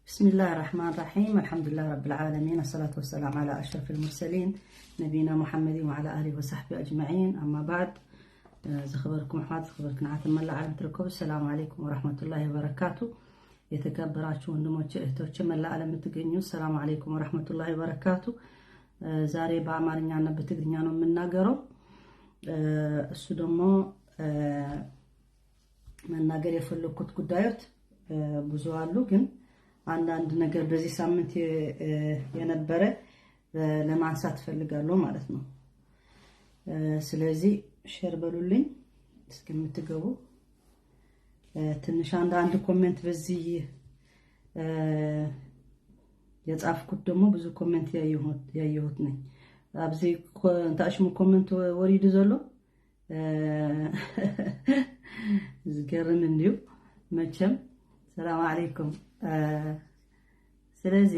بسم الله الرحمن الرحيم. الحمد لله رب العالمين. الصلاة والسلام على أشرف المرسلين نبينا محمد وعلى آله وصحبه أجمعين. أما بعد. ዝኸበርኩም ኣሕዋት፣ ዝኸበርክን ኣሓት መላእ ዓለም ትርከቡ፣ ሰላም ዓለይኩም ወራህመቱላሂ ወበረካቱ። የተከበራችሁ ወንድሞቼ እህቶቼ፣ መላእ ዓለም የምትገኙ፣ ሰላም ዓለይኩም ወራህመቱላሂ ወበረካቱ። ዛሬ በአማርኛና በትግርኛ ነው የምናገረው። እሱ ደግሞ መናገር የፈለኩት ጉዳዮች ብዙ አሉ፣ ግን አንዳንድ ነገር በዚህ ሳምንት የነበረ ለማንሳት እፈልጋለሁ ማለት ነው። ስለዚህ ሼር በሉልኝ እስከምትገቡ። ትንሽ አንድ አንድ ኮሜንት በዚህ የጻፍኩት ደግሞ ብዙ ኮሜንት ያየሁት ነኝ። ኣብዚ እንታሽሙ ኮሜንት ወሪዱ ዘሎ ዝገርም እንዲሁ መቸም። ሰላም ዓለይኩም። ስለዚ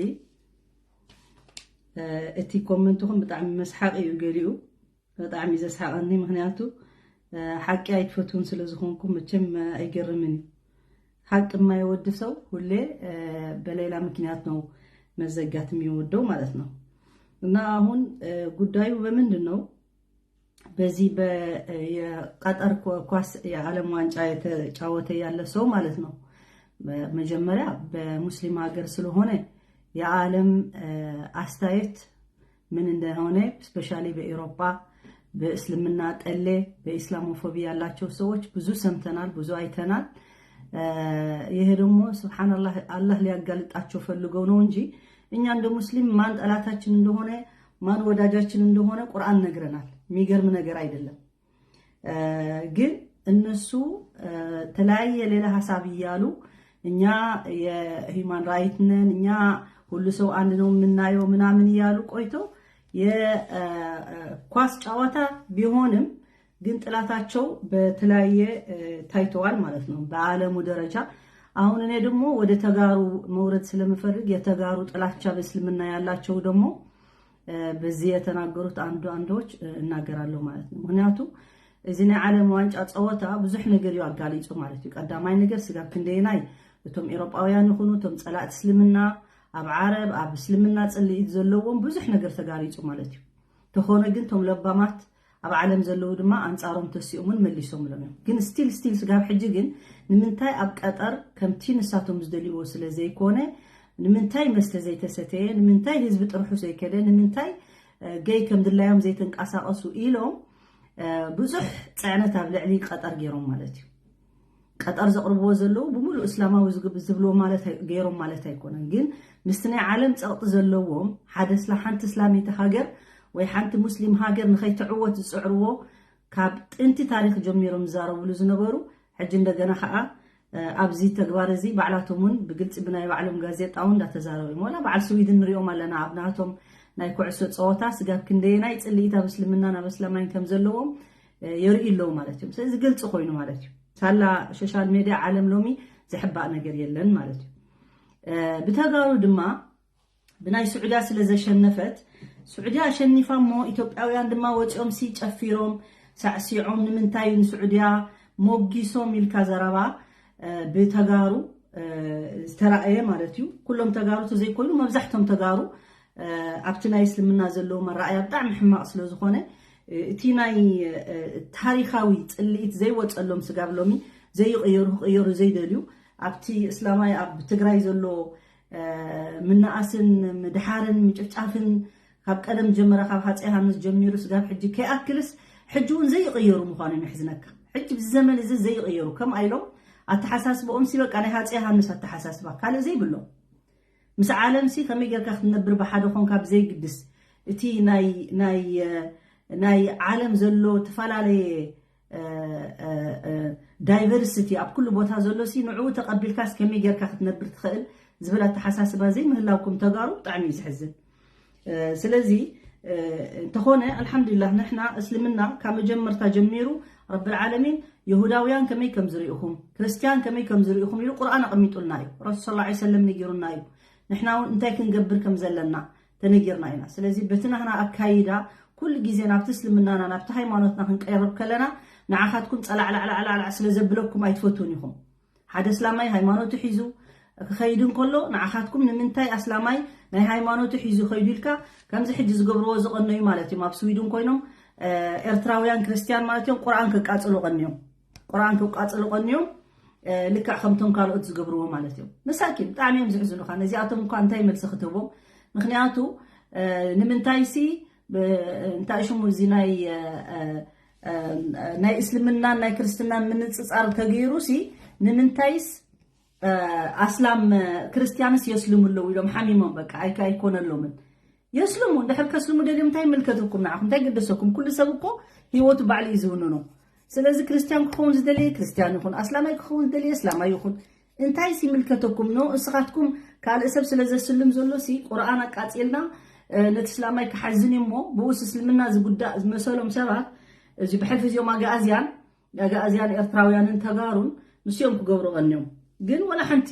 እቲ ኮመንትኹም ብጣዕሚ መስሓቂ እዩ። ገሊኡ ብጣዕሚ ዘስሓቀኒ፣ ምክንያቱ ሓቂ ኣይትፈትውን ስለዝኾንኩም መቸም ኣይገርምን እዩ። ሓቂ የማይወድ ሰው ሁሌ በሌላ ምክንያት ነው መዘጋት የሚወደው ማለት ነው። እና አሁን ጉዳዩ በምንድን ነው? በዚህ በ- የቀጠር ኳ- ኳስ የዓለም ዋንጫ የተጫወተ ያለ ሰው ማለት ነው። መጀመሪያ በሙስሊም ሀገር ስለሆነ የዓለም አስተያየት ምን እንደሆነ፣ ስፔሻሊ በኤሮፓ በእስልምና ጠሌ በኢስላሞፎቢ ያላቸው ሰዎች ብዙ ሰምተናል፣ ብዙ አይተናል። ይሄ ደግሞ ስብሓንላህ አላህ ሊያጋልጣቸው ፈልገው ነው እንጂ እኛ እንደ ሙስሊም ማን ጠላታችን እንደሆነ ማን ወዳጃችን እንደሆነ ቁርአን ነግረናል። የሚገርም ነገር አይደለም። ግን እነሱ ተለያየ ሌላ ሀሳብ እያሉ እኛ የሂውማን ራይት ነን፣ እኛ ሁሉ ሰው አንድ ነው የምናየው ምናምን እያሉ ቆይተው የኳስ ጨዋታ ቢሆንም ግን ጥላታቸው በተለያየ ታይተዋል ማለት ነው በዓለሙ ደረጃ። አሁን እኔ ደግሞ ወደ ተጋሩ መውረድ ስለምፈልግ የተጋሩ ጥላቻ በእስልምና ያላቸው ደግሞ በዚህ የተናገሩት አንዱ አንዶች እናገራለሁ ማለት ነው። ምክንያቱ እዚ ናይ ዓለም ዋንጫ ፀወታ ብዙሕ ነገር እዩ ኣጋሊፁ ማለት እዩ። ቀዳማይ ነገር ስጋብ ክንደየናይ እቶም ኤሮጳውያን ይኹኑ እቶም ፀላእቲ እስልምና ኣብ ዓረብ ኣብ እስልምና ፅልኢት ዘለዎም ብዙሕ ነገር ተጋሊፁ ማለት እዩ። ተኾነ ግን እቶም ለባማት ኣብ ዓለም ዘለዉ ድማ ኣንፃሮም ተሲኦምን መሊሶምሎም እዮም። ግን ስቲል ስቲል ስጋብ ሕጂ ግን ንምንታይ ኣብ ቀጠር ከምቲ ንሳቶም ዝደልይዎ ስለ ዘይኮነ፣ ንምንታይ መስተ ዘይተሰተየ፣ ንምንታይ ህዝቢ ጥርሑ ዘይከደ፣ ንምንታይ ገይ ከም ድላዮም ዘይተንቀሳቐሱ ኢሎም ብዙሕ ፅዕነት ኣብ ልዕሊ ቀጠር ገይሮም ማለት እዩ። ቀጠር ዘቕርብዎ ዘለዉ ብምሉእ እስላማዊ ዝብልዎ ማለት ገይሮም ማለት ኣይኮነን። ግን ምስቲ ናይ ዓለም ፀቕጢ ዘለዎም ሓደ ስላ ሓንቲ እስላሚት ሃገር ወይ ሓንቲ ሙስሊም ሃገር ንኸይትዕወት ዝፅዕርዎ ካብ ጥንቲ ታሪክ ጀሚሮም ዝዛረብሉ ዝነበሩ ሕጂ እንደገና ከዓ ኣብዚ ተግባር እዚ ባዕላቶም እውን ብግልፂ ብናይ ባዕሎም ጋዜጣ እውን እንዳተዛረቡ እዮም። ዋላ በዓል ስዊድን ንሪኦም ኣለና ኣብ ናቶም ናይ ኩዕሶ ፀወታ ስጋብ ክንደየናይ ፅልኢት ኣብ እስልምናን ኣብ እስላማይን ከም ዘለዎም የርኢ ኣለዉ ማለት እዮም። ስለዚ ግልፂ ኮይኑ ማለት እዩ። ሳላ ሶሻል ሜድያ ዓለም ሎሚ ዘሕባእ ነገር የለን ማለት እዩ። ብተጋሩ ድማ ብናይ ስዑድያ ስለ ዘሸነፈት ስዑድያ ኣሸኒፋ እሞ ኢትዮጵያውያን ድማ ወፂኦም ሲ ጨፊሮም ሳዕሲዖም ንምንታይ ንስዑድያ ሞጊሶም ኢልካ ዘረባ ብተጋሩ ዝተራእየ ማለት እዩ። ኩሎም ተጋሩ ተዘይኮይኑ መብዛሕቶም ተጋሩ ኣብቲ ናይ እስልምና ዘለዎ መረኣያ ብጣዕሚ ሕማቕ ስለ ዝኾነ እቲ ናይ ታሪኻዊ ፅልኢት ዘይወፀሎም ስጋብ ሎሚ ዘይቕየሩ ክቕየሩ ዘይደልዩ ኣብቲ እስላማይ ኣብ ትግራይ ዘሎ ምንኣስን ምድሓርን ምጭፍጫፍን ካብ ቀደም ጀመረ ካብ ሃፀይ ዮሃንስ ጀሚሩ ስጋብ ሕጂ ከይኣክልስ ሕጂ እውን ዘይቕየሩ ምዃኖም የሕዝነካ። ሕጂ ብዚ ዘመን እዚ ዘይቕየሩ ከምኣ ኢሎም ኣተሓሳስባኦም ሲ በቃ ናይ ሃፀይ ዮሃንስ ኣተሓሳስባ ካልእ ዘይብሎም ምስ ዓለም ሲ ከመይ ጌርካ ክትነብር ብሓደ ኮንካ ብዘይግድስ እቲ ናይ ናይ ናይ ዓለም ዘሎ ተፈላለየ ዳይቨርሲቲ ኣብ ኩሉ ቦታ ዘሎ ሲ ንዕኡ ተቐቢልካስ ከመይ ጌርካ ክትነብር ትኽእል ዝብል ኣተሓሳስባ ዘይምህላውኩም ተጋሩ ብጣዕሚ እዩ ዝሕዝን። ስለዚ እንተኾነ ኣልሓምዱሊላህ ንሕና እስልምና ካብ መጀመርታ ጀሚሩ ረብል ዓለሚን የሁዳውያን ከመይ ከም ዝርኢኹም ክርስትያን ከመይ ከም ዝርኢኹም ኢሉ ቁርኣን ኣቐሚጡልና እዩ። ረሱል ሰለላሁ ዐለይሂ ወሰለም ነጊሩና እዩ። ንሕና እውን እንታይ ክንገብር ከም ዘለና ተነጊርና ኢና። ስለዚ በቲ ናህና ኣካይዳ ኩሉ ግዜ ናብቲ እስልምናና ናብቲ ሃይማኖትና ክንቀርብ ከለና ንዓኻትኩም ፀላዕላዕላዕላዕ ስለ ዘብለኩም ኣይትፈትውን ኢኹም። ሓደ እስላማይ ሃይማኖቱ ሒዙ ክኸይድ እንከሎ ንዓኻትኩም ንምንታይ ኣስላማይ ናይ ሃይማኖቱ ሒዙ ኸይዱ ኢልካ ከምዚ ሕጂ ዝገብርዎ ዝቐነዩ ማለት እዮም። ኣብ ስዊድን ኮይኖም ኤርትራውያን ክርስትያን ማለት እዮም ቁርኣን ክቃጽሉ ቀንዮም ቁርኣን ክቃጽሉ ቀንዮም ልክዕ ከምቶም ካልኦት ዝገብርዎ ማለት እዮም። መሳኪን ብጣዕሚ እዮም ዝሕዝኑኻ። ነዚኣቶም እኳ እንታይ መልሲ ክትህቦም? ምክንያቱ ንምንታይ ሲ እንታይ ሽሙ እዚ ናይ ናይ እስልምናን ናይ ክርስትናን ምንጽጻር ተገይሩ ሲ ንምንታይስ ኣስላም ክርስትያንስ የስልሙ ኣለዉ ኢሎም ሓሚሞም በቃ ኣይኮነሎምን። የስልሙ እንድሕር ከስልሙ ደልዮም እንታይ ይምልከተኩም ንዓኹም እንታይ ገደሰኩም? ኩሉ ሰብ እኮ ህይወቱ ባዕሉ እዩ ዝውንኖ። ስለዚ ክርስትያን ክኸውን ዝደለየ ክርስትያን ይኹን ኣስላማይ ክኸውን ዝደለየ እስላማይ ይኹን እንታይ ይምልከተኩም? ኖ እስኻትኩም ካልእ ሰብ ስለ ዘስልም ዘሎ ሲ ቁርኣን ኣቃጺልና ነቲ እስላማይ ክሓዝን እሞ ብኡስ እስልምና ዝጉዳእ ዝመሰሎም ሰባት እዚ ብሕልፊ እዚኦም ኣጋእዝያን ኣጋእዝያን ኤርትራውያንን ተጋሩን ንስዮም ክገብሩ ቀንዮም። ግን ወላ ሓንቲ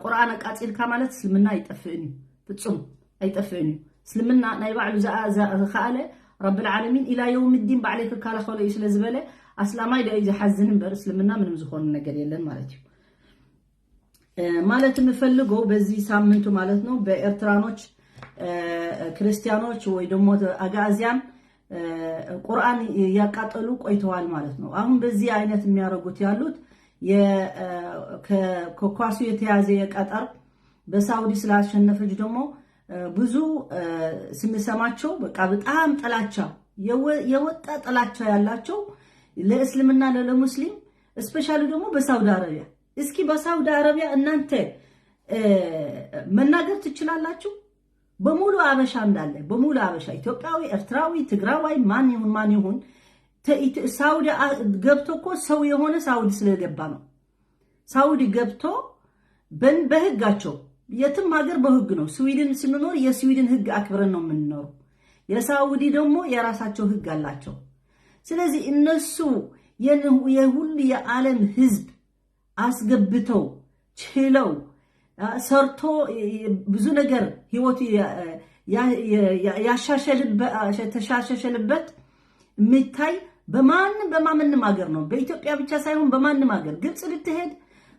ቁርኣን ኣቃጺልካ ማለት እስልምና ኣይጠፍእን እዩ። ፍጹም ኣይጠፍእን እዩ። እስልምና ናይ ባዕሉ ዝኸኣለ ረብል ዓለሚን ኢላ የውም ዲን ባዕለይ ክከላኸሎ እዩ ስለ ዝበለ ኣስላማይ ዶ እዩ ዝሓዝን እምበር እስልምና ምንም ዝኾነ ነገር የለን ማለት እዩ። ማለት የምፈልገው በዚህ ሳምንቱ ማለት ነው በኤርትራኖች ክርስቲያኖች ወይ ደግሞ አጋዚያን ቁርአን ያቃጠሉ ቆይተዋል ማለት ነው። አሁን በዚህ አይነት የሚያደርጉት ያሉት ከኳሱ የተያዘ የቀጠር በሳውዲ ስላሸነፈች ደግሞ ብዙ ስንሰማቸው በቃ በጣም ጥላቻ የወጣ ጥላቻ ያላቸው ለእስልምና ለሙስሊም especially ደግሞ በሳውዲ አረቢያ እስኪ በሳውዲ አረቢያ እናንተ መናገር ትችላላችሁ። በሙሉ አበሻ እንዳለ በሙሉ አበሻ ኢትዮጵያዊ፣ ኤርትራዊ፣ ትግራዋይ ማን ይሁን ማን ይሁን ሳውዲ ገብቶ እኮ ሰው የሆነ ሳውዲ ስለገባ ነው። ሳውዲ ገብቶ በህጋቸው የትም ሀገር በህግ ነው። ስዊድን ስንኖር የስዊድን ህግ አክብረን ነው የምንኖረው። የሳውዲ ደግሞ የራሳቸው ህግ አላቸው። ስለዚህ እነሱ የሁሉ የዓለም ህዝብ አስገብተው ችለው ሰርቶ ብዙ ነገር ህይወቱ ተሻሸልበት የሚታይ በማንም በማንም ሀገር ነው። በኢትዮጵያ ብቻ ሳይሆን በማንም ሀገር ግብጽ ብትሄድ፣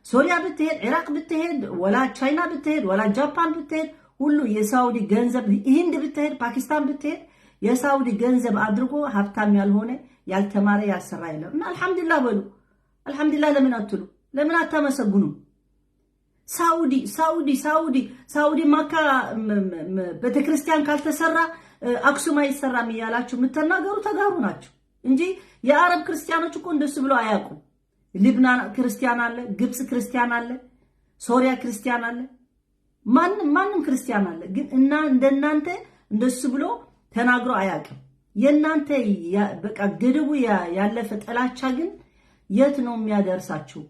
ሶሪያ ብትሄድ፣ ኢራቅ ብትሄድ፣ ወላ ቻይና ብትሄድ፣ ወላ ጃፓን ብትሄድ ሁሉ የሳውዲ ገንዘብ፣ ሂንድ ብትሄድ፣ ፓኪስታን ብትሄድ የሳውዲ ገንዘብ አድርጎ ሀብታም ያልሆነ ያልተማረ ያልሰራ የለም። እና አልሐምዱሊላህ በሉ። አልሐምዱሊላህ ለምን አትሉ? ለምን አታመሰግኑ? ሳውዲ ሳውዲ ሳውዲ ሳውዲ ማካ ቤተክርስቲያን ካልተሰራ አክሱም አይሰራም እያላችሁ የምትናገሩ ተጋሩ ናችሁ እንጂ የአረብ ክርስቲያኖች እኮ እንደሱ ብለው አያውቁም። ሊብናን ክርስቲያን አለ፣ ግብጽ ክርስቲያን አለ፣ ሶሪያ ክርስቲያን አለ፣ ማንም ማንም ክርስቲያን አለ። ግን እና እንደናንተ እንደሱ ብሎ ተናግሮ አያውቅም። የእናንተ በቃ ገደቡ ያለፈ ጥላቻ ግን የት ነው የሚያደርሳችሁ?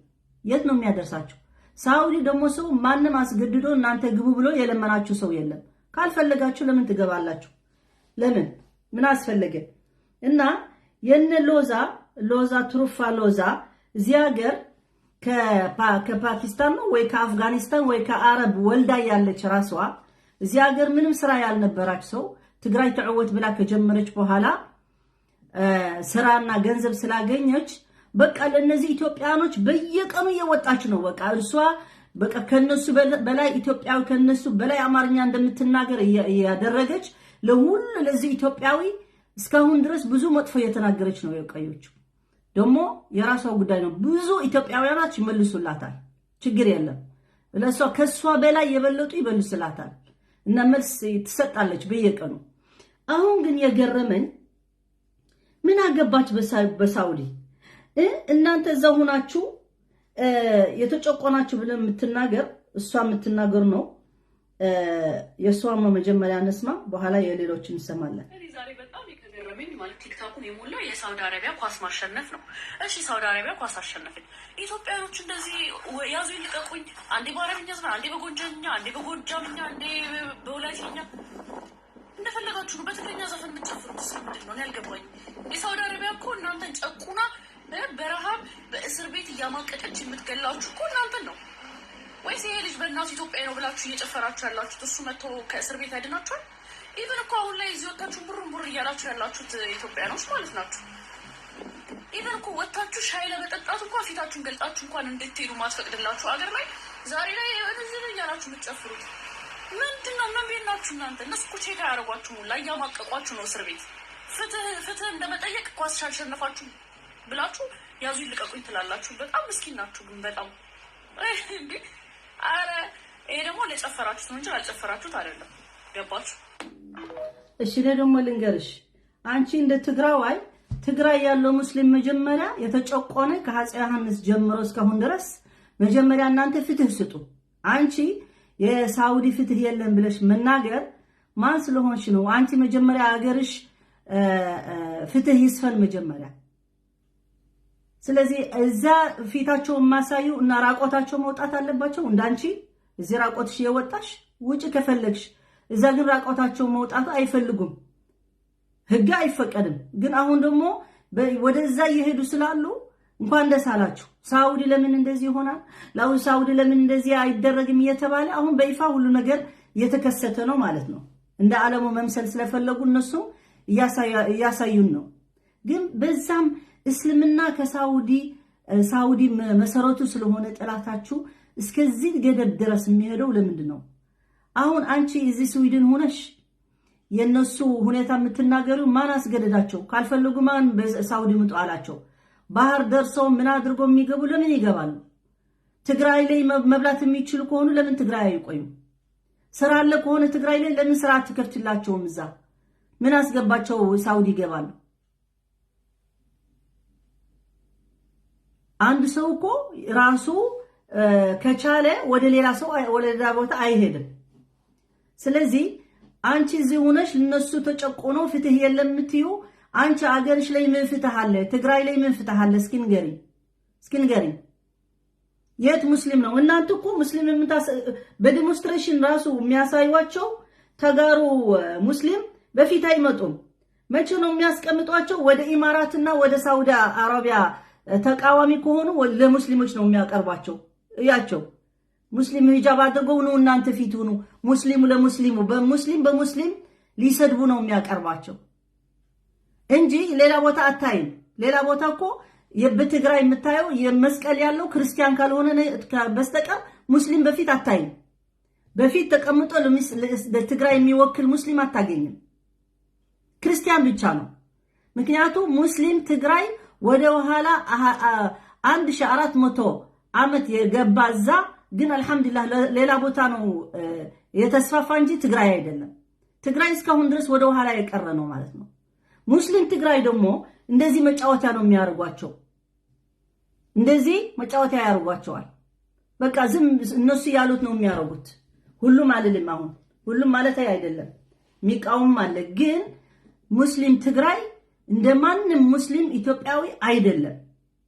የት ነው የሚያደርሳችሁ? ሳውዲ ደግሞ ሰው ማንም አስገድዶ እናንተ ግቡ ብሎ የለመናችሁ ሰው የለም። ካልፈለጋችሁ ለምን ትገባላችሁ? ለምን ምን አስፈለገ? እና የነ ሎዛ ሎዛ ትሩፋ ሎዛ እዚህ ሀገር ከፓኪስታን ነው ወይ ከአፍጋኒስታን ወይ ከአረብ ወልዳ ያለች ራሷ እዚህ ሀገር ምንም ስራ ያልነበራች ሰው ትግራይ ተዕወት ብላ ከጀመረች በኋላ ስራና ገንዘብ ስላገኘች በቃ ለነዚህ ኢትዮጵያኖች በየቀኑ እየወጣች ነው። በቃ እርሷ በቃ ከነሱ በላይ ኢትዮጵያዊ ከነሱ በላይ አማርኛ እንደምትናገር እያደረገች ለሁሉ ለዚህ ኢትዮጵያዊ እስካሁን ድረስ ብዙ መጥፎ እየተናገረች ነው የቆየችው። ደግሞ የራሷ ጉዳይ ነው። ብዙ ኢትዮጵያውያኖች ይመልሱላታል፣ ችግር የለም። ለእሷ ከእሷ በላይ የበለጡ ይመልስላታል እና መልስ ትሰጣለች በየቀኑ። አሁን ግን የገረመኝ ምን አገባች በሳውዲ እናንተ እዛ ሆናችሁ የተጨቆናችሁ ብለን የምትናገር እሷ የምትናገር ነው። የእሷን መጀመሪያ እንስማ፣ በኋላ የሌሎችን እንሰማለን። እኔ ዛሬ በጣም የገረመኝ ማለት ቲክቶኩን የሞላ የሳውዲ አረቢያ ኳስ ማሸነፍ ነው። እሺ ሳውዲ አረቢያ ኳስ አሸነፈች። ኢትዮጵያኖች እንደዚህ ያዙ ይልቀቁኝ፣ አንዴ በአረብኛ ዘፈን፣ አንዴ በጎንደርኛ፣ አንዴ በጎጃምኛ፣ አንዴ በወላይትኛ እንደፈለጋችሁ ነው በትግርኛ ዘፈን የምትጨፍሩት። እሱ ምንድን ነው ያልገባኝ? የሳውዲ አረቢያ እኮ እናንተን ጨቁና በረሃብ በእስር ቤት እያማቀቀች የምትገላችሁ እኮ እናንተን ነው ወይስ ይሄ ልጅ በእናቱ ኢትዮጵያ ነው ብላችሁ እየጨፈራችሁ ያላችሁት እሱ መጥቶ ከእስር ቤት ያድናችኋል? ኢቨን እኮ አሁን ላይ እዚህ ወጣችሁ ቡሩን ቡር እያላችሁ ያላችሁት ኢትዮጵያኖች ማለት ናችሁ። ኢቨን እኮ ወጣችሁ ሻይ ለመጠጣት እንኳን ፊታችሁን ገልጣችሁ እንኳን እንድትሄዱ ማትፈቅድላችሁ አገር ላይ ዛሬ ላይ እዚህ እያላችሁ የምትጨፍሩት ምንድን ነው? ምን ቤት ናችሁ እናንተ? እነሱ እኮ ቼክ አያደርጓችሁም፣ ሁላ እያማቀቋችሁ ነው እስር ቤት። ፍትህ ፍትህ እንደመጠየቅ ኳስ ሻልሸነፋችሁ ብላችሁ ያዙ ይልቀቁኝ ትላላችሁ። በጣም ምስኪን ናችሁ ግን በጣም እንዴ። አረ ይሄ ደግሞ ለጨፈራችሁት ነው እንጂ ላልጨፈራችሁት አይደለም። ገባችሁ? እሺ እኔ ደግሞ ልንገርሽ፣ አንቺ እንደ ትግራዋይ፣ ትግራይ ያለው ሙስሊም መጀመሪያ የተጨቆነ ከአጼ ዮሐንስ ጀምሮ እስካሁን ድረስ መጀመሪያ እናንተ ፍትህ ስጡ። አንቺ የሳውዲ ፍትህ የለም ብለሽ መናገር ማን ስለሆንሽ ነው? አንቺ መጀመሪያ አገርሽ ፍትህ ይስፈን መጀመሪያ። ስለዚህ እዛ ፊታቸው የማሳዩ እና ራቆታቸው መውጣት አለባቸው። እንዳንቺ እዚህ ራቆትሽ የወጣሽ ውጭ ከፈለግሽ፣ እዛ ግን ራቆታቸው መውጣቱ አይፈልጉም። ህግ አይፈቀድም። ግን አሁን ደግሞ ወደዛ እየሄዱ ስላሉ እንኳን ደስ አላችሁ። ሳውዲ ለምን እንደዚህ ይሆናል? ላው ሳውዲ ለምን እንደዚህ አይደረግም እየተባለ አሁን በይፋ ሁሉ ነገር እየተከሰተ ነው ማለት ነው። እንደ ዓለሙ መምሰል ስለፈለጉ እነሱም እያሳዩን ነው። ግን በዛም እስልምና ከሳውዲ ሳውዲ መሰረቱ ስለሆነ ጠላታችሁ እስከዚህ ገደብ ድረስ የሚሄደው ለምንድን ነው? አሁን አንቺ እዚህ ስዊድን ሆነሽ የነሱ ሁኔታ የምትናገሩ ማን አስገደዳቸው? ካልፈለጉ ማን ሳውዲ ምጡ አላቸው? ባህር ደርሰው ምን አድርጎ የሚገቡ ለምን ይገባሉ? ትግራይ ላይ መብላት የሚችሉ ከሆኑ ለምን ትግራይ አይቆዩም? ስራ አለ ከሆነ ትግራይ ላይ ለምን ስራ አትከፍትላቸውም? እዛ ምን አስገባቸው? ሳውዲ ይገባሉ። አንድ ሰው እኮ ራሱ ከቻለ ወደ ሌላ ሰው ወደ ሌላ ቦታ አይሄድም። ስለዚህ አንቺ እዚህ ሆነሽ እነሱ ተጨቆኖ ፍትህ የለም የምትዩ፣ አንቺ አገርሽ ላይ ምን ፍትህ አለ? ትግራይ ላይ ምን ፍትህ አለ? እስኪ ንገሪ፣ እስኪ ንገሪ። የት ሙስሊም ነው? እናንተ እኮ ሙስሊም የምታስ በዲሞንስትሬሽን ራሱ የሚያሳዩቸው ተጋሩ ሙስሊም በፊት አይመጡም። መቼ ነው የሚያስቀምጧቸው? ወደ ኢማራትና ወደ ሳውዲ አረቢያ ተቃዋሚ ከሆኑ ለሙስሊሞች ነው የሚያቀርቧቸው። እያቸው ሙስሊም ሂጃብ አድርገው ነው እናንተ ፊት ሆኑ ሙስሊሙ ለሙስሊሙ በሙስሊም በሙስሊም ሊሰድቡ ነው የሚያቀርቧቸው እንጂ ሌላ ቦታ አታይም። ሌላ ቦታ እኮ በትግራይ የምታየው የመስቀል ያለው ክርስቲያን ካልሆነ በስተቀር ሙስሊም በፊት አታይም። በፊት ተቀምጦ ለትግራይ የሚወክል ሙስሊም አታገኝም። ክርስቲያን ብቻ ነው። ምክንያቱ ሙስሊም ትግራይ ወደ ኋላ አንድ ሺህ አራት መቶ ዓመት የገባ እዛ ግን አልሐምዱሊላህ ሌላ ቦታ ነው የተስፋፋ እንጂ ትግራይ አይደለም። ትግራይ እስካሁን ድረስ ወደ ኋላ የቀረ ነው ማለት ነው። ሙስሊም ትግራይ ደግሞ እንደዚህ መጫወቻ ነው የሚያደርጓቸው። እንደዚህ መጫወቻ ያደርጓቸዋል። በቃ ዝም እነሱ ያሉት ነው የሚያደርጉት። ሁሉም አልልም፣ አሁን ሁሉም ማለት አይደለም፣ የሚቃወምም አለ። ግን ሙስሊም ትግራይ እንደማንም ሙስሊም ኢትዮጵያዊ አይደለም፣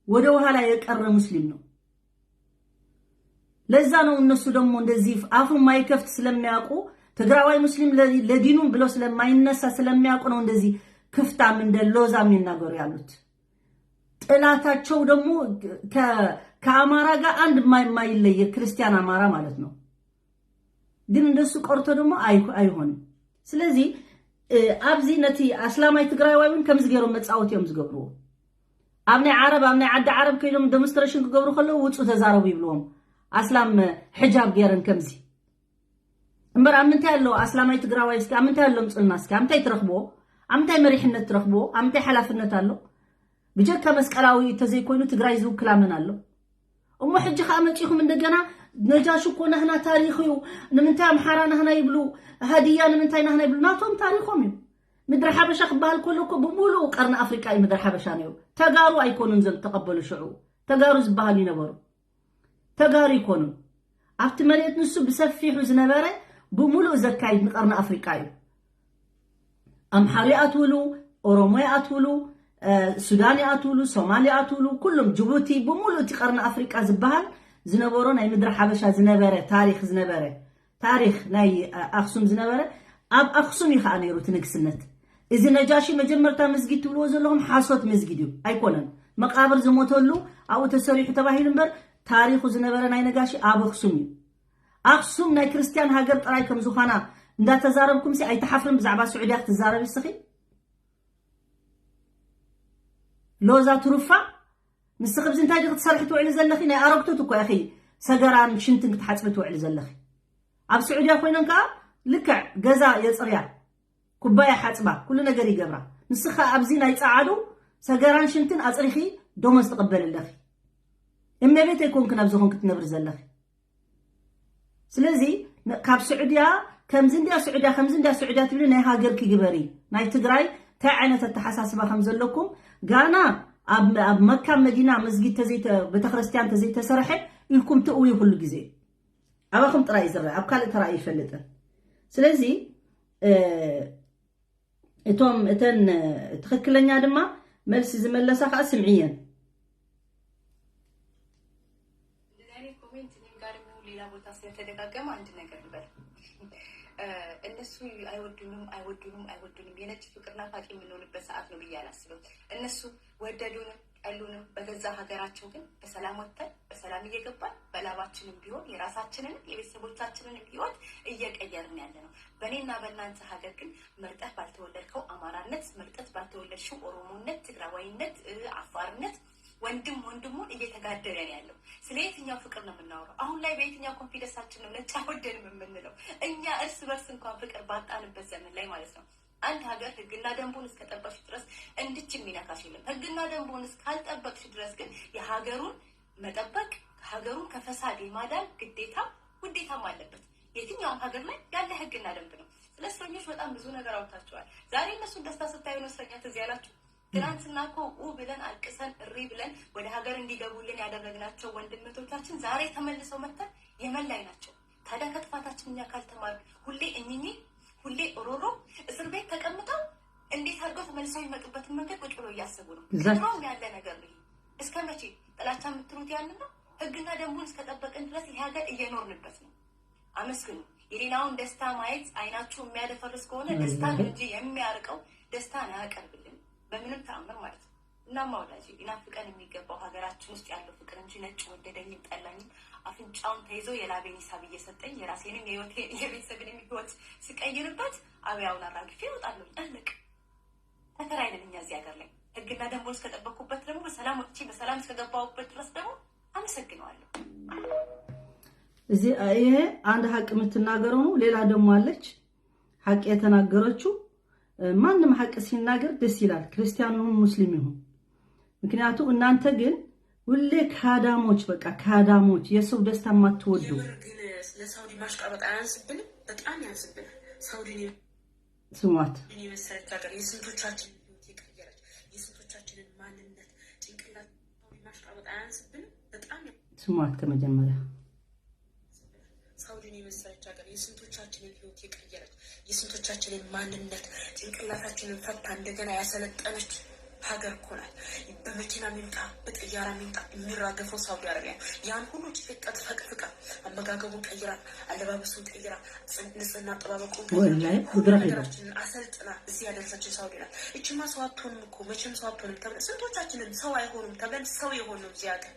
ወደ ኋላ የቀረ ሙስሊም ነው። ለዛ ነው እነሱ ደግሞ እንደዚህ አፉን ማይከፍት ስለሚያውቁ ትግራዋይ ሙስሊም ለዲኑ ብሎ ስለማይነሳ ስለሚያውቁ ነው እንደዚህ ክፍታም እንደ ሎዛ የሚናገሩ ያሉት። ጥላታቸው ደግሞ ከአማራ ጋር አንድ የማይለይ የክርስቲያን አማራ ማለት ነው። ግን እንደሱ ቀርቶ ደግሞ አይሆንም። ስለዚህ ኣብዚ ነቲ ኣስላማይ ትግራዋይ እውን ከምዚ ገይሮም መፃወቲ እዮም ዝገብርዎ። ኣብ ናይ ዓረብ ኣብ ናይ ዓዲ ዓረብ ከይዶም ደሞንስትሬሽን ክገብሩ ከለዉ ውፁ ተዛረቡ ይብልዎም። ኣስላም ሕጃብ ገይረን ከምዚ እምበር ኣብ ምንታይ ኣሎ ኣስላማይ ትግራዋይ? እስኪ ኣብ ምንታይ ኣሎ ምፁልና እስኪ ኣብ ምንታይ ትረኽብዎ? ኣብ ምንታይ መሪሕነት ትረኽብዎ? ኣብ ምንታይ ሓላፍነት ኣሎ? ብጀካ መስቀላዊ ተዘይኮይኑ ትግራይ ዝውክላ መን ኣሎ? እሞ ሕጂ ከዓ መፂኹም እንደገና ነጃሽ እኮ ናህና ታሪኽ እዩ፣ ንምንታይ ኣምሓራ ናህና ይብሉ፣ ሃዲያ ንምንታይ ናህና ይብሉ? ናቶም ታሪኾም እዩ። ምድሪ ሓበሻ ክበሃል ከሎ እኮ ብምሉእ ቀርኒ ኣፍሪቃ እዩ ምድሪ ሓበሻ ነይሩ። ተጋሩ ኣይኮኑን ዘም ተቐበሉ ሽዑ ተጋሩ ዝበሃሉ ይነበሩ። ተጋሩ ይኮኑ ኣብቲ መሬት ንሱ ብሰፊሑ ዝነበረ ብምሉእ ዘካይድ ንቀርኒ ኣፍሪቃ እዩ። ኣምሓሪ ኣትውሉ፣ ኦሮሞ ኣትውሉ፣ ሱዳን ኣትውሉ፣ ሶማሊ ኣትውሉ፣ ኩሉም ጅቡቲ ብምሉእ እቲ ቀርኒ ኣፍሪቃ ዝበሃል ዝነበሮ ናይ ምድሪ ሓበሻ ዝነበረ ታሪኽ ዝነበረ ታሪኽ ናይ ኣኽሱም ዝነበረ ኣብ ኣኽሱም እዩ ከዓ ነይሩ እቲ ንግስነት። እዚ ነጃሺ መጀመርታ መስጊድ ትብልዎ ዘለኹም ሓሶት መስጊድ እዩ ኣይኮነን። መቃብር ዝሞተሉ ኣብኡ ተሰሪሑ ተባሂሉ እምበር ታሪኹ ዝነበረ ናይ ነጋሺ ኣብ ኣኽሱም እዩ። ኣኽሱም ናይ ክርስትያን ሃገር ጥራይ ከም ዝኾና እንዳተዛረብኩም ሲ ኣይትሓፍርን? ብዛዕባ ስዑድያ ክትዛረብ እስኺ ሎዛ ትሩፋ ንስኺ ብዚ እንታይ ዲኺ ትሰርሒ ትውዕሊ ዘለኺ? ናይ ኣረግቶት እኮ ኢኺ ሰገራን ሽንትን ክትሓጽቢ ትውዕሊ ዘለኺ። ኣብ ስዑድያ ኮይነን ከዓ ልክዕ ገዛ የጽርያ፣ ኩባያ ሓጽባ፣ ኩሉ ነገር ይገብራ። ንስኻ ኣብዚ ናይ ጸዓዱ ሰገራን ሽንትን ኣጽሪኺ ደሞዝ ትቕበሊ ኣለኺ። እመቤት ኣይኮንክን ኣብዚ ኾንክ ትነብሪ ዘለኺ። ስለዚ ን- ካብ ስዑድያ ከምዚ እንድያ ስዑድያ ከምዚ እንድያ ስዑድያ ትብሊ፣ ናይ ሃገርኪ ግበሪ። ናይ ትግራይ እንታይ ዓይነት ኣተሓሳስባ ከም ዘለኩም፣ ጋና ኣብ ኣብ መካ መዲና መስጊድ ተዘይተ ቤተክርስትያን ተዘይተሰርሐ ኢልኩም ትእውዩ ኩሉ ግዜ። ኣባኹም ጥራይ እዩ ዝረአ፣ ኣብ ካልእ ተራእዩ ይፈልጥን። ስለዚ እ፣ እቶም እተን እ፣ ትኽክለኛ ድማ መልሲ ዝመለሳ ከዓ ስምዕየን። እንደዚህ አይነት ኮሜንት እኔም ጋር የሚሆን ሌላ ቦታ ስለተደጋገመ አንድ ነገር ልበል። እ፣ እነሱ አይወዱንም አይወዱንም አይወዱንም፣ የነጭ ፍቅር ናፋቂ የምንሆንበት ሰዓት ነው ብዬ አላስብም። እነሱ ወደዱንም ጠሉንም በገዛ ሀገራቸው ግን በሰላም ወጥተን በሰላም እየገባን በላባችንም ቢሆን የራሳችንንም የቤተሰቦቻችንንም ህይወት እየቀየርን ያለ ነው። በእኔና በእናንተ ሀገር ግን መርጠህ ባልተወለድከው አማራነት፣ መርጠህ ባልተወለድሽው ኦሮሞነት፣ ትግራዋይነት፣ እ፣ አፋርነት ወንድም ወንድሙን እየተጋደለ ነው ያለው። ስለ የትኛው ፍቅር ነው የምናወራው? አሁን ላይ በየትኛው ኮንፊደንሳችን ነው ነጭ አይወደንም የምንለው? እኛ እርስ በርስ እንኳን ፍቅር ባጣንበት ዘመን ላይ ማለት ነው። አንድ ሀገር ህግና ደንቡን እስከጠበቅሽ ድረስ እንድች የሚነካሽ የለም። ህግና ደንቡን እስካልጠበቅሽ ድረስ ግን የሀገሩን መጠበቅ፣ ሀገሩን ከፈሳድ የማዳን ግዴታ ውዴታም አለበት። የትኛውም ሀገር ላይ ያለ ህግና ደንብ ነው። ስለ እስረኞች በጣም ብዙ ነገር አውጥታችኋል። ዛሬ እነሱን ደስታ ስታዩ ነው እስረኛ ትዝ ያላችሁ? ትናንትና እኮ ኡ ብለን አልቅሰን እሪ ብለን ወደ ሀገር እንዲገቡልን ያደረግናቸው ወንድም እህቶቻችን ዛሬ ተመልሰው መጥተን የመን ላይ ናቸው። ታዲያ ከጥፋታችን እኛ ካልተማርን ሁሌ እኝኝ ሁሌ ኦሮሮ እስር ቤት ተቀምጠው እንዴት አድርገው ተመልሰው የሚመጡበትን መንገድ ቁጭ ብለው እያሰቡ ነው። Exactly. ድሮም ያለ ነገር ነው። እስከ መቼ ጥላቻ የምትሉት ያንን ነው። ህግና ደንቡን እስከጠበቅን ድረስ ይሄ ሀገር እየኖርንበት ነው። አመስግኑ። የሌላውን ደስታ ማየት አይናችሁ የሚያደፈርስ ከሆነ ደስታን እንጂ የሚያርቀው ደስታን አያቀርብልን በምንም ተአምር ማለት ነው። እናማ ወዳጄ ሊናፍቀን የሚገባው ሀገራችን ውስጥ ያለው ፍቅር እንጂ ነጭ ወደደኝም ጠላኝም አፍንጫውን ተይዞ የላቤን ሂሳብ እየሰጠኝ የራሴንም የህይወቴ የቤተሰብንም ህይወት ስቀይርበት አብያውን አራግፌ እወጣለሁ። አለቅ ተከራይ ነን እኛ እዚህ ሀገር ላይ ህግና ደንቡን እስከጠበቅኩበት ደግሞ በሰላም ወጥቼ በሰላም እስከገባሁበት ድረስ ደግሞ አመሰግነዋለሁ። እዚ ይሄ አንድ ሀቅ የምትናገረው ነው። ሌላ ደግሞ አለች ሀቅ የተናገረችው። ማንም ሀቅ ሲናገር ደስ ይላል፣ ክርስቲያን ይሁን ሙስሊም ይሁን። ምክንያቱ እናንተ ግን ሁሌ ካዳሞች፣ በቃ ካዳሞች፣ የሰው ደስታ የማትወዱ። የምር ግን ለሳውዲ ማሽቃበጥ አያንስብንም? በጣም ያንስብናል። ሳውዲን ስሟት የመሰለች ሀገር የስንቶቻችንን ህይወት የቀየረች የስንቶቻችንን ማንነት ጭንቅላት ሳውዲ ማሽቃበጥ አያንስብንም? በጣም ስሟት ከመጀመሪያ ሳውዲን የመሰለች ሀገር የስንቶቻችንን ህይወት የቀየረች የስንቶቻችንን ማንነት ጭንቅላታችንን ፈታ እንደገና ያሰለጠነች ሀገር እኮ ናት። በመኪና የሚምጣ በጥያራ የሚምጣ የሚራገፈው ሳውዲ አረቢያ ነው። ያን ሁሉ ጭቅቀት ፈቅፍቃ አመጋገቡን ቀይራ አለባበሱን ቀይራ ንጽህና አጠባበቁን ቀይራ ወላሂ ሁሉ ጉድራት የለም። ነገራችንን አሰልጥና እዚህ ያደረሰችን ሳውዲ ናት። እችማ ሰው አትሆንም እኮ መቼም ሰው አትሆንም ተብለን ስንቶቻችንን ሰው አይሆኑም ተብለን ሰው የሆነው እዚህ ሀገር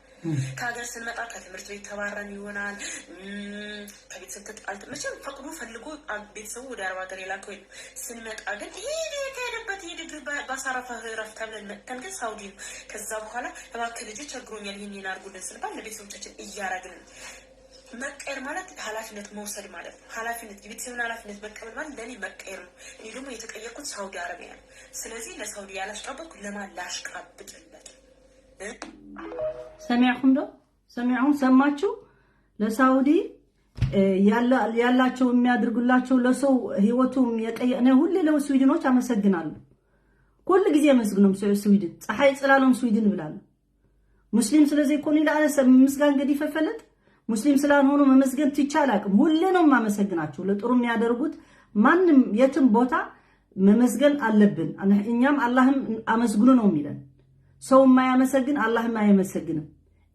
ከሀገር ስንመጣ ከትምህርት ቤት ተባረን ይሆናል። እም፣ ከቤተሰብ ተጣልተን መቼም ፈቅዶ ፈልጎ አ- ቤተሰቡ ወደ አረብ ሀገር የላከው የለም። ስንመጣ ግን ይሄ የተሄደበት ይሄ እግር ባ- ባሳረፈ ረፍ ተብለን መጥተን ግን ሳውዲ ነው። ከዛ በኋላ እባክህ ልጅ ቸግሮኛል ይህን ይህን አድርጉልን ስንባል ለቤተሰቦቻችን እያረግን ነው። መቀየር ማለት ኃላፊነት መውሰድ ማለት ነው። ኃላፊነት የቤተሰብን ኃላፊነት መቀበል ማለት ለእኔ መቀየር ነው። እኔ ደግሞ የተቀየርኩት ሳውዲ አረቢያ ነው። ስለዚህ ለሳውዲ ያላሽቃበጥኩ ለማን ላሽቃብጥለት? ሰሚዕኩም ዶ? ሰሚዕኩም ሰማችሁ? ለሳውዲ እ፣ ያላ- ያላቸው የሚያደርጉላቸው ለሰው ህይወቱም የቀየነ ሁሌ ለስዊድኖች አመሰግናለሁ። ሁል ጊዜ አመስግኖም ስዊ- ስዊድን ፀሐይ ፅላሎም ስዊድን እብላለሁ። ሙስሊም ስለዘይኮኑ ኢለ ኣነ ሰብ ምስጋን ገዲፈ ፈለጥ ሙስሊም ስላልሆኑ መመስገን ትቼ አላቅም። ሁሌ ነው የማመሰግናቸው ለጥሩ የሚያደርጉት። ማንም የትም ቦታ መመስገን አለብን። እኛም አላህም አመስግኑ ነው የሚለን። ሰው የማያመሰግን አላህም አያመሰግንም።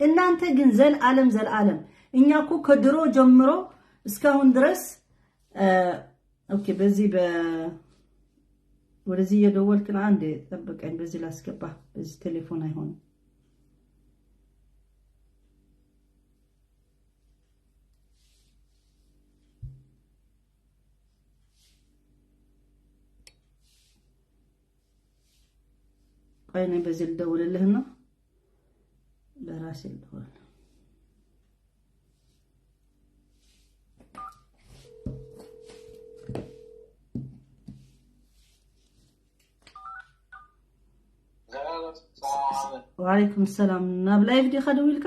እናንተ ግን ዘልዓለም ዘልዓለም እኛ እኮ ከድሮ ጀምሮ እስካሁን ድረስ እ፣ ኦኬ በዚህ በ ወደዚህ እየደወልክን አንዴ ጠብቀኝ። በዚህ ላስገባ በዚህ ቴሌፎን አይሆንም። ቆይ እኔ በዚህ ልደውልልህና በራሴ ልደውል። ወዓለይኩም ሰላም። ናብ ላይቭ ዲኻ ደዊልካ?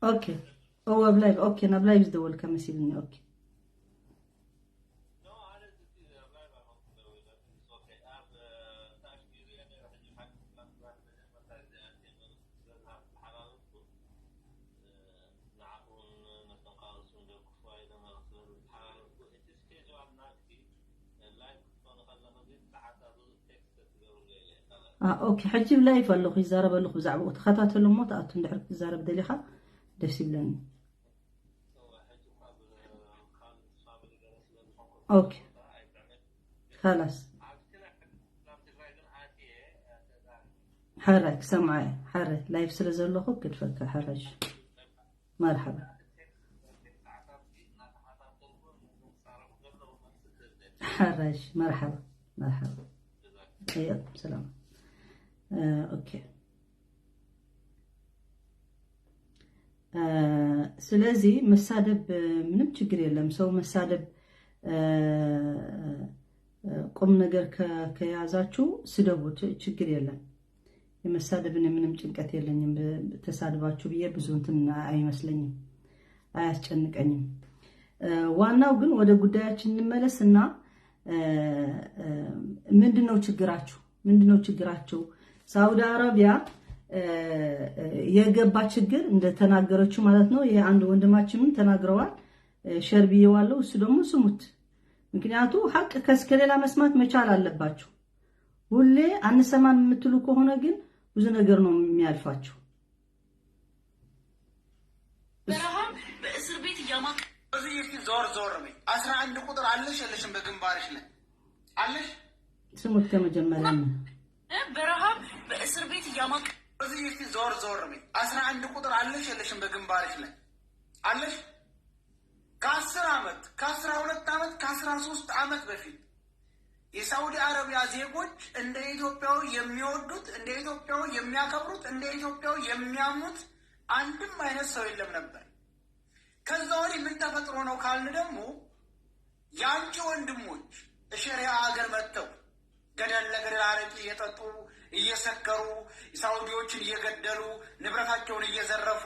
ኦኬ። ኦ፣ ኣብ ላይቭ። ኦኬ፣ ናብ ላይቭ ዝደወልካ መሲልኒ። ኦኬ። ኦኬ፣ ሕጂ ላይፍ ኣለኹ፣ ይዛረብ ኣለኹ። ብዛዕባኡ ተኸታተሉ እሞ፣ ተኣቱ እንድሕር ክትዛረብ ደሊኻ ደስ ይብለኒ። ኦኬ፣ ካላስ። ሓራይ ክሰምዓ እየ። ሓራይ ላይፍ ስለ ዘለኹ ክድፈካ። ሓራይ፣ መርሓባ። ሓራሽ፣ መርሓባ፣ መርሓባ። እዮ፣ ሰላም። ኦኬ። ስለዚህ መሳደብ ምንም ችግር የለም። ሰው መሳደብ ቁም ነገር ከያዛችሁ ስደቡት፣ ችግር የለም። የመሳደብን ምንም ጭንቀት የለኝም። ተሳድባችሁ ብዬ ብዙ እንትን አይመስለኝም፣ አያስጨንቀኝም። ዋናው ግን ወደ ጉዳያችን እንመለስና ምንድነው ችግራችሁ? ምንድነው ችግራችሁ? ሳውዲ አረቢያ የገባ ችግር እንደተናገረችው ማለት ነው። ይሄ አንድ ወንድማችንም ተናግረዋል፣ ሸር ብዬዋለሁ። እሱ ደግሞ ስሙት። ምክንያቱ ሀቅ ከሌላ መስማት መቻል አለባችሁ። ሁሌ አንሰማን የምትሉ ከሆነ ግን ብዙ ነገር ነው የሚያልፋችሁ። በረሃም በእስር ቤት እያማቅ እዚህ እስቲ ዞር ዞር በይ። አስራ አንድ ቁጥር አለሽ የለሽም በግንባርሽ ላይ አለሽ? ስሙት ከመጀመሪያ ነው። በረሃም በእስር ቤት እያማቅ እዚህ እስቲ ዞር ዞር በይ። አስራ አንድ ቁጥር አለሽ የለሽም በግንባርሽ ላይ አለሽ? ከአስር ዓመት ከአስራ ሁለት ዓመት ከአስራ ሶስት ዓመት በፊት የሳውዲ አረቢያ ዜጎች እንደ ኢትዮጵያዊ የሚወዱት እንደ ኢትዮጵያዊ የሚያከብሩት እንደ ኢትዮጵያዊ የሚያምኑት አንድም አይነት ሰው የለም ነበር። ከዛ ወዲህ ምን ተፈጥሮ ነው ካልን ደግሞ የአንቺ ወንድሞች እሸሪያ ሀገር መጥተው ገደል ለገደል አረቂ እየጠጡ እየሰከሩ ሳውዲዎችን እየገደሉ ንብረታቸውን እየዘረፉ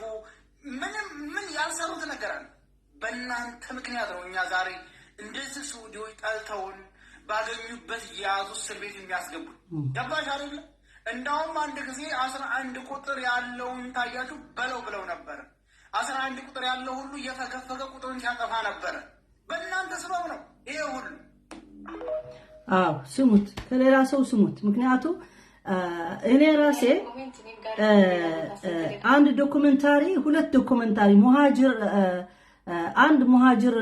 ምንም ምን ያልሰሩት ነገር አለ። በእናንተ ምክንያት ነው እኛ ዛሬ እንደዚህ ሳውዲዎች ጠልተውን ባገኙበት እየያዙ እስር ቤት የሚያስገቡን። ገባሽ አይደለ? እንዳውም አንድ ጊዜ አስራ አንድ ቁጥር ያለውን ታያችሁ በለው ብለው ነበረ። አስራ አንድ ቁጥር ያለው ሁሉ እየፈገፈገ ቁጥሩን ሲያጠፋ ነበረ። በእናንተ ሰበብ ነው ይሄ ሁሉ። አዎ ስሙት፣ ከሌላ ሰው ስሙት። ምክንያቱ እኔ ራሴ አንድ ዶኩመንታሪ፣ ሁለት ዶኩመንታሪ ሙሃጅር አንድ ሙሃጅር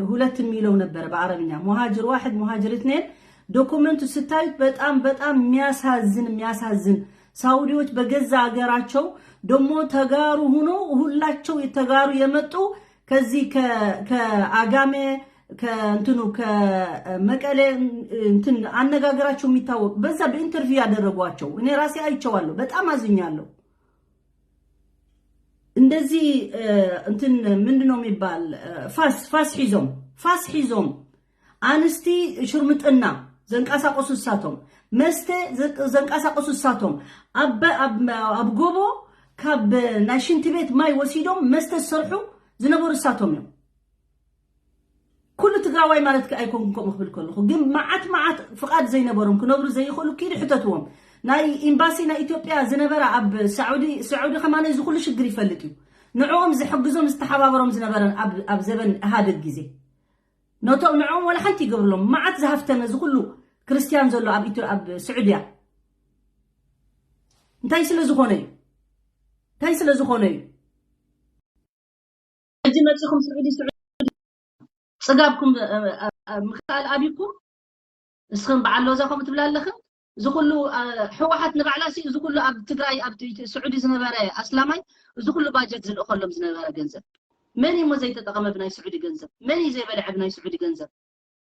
ሁለት የሚለው ነበረ በአረብኛ። ሙሃጅር ዋሕድ፣ ሙሃጅር እትኔን። ዶኩመንቱ ስታዩት በጣም በጣም የሚያሳዝን የሚያሳዝን፣ ሳውዲዎች በገዛ ሀገራቸው ደግሞ ተጋሩ ሆኖ ሁላቸው ተጋሩ የመጡ ከዚህ ከአጋሜ ከእንትኑ ከመቀሌ እንትን አነጋገራቸው የሚታወቅ በዛ በኢንተርቪው ያደረጓቸው እኔ ራሴ አይቼዋለሁ። በጣም አዝኛለሁ። እንደዚህ እንትን ምንድን ነው የሚባል ፋስ ፋስ ሒዞም ፋስ ሒዞም ኣንስቲ ሽርምጥና ዘንቀሳቀሱ እሳቶም፣ መስተ ዘንቀሳቀሱ እሳቶም፣ ኣብ ጎቦ ካብ ናይ ሽንቲ ቤት ማይ ወሲዶም መስተ ዝሰርሑ ዝነበሩ እሳቶም እዮም። ኩሉ ትግራዋይ ማለት ከ ኣይኮንኩን ከምኡ ክብል ከለኹ፣ ግን መዓት መዓት ፍቓድ ዘይነበሮም ክነብሩ ዘይኽእሉ ኪዱ ሕተትዎም። ናይ ኤምባሲ ናይ ኢትዮጵያ ዝነበረ ኣብ ሳዑዲ፣ ሳዑዲ ከማን እዚ ኩሉ ሽግር ይፈልጥ እዩ። ንዕኦም ዝሕግዞም ዝተሓባበሮም ዝነበረ ኣብ ዘበን ኢህኣደግ ግዜ ነቶም ንዕኦም ወላ ሓንቲ ይገብርሎም። መዓት ዝሃፍተመ እዚ ኩሉ ክርስትያን ዘሎ ኣብ ኢትዮ ኣብ ስዑድያ እንታይ ስለ ዝኾነ እዩ? እንታይ ስለ ዝኾነ እዩ? ሕጂ መጺኹም ስዑዲ ስዑዲ ጽጋብኩም ምክኣል ኣቢኩም እስኽን በዓል ሎዛ ከምኡ ትብላ ኣለኽን። እዚ ኩሉ ህወሓት ንባዕላ ሲ እዚ ኩሉ ኣብ ትግራይ ኣብ ስዑዲ ዝነበረ ኣስላማይ እዚ ኩሉ ባጀት ዝልእኸሎም ዝነበረ ገንዘብ መን እዩ ዘይተጠቐመ ብናይ ስዑዲ ገንዘብ? መን እዩ ዘይበልዐ ብናይ ስዑዲ ገንዘብ?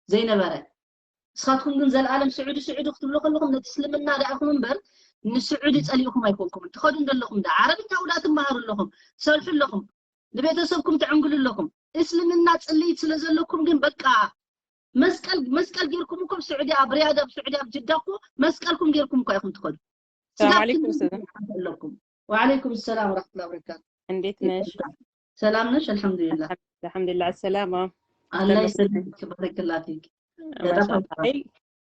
ዘይነበረ። ንስኻትኩም ግን ዘለኣለም ስዑዲ ስዑዲ ክትብሉ ከለኹም ነቲ እስልምና ደኣኹም እምበር ንስዑዲ ጸሊእኹም ኣይኮንኩምን። ትኸዱ እንደለኹም ዳ ዓረብኛ ውዳ ትመሃሩ ኣለኹም፣ ትሰርሑ ኣለኹም፣ ንቤተሰብኩም ትዕንግሉ ኣለኹም። እስልምና ጽልኢት ስለ ዘለኩም ግን በቃ መስቀል መስቀል ጌርኩም እኮ ኣብ ስዑዲ ኣብ ሪያድ ኣብ ስዑዲ ኣብ ጅዳ እኮ መስቀልኩም ጌርኩም እኮ ኢኹም ትኸዱ። ሰላም ስጋብ ዓለይኩም ክንዲ ሰላም። ኣለኩም። ወዓለይኩም ሰላም ወራህመቱላሂ ወበረካቱ። እንዴት ነሽ? ሰላም ነሽ? አልሐምዱሊላህ። አልሐምዱሊላህ ሰላማ። አላህ ይሰልምክ፣ ባረከላህ ፊክ። በጣም ማሻአላህ። አይ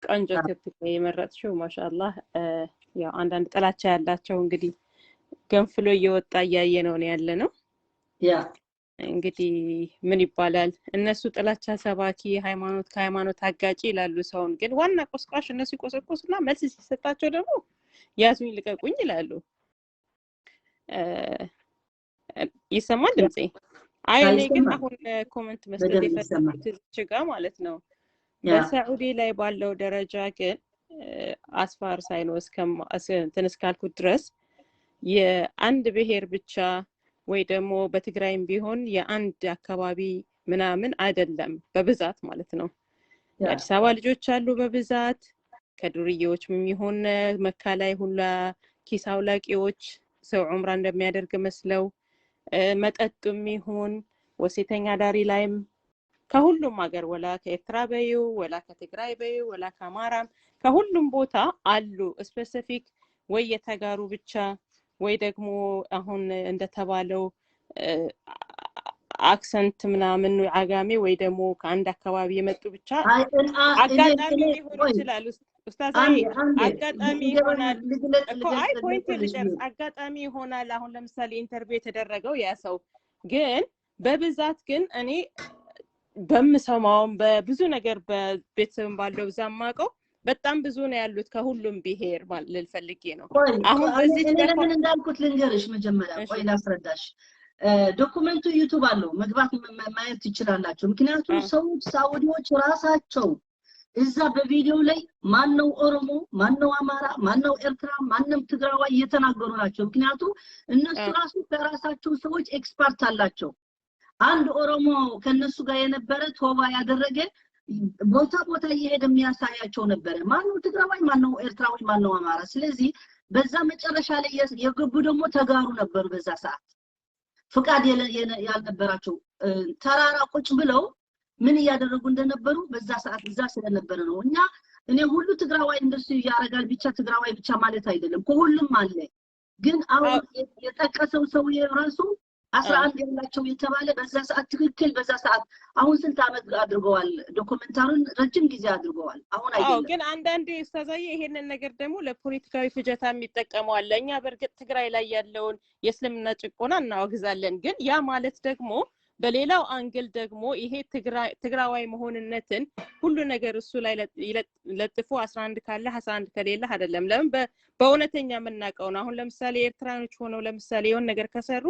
ቆንጆ ቶፒክ ነው የመረጥሽው። ማሻአላህ። እ፣ ያው አንዳንድ ጥላቻ ያላቸው እንግዲህ ገንፍሎ እየወጣ እያየ ነው ያለ ነው። ያ እንግዲህ ምን ይባላል፣ እነሱ ጥላቻ ሰባኪ፣ ሃይማኖት ከሃይማኖት አጋጭ ይላሉ ሰውን። ግን ዋና ቆስቋሽ እነሱ ይቆሰቆሱና መልስ ሲሰጣቸው ደግሞ ያዙኝ ልቀቁኝ ይላሉ። እ፣ ይሰማል ድምጼ? አይ አይ እኔ ግን ይሰማል። አሁን ኮመንት መስጠት በደንብ ይሰማል። የፈለኩት እዚች ጋ ማለት ነው። ያ በሳዑዲ ላይ ባለው ደረጃ ግን አስፋር ሳይኖ እስከማ- እስ- እንትን እስካልኩት ድረስ የአንድ ብሔር ብቻ ወይ ደግሞ በትግራይም ቢሆን የአንድ አካባቢ ምናምን አይደለም፣ በብዛት ማለት ነው። ያ የአዲስ አበባ ልጆች አሉ በብዛት ከዱርዬዎች የሚሆን መካ ላይ ሁላ ኪስ አውላቂዎች ሰው ዑምራ እንደሚያደርግ መስለው እ፣ መጠጡም ይሁን ወሴተኛ ዳሪ ላይም ከሁሉም ሀገር ወላ ከኤርትራ በዩ ወላ ከትግራይ በዩ ወላ ከአማራም ከሁሉም ቦታ አሉ። ስፔሲፊክ ወይ የተጋሩ ብቻ ወይ ደግሞ አሁን እንደተባለው እ፣ አክሰንት ምናምን አጋሜ ወይ ደግሞ ከአንድ አካባቢ የመጡ ብቻ አይ እን- አ- እኔ አጋጣሚ እኔ ሊሆን ቆይ ይችላል። ኡስ- ኡስታዛዬ አንዴ አንዴ አጋጣሚ ልንገር ይሆናል ልግለጽ እኮ። አይ ልገልጽ ፖይንት ልገልጽ ልጨርስ። አጋጣሚ ይሆናል አሁን ለምሳሌ ኢንተርቪው የተደረገው ያ ሰው ግን በብዛት ግን እኔ በምሰማውም በብዙ ነገር በቤተሰብም ባለው ብዛ የማውቀው በጣም ብዙ ነው ያሉት ከሁሉም ብሔር ማለት ልል ፈልጌ ነው። ቆይ አሁን እኔ በዚህ እኔ ደፋ ለምን እንዳልኩት ልንገርሽ። መጀመሪያ እሺ ቆይ ላስረዳሽ። እ፣ ዶኩመንቱ ዩቱብ አለው፣ መግባት መ- መ- ማየት ትችላላችሁ። ምክንያቱም አ- ሰዎች ሳውዲዎች ራሳቸው እዛ በቪዲዮ ላይ ማን ነው ኦሮሞ፣ ማን ነው አማራ፣ ማን ነው ኤርትራ፣ ማንም ትግራዋይ እየተናገሩ ናቸው። ምክንያቱም እነሱ አ- ራሱ ከራሳቸው ሰዎች ኤክስፐርት አላቸው። አንድ ኦሮሞ ከነሱ ጋር የነበረ ቶባ ያደረገ ቦታ ቦታ እየሄደ የሚያሳያቸው ነበረ። ማነው ትግራዋይ፣ ማነው ኤርትራዊ፣ ማነው አማራ። ስለዚህ በዛ መጨረሻ ላይ የ- የገቡ ደግሞ ተጋሩ ነበሩ። በዛ ሰዓት ፍቃድ የለ- የለ- ያልነበራቸው እ፣ ተራራ ቁጭ ብለው ምን እያደረጉ እንደነበሩ በዛ ሰዓት እዛ ስለነበረ ነው። እኛ እኔ ሁሉ ትግራዋይ እንደሱ ያደርጋል ብቻ ትግራዋይ ብቻ ማለት አይደለም፣ ከሁሉም አለ። ግን አሁን አዎ የ- የጠቀሰው ሰውዬ ራሱ አስራ አዎ አንድ ያላቸው የተባለ በዛ ሰዓት ትክክል በዛ ሰዓት አሁን ስንት ዓመት አድርገዋል? ዶኩመንታሩን ረጅም ጊዜ አድርገዋል። አሁን አዎ አይደለም ግን አንዳንዴ ኡስታዛዬ ይሄንን ነገር ደግሞ ለፖለቲካዊ ፍጀታ የሚጠቀመው አለ። እኛ በእርግጥ ትግራይ ላይ ያለውን የእስልምና ጭቆና እናወግዛለን። ግን ያ ማለት ደግሞ በሌላው አንግል ደግሞ ይሄ ትግራይ ትግራዋይ መሆንነትን ሁሉ ነገር እሱ ላይ ለጥ- ይለጥ- ለጥፎ አስራ አንድ ካለ አስራ አንድ ከሌለ አይደለም። ለምን በ- በእውነተኛ የምናውቀው ነው። አሁን ለምሳሌ ኤርትራኖች ሆነው ለምሳሌ የሆነ ነገር ከሰሩ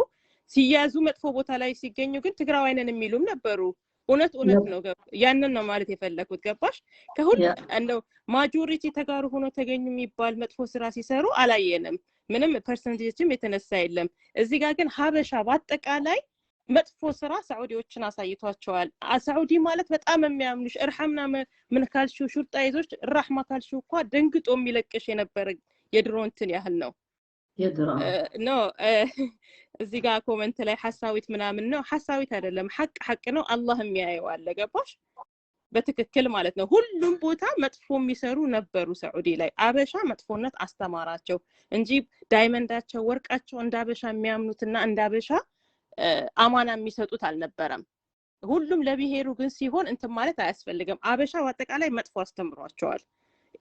ሲያዙ መጥፎ ቦታ ላይ ሲገኙ ግን ትግራዋይ ነን የሚሉም ነበሩ። እውነት እውነት ነ- ነው። ገብ- ያንን ነው ማለት የፈለኩት። ገባሽ? ከሁሉ ያ እንደው ማጆሪቲ ተጋሩ ሆኖ ተገኙ የሚባል መጥፎ ስራ ሲሰሩ አላየንም። ምንም ፐርሰንቴጅም የተነሳ የለም። እዚህ ጋር ግን ሀበሻ በአጠቃላይ መጥፎ ስራ ሳዑዲዎችን አሳይቷቸዋል። አ- ሳዑዲ ማለት በጣም የሚያምኑሽ እርሐምና መ- ምን ካልሽው ሹርጣ ይዞች ራሕማ ካልሽው እኳ ደንግጦ የሚለቅሽ የነበረ የድሮ እንትን ያህል ነው። የድሮ እ፣ ኖ እ፣ እዚህ ጋር ኮመንት ላይ ሐሳዊት ምናምን ነው። ሐሳዊት አይደለም፣ ሐቅ ሐቅ ነው። አላህም ያየዋል። ገባሽ? በትክክል ማለት ነው። ሁሉም ቦታ መጥፎ የሚሰሩ ነበሩ። ሳዑዲ ላይ አበሻ መጥፎነት አስተማራቸው እንጂ ዳይመንዳቸው ወርቃቸው እንደ አበሻ የሚያምኑትና እንደ አበሻ እ፣ አማና የሚሰጡት አልነበረም። ሁሉም ለብሔሩ ግን ሲሆን እንትን ማለት አያስፈልግም። አበሻ በአጠቃላይ መጥፎ አስተምሯቸዋል።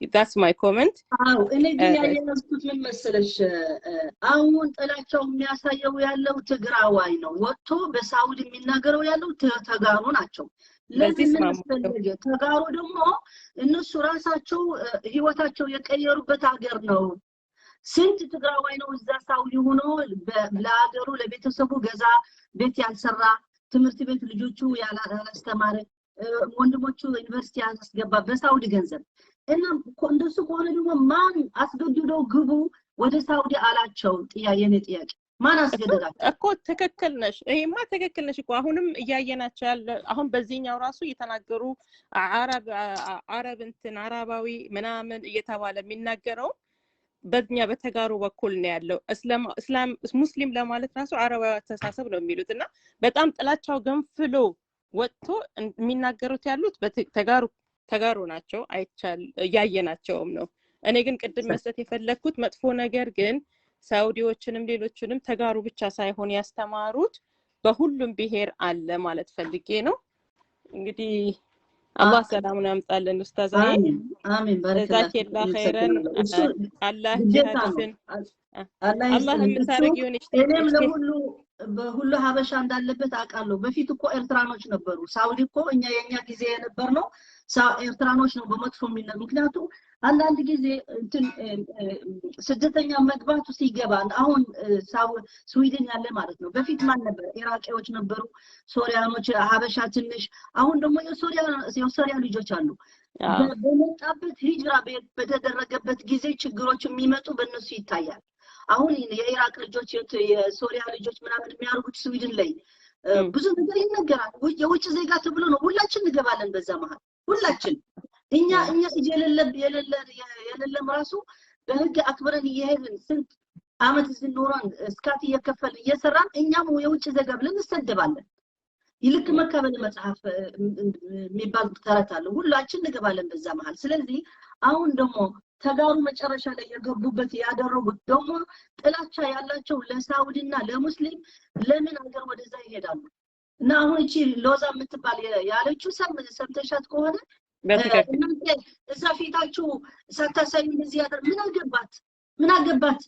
That's my comment። አዎ እኔ እ፣ ግን ያያያዝኩት ምን መሰለሽ፣ እ፣ አሁን ጥላቻው የሚያሳየው ያለው ትግራዋይ ነው። ወጥቶ በሳውዲ የሚናገረው ያለው ተ- ተጋሩ ናቸው። ለዚህ በዚህ ምን እስማማለሁ። አስፈለገ? ተጋሩ ደግሞ እነሱ ራሳቸው እ፣ ህይወታቸው የቀየሩበት ሀገር ነው። ስንት ትግራዋይ ነው እዛ ሳውዲ ሆኖ በ- ለሀገሩ ለቤተሰቡ ገዛ ቤት ያልሰራ፣ ትምህርት ቤት ልጆቹ ያላ- ያላስተማረ፣ እ፣ ወንድሞቹ ዩኒቨርሲቲ ያላስገባ በሳውዲ ገንዘብ እና ኮ- እንደሱ ከሆነ ደግሞ ማን አስገድዶ ግቡ ወደ ሳውዲ አላቸው? ጥያ- የኔ ጥያቄ ማን እኮ አስገደዳቸው? እኮ ትክክል ነሽ። ይሄማ ትክክል ነሽ እኮ። አሁንም እያየናቸው ያለ አሁን በዚህኛው ራሱ እየተናገሩ አረብ አ- አረብ እንትን አረባዊ ምናምን እየተባለ የሚናገረው በኛ በተጋሩ በኩል ነው ያለው። እስላም እስላም ሙስሊም ለማለት ራሱ አረባዊ አስተሳሰብ ነው የሚሉት እና በጣም ጥላቻው ገንፍሎ ወጥቶ እን- የሚናገሩት ያሉት በተ- ተጋሩ ተጋሩ ናቸው፣ አይቻል እያየናቸውም ነው። እኔ ግን ቅድም መስጠት የፈለግኩት መጥፎ ነገር ግን ሳውዲዎችንም ሌሎችንም ተጋሩ ብቻ ሳይሆን ያስተማሩት በሁሉም ብሔር አለ ማለት ፈልጌ ነው። እንግዲህ አላህ ሰላሙን ያምጣልን ኡስታዛዬ። አሚን አሚን። ጀዛኬላ ኸይረን። አላህ ጂሃድሽን አላህ የምታደርጊውን እኔም ለሁሉ በሁሉ ሀበሻ እንዳለበት አውቃለሁ። በፊት እኮ ኤርትራኖች ነበሩ ሳውዲ እኮ። እኛ የኛ ጊዜ የነበር ነው ኤርትራኖች ነው በመጥፎ የሚነ ምክንያቱም አንዳንድ ጊዜ እንትን ስደተኛ መግባቱ ሲገባ አሁን ስዊድን ያለ ማለት ነው። በፊት ማን ነበር? ኢራቂዎች ነበሩ፣ ሶሪያኖች፣ ሀበሻ ትንሽ። አሁን ደግሞ የሶሪያ ልጆች አሉ። በመጣበት ሂጅራ በተደረገበት ጊዜ ችግሮች የሚመጡ በእነሱ ይታያል። አሁን የኢራቅ ልጆች፣ የሶሪያ ልጆች ምናምን የሚያደርጉት ስዊድን ላይ ብዙ ነገር ይነገራል። የውጭ ዜጋ ተብሎ ነው። ሁላችን እንገባለን በዛ መሀል ሁላችን እኛ እኛ የሌለም የሌለም ራሱ በህግ አክብረን እየሄድን ስንት አመት እዚህ ኖረን እስካት እየከፈልን እየሰራን እኛም የውጭ ዜጋ ብለን እንሰደባለን። ይልክ መካበል መጽሐፍ የሚባል ተረት አለ። ሁላችን እንገባለን በዛ መሀል። ስለዚህ አሁን ደግሞ ተጋሩ መጨረሻ ላይ የገቡበት ያደረጉት ደግሞ ጥላቻ ያላቸው ለሳውዲና ለሙስሊም ለምን ሀገር ወደዛ ይሄዳሉ? እና አሁን እቺ ሎዛ የምትባል ያለችው ሰምተሻት ከሆነ እናንተ እዛ ፊታችሁ ሳታሳዩ እንደዚህ ያደር ምን አገባት? ምን አገባት?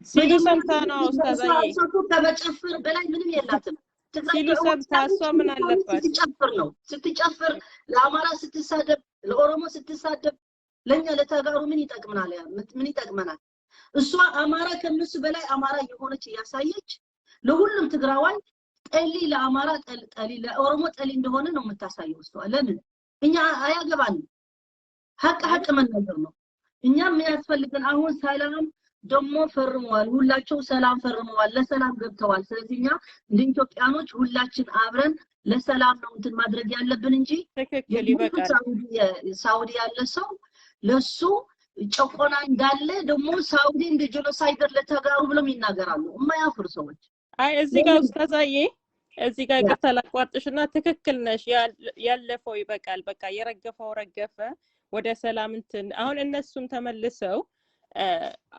ሲሉ ሰምታ ነው ኡስታዛዬ። ከመጨፍር በላይ ምንም የላትም። ሲሉ ሰምታ እሷ ምን አለባት? ስትጨፍር ነው ስትጨፍር፣ ለአማራ ስትሳደብ፣ ለኦሮሞ ስትሳደብ ለእኛ ለተጋሩ ምን ይጠቅመናል? ምን ይጠቅመናል? እሷ አማራ ከነሱ በላይ አማራ የሆነች እያሳየች ለሁሉም ትግራዋይ ጠሊ ለአማራ ጠሊ ለኦሮሞ ጠሊ እንደሆነ ነው የምታሳየው እሷ። ለምን እኛ አያገባንም። ሀቅ ሀቅ መናገር ነው። እኛ የሚያስፈልገን አሁን ሰላም ደግሞ ፈርመዋል። ሁላቸው ሰላም ፈርመዋል፣ ለሰላም ገብተዋል። ስለዚህ እኛ እንደ ኢትዮጵያኖች ሁላችን አብረን ለሰላም ነው እንትን ማድረግ ያለብን እንጂ ሳውዲ ያለ ሰው ለሱ ጨቆና እንዳለ ደግሞ ሳውዲ እንደ ጀኖሳይደር ለተጋሩ ብሎም ይናገራሉ። የማያፍሩ ሰዎች አይ እዚህ ጋር ኡስታዛዬ እዚህ ጋር ይቅርታ ላቋርጥሽና ትክክል ነሽ። ያለፈው ይበቃል። በቃ የረገፈው ረገፈ። ወደ ሰላም እንትን አሁን እነሱም ተመልሰው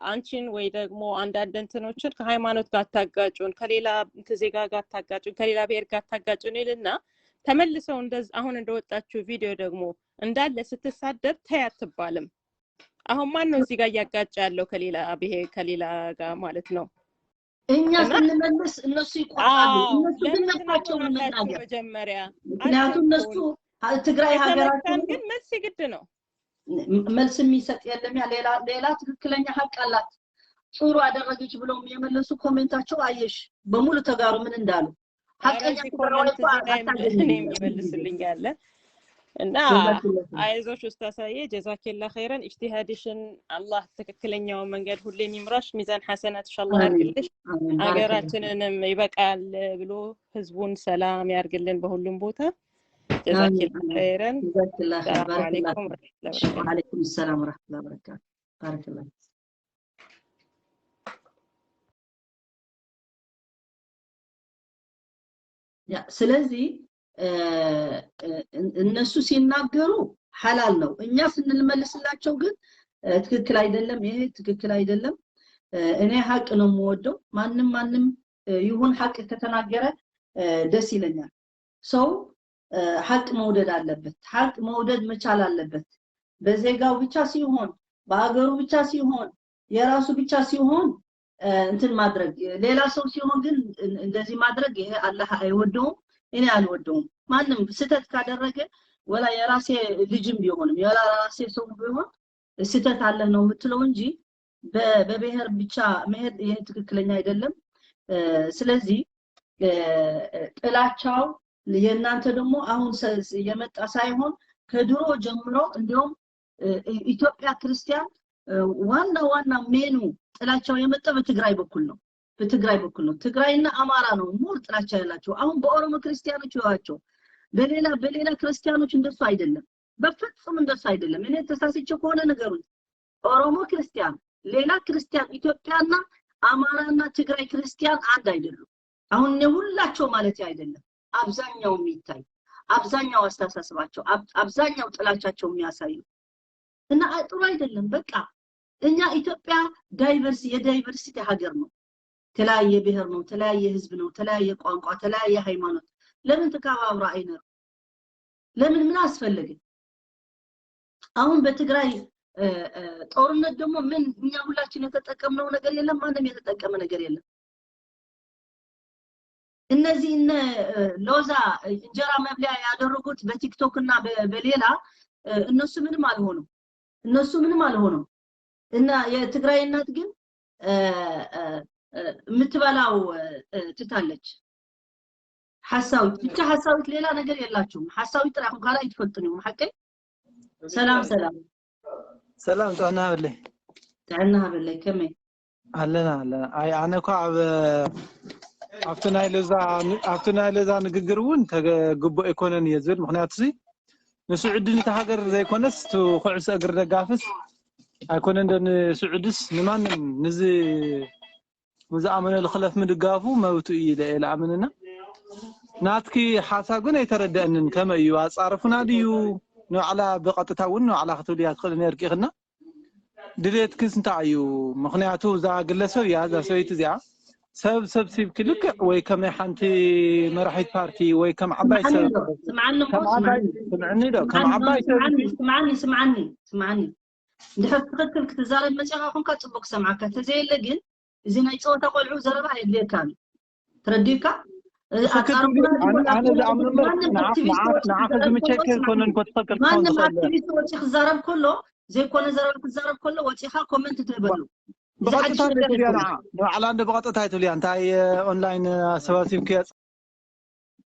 አንቺን ወይ ደግሞ አንዳንድ እንትኖችን ከሃይማኖት ጋር አታጋጩን፣ ከሌላ ዜጋ ጋር አታጋጩን፣ ከሌላ ብሔር ጋር አታጋጩን ይልና ተመልሰው እንደዚ አሁን እንደወጣችው ቪዲዮ ደግሞ እንዳለ ስትሳደብ ተይ አትባልም። አሁን ማን ነው እዚህ ጋር እያጋጨ ያለው ከሌላ ብሔር ከሌላ ጋር ማለት ነው? እኛ ስንመልስ እነሱ ይቆጣሉ። እነሱ ግን መጥፋቸው መናገር መጀመሪያ ምክንያቱም እነሱ ትግራይ ሀገራችን ግን መልስ ግድ ነው። መልስ የሚሰጥ የለም። ያ ሌላ ሌላ ትክክለኛ ሀቅ አላት። ጥሩ አደረገች ብለው የመለሱ ኮሜንታቸው አየሽ በሙሉ ተጋሩ ምን እንዳሉ ሀቀኛ ይመልስልኛለ እና አይዞሽ ኡስታዛዬ ጀዛኬላ ኸይረን ኢጅቲሃድሽን አላህ ትክክለኛው መንገድ ሁሌም ይምራሽ። ሚዛን ሐሰናት ኢንሻአላህ ያርግልሽ። ሀገራችንንም ይበቃል ብሎ ህዝቡን ሰላም ያርግልን በሁሉም ቦታ። ጀዛኬላ ኸይረን። ሰላም አለይኩም ወረሕመቱላሂ ወበረካቱ። ወአለይኩም ሰላም ወረሕመቱላሂ ወበረካቱ። ባረከላህ። ስለዚህ እነሱ ሲናገሩ ሐላል ነው። እኛ ስንመልስላቸው ግን ትክክል አይደለም፣ ይሄ ትክክል አይደለም፣ እኔ ሐቅ ነው የምወደው። ማንም ማንም ይሁን ሐቅ ከተናገረ ደስ ይለኛል። ሰው ሐቅ መውደድ አለበት። ሐቅ መውደድ መቻል አለበት። በዜጋው ብቻ ሲሆን፣ በአገሩ ብቻ ሲሆን፣ የራሱ ብቻ ሲሆን እንትን ማድረግ፣ ሌላ ሰው ሲሆን ግን እንደዚህ ማድረግ ይሄ አላህ አይወደውም፣ እኔ አልወደውም። ማንም ስህተት ካደረገ ወላ የራሴ ልጅም ቢሆንም የራሴ ሰው ቢሆን ስህተት አለህ ነው የምትለው እንጂ በብሔር ብቻ መሄድ ይሄ ትክክለኛ አይደለም። ስለዚህ ጥላቻው የእናንተ ደግሞ አሁን የመጣ ሳይሆን ከድሮ ጀምሮ እንዲሁም ኢትዮጵያ ክርስቲያን ዋና ዋና ሜኑ ጥላቻው የመጣ በትግራይ በኩል ነው። በትግራይ በኩል ነው። ትግራይና አማራ ነው ሙር ጥላቻ ያላቸው። አሁን በኦሮሞ ክርስቲያኖች ይዋቸው በሌላ በሌላ ክርስቲያኖች እንደሱ አይደለም፣ በፍጹም እንደሱ አይደለም። እኔ ተሳስቼ ከሆነ ንገሩኝ። ኦሮሞ ክርስቲያን፣ ሌላ ክርስቲያን፣ ኢትዮጵያና አማራና ትግራይ ክርስቲያን አንድ አይደሉም። አሁን እኔ ሁላቸው ማለት አይደለም፣ አብዛኛው የሚታይ አብዛኛው አስተሳሰባቸው፣ አብ-፣ አብዛኛው ጥላቻቸው የሚያሳዩ። እና አ-፣ ጥሩ አይደለም። በቃ እኛ ኢትዮጵያ ዳይቨርስ-፣ የዳይቨርሲቲ ሀገር ነው። ተለያየ ብሔር ነው፣ ተለያየ ህዝብ ነው፣ ተለያየ ቋንቋ፣ ተለያየ ሃይማኖት። ለምን ተከባብሮ አይኖርም? ለምን፣ ምን አስፈለገ? አሁን በትግራይ፣ እ፣ እ፣ ጦርነት ደግሞ ምን እኛ ሁላችን የተጠቀምነው ነገር የለም፣ ማንም የተጠቀመ ነገር የለም። እነዚህ እነ፣ እ፣ ሎዛ እንጀራ መብለያ ያደረጉት በቲክቶክ እና በ-፣ በሌላ፣ እ፣ እነሱ ምንም አልሆኑም። እነሱ ምንም አልሆኑም። እና የትግራይ እናት ግን፣ እ፣ እ፣ እ፣ የምትበላው፣ እ፣ እ፣ ትታለች። ሓሳዊት ብቻ፣ ሓሳዊት፣ ሌላ ነገር የላችሁም። ሓሳዊት ጥራይ ኢኹም፣ ካልእ ኣይትፈልጡን ኢኹም። ሓቀይ? ሰላም፣ ሰላም። ሰላም፣ ጥዕና ሃበለይ። ጥዕና ሃበለይ፣ ከመይ? ኣለና፣ ኣለና። ኣይ፣ ኣነ እኳ ኣብ፣ ኣብቲ ናይ ሎዛ ን-፣ ኣብቲ ናይ ሎዛ ንግግር እውን ተገ-፣ ግቡእ ኣይኮነን እየ ዝብል። ምኽንያቱ ሲ ንስዑዲ ነቲ ሃገር ዘይኮነስ፣ እቲ ኩዕሶ እግሪ ደጋፍስ ኣይኮነን ዶ ንስዑድስ፣ ንማንም፣ ንዚ ንዝኣመነሉ ክለፍ ምድጋፉ መብቱ እዩ ኢለ እየ ዝኣምንና። ናትኪ ሓሳብ ግን ኣይተረደአንን። ከመይ እዩ ኣጻርፉና ድዩ? ንባዕላ ብቐጥታ እውን ንባዕላ ክትብልያ ትኽእሊ ነርኪ ኢኽና። ድሌትክስ እንታይ እዩ? ምኽንያቱ እዛ ግለሰብ እያ፣ እዛ ሰበይቲ እዚኣ ሰብ ሰብሲብኪ ልክዕ ወይ ከም ናይ ሓንቲ መራሒት ፓርቲ ወይ ከም ዓባይ ስምዓኒ ሰብ፣ ዶ? ስምዓኒ እሞ፣ ከም ዓባይ፣ ስምዓኒ። ስምዕኒ ዶ? ከም ስምዓኒ፣ ዓባይ ሰብ ስምዓኒ፣ ስምዓኒ፣ ስምዓኒ፣ ስምዓኒ። እንድሕር ትኽክል ክትዛረብ መጺኻ ኮንካ ጽቡቕ ክሰምዓካ፣ ተዘየለ ግን እዚ ናይ ጸወታ ቆልዑ ዘረባ ኣየድልየካን እዩ። ተረዲእካ? እ፣ ትኽክል ኣጻርፉና ትብል። ኣነ፣ ኣነ ዝኣምኖ እምበር ማንም ንዓ-፣ ኣክቲቪስት ንዓ-፣ ወጺ ንዓኺ ክዛረብ ዝምቸኪ ከሎ ኣይኮነን ጽቡቕ። እኮ ትኽክል ማንም ትኾን። ኣክቲቪስት ወጺ ክዛረብ ከሎ ዘይኮነ ዘረባ ክዛረብ ከሎ ወጺኻ ኮመንት ትህበሉ። እዚ ብቐጥታ ሓድሽ ነገር ዘይትብልያ ኣይኮነን። ንዓ፣ ንባዕላ እንደ ብቐጥታ ኣይትብልያ። እንታይ፣ እ፣ ኦንላይን ኣሰባሲብክያ?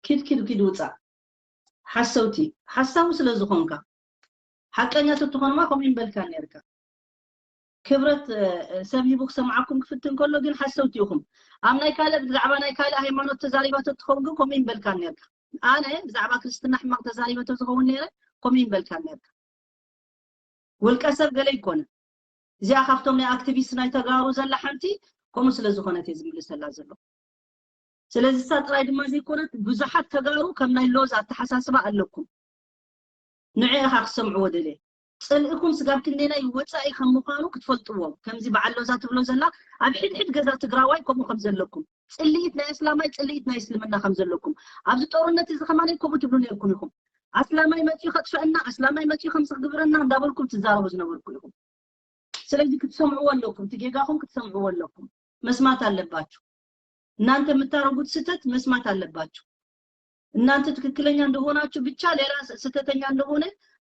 ኪድ፣ ኪድ፣ ኪድ ውጻእ። ሓሰውቲ፣ ሓሳዊ ስለ ዝኾንካ። ሓቀኛ ተትኾንማ ከምኡ ይምበልካ ነርካ። ክብረት፣ እ፣ እ፣ ሰብ ሂቡ ክሰምዓኩም ክፍትን ከሎ ግን ሓሰውቲ ኢኹም። ኣብ ናይ ካልእ፣ ብዛዕባ ናይ ካልእ ሃይማኖት ተዛሪባ ተትኸውን ግን ከምኡ ይምበልካ ነርካ። ኣነ ብዛዕባ ክርስትና ሕማቕ ተዛሪበ ተዝኸውን ነይረ፣ ከምኡ ይምበልካ ነርካ። ውልቀ ሰብ ገለ ይኮነ። እዚኣ ካብቶም ናይ ኣክቲቪስት ናይ ተጋሩ ዘላ ሓንቲ ከምኡ ስለ ዝኾነት እየ ዝምልሰላ ዘሎ። ስለዚ እሳ ጥራይ ድማ ዘይኮነት፣ ብዙሓት ተጋሩ ከም ናይ ሎዛ ኣተሓሳስባ ኣለኩም። ንዕኡ ኢኻ ክሰምዕዎ ደልየ። ጽልኢኹም ስጋብ ክንደየናይ ወጻኢ ከም ምዃኑ ክትፈልጥዎ። ከምዚ በዓል ሎዛ ትብሎ ዘላ፣ ኣብ ሕድሕድ ገዛ ትግራዋይ ከምኡ ከም ዘለኩም። ጽልኢት ናይ ኣስላማይ፣ ጽልኢት ናይ እስልምና ከም ዘለኩም። ኣብዚ ጦርነት እዚ ከማን ከምኡ ትብሉ ነርኩም ኢኹም። ኣስላማይ መጺኡ ከጥፍአና፣ ኣስላማይ መጺኡ ከምዚ ክግብረና እንዳበልኩም ትዛረቡ ዝነበርኩ ኢኹም። ስለዚ ክትሰምዕዎ ኣለኩም፣ እቲ ጌጋኹም ክትሰምዕዎ ኣለኩም። መስማት ኣለባችሁ። እናንተ የምታረጉት ስህተት መስማት ኣለባችሁ። እናንተ ትክክለኛ እንደሆናችሁ ብቻ ሌላ ስ-፣ ስህተተኛ እንደሆነ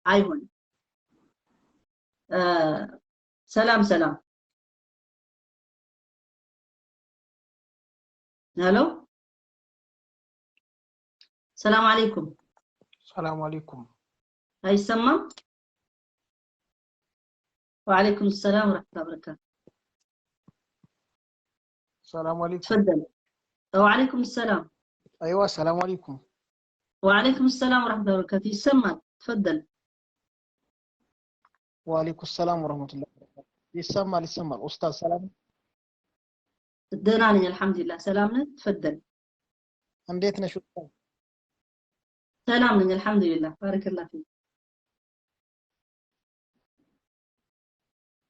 አይሆንም። እ፣ ሰላም፣ ሰላም። ሄሎ፣ ሰላም አለይኩም። ሰላም አለይኩም። አይሰማም? ወአለይኩም ሰላም ወረሕመቱላሂ ወበረካቱ። ሰላም አለይኩም። ተፈደል። ወአለይኩም ሰላም። አይዋ፣ ሰላም አለይኩም። ወአለይኩም ሰላም ወረሕመቱላሂ ወበረካቱ። ይሰማል። ተፈደል። ወአለይኩም ሰላም ወረሕመቱላሂ ወበረካቱ። ይሰማል፣ ይሰማል። ኡስታዝ ሰላም? ደህና ነኝ አልሐምዱሊላህ። ሰላም ነህ? ተፈደል። እንዴት ነሽ ኡስታዝ? ሰላም ነኝ አልሐምዱሊላህ። ባረከላህ ፊክ።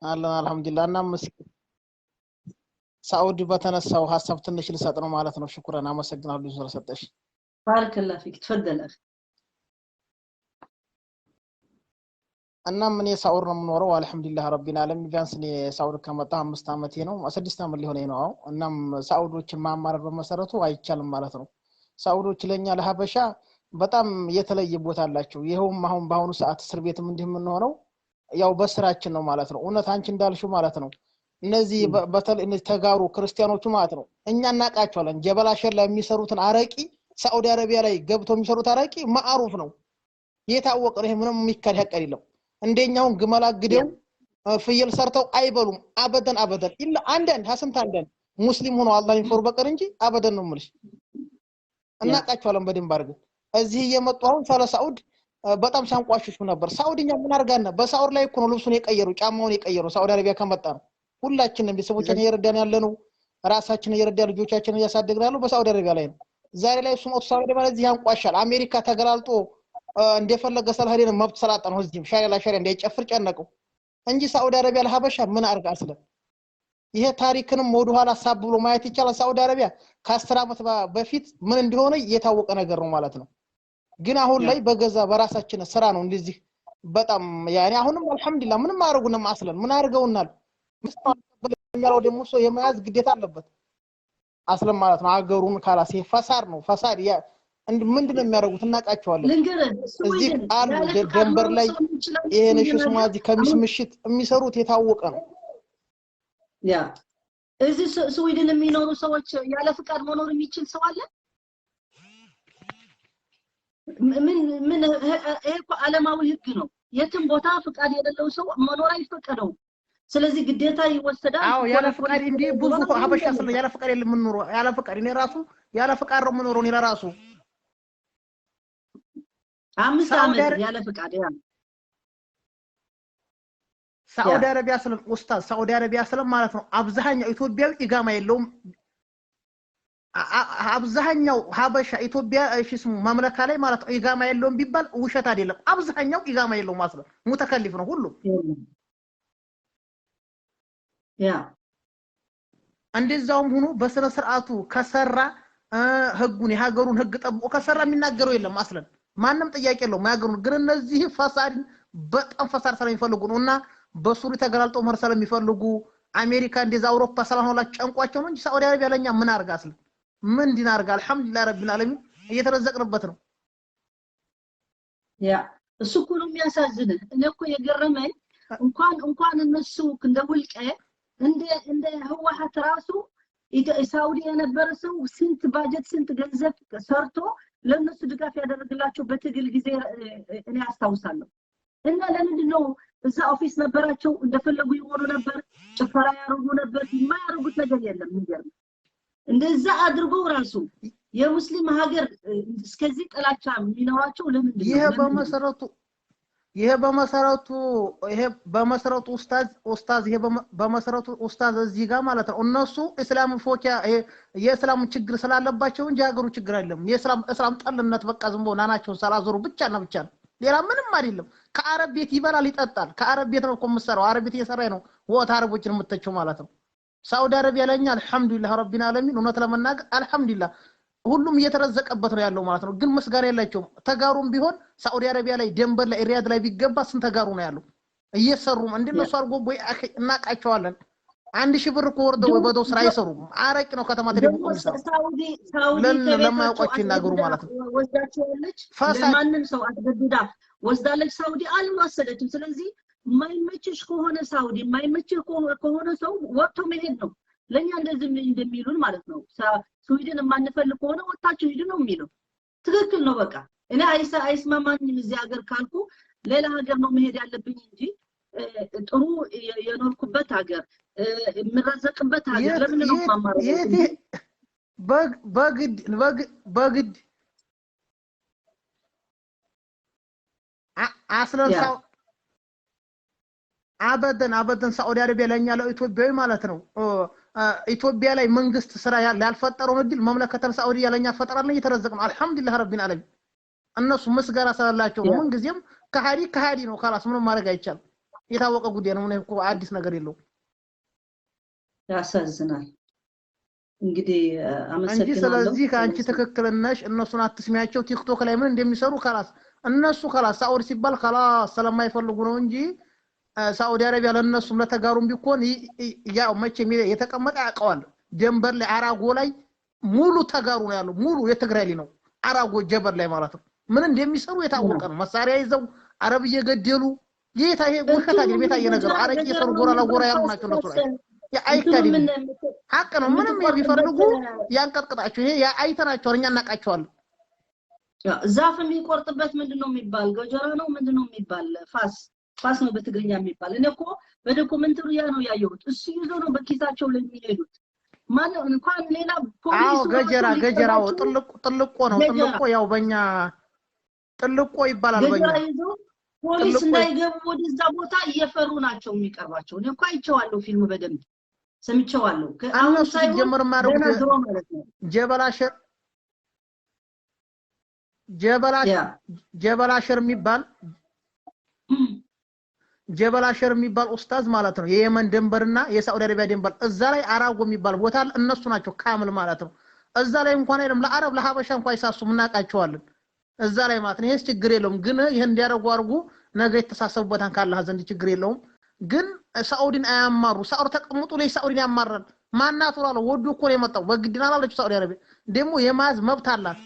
አለን አልሐምዱሊላህ። እናም እስኪ ሳኡዲ በተነሳው ሀሳብ ትንሽ ልሰጥ ነው ማለት ነው። ሽኩረን፣ አመሰግናለሁ ስለሰጠሽ። ባረከላህ ፊክ። ተፈደል አኺ። እናም እኔ ሳኡድ ነው የምኖረው። አልሐምዱሊላህ ረቢል ዓለሚን። ቢያንስ እኔ ሳኡድ ከመጣሁ አምስት ዓመቴ ነው፣ ስድስት ዓመት ሊሆነኝ ነው። አዎ። እናም ሳኡዶችን ማማረር በመሰረቱ አይቻልም ማለት ነው። ሳኡዶች ለእኛ ለሀበሻ በጣም የተለየ ቦታ አላቸው። ይኸውም አሁን በአሁኑ ሰዓት እስር ቤትም እንዲህ የምንሆነው ያው በስራችን ነው ማለት ነው። እውነት አንቺ እንዳልሽው ማለት ነው። እነዚህ ም። በ-፣ በተለይ እነዚህ ተጋሩ ክርስቲያኖቹ ማለት ነው፣ እኛ እናውቃቸዋለን። ጀበላ ሸር ላይ የሚሰሩትን አረቂ፣ ሳኡዲ አረቢያ ላይ ገብተው የሚሰሩት አረቂ ማዕሩፍ ነው፣ የታወቀ ነው። ይሄ ምንም የሚካድ ሀቅ አይደለም። እንደኛውን ግመል አግደው፣ ያ። እ፣ ፍየል ሰርተው አይበሉም። አበደን አበደን። ኢላ አንዳንድ፣ ሀስንት አንዳንድ ሙስሊም ሆነው አላህ የሚፈሩ በቀር እንጂ አበደን ነው የምልሽ። ያ። እናውቃቸዋለን በደንብ አድርገን። እዚህ እየመጡ አሁን ስለ ሳኡድ፣ እ፣ በጣም ሲያንቋሽሹ ነበር። ሳኡድ እኛ ምን አድርጋና? በሳኡድ ላይ እኮ ነው ልብሱን የቀየሩ፣ ጫማውን የቀየሩ። ሳኡዲ አረቢያ ከመጣ ነው። ሁላችንም ቤተሰቦቻችን ያ። እየረዳን ያለ ነው። ራሳችን እየረዳን፣ ልጆቻችንን እያሳደግን ያለው በሳኡዲ አረቢያ ላይ ነው። ዛሬ ላይ እሱ መጥቶ ሳውዲ ማለት እዚህ ያንቋሻል። አሜሪካ ተገላልጦ እንደፈለገ ሰላህ ሄደን መብት ሰላጣ ነው። እዚህም ሻሪያ ላሻሪያ እንዳይጨፍር ጨነቀው እንጂ ሳውዲ አረቢያ ለሀበሻ ምን አርጋ አስለን? ይሄ ታሪክንም ወደኋላ ሳብ ብሎ ማየት ይቻላል። ሳውዲ አረቢያ ከአስር ዓመት በፊት ምን እንደሆነ የታወቀ ነገር ነው ማለት ነው። ግን አሁን ላይ በገዛ በራሳችን ስራ ነው እንደዚህ በጣም ያኔ አሁንም አልሐምዱሊላህ ምንም አያደርጉንም። አስለን ምን አድርገውናል? ምስል ያለው ደግሞ ሰው የመያዝ ግዴታ አለበት። አስለን ማለት ነው አገሩን ካላስ ይሄ ፈሳድ ነው። ፈሳድ ምንድን ነው የሚያደርጉት? እናውቃቸዋለን። እዚህ ቃል ደንበር ላይ ይሄን ሽስማ እዚህ ከሚስ ምሽት የሚሰሩት የታወቀ ነው። ያ እዚህ ስዊድን የሚኖሩ ሰዎች ያለ ፍቃድ መኖር የሚችል ሰው አለ? ምን ምን ይሄ እኮ ዓለማዊ ህግ ነው። የትም ቦታ ፍቃድ የሌለው ሰው መኖር አይፈቀደውም። ስለዚህ ግዴታ ይወሰዳል። አዎ ያለ ፍቃድ እንዴ ብዙ ሀበሻ ስለ ያለ ፍቃድ የለም የምንኖረው ያለ ፍቃድ እኔ ራሱ ያለ ፍቃድ ነው የምኖረው እኔ ራሱ አምስት ዓመት ያለ ፍቃድ ያ ሳዑዲ አረቢያ ስለም ኡስታዝ ሳዑዲ አረቢያ ስለም ማለት ነው። አብዛኛው ኢትዮጵያዊ ኢጋማ የለውም። አብዛኛው ሀበሻ ኢትዮጵያ እሺ ስሙ ማምለካ ላይ ማለት ነው ኢጋማ የለውም ቢባል ውሸት አይደለም። አብዛኛው ኢጋማ የለውም ማለት ነው። ሙተከሊፍ ነው ሁሉም። ያ እንደዛውም ሆኖ በስነ ስርዓቱ ከሰራ ህጉን የሀገሩን ህግ ጠብቆ ከሰራ የሚናገረው የለም። አስለን ማንም ጥያቄ የለውም የሀገሩን። ግን እነዚህ ፈሳድ በጣም ፈሳድ ስለሚፈልጉ ነው እና በሱሪ ተገላልጠው መር ስለሚፈልጉ አሜሪካ እንደዛ አውሮፓ ሰላም ሆላ ጨንቋቸው ነው እንጂ ሳዑዲ አረቢያ ለኛ ምን አርጋ አስለን ምን ዲን አርጋ? አልሐምዱሊላህ ረቢል ዓለሚን እየተረዘቅንበት ነው። ያ እሱ እኮ ነው የሚያሳዝንህ። እኔ እኮ የገረመኝ እንኳን እንኳን እነሱ እንደ ውልቀ እንደ እንደ ህወሓት ራሱ ሳውዲ የነበረ ሰው ስንት ባጀት ስንት ገንዘብ ሰርቶ ለእነሱ ድጋፍ ያደረግላቸው በትግል ጊዜ እኔ አስታውሳለሁ። እና ለምንድን ነው እዛ ኦፊስ ነበራቸው እንደፈለጉ ይሆኑ ነበር፣ ጭፈራ ያደርጉ ነበር። የማያደርጉት ነገር የለም። የሚገርም እንደዛ አድርገው ራሱ የሙስሊም ሀገር እስከዚህ ጥላቻ የሚኖራቸው ለምንድን ነው? ይሄ በመሰረቱ ይሄ በመሰረቱ ይሄ በመሰረቱ ኡስታዝ ኡስታዝ ይሄ በመሰረቱ ኡስታዝ እዚህ ጋር ማለት ነው። እነሱ እስላም ፎኪያ ይሄ የእስላም ችግር ስላለባቸው እንጂ ሀገሩ ችግር አይደለም። የእስላም እስላም ጠልነት በቃ ዝም ብሎ ናናቸውን ሳላዞሩ ብቻ እና ብቻ ነው። ሌላ ምንም አይደለም። ከአረብ ቤት ይበላል ይጠጣል። ከአረብ ቤት ነው እኮ የምትሰራው። አረብ ቤት እየሰራች ነው ወጥ አረቦችን የምትተቸው ማለት ነው። ሳዑዲ አረቢያ ለኛ አልሐምዱሊላህ ረቢል ዓለሚን እውነት ለመናገር አልሐምዱሊላህ ሁሉም እየተረዘቀበት ነው ያለው ማለት ነው። ግን ምስጋና የላቸውም። ተጋሩም ቢሆን ሳዑዲ አረቢያ ላይ ደንበር ላይ ሪያድ ላይ ቢገባ ስንት ተጋሩ ነው ያለው እየሰሩም እንደነሱ አድርጎ ቦይ እናውቃቸዋለን። አንድ ሺህ ብር እኮ ወርደው በደው ስራ አይሰሩም። አረቂ ነው ከተማ ተደብቆ የሚሰሩ ለማያውቋቸው ይናገሩ ማለት ነው። ወስዳቸዋለች። ለማንም ሰው አስገድዳ ወስዳለች። ሳውዲ አልወሰደችም። ስለዚህ የማይመችሽ ከሆነ ሳውዲ የማይመችሽ ከሆነ ሰው ወጥቶ መሄድ ነው። ለእኛ እንደዚህ እንደሚሉን ማለት ነው። ስዊድን የማንፈልግ ከሆነ ወጥታችሁ ሂዱ ነው የሚለው። ትክክል ነው። በቃ እኔ አይሰ አይስማማኝም እዚህ ሀገር ካልኩ ሌላ ሀገር ነው መሄድ ያለብኝ እንጂ ጥሩ የኖርኩበት ሀገር የምረዘቅበት ሀገር ለምን ነው ማማረጥ? በግድ በግድ አስለን አበደን አበደን ሳዑዲ አረቢያ ለኛ ለኢትዮጵያዊ ማለት ነው። ኢትዮጵያ ላይ መንግስት ስራ ያልፈጠረውን እድል መምለከተን ሳዑዲ ለኛ ፈጠራለን እየተረዘቅ ነው። አልሐምዱሊላህ ረቢል ዓለሚን። እነሱ ምስጋና ስላላቸው ነው። ምን ጊዜም ከሃዲ ከሃዲ ነው። ካላስ ምንም ማድረግ አይቻልም። የታወቀ ጉዳይ ነው። እኮ አዲስ ነገር የለውም። ያሳዝናል። እንግዲህ እንጂ ስለዚህ ከአንቺ ትክክል ነሽ። እነሱን አትስሚያቸው። ቲክቶክ ላይ ምን እንደሚሰሩ ካላስ እነሱ ካላስ ሳዑዲ ሲባል ካላስ ስለማይፈልጉ ነው እንጂ ሳዑዲ አረቢያ ለነሱም ለተጋሩም ቢኮን ያው መቼም የተቀመጠ ያውቀዋል። ደንበር ላይ አራጎ ላይ ሙሉ ተጋሩ ነው ያለው። ሙሉ የትግራይ ነው አራጎ ጀበል ላይ ማለት ነው። ምን እንደሚሰሩ የታወቀ ነው። መሳሪያ ይዘው አረብ እየገደሉ ጌታ ይሄ ውሸት አይደለም። የታየ ነገር አረቄ ሰሩ ጎራ ለጎራ ያሉ ናቸው እነሱ ላይ አይካድም። ሀቅ ነው። ምንም ቢፈልጉ ያንቀጥቅጣቸው። ይሄ አይተናቸዋል፣ እኛ እናውቃቸዋለን። ዛፍ የሚቆርጥበት ምንድን ነው የሚባል? ገጀራ ነው ምንድን ነው የሚባል? ፋስ ፋስ ነው በትግርኛ የሚባል። እኔ እኮ በዶኩመንተሪ ያ ነው ያየሁት። እሱ ይዞ ነው በኪሳቸው ላይ የሚሄዱት። ማነው እንኳን ሌላ አዎ፣ ገጀራ ገጀራው ጥልቆ ነው። ጥልቆ ያው በእኛ ጥልቆ ይባላል። በእኛ ፖሊስ እንዳይገቡ ወደዛ ቦታ እየፈሩ ናቸው የሚቀርባቸው። እኔ እኮ አይቼዋለሁ፣ ፊልሙ በደንብ ሰምቼዋለሁ። አሁን ሳይሆን ጀመር ማረጉት ድሮ ማለት ነው። ጀበላ ሸር ጀበላ ጀበላ ሸር የሚባል ጀበላ ሸር የሚባል ኡስታዝ ማለት ነው። የየመን ድንበርና የሳዑዲ አረቢያ ድንበር እዛ ላይ አራጎ የሚባል ቦታ አለ። እነሱ ናቸው ካምል ማለት ነው። እዛ ላይ እንኳን አይደለም ለአረብ ለሀበሻ እንኳን አይሳሱም፣ እናውቃቸዋለን። እዛ ላይ ማለት ነው። ይሄስ ችግር የለውም። ግን ይሄን እንዲያደርጉ አድርጉ። ነገ የተሳሰቡበታን ካላህ ዘንድ ችግር የለውም። ግን ሳዑዲን አያማሩ። ሳዑዲ ተቀምጦ ላይ ሳዑዲን ያማራል። ማናት ላለው ወዶ እኮ ነው የመጣው። በግድና ላለች ሳዑዲ አረቢያ ደግሞ የማዝ መብት አላት።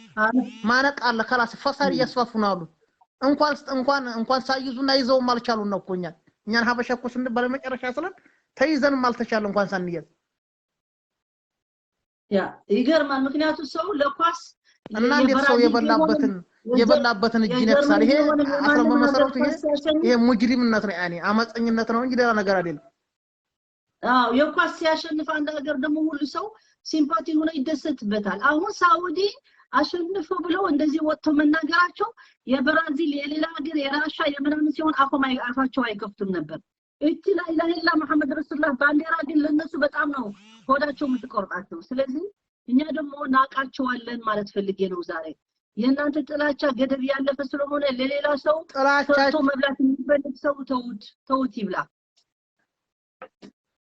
ማነቅ አለ። ከላስ ፈሳድ እያስፋፉ ነው አሉት። እንኳን እንኳን እንኳን ሳይዙና ይዘውም አልቻሉን ነው እኮ እኛን እኛን ሀበሻ እኮ ስንባል መጨረሻ ስለን ተይዘንም አልተቻለ እንኳን ሳንያዝ። ያ ይገርማል። ምክንያቱ ሰው ለኳስ እና እንዴት ሰው የበላበትን የበላበትን እጅ ይነክሳል? ይሄ አስለን በመሰረቱ ይሄ ይሄ ሙጅሪምነት ነው፣ ያኔ አመፀኝነት ነው እንጂ ሌላ ነገር አይደለም። አዎ የኳስ ሲያሸንፍ አንድ ሀገር ደግሞ ሁሉ ሰው ሲምፓቲ ሆኖ ይደሰትበታል። አሁን ሳውዲ አሸንፎ ብለው እንደዚህ ወጥቶ መናገራቸው የብራዚል የሌላ ሀገር የራሻ የምናምን ሲሆን አፎም አይ- አፋቸው አይከፍቱም ነበር። እቺ ላኢላሀ ኢላ መሐመድ ረሱሉላህ ባንዲራ ግን ለነሱ በጣም ነው ሆዳቸው የምትቆርጣቸው። ስለዚህ እኛ ደግሞ ናቃቸዋለን ማለት ፈልጌ ነው ዛሬ። የእናንተ ጥላቻ ገደብ ያለፈ ስለሆነ ለሌላ ሰው ጥላቻ ሰርቶ መብላት የሚፈልግ ሰው ተውት ተውት ይብላ።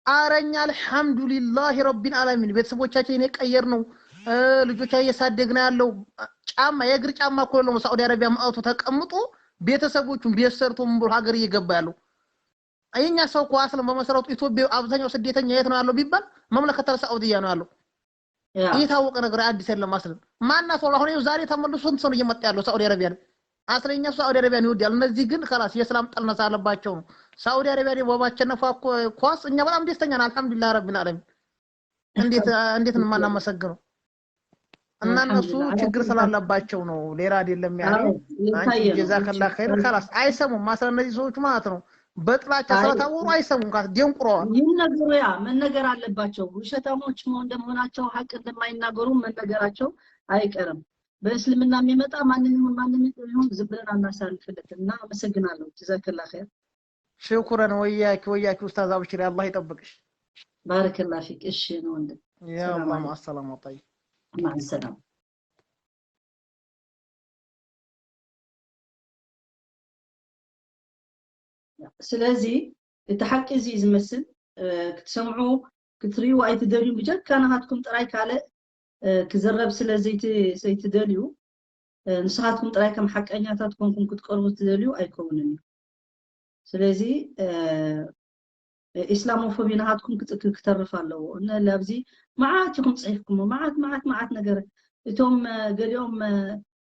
አረኛ አልሐምዱሊላህ ረቢል ዓለሚን ቤተሰቦቻችን የቀየር ነው። ልጆቻ እየሳደግና ያለው ጫማ የእግር ጫማ እኮ የለውም። ሳዑዲ አረቢያ መጥቶ ተቀምጦ ቤተሰቦቹን ቤት ሰርቶ ምን ብሎ ሀገር እየገባ ያለው የኛ ሰው እኮ አስለን በመሰረቱ ኢትዮጵያ አብዛኛው ስደተኛ የት ነው ያለው ቢባል መምለከተል ሳዑዲያ ነው ያለው። ያ ይህ የታወቀ ነገር አዲስ የለም። አስለን ማናት ወላ አሁን ይኸው ዛሬ ተመልሶ ስንት ሰው ነው እየመጣ ያለው ሳዑዲ አረቢያ ላይ? አስለኛ ሳዑዲ አረቢያን ይወዳል። እነዚህ ግን ከላስ የእስላም ጥልነት አለባቸው ነው። ሳዑዲ አረቢያ ላይ በባቸነፏ ኳስ እኛ በጣም ደስተኛ ነን። አልሐምዱሊላህ ረቢል ዓለሚን። እንዴት እንዴት ነው የማናመሰግነው? እና እነሱ አልሐምዱሊላህ። ችግር ስላለባቸው ነው፣ ሌላ አይደለም። ያኔ አዎ አንቺ የታየ ነው። ጀዛከላ ኸይር። ከላስ አይሰሙም። አስለን እነዚህ ሰዎች ማለት ነው በጥላቻ አይ- ስለታወሩ አይሰሙም። ካስ ደንቁረዋል። ይነገሩ ያ መነገር አለባቸው። ውሸታሞች መሆን እንደመሆናቸው ሀቅ እንደማይናገሩ መነገራቸው አይቀርም። በእስልምና የሚመጣ ማንንም ማንንም ይሁን ዝም ብለን አናሳልፍለት እና አመሰግናለሁ። ጀዛከላ ኸይር። ሽኩረን ወያኪ ወያኪ ኡስታዝ አብሽሪ አላህ ይጠብቅሽ። ባረከላ ፊክ። እሺ ነው ወንድም። ያ ሰላም አላህ አለይኩም። ማሰላማ ጠይብ ማሰላም። ስለዚ እቲ ሓቂ እዚ ዝመስል ክትሰምዑ ክትሪኡ ኣይትደልዩን። ብጀካ ናኻትኩም ጥራይ ካልእ ክዝረብ ስለ ዘይትደልዩ ንስኻትኩም ጥራይ ከም ሓቀኛታት ኮንኩም ክትቀርቡ ትደልዩ ኣይከውንን እዩ። ስለዚ ኢስላሞፎቢ ናሃትኩም ክተርፍ ኣለዎ። እነ ኣብዚ መዓት ኢኹም ፅሒፍኩሞ መዓት መዓት መዓት ነገር እቶም ገሊኦም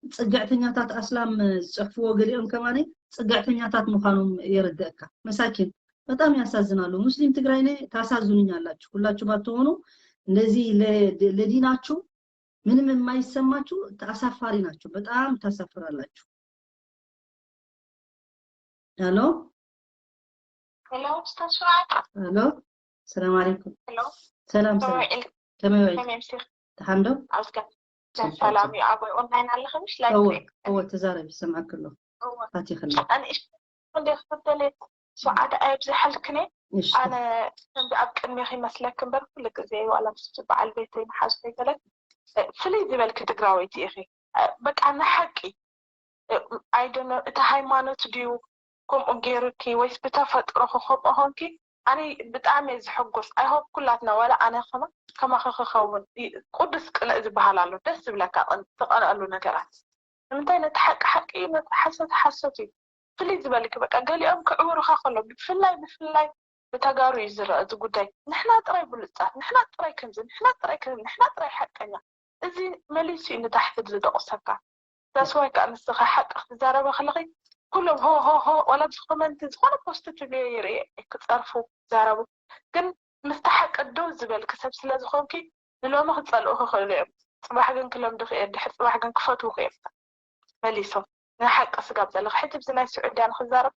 ፅግዕተኛታት ኣስላም ዝፅሕፍዎ ገሊኦም ከማነ ፅግዕተኛታት ምዃኖም የረድእካ። መሳኪን በጣም ያሳዝናሉ። ሙስሊም ትግራይ ነ ታሳዝኑኛላችሁ ሁላችሁ ባትሆኑ እንደዚህ ለዲናችሁ ምንም የማይሰማችሁ አሳፋሪ ናችሁ። በጣም ታሳፍራላችሁ። ሄሎ ሄሎ ኡስታዝ ሱዓድ ሄሎ ሰላም አለይኩም። ሄሎ ሰላም ከመይ ሰላም ውዒልኪ? ከመይ ውዒልኪ? ከመይ ምሲኺ? ደሓን ዶ? ኣብዝጋ ሰላም እዩ። ኣበይ ኦንላይን ኣለኺ ምሽ ላይቭ እወ ሪኤ እወ ተዛረቢ ይሰምዓኪ ኣለኹ። እወ ኣቲኺ ኣሎ። ኣንእሽ እንደ ክትደልየት ሱዓድ ኣይብዝሓልክኒ እሺ ኣነ ከምዚ ኣብ ቅድሜኺ ይመስለኪ እምበር ኩሉ ግዜ ዋላ ምስ በዓል ቤተይ መሓዙተይ ገለ ፍልይ ዝበልኪ ትግራወይቲ ኢኺ። በቃ ንሓቂ ኣይደኖ እቲ ሃይማኖት ድዩ ከምኡ ገይሩኪ ወይስ ብተፈጥሮኺ ከምኡ ኾንኪ? ኣነ ብጣዕሚ እየ ዝሕጎስ። I hope ኩላትና ዋላ ኣነ ከማ ከማኺ ክኸውን ይ- ቅዱስ ቅንእ ዝበሃል ኣሎ ደስ ዝብለካ ቅን- ትቐንአሉ ነገራት ንምንታይ ነቲ ሓቂ ሓቂ እዩ ነቲ ሓሶት ሓሶት እዩ። ፍልይ ዝበልኪ በቃ ገሊኦም ክዕውሩኻ ከሎ ብፍላይ ብፍላይ ብተጋሩ እዩ ዝረአ እዚ ጉዳይ። ንሕና ጥራይ ብሉጻት፣ ንሕና ጥራይ ከምዚ፣ ንሕና ጥራይ ከምዚ፣ ንሕና ጥራይ ሓቀኛ። እዚ መሊሱ እዩ ንታሕቲ ዝደቑሰካ። That's why ከዓ ንስኻ ሓቂ ክትዛረባ ከለኺ ኩሎም ሆ ሆ ሆ ዋላ ኣብዚ ኮመንት ዝኾነ ፖስት ትብልዮ ይርኢ ክፀርፉ ክዛረቡ ግን ምስቲ ሓቂ ደው ዝበልኪ ሰብ ስለ ዝኾንኪ ንሎሚ ክፀልኡ ክኽእሉ እዮም። ፅባሕ ግን ክለምዱኺ እዮም። ድሕሪ ፅባሕ ግን ክፈትዉኺ እዮም። መሊሶም ንሓቂ ስጋብ ዘለኺ ሕጂ ብዚ ናይ ስዑድያ ንክዛረብ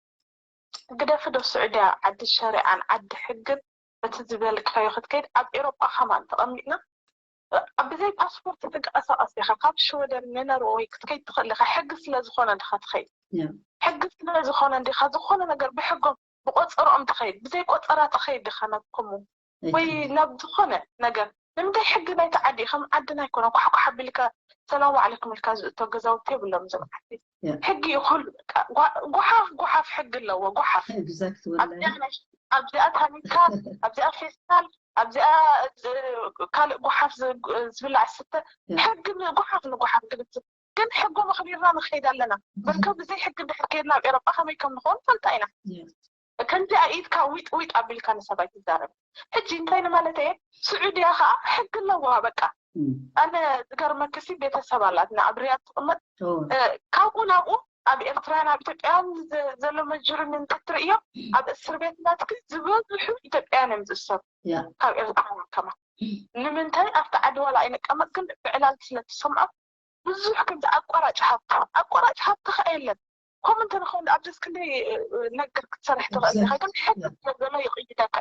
ግደፊ ዶ ስዑድያ ዓዲ ሸሪዓን ዓዲ ሕግን በቲ ዝበልካዮ ክትከይድ ኣብ ኤሮጳ ከማን ተቐሚጥና ብዘይ ፓስፖርት ትንቀሳቐስ ዲኻ ካብ ሽወደን ንነርወይ ክትከይድ ትኽእል ዲኻ ሕጊ ስለ ዝኾነ ዲኻ ትኸይድ ሕጊ ስለ ዝኾነ እንዲኻ ዝኾነ ነገር ብሕጎም ብቆፀርኦም ትኸይድ ብዘይ ቆፀራ ትኸይድ ዲኻ ናብ ኮሙ ወይ ናብ ዝኾነ ነገር ንምንታይ ሕጊ ናይቲ ዓዲ ከም ዓድና ኣይኮነ ኳሕኳሕ ኣቢልካ ሰላም ዓለይኩም ኢልካ ዝእቶ ገዛውቲ የብሎም እዞም ዓዲ። ሕጊ እዩ ኩሉ። ጎሓፍ ጎሓፍ ሕጊ ኣለዎ። ጎሓፍ ኣብዚኣ ታኒካ፣ ኣብዚኣ ፌስታል፣ ኣብዚኣ ካልእ ጎሓፍ ዝብላዕ ስተ፣ ሕጊ ንጎሓፍ ንጎሓፍ ግልጽ። ግን ሕጎም ኣኽቢርና ንኸይድ ኣለና። በርከ ብዘይ ሕጊ እንድሕር ከይድና ኣብ ኤሮጳ ከመይ ከም ንኸውን ንፈልጣ ኢና። ከምዚኣ ኢድካ ዊጥ ዊጥ ኣቢልካ ንሰብ ኣይትዛረብ። ሕጂ እንታይ ንማለት እየ? ስዑድያ ከዓ ሕጊ ኣለዋ። በቃ ኣነ ዝገርመክሲ ቤተሰብ ኣላትና ኣብ ሪያድ ትቕመጥ። ካብኡ ናብኡ ኣብ ኤርትራን ኣብ ኢትዮጵያን ዘሎ መጅርም እንትትርእዮ ኣብ እስር ቤት ናትክ ዝበዝሑ ኢትዮጵያን እዮም ዝእሰሩ ካብ ኤርትራ ከማ። ንምንታይ ኣብቲ ዓዲ ዋላ ኣይንቀመጥ ግን ብዕላል ስለትሰምዖ ብዙሕ ከምዚ ኣቋራጭ ሃብቲ ኣቋራጭ ሃብቲ ከኣ የለን። ከምኡ እንተንኸውን ኣብዚስ ክንደይ ነገር ክትሰርሕ ትኽእል ኢኻ። ግን ሕጊ ስለ ዘሎ ይቕይደካ።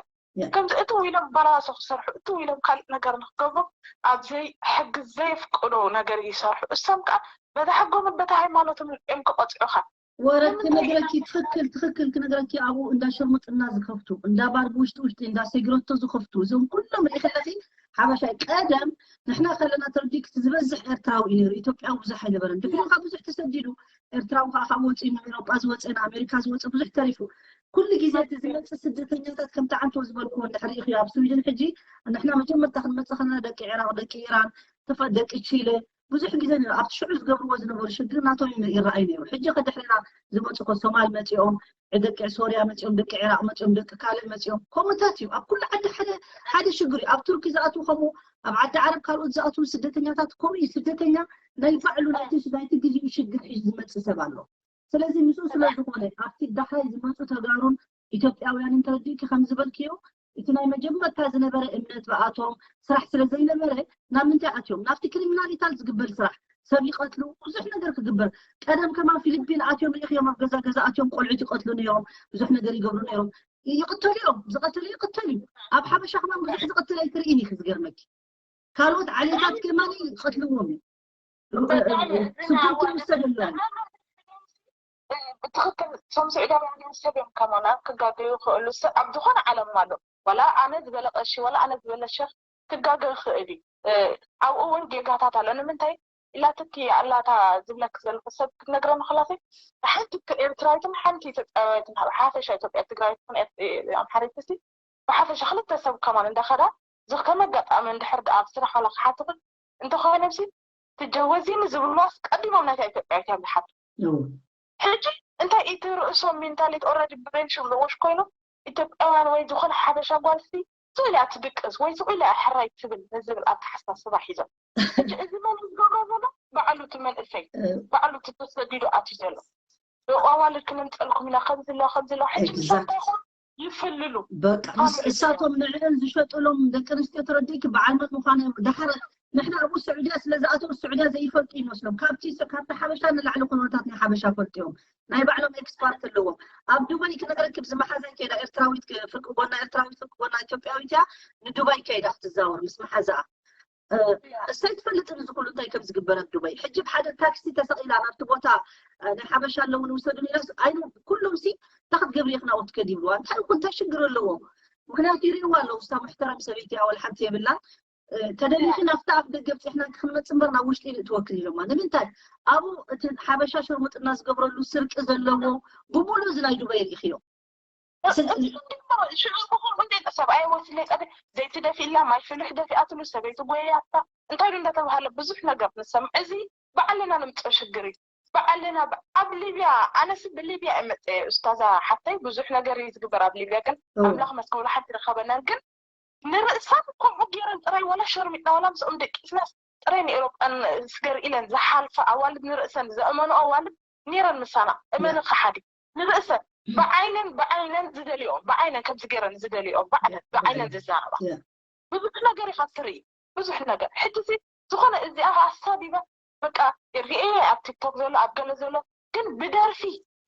ከምዚ እትው ኢሎም በላሶ ክሰርሑ እትው ኢሎም ካልእ ነገር ንክገብሩ ኣብዘይ ሕጊ ዘየፍቅዶ ነገር ይሰርሑ። እሶም ከዓ በታ ሕጎምን በታ ሃይማኖቶምን እዮም ክቐፅዑኻ። ወረ ክነግረኪ ትኽክል ትኽክል ክነግረኪ ኣብኡ እንዳ ሸርሙጥና ዝኸፍቱ እንዳ ባር ብውሽጢ ውሽጢ እንዳ ሴግረቶ ዝኸፍቱ እዞም ኩሎም ርኢኽለኺ ሓበሻ ቀደም ንሕና ከለና ተረዲክቲ ዝበዝሕ ኤርትራዊ እዩ ነይሩ። ኢትዮጵያዊ ብዙሕ ኣይነበረን። ድሕሪ ካብ ብዙሕ ተሰዲዱ ኤርትራዊ ከዓ ካብ ወፂኡ ናብ ኤሮጳ ዝወፀ ንኣሜሪካ ዝወፀ ብዙሕ ተሪፉ። ኩሉ ግዜ እቲ ዝመፅእ ስደተኛታት ከምቲ ዓንቶ ዝበልክዎ እንድሕር ርኢኽዮ ኣብ ስዊድን ሕጂ ንሕና መጀመርታ ክንመፅእ ከለና ደቂ ዒራቅ ደቂ ኢራን ተፈ ደቂ ቺለ ብዙሕ ግዜ ነይሩ ኣብቲ ሽዑ ዝገብርዎ ዝነበሩ ሽግር ናቶም ይረኣይ ነይሩ። ሕጂ ከድሕሪና ዝመፁ ከ ሶማል መፂኦም ደቂ ሶርያ መፂኦም ደቂ ዒራቅ መፂኦም ደቂ ካልእ መፂኦም ከምኡታት እዩ። ኣብ ኩሉ ዓዲ ሓደ ሓደ ሽግር እዩ። ኣብ ቱርኪ ዝኣትዉ ከምኡ ኣብ ዓዲ ዓረብ ካልኦት ዝኣትዉ ስደተኛታት ከምኡ እዩ። ስደተኛ ናይ ባዕሉ ናይቲ ናይቲ ግዜኡ ሽግር ሒዙ ዝመፅእ ሰብ ኣሎ። ስለዚ ምስኡ ስለ ዝኾነ ኣብቲ ዳሕራይ ዝመፁ ተጋሩን ኢትዮጵያውያንን ተረዲእኪ ከም ዝበልክዮ እቲ ናይ መጀመርታ ዝነበረ እምነት ብኣቶም ስራሕ ስለ ዘይነበረ ናብ ምንታይ ኣትዮም ናብቲ ክሪሚናሊታል ዝግበር ስራሕ ሰብ ይቐትሉ ብዙሕ ነገር ክግበር ቀደም ከማን ፊሊፒን ኣትዮም ርኢኽዮም ኣብ ገዛ ገዛ ኣትዮም ቆልዑት ይቐትሉ ነይሮም ብዙሕ ነገር ይገብሩ ነይሮም ይቕተሉ እዮም ዝቐትሉ ይቕተሉ እዩ ኣብ ሓበሻ ከማን ብዙሕ ዝቐትል ኣይትርእን ኢኺ ዝገርመኪ ካልኦት ዓሌታት ከማን ይቐትልዎም እዩ ስጉምቲ ይውሰደሎም ብትኽክል እቶም ስዑዳውያን ግን ሰብ እዮም ከማና ክጋገዩ ይኽእሉ ኣብ ዝኾነ ዓለም ኣሎ ዋላ ኣነ ዝበለ ቀሺ ዋላ ኣነ ዝበለ ሸኽ ክጋገ ይኽእል እዩ ኣብኡ እውን ጌጋታት ኣሎ ንምንታይ ኢላትኪ ኣላታ ዝብለክ ዘለኹ ሰብ ክትነግረኒ ከላሲ ሓንቲ ኤርትራዊትን ሓንቲ ኢትዮጵያዊትን ሓፈሻ ኢትዮጵያ ትግራዊት ትኹን ኣምሓሪት ሲ ብሓፈሻ ክልተ ሰብ ከማን እንዳኸዳ ዝከመ ኣጋጣሚ እንድሕር ደኣ ኣብ ስራሕ ዋላ ክሓትኽን እንተኾይኖም ሲ ትጀወዚኒ ዝብልዋ ኣስቀዲሞም ናይታ ኢትዮጵያዊት እዮም ዝሓቱ ሕጂ እንታይ እቲ ርእሶም ሜንታሊቲ ኦረዲ ብሬን ሽብልዎሽ ኮይኑ ኢትዮጵያውያን ወይ ዝኾነ ሓበሻ ጓልሲ ስቕ ኢላ ትድቅስ ወይ ስቕ ኢላ ሕራይ ትብል ንዝብል ኣተሓሳስባ ሒዞም ሕጂ እዚ መን ዝገብሮ ዘሎ ባዕሉ እቲ መንእሰይ ባዕሉ እቲ ተሰዲዱ ኣትዩ ዘሎ ኣዋልድ ክነምፀልኩም ኢና ከምዚ ኣለዋ ከምዚ ኣለዋ ሕጂ ምሳታይ ይፍልሉ በቃ ምስ እሳቶም ንዕን ዝሸጥሎም ደቂ ኣንስትዮ ተረዲእኪ በዓል መን ምዃነ እዮም ድሓር ንሕና ኣብኡ ስዑድያ ስለ ዝኣተው ስዑድያ ዘይፈልጡ ይመስሎም ካብቲ ካብቲ ሓበሻ ንላዕሊ ኩነታት ናይ ሓበሻ ፈልጥዮም ናይ ባዕሎም ኤክስፓርት ኣለዎም ኣብ ዱባይ ክነግረኪ ብዚ መሓዛይ ከይዳ ኤርትራዊት ፍርቂ ጎና ኤርትራዊት ፍርቂ ጎና ኢትዮጵያዊት እያ ንዱባይ ከይዳ ክትዛወር ምስ መሓዛኣ እሰይ ትፈልጥ እዚ ኩሉ እንታይ ከም ዝግበር ኣብ ዱባይ ሕጂ ብሓደ ታክሲ ተሰቒላ ናብቲ ቦታ ናይ ሓበሻ ኣለውን ውሰዱን ኢላስ ኣይኑ ኩሎም ሲ እንታይ ክትገብሪ ኢኽና ወትከድ ይብልዋ እንታይ ኩ እንታይ ሽግር ኣለዎ ምክንያቱ ይርእዋ ኣለዉ እሳ ሙሕተረም ሰበይቲ ኣወል ሓንቲ የብላን ተደሊኺ ናብቲ ኣፍ ደገ ብፂሕና ክንመፅ እምበር ናብ ውሽጢ ንእትወክል ኢሎማ ንምንታይ ኣብኡ እቲ ሓበሻ ሸርሙጥና ዝገብረሉ ስርቂ ዘለዎ ብሙሉ እዚ ናይ ዱባይ ርኢኽዮ ሽዑ ብኹምኡ እንዴ ሰብ ኣይወስለ ጸደ ዘይቲ ደፊእላ ማይ ፍሉሕ ደፊኣትሉ ሰበይቲ ጎያታ እንታይ ዱ እንዳተባሃለ ብዙሕ ነገር ንሰምዕ እዚ ባዕልና ንምፅኦ ሽግር እዩ ባዕልና ኣብ ሊብያ ኣነስ ብሊብያ እመፀ ኡስታዛ ሓፍተይ ብዙሕ ነገር እዩ ዝግበር ኣብ ሊብያ ግን ኣምላኽ መስክብሉ ሓንቲ ረኸበናን ግን ንርእሰን ከምኡ ገይረን ጥራይ ዋላ ሸርሚጥና ዋላ ምስኦም ደቂስናስ ጥራይ ንኤሮጳን ስገር ኢለን ዝሓልፋ ኣዋልድ ንርእሰን ዘእመኑ ኣዋልድ ነይረን ምሳና እመኒ ከሓዲ ንርእሰን ብዓይነን ብዓይነን ዝደልኦም ብዓይነን ከምዚ ገይረን ዝደልኦም ባዕለን ብዓይነን ዝዛረባ ብዙሕ ነገር ኢኻ ትርኢ ብዙሕ ነገር ሕጂ ሲ ዝኾነ እዚኣ ኣሳቢበ በቃ ሪኤ ኣብ ቲክቶክ ዘሎ ኣብ ገለ ዘሎ ግን ብደርፊ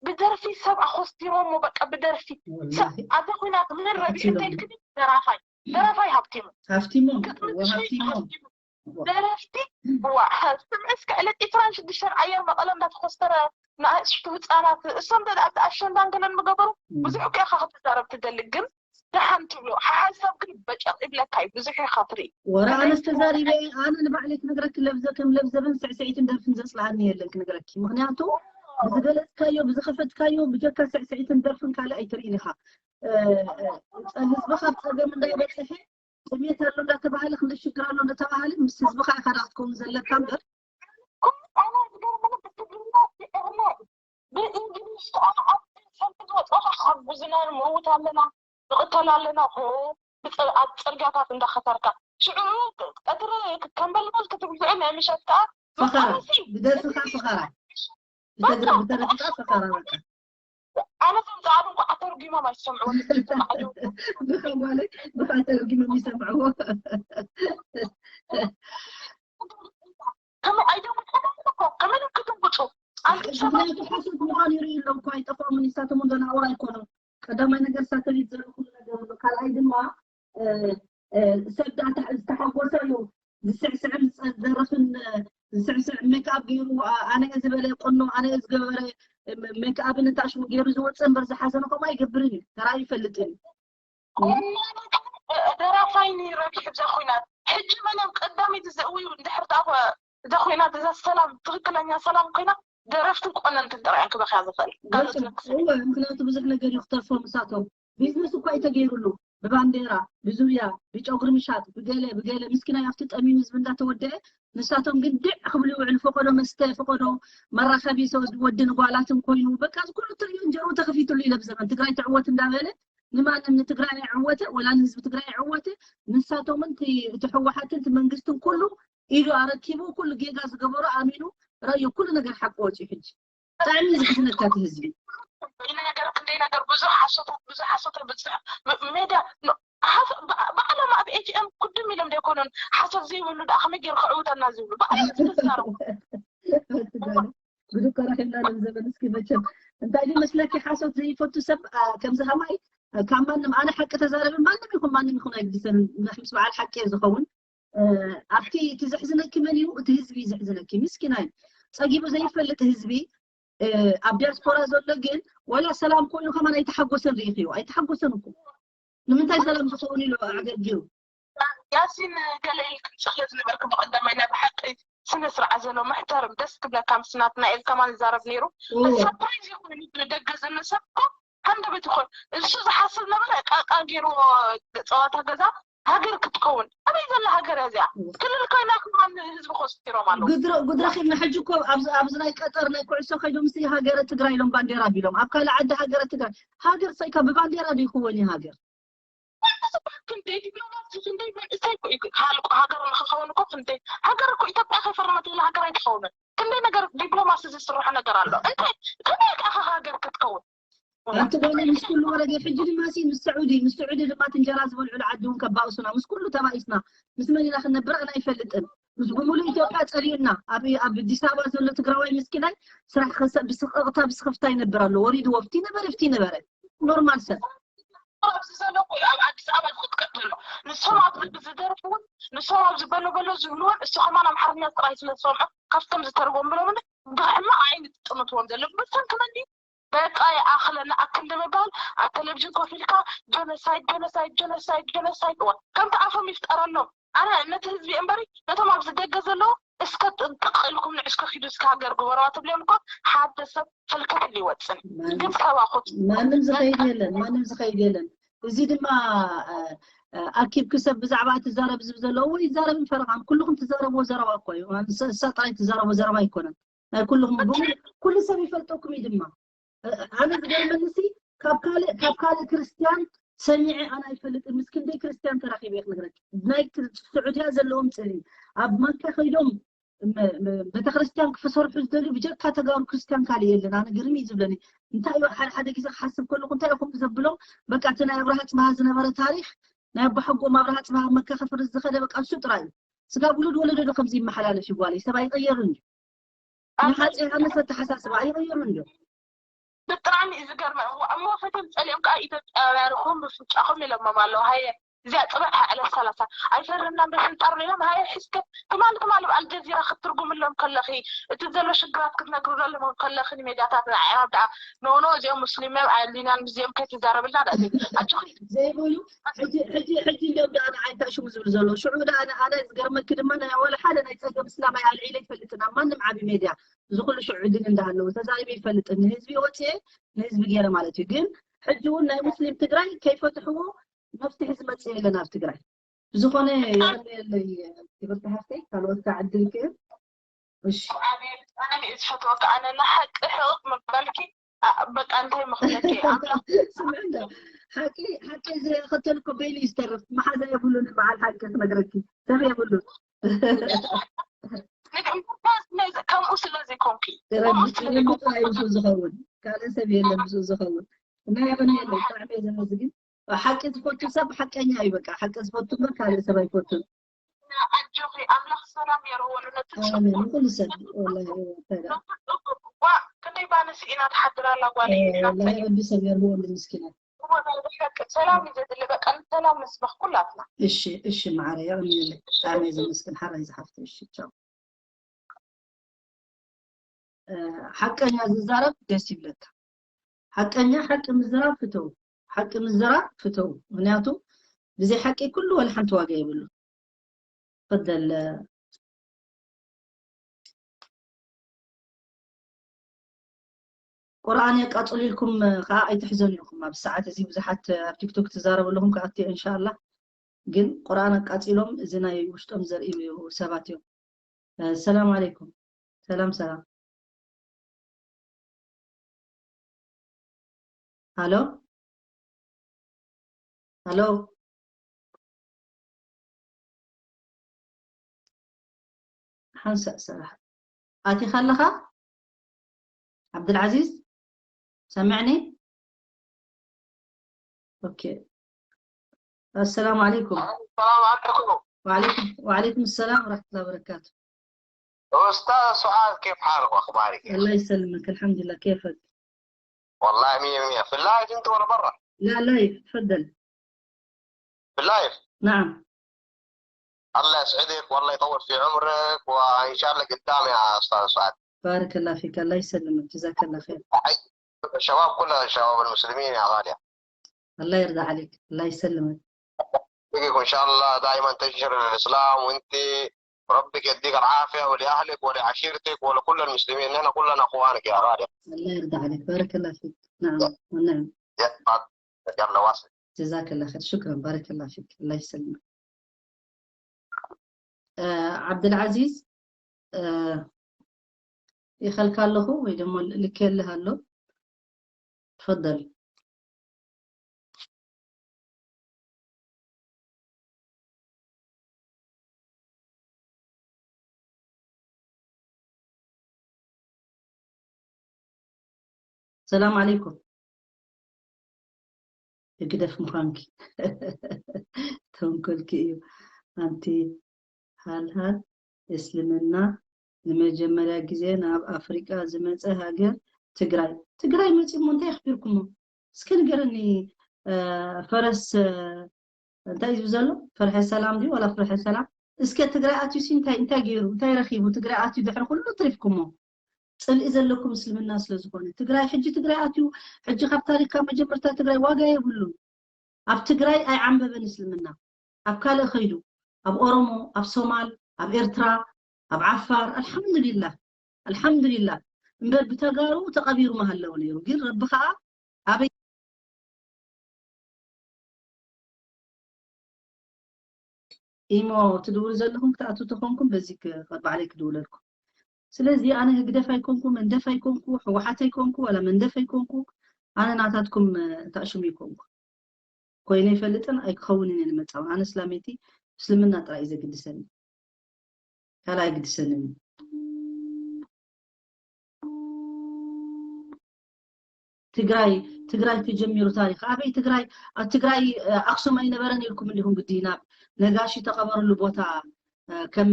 ብደርፊ ሰብ ኣኾስቲሮሞ በቃ ብደርፊ ኣዛ ኮይና ምን ረቢሑ እንተልክኒ ደራፋይ ደራፋይ ሃብቲሙ ሃብቲሙ ሃብቲሙ ደረፍቲ ስምዒ እስከ ዕለት ዕስራን ሽዱሽተን ኣየር መቐለ እንዳተኮስተረ ንኣሽቱ ህፃናት እሶም ደ ኣብቲ ኣሸንዳን ገለን ምገበሩ ብዙሕ እኮ ኢኻ ክትዛረብ ትደሊ ግን ደሓን ትብሎ ሓሓሳብ ግን በጨቕ ይብለካ እዩ። ብዙሕ ኢኻ ትርኢ። ወረ ኣነስ ተዛሪበ ኣነ ንባዕለይ ክነግረኪ ለብዘ ከም ለብዘብን ስዕስዒትን ደርፍን ዘፅልኣኒ የለን ክነግረኪ። ምክንያቱ ብዝገለፅካዮ ብዝኸፈትካዮ ብጀካ ስዕስዒትን ደርፍን ካልእ ኣይትርእን ኢኻ። ህዝቢ ካብ ፀገም እንዳይበፅሐ ጥሜት ኣሎ እንዳተባሃለ ክንደ ሽግር ኣሎ እንዳተባሃለ ምስ ህዝብኻ ኢኻ ዳ ክትከውን ዘለካ እምበር ኣነ ዝገርመኒ ብትግርኛ ብእርመ ብእንግሊሽ ከኣ ኣብ ሰልፊ ዝወፅኦኻ ሓጉዝና ንመውት ኣለና ንቕተል ኣለና ሆ ኣብ ፅርግያታት እንዳኸተርካ ሽዑ ቀትሪ ከንበልበል ክትብልዕ ናይ ምሸት ከኣ ፈኸራ ብደርፍኻ ፈኸራ ብተግረ ብተረፍካ ፈኸራ በቃ ኣነ ከም ፃዕዱ እንኳ ኣተርጉሞም ኣይሰምዕዎ ብኸማለ ብኸተርጉሞም ይሰምዕዎ ከመይ ኣይደንጉ ከመይ ክትንጉፁ ምክንያቱ ሓሶት ምዃኑ ይርኢ ኣለዉ እኮ ኣይጠፍኦም ንሳቶም እንዶ ናውራ ኣይኮኑ ቀዳማይ ነገር ሳተሊት ዘሎ ኩሉ ነገር ኣሎ ካልኣይ ድማ ሰብ ዝተሓጎሰ እዩ ዝስዕስዕን ዝደርፍን ዝስዕስዕ ሜክኣፕ ገይሩ ኣነ ዝበለ ቁኖ ኣነ ዝገበረ ሜክኣፕን እንታሽሙ ገይሩ ዝወፅእ እምበር ዝሓዘነ ከምኡ ኣይገብርን እዩ ተራ ይፈልጥን እዩ ደራፋይ ረቢሕ ብዛ ኮይናት ሕጂ መለም ቀዳመይቲ ዘእውዩ እንድሕር እዛ ኮይናት እዛ ሰላም ትክክለኛ ሰላም ኮይና ደረፍትን ቆነንትን ጥራይ ክበክያ ዝኽእል ምክንያቱ ብዙሕ ነገር እዩ ክተርፎ ምሳቶም ቢዝነስ እኳ እዩ ተገይሩሉ ብባንዴራ ብዙርያ ብጨጉሪ ምሻጥ ብገለ ብገለ ምስኪናይ ኣብቲ ጠሚኑ ህዝቢ እንዳተወደአ ንሳቶም ግን ድዕ ክብሉ ይውዕሉ ፈቀዶ መስተ ፈቀዶ መራኸቢ ሰው ወዲ ንጓላትን ኮይኑ በቃ ኩሉ ትሪዮ እንጀሩ ተኸፊትሉ ኢለ ብዘመን ትግራይ ትዕወት እንዳበለ ንማንም ንትግራይ ኣይዕወተ ወላ ንህዝቢ ትግራይ ኣይዕወተ ንሳቶምን እቲ ህወሓትን እቲ መንግስትን ኩሉ ኢዱ ኣረኪቡ ኩሉ ጌጋ ዝገበሩ ኣሚኑ ረዮ ኩሉ ነገር ሓቂ ወፂኡ ሕጂ ብጣዕሚ ዘሕዝነካ እቲ ህዝቢ ነገር ክንደይ ነገር ብዙሕ ሓሶታት ብዙሕ ሓሶታት ብዙሕ ሜድያ ብዓለማ ኣብ ኤቲኤም ኩድም ኢሎም ዘይኮኑን ሓሶት ዘይብሉ ዳ ከመይ ገይሩ ክዕውተና ዝብሉ ብዓለም ዝተዛረቡ ብድኮ ረኺብና ሎም ዘበን እስኪ መቸም እንታይ ድዩ መስለኪ ሓሶት ዘይፈቱ ሰብ ከምዚ ከማይ ካብ ማንም ኣነ ሓቂ ተዛረበ ማንም ይኹን ማንም ይኹን ኣይግድሰን ምስ በዓል ሓቂ እየ ዝኸውን ኣብቲ እቲ ዘሕዝነኪ መን እዩ እቲ ህዝቢ እዩ ዘሕዝነኪ ምስኪና እዩ ፀጊቡ ዘይፈልጥ ህዝቢ ኣብ ዲያስፖራ ዘሎ ግን ዋላ ሰላም ኮይኑ ከማን ኣይተሓጎሰን ርኢኽዮ ኣይተሓጎሰን እኮ ንምንታይ ሰላም ዝኸውን ኢሉ ኣገርጊሩ ያሲን ገለ ኢልክን ስለ ዝነበርክ ብቀዳማይ ናይ ብሓቂ ስነ ስርዓት ዘሎ መሕተርም ደስ ክብለካ ምስ ናትና ኢል ከማን ይዛረብ ነይሩ ሳፕራይዝ ይኹን ንደገ ዘሎ ሰብ እኮ ሃንደበት ይኾን እሱ ዝሓስብ ነበረ ቃቃ ገይርዎ ፀዋታ ገዛ ሃገር ክትከውን ኣበይ ዘላ ሃገር እያ እዚኣ ክልል ኮይና ከማን ህዝቢ ኮስቲሮም ኣለዉ ጉድረኺብና ሕጂ እኮ ኣብዚ ናይ ቀጠር ናይ ኩዕሶ ከይዶም ስ ሃገረ ትግራይ ኢሎም ባንዴራ ቢሎም ኣብ ካልእ ዓዲ ሃገረ ትግራይ ሃገር ሰይካ ብባንዴራ ዶ ይክወን እዩ ሃገር ክንደይ ዲፕሎማሲ ክንደይ መንእሰይ እኮ እዩ ሃልቁ ሃገር ንክኸውን እኮ ክንደይ ሃገር እኮ ኢትዮጵያ ከይፈረመት ኢላ ሃገር ኣይትኸውንን ክንደይ ነገር ዲፕሎማሲ ዝስርሖ ነገር ኣሎ እንታይ ከመይ ከኣ ሃገር ክትከውን ኣንቲ ጓለይ ምስ ኩሉ ወረደ ሕጂ ድማ ሲ ምስ ስዑዲ ምስ ስዑዲ ድማ ትንጀራ ዝበልዑሉ ዓዲ እውን ከባእሱና ምስ ኩሉ ተባኢስና ምስ መን ኢና ክንነብር ኣነ ኣይፈልጥን ምስ ብምሉእ ኢትዮጵያ ፀሊኡና ኣብ ኣብ ኣዲስ ኣበባ ዘሎ ትግራዋይ ምስኪናይ ስራሕ ብስቅቕታ ብስኽፍታ ይነብር ኣሎ ወሪድዎ ፍቲ ነበረ ፍቲ ነበረ ኖርማል ሰብ ኣብዚ ዘሎ እኮ ኣብ ኣዲስ ኣበባ ክትቀጥል ንሶም ኣብ ዝደርፉ እውን ንሶም ኣብ ዝበሎ በሎ ዝብልዎን እሱ ከማን ኣምሓርኛ ጥራይ ስለ ዝሰምዑ ካብቶም ዝተርጎም ብሎም ብሕማቕ ዓይኒ ትጥምትዎም ዘሎ ብሰንኪ መን ድዩ በቃ ይኣኽለና ኣክል ንምባል ኣብ ቴሌቪዥን ኮፍ ኢልካ ጀኖሳይድ ጀኖሳይድ ጀኖሳይድ ጀኖሳይድ እዋ ከምቲ ኣፎም ይፍጠረሎም ኣነ ነቲ ህዝቢ እምበሪ ነቶም ኣብዚ ደገ ዘለዉ እስከ ጥንቅቕ ኢልኩም ንዕሽከ ኪዱ እስከ ሃገር ግበረዋ ትብልዮም እኮ ሓደ ሰብ ፍልክት ኢሉ ይወፅን ግን ሰባኹት ማንም ዝኸይድ የለን ማንም ዝኸይድ የለን እዚ ድማ ኣኪብኪ ሰብ ብዛዕባ ትዛረብ ዝብ ዘለዎ ይዛረብ ፈረኻን ኩልኹም ትዛረብዎ ዘረባ እኮ እዩ እሳ ጥራይ ትዛረቦ ዘረባ ኣይኮነን ናይ ኩልኹም ኩሉ ሰብ ይፈልጠኩም እዩ ድማ ኣነ ዝገርመኒ ሲ ካብ ካልእ ካብ ካልእ ክርስትያን ሰሚዐ ኣነ ኣይፈልጥን ምስ ክንደይ ክርስትያን ተራኺበ እየ ክነግረኪ ናይ ስዑድያ ዘለዎም ፅልኢ ኣብ መካ ከይዶም ቤተክርስትያን ክሰርሑ ዝደልዩ ብጀካ ተጋሩ ክርስትያን ካልእ የለን ኣነ ግርም እዩ ዝብለኒ እንታይ እዩ ሓደ ሓደ ግዜ ክሓስብ ከለኩ እንታይ እዩ ከምኡ ዘብሎም በቃ እቲ ናይ ኣብርሃ ፅባሃ ዝነበረ ታሪክ ናይ ኣባሓጎም ኣብርሃ ፅባሃ መካ ከፍርስ ዝኸደ በቃ እሱ ጥራይ እዩ ስጋብ ውሉድ ወለዶ ዶ ከምዚ ይመሓላለፍ ይጓለይ ሰብ ኣይቀየርን እዩ ናይ ሓፂ ሃነስ ኣተሓሳስባ ኣይቀየርን እዩ ብጣዕሚ እዩ ዝገርመ እሞ ፈተም ፀሊኦም ከዓ ኢትዮጵያውያን ኹም ብፍጫኹም ኢሎሞም ኣለዉ ሃየ እዚኣ ፅባሕ ዕለት ሰላሳ ኣይፈርምናን በስልጣን ኢሎም ሃየ ሕስከ ትማሊ ትማሊ ኣብ ኣልጀዚራ ክትትርጉምሎም ከለኺ እቲ ዘሎ ሽግራት ክትነግርሎም ከለኺ ንሜድያታት ንዓይራብ ደኣ ኖኖ እዚኦም ሙስሊም እዮም ኣየድልዩናን ምስዚኦም ከይትዛረብልና ደኣ ኣጆኺ ዘይብሉ ሕጂ ሕጂ ሕጂ እንዲኦም ደኣ ንዓይ እንታይ ሽሙ ዝብሉ ዘለዉ ሽዑ ደኣ ኣነ ዝገርመኪ ድማ ናይ ወላ ሓደ ናይ ፀገም እስላማይ ኣልዒለ ይፈልጥን ኣብ ማንም ዓብዪ ሜድያ እዚ ኩሉ ሽዑ ዕድል እንዳሃለዎ ተዛሪበ ይፈልጥን ንህዝቢ ወፅየ ንህዝቢ ገይረ ማለት እዩ ግን ሕጂ እውን ናይ ሙስሊም ትግራይ ከይፈትሕዎ መፍትሒ ዝመፅእ የለን ኣብ ትግራይ ብዝኾነ የቐንየለይ ክብርቲ ሃፍተይ ካልኦት ከዓ ዕድል ክህብ እሺ ኣነ ዝፈትወካ ኣነ ንሓቂ ሕቕ ምባልኪ በቃ እንታይ ምኽለኪ ኣምላኽ ስምዕና ሓቂ ሓቂ ዝኸተል እኮ በይኑ ይስተርፍ መሓዛ የብሉን በዓል ሓቂ ክነግረኪ ሰብ የብሉን ከምኡ ስለዚ ኮንኪ ከምኡ ስለዚ ረቢ ጥራይ ምስኡ ዝኸውን ካልእ ሰብ የለን ምስኡ ዝኸውን እና የቐንየለይ ብጣዕሚ እየ ዘመስግን ሓቂ ዝፈቱ ሰብ ሓቀኛ እዩ በቃ ሓቂ ዝፈቱ እምበር ካልእ ሰብ ኣይፈቱን ኣጆኺ ኣምላኽ ሰላም የርወሉ ነቲ ኣሜን ንኩሉ ሰብ ወላሂ ተጋ ዋ ክንደይ ባንስ ኢና ትሓድር ኣላ ጓል ወላሂ ረቢ ሰብ የርህወሉ ምስኪናት ሓቂ ሰላም እዩ ዘድሊ በቃ ንሰላም ንስበኽ ኩላትና እሺ እሺ ማዕረ የቐንየለይ ብጣዕሚ እየ ዘመስግን ሓራይ ዝሓፍተ እሺ ቻው ሓቀኛ ዝዛረብ ደስ ይብለካ ሓቀኛ ሓቂ ምዝራብ ፍተው ሓቂ ምዝራብ ፍተው ምክንያቱ ብዘይ ሓቂ ኩሉ ወላ ሓንቲ ዋጋ የብሉ ፈደለ ቁርኣን የቃፅሉ ኢልኩም ከዓ ኣይትሕዘኑ ኢኹም ኣብ ሰዓት እዚ ብዙሓት ኣብ ቲክቶክ ትዛረቡ ኣለኹም ክኣትዮ እንሻላ ግን ቁርኣን ኣቃፂሎም እዚ ናይ ውሽጦም ዘርእዩ ሰባት እዮም ሰላም ዓለይኩም ሰላም ሰላም ሃሎ ሃሎ ሓንሳእ ሰራሕ ኣቲኻ ኣለኻ ዓብድልዓዚዝ ሰምዕኒ ኦኬ السلام عليكم السلام عليكم وعليكم وعليكم السلام ورحمة الله وبركاته أستاذ سعاد كيف حالك وأخبارك؟ الله يسلمك الحمد لله كيفك؟ والله مية مية في اللايف أنت ولا برا؟ لا لايف تفضل في اللايف نعم الله يسعدك والله يطول في عمرك وإن شاء الله قدام يا أستاذ سعاد بارك الله فيك الله يسلمك جزاك الله خير الشباب كلها شباب المسلمين يا غالية الله يرضى عليك الله يسلمك وان شاء الله دائما تنشر الاسلام وانت ربك يديك العافيه ولاهلك ولعشيرتك ولكل المسلمين نحن كلنا اخوانك يا غالي الله يرضى عليك بارك الله فيك نعم ونعم يلا واصل جزاك الله خير شكرا بارك الله فيك الله يسلمك عبد العزيز ይኸልካ ኣለኹ ወይ ደሞ ልኬልህ ኣሎ ትፈደል ሰላም ዓለይኩም ህግደፍ ምዃንኪ ተንኮልኪ እዩ ኣንቲ ሃልሃል እስልምና ንመጀመርያ ግዜ ናብ ኣፍሪቃ ዝመፀ ሃገር ትግራይ ትግራይ መፂሞ እንታይ ኣኽቢርኩሞ እስኪ ንገርኒ ፈረስ እንታይ እዩ ዘሎ ፍርሐ ሰላም ድዩ ወላ ፍርሐ ሰላም እስከ ትግራይ ኣትዩ ሲ እንታይ እንታይ ገይሩ እንታይ ረኺቡ ትግራይ ኣትዩ ድሕሪ ኩሉ ትሪፍኩሞ ፅልኢ ዘለኩም እስልምና ስለ ዝኾነ ትግራይ ሕጂ ትግራይ ኣትዩ ሕጂ ካብ ታሪክ ካብ መጀመርታ ትግራይ ዋጋ የብሉን ኣብ ትግራይ ኣይዓንበበን እስልምና ኣብ ካልእ ኸይዱ ኣብ ኦሮሞ ኣብ ሶማል ኣብ ኤርትራ ኣብ ዓፋር ኣልሓምዱሊላህ ኣልሓምዱሊላህ እምበር ብተጋሩ ተቐቢሩ ምሃለወ ነይሩ ግን ረቢ ከዓ ኣበይ ኢሞ ትድውሉ ዘለኹም ክትኣትዉ ተኾንኩም በዚ ባዕለይ ክድውለልኩም ስለዚ ኣነ ህግደፍ ኣይኮንኩ መንደፍ ኣይኮንኩ ሕወሓት ኣይኮንኩ ወላ መንደፍ ኣይኮንኩ ኣነ ናታትኩም ታእሽሙ ይኮንኩ ኮይነ ይፈልጥን ኣይክኸውንን እየ ንመፃውን ኣነ እስላመይቲ እስልምና ጥራይ እዩ ዘግድሰኒ ካልእ ኣይግድሰንን እዩ ትግራይ ትግራይ ተጀሚሩ ታሪክ ኣበይ ትግራይ ኣብ ትግራይ ኣክሱም ኣይነበረን ኢልኩም እንዲኹም ግዲ ናብ ነጋሺ ተቐበረሉ ቦታ ከም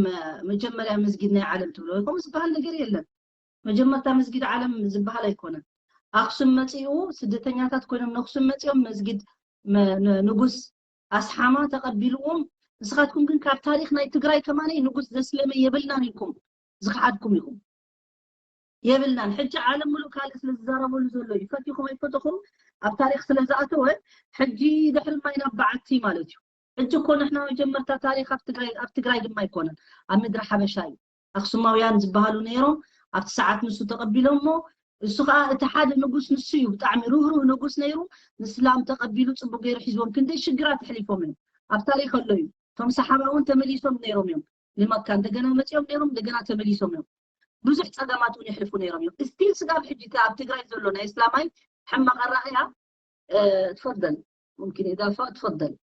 መጀመርያ መስጊድ ናይ ዓለም ትብሎ ከምኡ ዝበሃል ነገር የለን መጀመርታ መስጊድ ዓለም ዝበሃል ኣይኮነን ኣክሱም መፂኡ ስደተኛታት ኮይኖም ነክሱም መፂኦም መስጊድ ንጉስ ኣስሓማ ተቐቢልዎም። ንስኻትኩም ግን ካብ ታሪኽ ናይ ትግራይ ከማነይ ንጉስ ዘስለመ የብልናን ኢልኩም ዝኸሓድኩም ኢኹም። የብልናን። ሕጂ ዓለም ሙሉእ ካልእ ስለ ዝዛረበሉ ዘሎ እዩ። ፈቲኹም ኣይፈተኹም ኣብ ታሪኽ ስለ ዝኣተወ ሕጂ ድሕሪ ማይ ናብ በዓቲ ማለት እዩ። ሕጂ እኮ ንሕና መጀመርታ ታሪኽ ኣብ ትግራይ ኣብ ትግራይ ድማ ኣይኮነን፣ ኣብ ምድሪ ሓበሻ እዩ። ኣክሱማውያን ዝበሃሉ ነይሮም ኣብቲ ሰዓት ንሱ ተቐቢሎሞ። እሱ ከዓ እቲ ሓደ ንጉስ ንሱ እዩ። ብጣዕሚ ርህሩህ ንጉስ ነይሩ። ንስላም ተቐቢሉ ጽቡቅ ገይሩ ሒዝዎም። ክንደይ ሽግራት ኣሕሊፎም እዮም። ኣብ ታሪኽ ኣሎ እዩ። እቶም ሰሓባ እውን ተመሊሶም ነይሮም እዮም ንመካ። እንደገና መጺኦም ነይሮም፣ እንደገና ተመሊሶም እዮም። ብዙሕ ጸገማት እውን የሕልፉ ነይሮም እዮም። ስቲል ስጋብ ሕጂ እቲ ኣብ ትግራይ ዘሎ ናይ እስላማይ ሕማቕ ኣረኣእያ ትፈደል ሙምኪን ኢዳፋ ትፈደል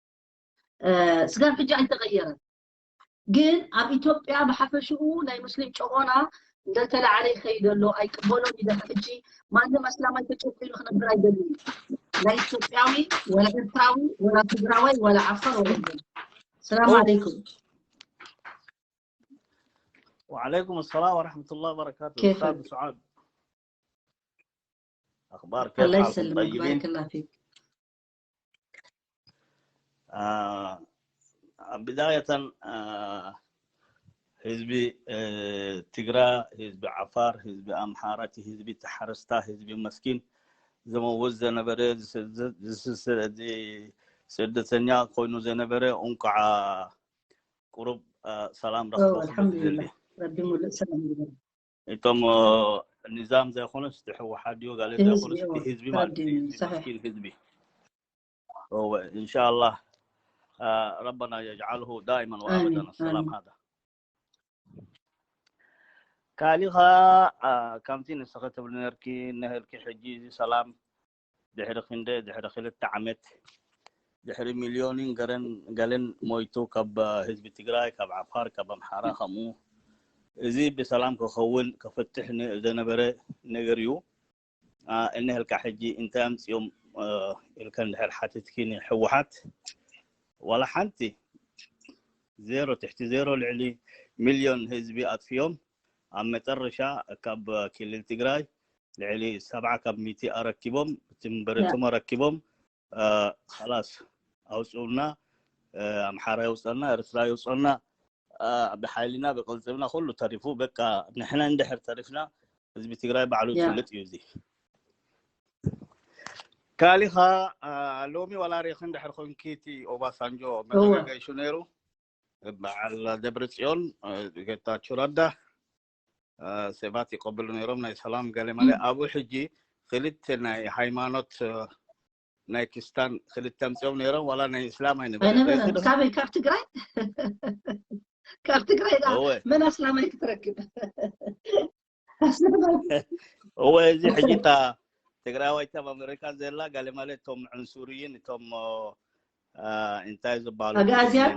ስጋብ ሕጂ ኣይተቐየረን። ግን ኣብ ኢትዮጵያ ብሓፈሽኡ ናይ ሙስሊም ጨቆና እንደተላዓለ ይኸይድ ኣሎ። ኣይቅበሎን እዩ። ሕጂ ማንም ኣስላማይ ተጨቁኑ ክነብር ኣይደልን። ናይ ኢትዮጵያዊ ወላ ኤርትራዊ ወላ ትግራዋይ ወላ ዓፋር ወላ ይደል። ሰላም ዓለይኩም። وعليكم السلام ورحمة الله وبركاته. كيفك؟ أستاذ سعاد. أخبار كيف الله حالكم؟ يسلمك. طيبين؟ بارك الله فيك. آه، بداية، آه، ህዝቢ ትግራ፣ ህዝቢ ዓፋር፣ ህዝቢ ኣምሓራ፣ እቲ ህዝቢ ተሓረስታ፣ ህዝቢ መስኪን ዝመውት ዘነበረ ስደተኛ ኮይኑ ዘነበረ እንኳዓ ቁሩብ ሰላም ረኽበ። ኣልሓምዱሊላህ ረቢ ሙሉእ ሰላም ይበል። እቶም ኒዛም ዘይኮነስ እቲ ህወሓት ድዩ ጋለ ዘይኮነስ እቲ ህዝቢ ማለት እዩ። ህዝቢ መስኪን ህዝቢ። إن شاء الله ربنا يجعله دائما وأبدا السلام هذا. ካሊኻ ከምቲ ንስኺ ትብሊ ነርኪ ነህልኪ ሕጂ እዚ ሰላም ድሕሪ ክንደ ድሕሪ ክልተ ዓመት ድሕሪ ሚልዮንን ገረን ገለን ሞይቱ ካብ ህዝቢ ትግራይ ካብ ዓፋር ካብ ኣምሓራ ከምኡ እዚ ብሰላም ክኸውን ክፍትሕ ዘነበረ ነገር እዩ። እንህልካ ሕጂ እንታይ ኣምፅኦም ኢልካ እንድሕር ሓትትኪ ንሕወሓት ዋላ ሓንቲ ዜሮ ትሕቲ ዜሮ ልዕሊ ሚልዮን ህዝቢ ኣጥፍዮም ኣብ መጨረሻ ካብ ክልል ትግራይ ልዕሊ ሰብዓ ካብ ሚቲ ኣረኪቦም ትንበረቶም ኣረኪቦም ላስ ኣውፅኡና ኣምሓራ የውፀና ኤርትራ የውፀና ብሓይልና ብቅልፅምና ኩሉ ተሪፉ በቃ ንሕና እንድሕር ተሪፍና ህዝቢ ትግራይ ባዕሉ ዝፍልጥ እዩ እዚ። ካሊኻ ሎሚ ዋላ ሪኢኺ እንድሕር ኮንኪ እቲ ኦባሳንጆ መተጋገይሹ ነይሩ በዓል ደብረ ፅዮን ጌታቸው ረዳ ሰባት ይቀብሉ ነይሮም ናይ ሰላም ገለ መለ ኣብኡ ሕጂ ክልተ ናይ ሃይማኖት ናይ ክስታን ክልተ ኣምፅኦም ነይሮም ዋላ ናይ እስላም ኣይነበረን። ካበይ ካብ ትግራይ ካብ ትግራይ ዳ መን ኣስላማይ ክትረክብ እወ እዚ ሕጂ እታ ትግራዋይት ኣብ ኣሜሪካ ዘላ ጋለ ማለት እቶም ዕንሱርይን እቶም እንታይ ዝበሃሉ ኣግኣዝያን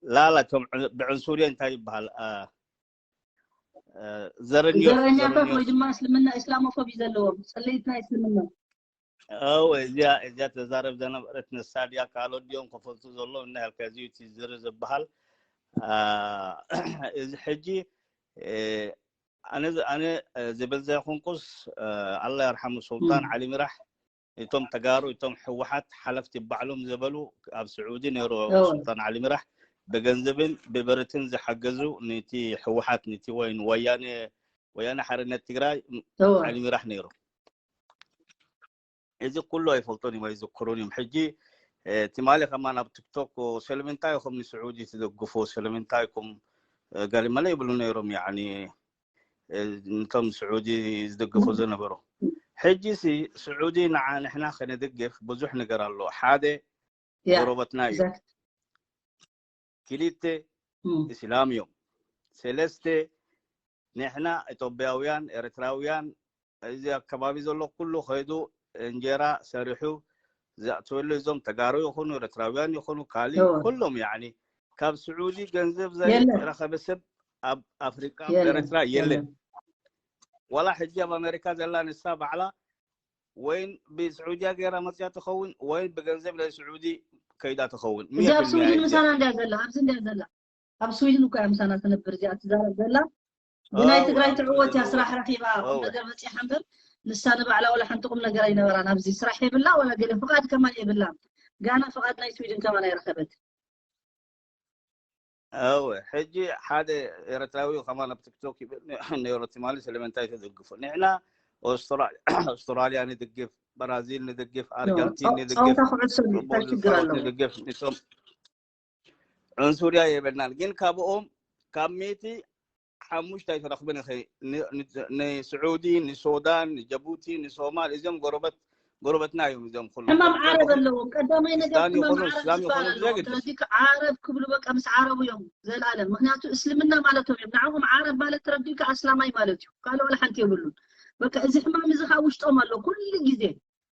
ላላ እቶም ብዕንሱርየን እንታይ ይበሃል ዘረኛታት ወይ ድማ እስልምና እስላሞፎቢ ዘለዎም ፅልኢት ናይ እስልምና እወ እዚኣ እዚኣ ተዛረብ ዘነበረት ንሳ ድያ ካልኦት ድዮም ከፈልጡ ዘለዉ እናሃልካ እዚ እቲ ዝር ዝበሃል እዚ ሕጂ ኣነ ኣነ ዝብል ዘይኮንኩስ ኣላ የርሓሙ ሱልጣን ዓሊ ሚራሕ እቶም ተጋሩ እቶም ሕወሓት ሓለፍቲ ባዕሎም ዝበሉ ኣብ ስዑዲ ነይሩ ሱልጣን ዓሊ ሚራሕ ብገንዘብን ብብረትን ዝሓገዙ ነቲ ሕወሓት ነቲ ወይን ወያነ ወያነ ሓርነት ትግራይ ዓሊ ሚራሕ ነይሩ። እዚ ኩሉ ኣይፈልጦን እዮም ኣይዝክሩን እዮም። ሕጂ ትማሊ ከማን ኣብ ቲክቶክ ስለምንታይ ኢኹም ንስዑዲ ትደግፉ ስለምንታይ ኢኹም ገለመለ ይብሉ ነይሮም ያኒ ነቶም ስዑዲ ዝደግፉ ዝነበሩ ሕጂ ሲ ስዑዲ ንዓ ንሕና ከነደግፍ ብዙሕ ነገር ኣሎ ሓደ ጎረበትና እዩ ክልተ እስላም እዮም ሰለስተ ንሕና ኢትዮጵያውያን ኤርትራውያን እዚ ኣከባቢ ዘሎ ኩሉ ከይዱ እንጀራ ሰሪሑ ዘእትወሉ እዞም ተጋሩ ይኹኑ ኤርትራውያን ይኹኑ ካሊእ ኩሎም ያኒ ካብ ስዑዲ ገንዘብ ዘይረኸበ ሰብ ኣብ ኣፍሪቃ ኤርትራ የለን። ዋላ ሕጂ ኣብ ኣሜሪካ ዘላ ንሳ ባዕላ ወይን ብስዑድያ ገይራ መፅያ ትኸውን ወይን ብገንዘብ ናይ ስዑዲ ከይዳ ትኸውን። እዚ ኣብ ስዊድን ምሳና እንድያ ዘላ ኣብዚ እንድያ ዘላ ኣብ ስዊድን እኮ እያ ምሳና ትነብር እዚኣ ትዛረብ ዘላ ብናይ ትግራይ ትዕወት እያ ስራሕ ረኺባ ቁም ነገር በፂሓ እምበር ንሳ ንባዕላ ዋላ ሓንቲ ቁም ነገር ኣይነበራን። ኣብዚ ስራሕ የብላ ዋላ ገለ ፍቓድ ከማን የብላን። ጋና ፍቓድ ናይ ስዊድን ከማን ኣይረኸበት። እወ፣ ሕጂ ሓደ ኤርትራዊ ከማን ኣብ ቲክቶክ ይብል ነይሩ፣ ትማሊ ስለምንታይ ትድግፉ? ንሕና ኣውስትራልያ ንድግፍ፣ ብራዚል ንድግፍ፣ ኣርጀንቲን ንድግፍ፣ ጸወታ ኩዕሶ ድዩ? እንታይ ችግር ኣለዎ? ንድግፍ። ንሶም ዕንሱርያ የብልናን፣ ግን ካብኦም ካብ ሚእቲ ሓሙሽተ ኣይትረኽብን ኢኺ። ንስዑዲ፣ ንሱዳን፣ ንጀቡቲ፣ ንሶማል፣ እዚኦም ጎረበት ጎረበትና እዮም እዚኦም ኩሉ። ሕማም ዓረብ ኣለዎም። ቀዳማይ ነገር ሕማም ዓረብ ዝበሃል ኣለዎም። ስለዚ ዓረብ ክብሉ በቃ ምስ ዓረቡ እዮም ዘላለም። ምክንያቱ እስልምና ማለቶም እዮም። ንዓኹም ዓረብ ማለት ተረዲእካ ኣስላማይ ማለት እዩ። ካልእ ዋላ ሓንቲ የብሉን። በቃ እዚ ሕማም እዚ ከዓ ውሽጦም ኣሎ ኩሉ ግዜ።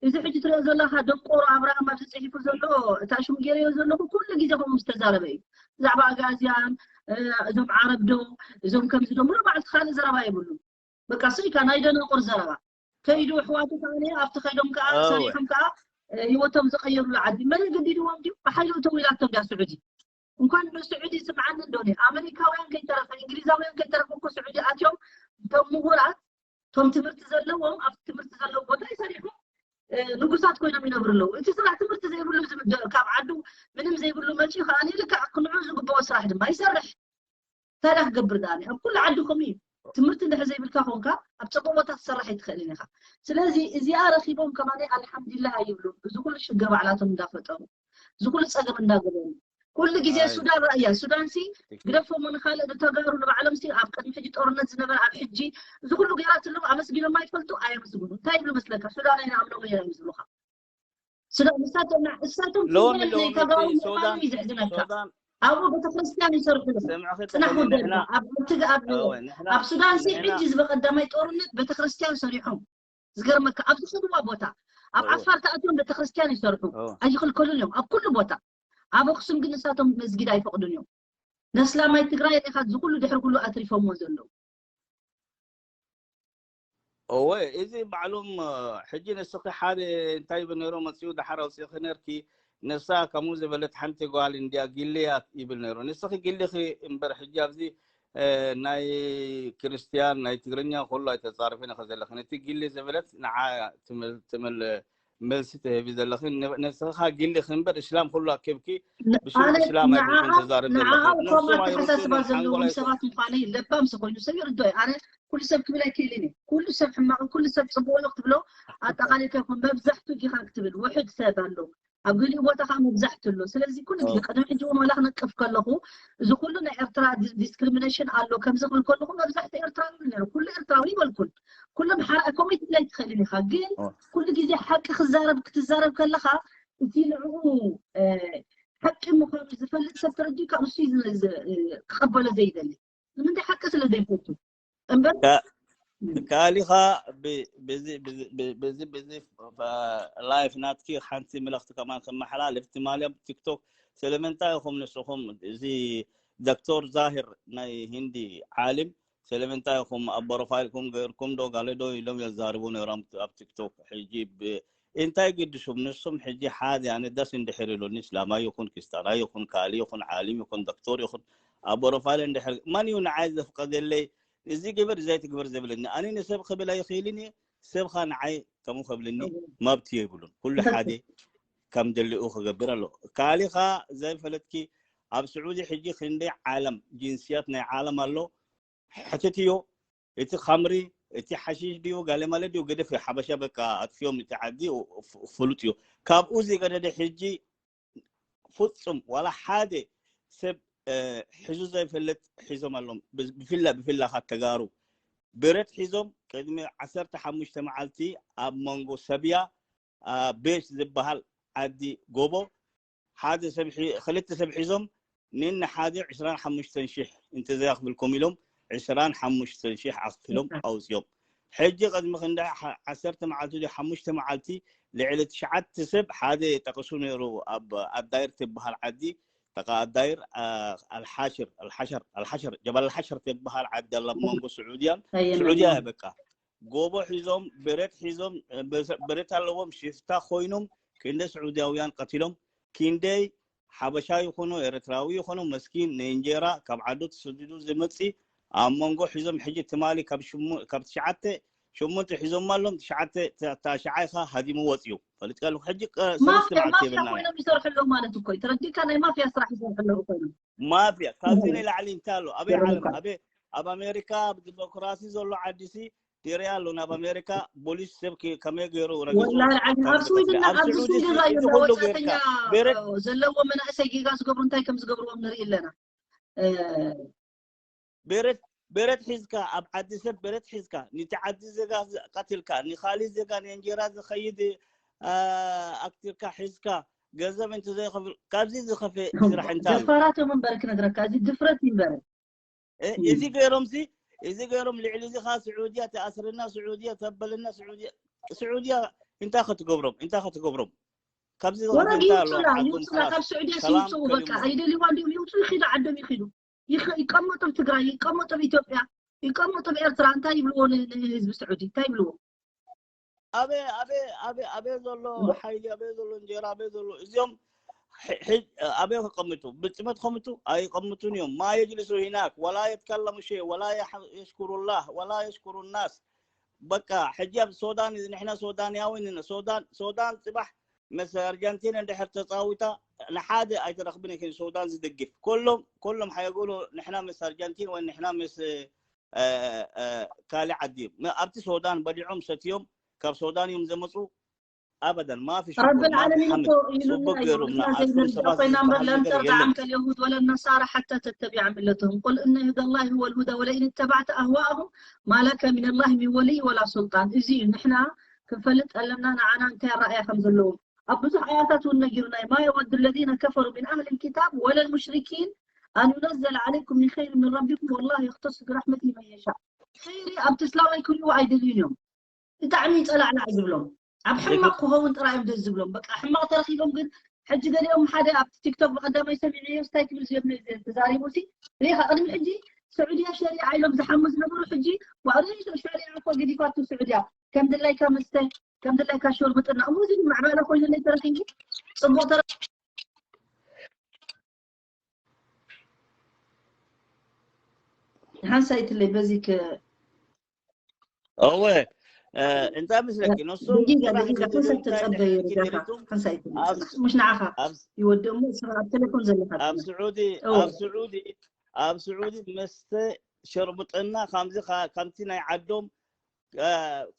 እዚ ሕጂ ትሪኦ ዘለካ ደንቆሮ ኣብርሃም ኣብዚ ፅሒፉ ዘሎ፣ እታ ሽሙ ገይረዮ ዘለኹ ኩሉ ግዜ ከምኡ ዝተዛረበ እዩ። ብዛዕባ ኣጋዝያን፣ እዞም ዓረብ ዶ፣ እዞም ከምዚ ዶ፣ ምሉእ መዓልቲ ካልእ ዘረባ የብሉን። በቃ እሱ ኢካ ናይ ደናቁር ዘረባ። ከይዱ ኣሕዋቱ ከዓ ኣብቲ ከይዶም ከዓ ሰሪሖም ከዓ ህይወቶም ዝቀየሩሉ ዓዲ መን ገዲድዎም ድዩ? ብሓይሊ እተው ኢላቶም ድያ ስዑዲ? እንኳን ንስዑዲ ይስምዓኒ እንዶ ኣመሪካውያን ከይተረፈ እንግሊዛውያን ከይተረፈ እኮ ስዑዲ ኣትዮም እቶም ምሁራት እቶም ትምህርቲ ዘለዎም ኣብቲ ትምህርቲ ዘለዎ ቦታ ይሰሪሑ ንጉሳት ኮይኖም ይነብሩ ኣለዉ። እቲ ስራሕ ትምህርቲ ዘይብሉ ካብ ዓዱ ምንም ዘይብሉ መፂኡ ከዓ ልክዕ ክንዑ ዝግበኦ ስራሕ ድማ ይሰርሕ። ታዲያ ክገብር ደኣ ኣብ ኩሉ ዓዲ ከምኡ እዩ። ትምህርቲ እንድሕር ዘይብልካ ኮንካ ኣብ ፅቡቅ ቦታ ክትሰርሕ ኣይትኽእልን ኢኻ። ስለዚ እዚኣ ረኪቦም ከማን ኣልሓምዱሊላህ ኣይብሉን። እዚ ኩሉ ሽግር ባዕላቶም እንዳፈጠሩ፣ እዚ ኩሉ ፀገም እንዳገበሩ፣ ኩሉ ግዜ ሱዳን ረእያ። ሱዳን ሲ ግደፎሞ፣ ንካልእ ንተጋሩ ንባዕሎም ሲ ኣብ ቅድሚ ሕጂ ጦርነት ዝነበረ ኣብ ሕጂ እዚ ኩሉ ገይራትሎም ኣመስጊኖም ኣይፈልጡ ኣየመስግኑ። እንታይ ይብሉ መስለካ? ሱዳን ኣይንኣምኖም እዮም ዝብሉካ። ሱዳን እሳቶም እሳቶም ሎሚ ሎሚ ናይ ተጋሩ ምእማኖም እዩ ዘሕዝነካ። ኣብኡ ቤተክርስትያን ይሰርሑ። ጽናሕ ወደልና ኣብ ትግ ኣብ ኣብ ሱዳን ሲ ሕጂ ዝበቀዳማይ ጦርነት ቤተክርስትያን ሰሪሖም ዝገርመካ ኣብ ዝኸድዋ ቦታ ኣብ ዓፋር ተኣትዮም ቤተክርስትያን ይሰርሑ ኣይኽልከሉን እዮም። ኣብ ኩሉ ቦታ ኣብ ኣክሱም ግን ንሳቶም መስጊድ ኣይፈቅዱን እዮም። ነስላማይ ትግራይ ኢኻ ዝኩሉ ድሕሪ ኩሉ ኣትሪፎሞ ዘለዉ። እወ እዚ ባዕሎም ሕጂ ንስኺ ሓደ እንታይ ይብል ነይሩ መፂኡ ደሓር ኣውፂእኺ ነርኪ ንሳ ከምኡ ዝበለት ሓንቲ ጓል እንዲያ ጊሌ እያ ይብል ነይሩ። ንስኺ ጊሌኺ እምበር ሕጂ ኣብዚ ናይ ክርስትያን ናይ ትግርኛ ኩሉ ኣይተፃርፍን ኢኺ ዘለኽን። እቲ ጊሌ ዝበለት ንዓ ትምል ትምል መልሲ ትህቢ ዘለኽን ንስኻ ጊሌኺ እምበር እስላም ኩሉ ኣኪብኪ ብሽም እስላም ኣይኮንክን ተዛርብ ዘለኽን። ንሶም ኣይረድኡን እዮም። ሓንጎል ኣይረድኡን። ምዃነይ ለባም ሰብ ኮይኑ ሰብ ይርድኦ እዩ። ኣነ ኩሉ ሰብ ክብል ኣይክእልን እየ። ኩሉ ሰብ ሕማቕ ኩሉ ሰብ ፅቡቕ እዩ ክትብሎ ኣጠቓሊልካ ይኹን መብዛሕቱ ዲኻ ክትብል ውሕድ ሰብ ኣሎ። ኣብ ገሊኡ ቦታ ከዓ መብዛሕቱ ኣሎ። ስለዚ ኩሉ ግዜ ቅድሚ ሕጂ እውን ዋላ ክነቅፍ ከለኹ እዚ ኩሉ ናይ ኤርትራ ዲስክሪሚኔሽን ኣሎ ከምዚ ክብል ከለኹ መብዛሕቱ ኤርትራዊ ይብል ነይሩ። ኩሉ ኤርትራዊ ይበልኩን ኩሉ ብሓራ ኮሚት ላይ ትኽእልን ኢኻ። ግን ኩሉ ግዜ ሓቂ ክዛረብ ክትዛረብ ከለኻ እቲ ንዕኡ ሓቂ ምዃኑ ዝፈልጥ ሰብ ተረዲኡ ካብ እሱ ክቐበሎ ዘይደሊ ንምንታይ ሓቂ ስለ ዘይፈቱ እምበር ካሊኻ ብዚ ብዚ ላይፍ ናትኪ ሓንቲ ምልክቲ ከማን ክመሓላልፍ ትማሊ ኣብ ቲክቶክ ስለምንታይ ኢኹም ንስኹም እዚ ዶክተር ዛሂር ናይ ሂንዲ ዓሊም ስለምንታይ ኢኹም ኣብ ፕሮፋይልኩም ገይርኩም ዶ ጋለ ዶ ኢሎም የዛርቡ ነይሮም ኣብ ቲክቶክ ሕጂ እንታይ ግድሱም ንሱም ሕጂ ሓደ ኣነ ደስ እንድሕር ኢሉኒ እስላማይ ይኹን ክስታናይ ይኹን ካሊ ይኹን ዓሊም ይኹን ዶክተር ይኹን ኣብ ፕሮፋይል እንድሕር መን እዩ ንዓይ ዘፍቀደለይ እዚ ግበር እዛይ ትግበር ዘብለኒ ኣነ ንሰብ ክብል ኣይኽእልን እየ ሰብ ኻ ንዓይ ከምኡ ከብልኒ መብት የብሉን ኩሉ ሓደ ከም ደልኡ ክገብር ኣሎ ካሊ ኻ ዘይፈለጥኪ ኣብ ስዑዲ ሕጂ ክንደይ ዓለም ጅንስያት ናይ ዓለም ኣሎ ሕትትዮ እቲ ኻምሪ እቲ ሓሺሽ ድዩ ጋለ ማለት ድዩ ገደፍ እዩ ሓበሻ በቃ ኣጥፍዮም እቲ ዓዲ ፍሉጥ እዩ ካብኡ ዝገደደ ሕጂ ፍጹም ዋላ ሓደ ሰብ ሒዙ ዘይፈልጥ ሒዞም ኣሎም ብፍላ ብፍላ ካብ ተጋሩ ብረት ሒዞም ቅድሚ ዓሰርተ ሓሙሽተ መዓልቲ ኣብ መንጎ ሰብያ ቤሽ ዝበሃል ዓዲ ጎቦ ሓደ ሰብ ክልተ ሰብ ሒዞም ንንሓደ ዕስራን ሓሙሽተን ሽሕ እንተዘይ ኣኽፍልኩም ኢሎም ዕስራን ሓሙሽተን ሽሕ ኣኽፊሎም ኣውፅኦም። ሕጂ ቅድሚ ክንዲ ዓሰርተ መዓልቲ ድዩ ሓሙሽተ መዓልቲ ልዕሊ ትሽዓተ ሰብ ሓደ ጠቂሱ ነይሩ ኣብ ኣዳይር ትበሃል ዓዲ ጠቃ ኣዳይር ኣልሓሽር ኣልሓሸር ኣልሓሸር ጀበል ኣልሓሸር ትበሃል ዓዲ ኣላ መንጎ ስዑድያን ስዑድያ በቃ ጎቦ ሒዞም ብረት ሒዞም ብረት ኣለዎም ሽፍታ ኮይኖም ክንደ ስዑድያውያን ቀቲሎም ክንደይ ሓበሻ ይኹኑ ኤርትራዊ ይኹኑ መስኪን ንእንጀራ ካብ ዓዱ ተሰዲዱ ዝመፅእ ኣብ መንጎ ሒዞም ሕጂ ትማሊ ካብ ሽሙ ካብ ትሽዓተ ሸሞንተ ሒዞም ኣሎም ትሽዓተ ታሽዓይ ኸ ሃዲሙ ወፅዩ ፈሊጥካ ኣለኹ። ሕጂ ቀ- ማፍያ ሰለስተ መዓልቲ ማፍያ የብልና ኮይኖም ይሰርሑ ኣለዉ ማለት እኮ እዩ። ተረዲእካ? ናይ ማፍያ ስራሕ ይሰርሑ ኣለዉ ኮይኖም። ማፍያ ካብዚ ንላዕሊ እንታይ ኣሎ? ኣበይ ዓለም ኣበይ ኣብ ኣሜሪካ ብዲሞክራሲ ዘሎ ዓዲሲ ዲሪ ኣሎ። ናብ ኣሜሪካ ቦሊስ ሰብ ከ- ከመይ ገይሩ ረጊጹ ወላሂ ዓለም ኣብ ካብ ስዊድን ዝጠፍእ? ኣብ ኣብዚ ስዑዲ ስዊድን ሲ- ራዩ እዚ ኩሉ ወጻተኛ ጌርካ ብረት ዘለዎ መናእሰይ ጌጋ ዝገብሩ እንታይ ከም ዝገብርዎም ንርኢ ኣለና። እ፣ ብረት ብረት ሒዝካ ኣብ ዓዲ ሰብ ብረት ሒዝካ ነቲ ዓዲ ዜጋ ዝ- ቀትልካ ንኻሊእ ዜጋ ንእንጀራ ዝኸይድ አ፣ ኣክቲርካ ሒዝካ ገንዘብ እንተዘይኸፍል ካብዚ ዝኸፈ ስራሕ እንታይ ኣሎ? ደፋራት እዮም እምበር ክነግረካ፣ እዚ ድፍረት እዩ እምበር። እ፣ እዚ ገይሮም ሲ እዚ ገይሮም ልዕሊ እዚ ኸዓ ስዑድያ ትኣስረና፣ ስዑድያ ተበለና፣ ስዑድያ ስዑድያ እንታይ ክትገብሮም እንታይ ክትገብሮም ካብዚ ዝኸፈ ወረግ እንታይ ኣሎ? ይውፁላ ዓዶም ይውፁላ ኸላስ ካብ ስዑድያ ሰላም ይውፅኡ። በቃ ከሊሙ ኣይደልይዋ እንዲኦም ይውፁ፣ ይኺዱ ዓዶም ይኺዱ። ይኸ- ይቀመጡ ኣብ ትግራይ፣ ይቀመጡ ኣብ ኢትዮጵያ፣ ይቀመጡ ኣብ ኤርትራ። እንታይ ይብልዎ ን- ንህዝቢ ስዑዲ እንታይ ይብልዎ? ኣበ ኣበ ኣበ ኣበ ዘሎ ሓይሊ ኣበ ዘሎ እንጀራ ኣበ ዘሎ እዚኦም ሕ- ሕ- ኣበ ከቀምጡ ብጥመት ከምቱ ኣይቀምቱን እዮም። ማ የጅልሱ ሂናክ ወላ የትከለሙ ሸይ ወላ የሕ- የሽኩሩ ላህ ወላ የሽኩሩ ናስ። በቃ ሕጂ ኣብ ሶዳን እዚ ንሕና ሶዳንያዊ ንነ ሶዳን ሶዳን ጽባሕ ምስ ኣርጀንቲን እንድሕር ተጻዊታ ንሓደ ኣይትረኽብን ኢኺን ሶዳን ዝድግፍ። ኮሎም ኮሎም ሓየጎሎ ንሕና ምስ ኣርጀንቲን ወይ ንሕና ምስ እ፣ እ፣ ካልእ ዓዲ ም- ኣብቲ ሶዳን በሊዖም ሰትዮም ካብ ሶዳን እዮም ዘመፁ። ኣበደን ማፊ ረብል ሽኮር ማፊ ዓለሚን ሓምድ እኮ ኢሉና ጽቡቅ እዩ። ገይሩና ንሕና ኣልኩም ዘይንርዳእ ሰባት ኮይና እምበር ዝበሃል ለን ነገር ተርዳ የለን። ዓንከ ልየሁድ ወለ ነሳራ ሓታ ተተቢዐ ምለትሁም ቁል እነ ሁደ ላሂ ሁወ ልሁዳ ወለኢን ተባዕተ ኣህዋእሁም ማለከ ሚን ላሂ ሚን ወልይ ወላ ሱልጣን። እዚ እዩ ንሕና ክንፈልጥ ኣለና ንዓና እንታይ ኣረኣያ ከም ዘለዎም። ኣብ ብዙሕ ኣያታት እውን ነጊሩና እዩ። ማ የወዱ ለዚነ ከፈሩ ሚን ኣህሊ ልኪታብ ወለ ልሙሽሪኪን ኣን ዩነዘለ ዓለይኩም ሚን ኸይር ሚን ረቢኩም ወላሂ የኽተሱ ብረሕመቲ መን የሻእ። ኸይሪ ኣብቲ እስላማይ ክሪእዎ ኣይደልዩን እዮም። ብጣዕሚ ጸላዕላዕ ዝብሎም ኣብ ሕማቕ ክኸውን ጥራይ እዮም ደስ ዝብሎም። በቃ ሕማቕ ተረኺቦም ግን ሕጂ ገሊኦም ሓደ ኣብቲ ቲክቶክ ብቐዳማይ ሰሚዐዮ ስታይ ክብል ዝብል ተዛሪቡ ሲ ሪኻ ቅድሚ ሕጂ ስዑድያ ሸሪዓ ኢሎም ዝሓሙ ዝነበሩ ሕጂ ዋዕሮ ሸሪዓ እኮ ገዲፋቱ ስዑድያ ከም ድላይካ መስተ ከም ድላይካ ሾርብጥና እሞ እዚ ምዕባለ ኮይኑለይ ተረኺቡ ጽቡቕ ተረ ሓንሳይትለይ በዚ ከ እወ እ፣ እንታይ መስለኪ ነሶም ደቂቃ ስራሕ ደቂቃ ዝደልዩ ተሰብ እንታይ ተጸበዩ መስለኪ ደቂቃ ነይርኩም ሓንሳይትለይ ኣብ ምሽ ንዓኻ ኣብ ይወድእ እሞ ስራ ኣብ ቴሌፎን ዘለካ ኣብ ስዑዲ እወ ኣብ ስዑዲ ኣብ ስዑዲ መስተ ሸርሙጥና ከምዚ ኸ- ከምቲ ናይ ዓዶም እ፣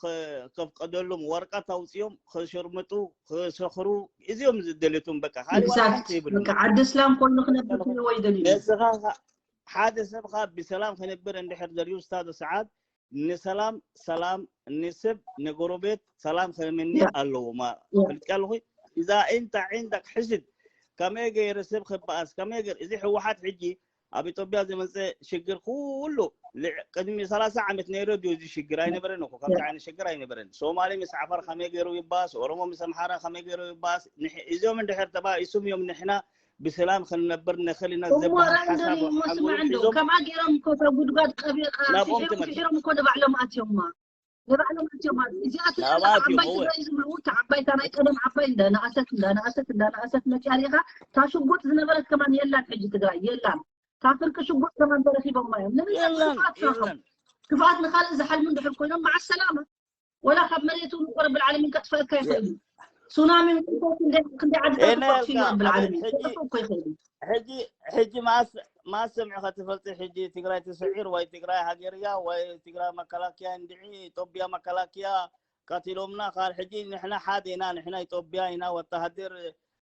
ኸ- ከፍቀደሎም ወረቀት ኣውፅኦም ክሽርምጡ ክሰኽሩ እዚኦም ዝደልዩቶም በቃ ካልእ ዋላ ሓንቲ exact የብሉን። በቃ ዓዲ እስላም ኮይኑ ክነብር ክህልዎ ይደልዩ ነስኻ ኸ- ሓደ ሰብ ኸ ብሰላም ክነብር እንድሕር ደልዩ ስታዶ ሰዓት ንሰላም ሰላም ንስብ ንጎረቤት ሰላም ክምኒ ያ ኣለዎ ማ ያ ፈልጥካ ኣለኹ። እዛ እንታ عندك حسد ከመይ ገይረ ሰብ ክበኣስ ከመይ ገይረ እዚ ህወሓት ሕጂ ኣብ ኢትዮጵያ ዝመፀ ሽግር ኩሉ ልዕ- ቅድሚ ሰላሳ ዓመት ነይሩ ድዩ እዚ ሽግር ኣይነበረን እኮ። ከምዚ ያ ዓይነት ሽግር ኣይነበረን። ሶማሌ ምስ ዓፋር ከመይ ገይሩ ይባስ፣ ኦሮሞ ምስ ኣምሓራ ከመይ ገይሩ ይባስ፣ ንሕ- እዚኦም እንድሕር ተባኢሶም እዮም ንሕና ብሰላም ክንነብር ንኽእል ኢና እሞ ዝበሃል ራእይ ሓሳብ እንደልዩ እሞ ስማዕ ሓንጎሎም እንዶ ሒዞም ከምኣ ገይሮም እኮ እታ ጉድጓድ ቀቢቃ ናብኦም ስሒሮም ትመልስ። ስሒሮም እኮ ንባዕሎም ኣትዮማ ንባዕሎም ኣትዮማ እዚኣ ትላለ ናብኣትዮም ዓባይ እወ ትግራይ ዝብልዎ እታ ዓባይ እታ ናይ ቀደም ዓባይ እንዳነኣሰት እንዳነኣሰት እንዳነኣሰት መፅያ ሪኢኻ እታ ሽጉጥ ዝነበረት ከማን የላን ሕጂ ትግራይ የላን እታ ፍርቂ ሽጉጥ ከማን ተረኪቦማ እዮም ንምንታይ የላን ክፍኣት ረኸቡ የላን ክፍኣት ንካልእ ዝሓልሙ እንድሕር ኮይኖም መዓ ሰላማ ወላ ካብ መሬት እውን እኮ ረብል ዓለሚን ከጥፈእካ ይኽእል እዩ ሱናሚ እውን እኮ ክንደይ ክንደይ ዓድታት እኮ ኣጥፊኡ ኤነልካ ረብል ኣበይ ዓለሚን ሕጂ ከጥፍእ እኮ ይኽእል እዩ ሕጂ ሕጂ ማስ ማስ ሰሚዕካ ትፈልጢ ሕጂ ትግራይ ትስዒር ወይ ትግራይ ሃገርያ ወይ ትግራይ መከላከያ እንድዒ ኢትዮጵያ መከላከያ ቀቲሎምና ካል ሕጂ ንሕና ሓደ ኢና ንሕና ኢትዮጵያ ኢና ወተሃደር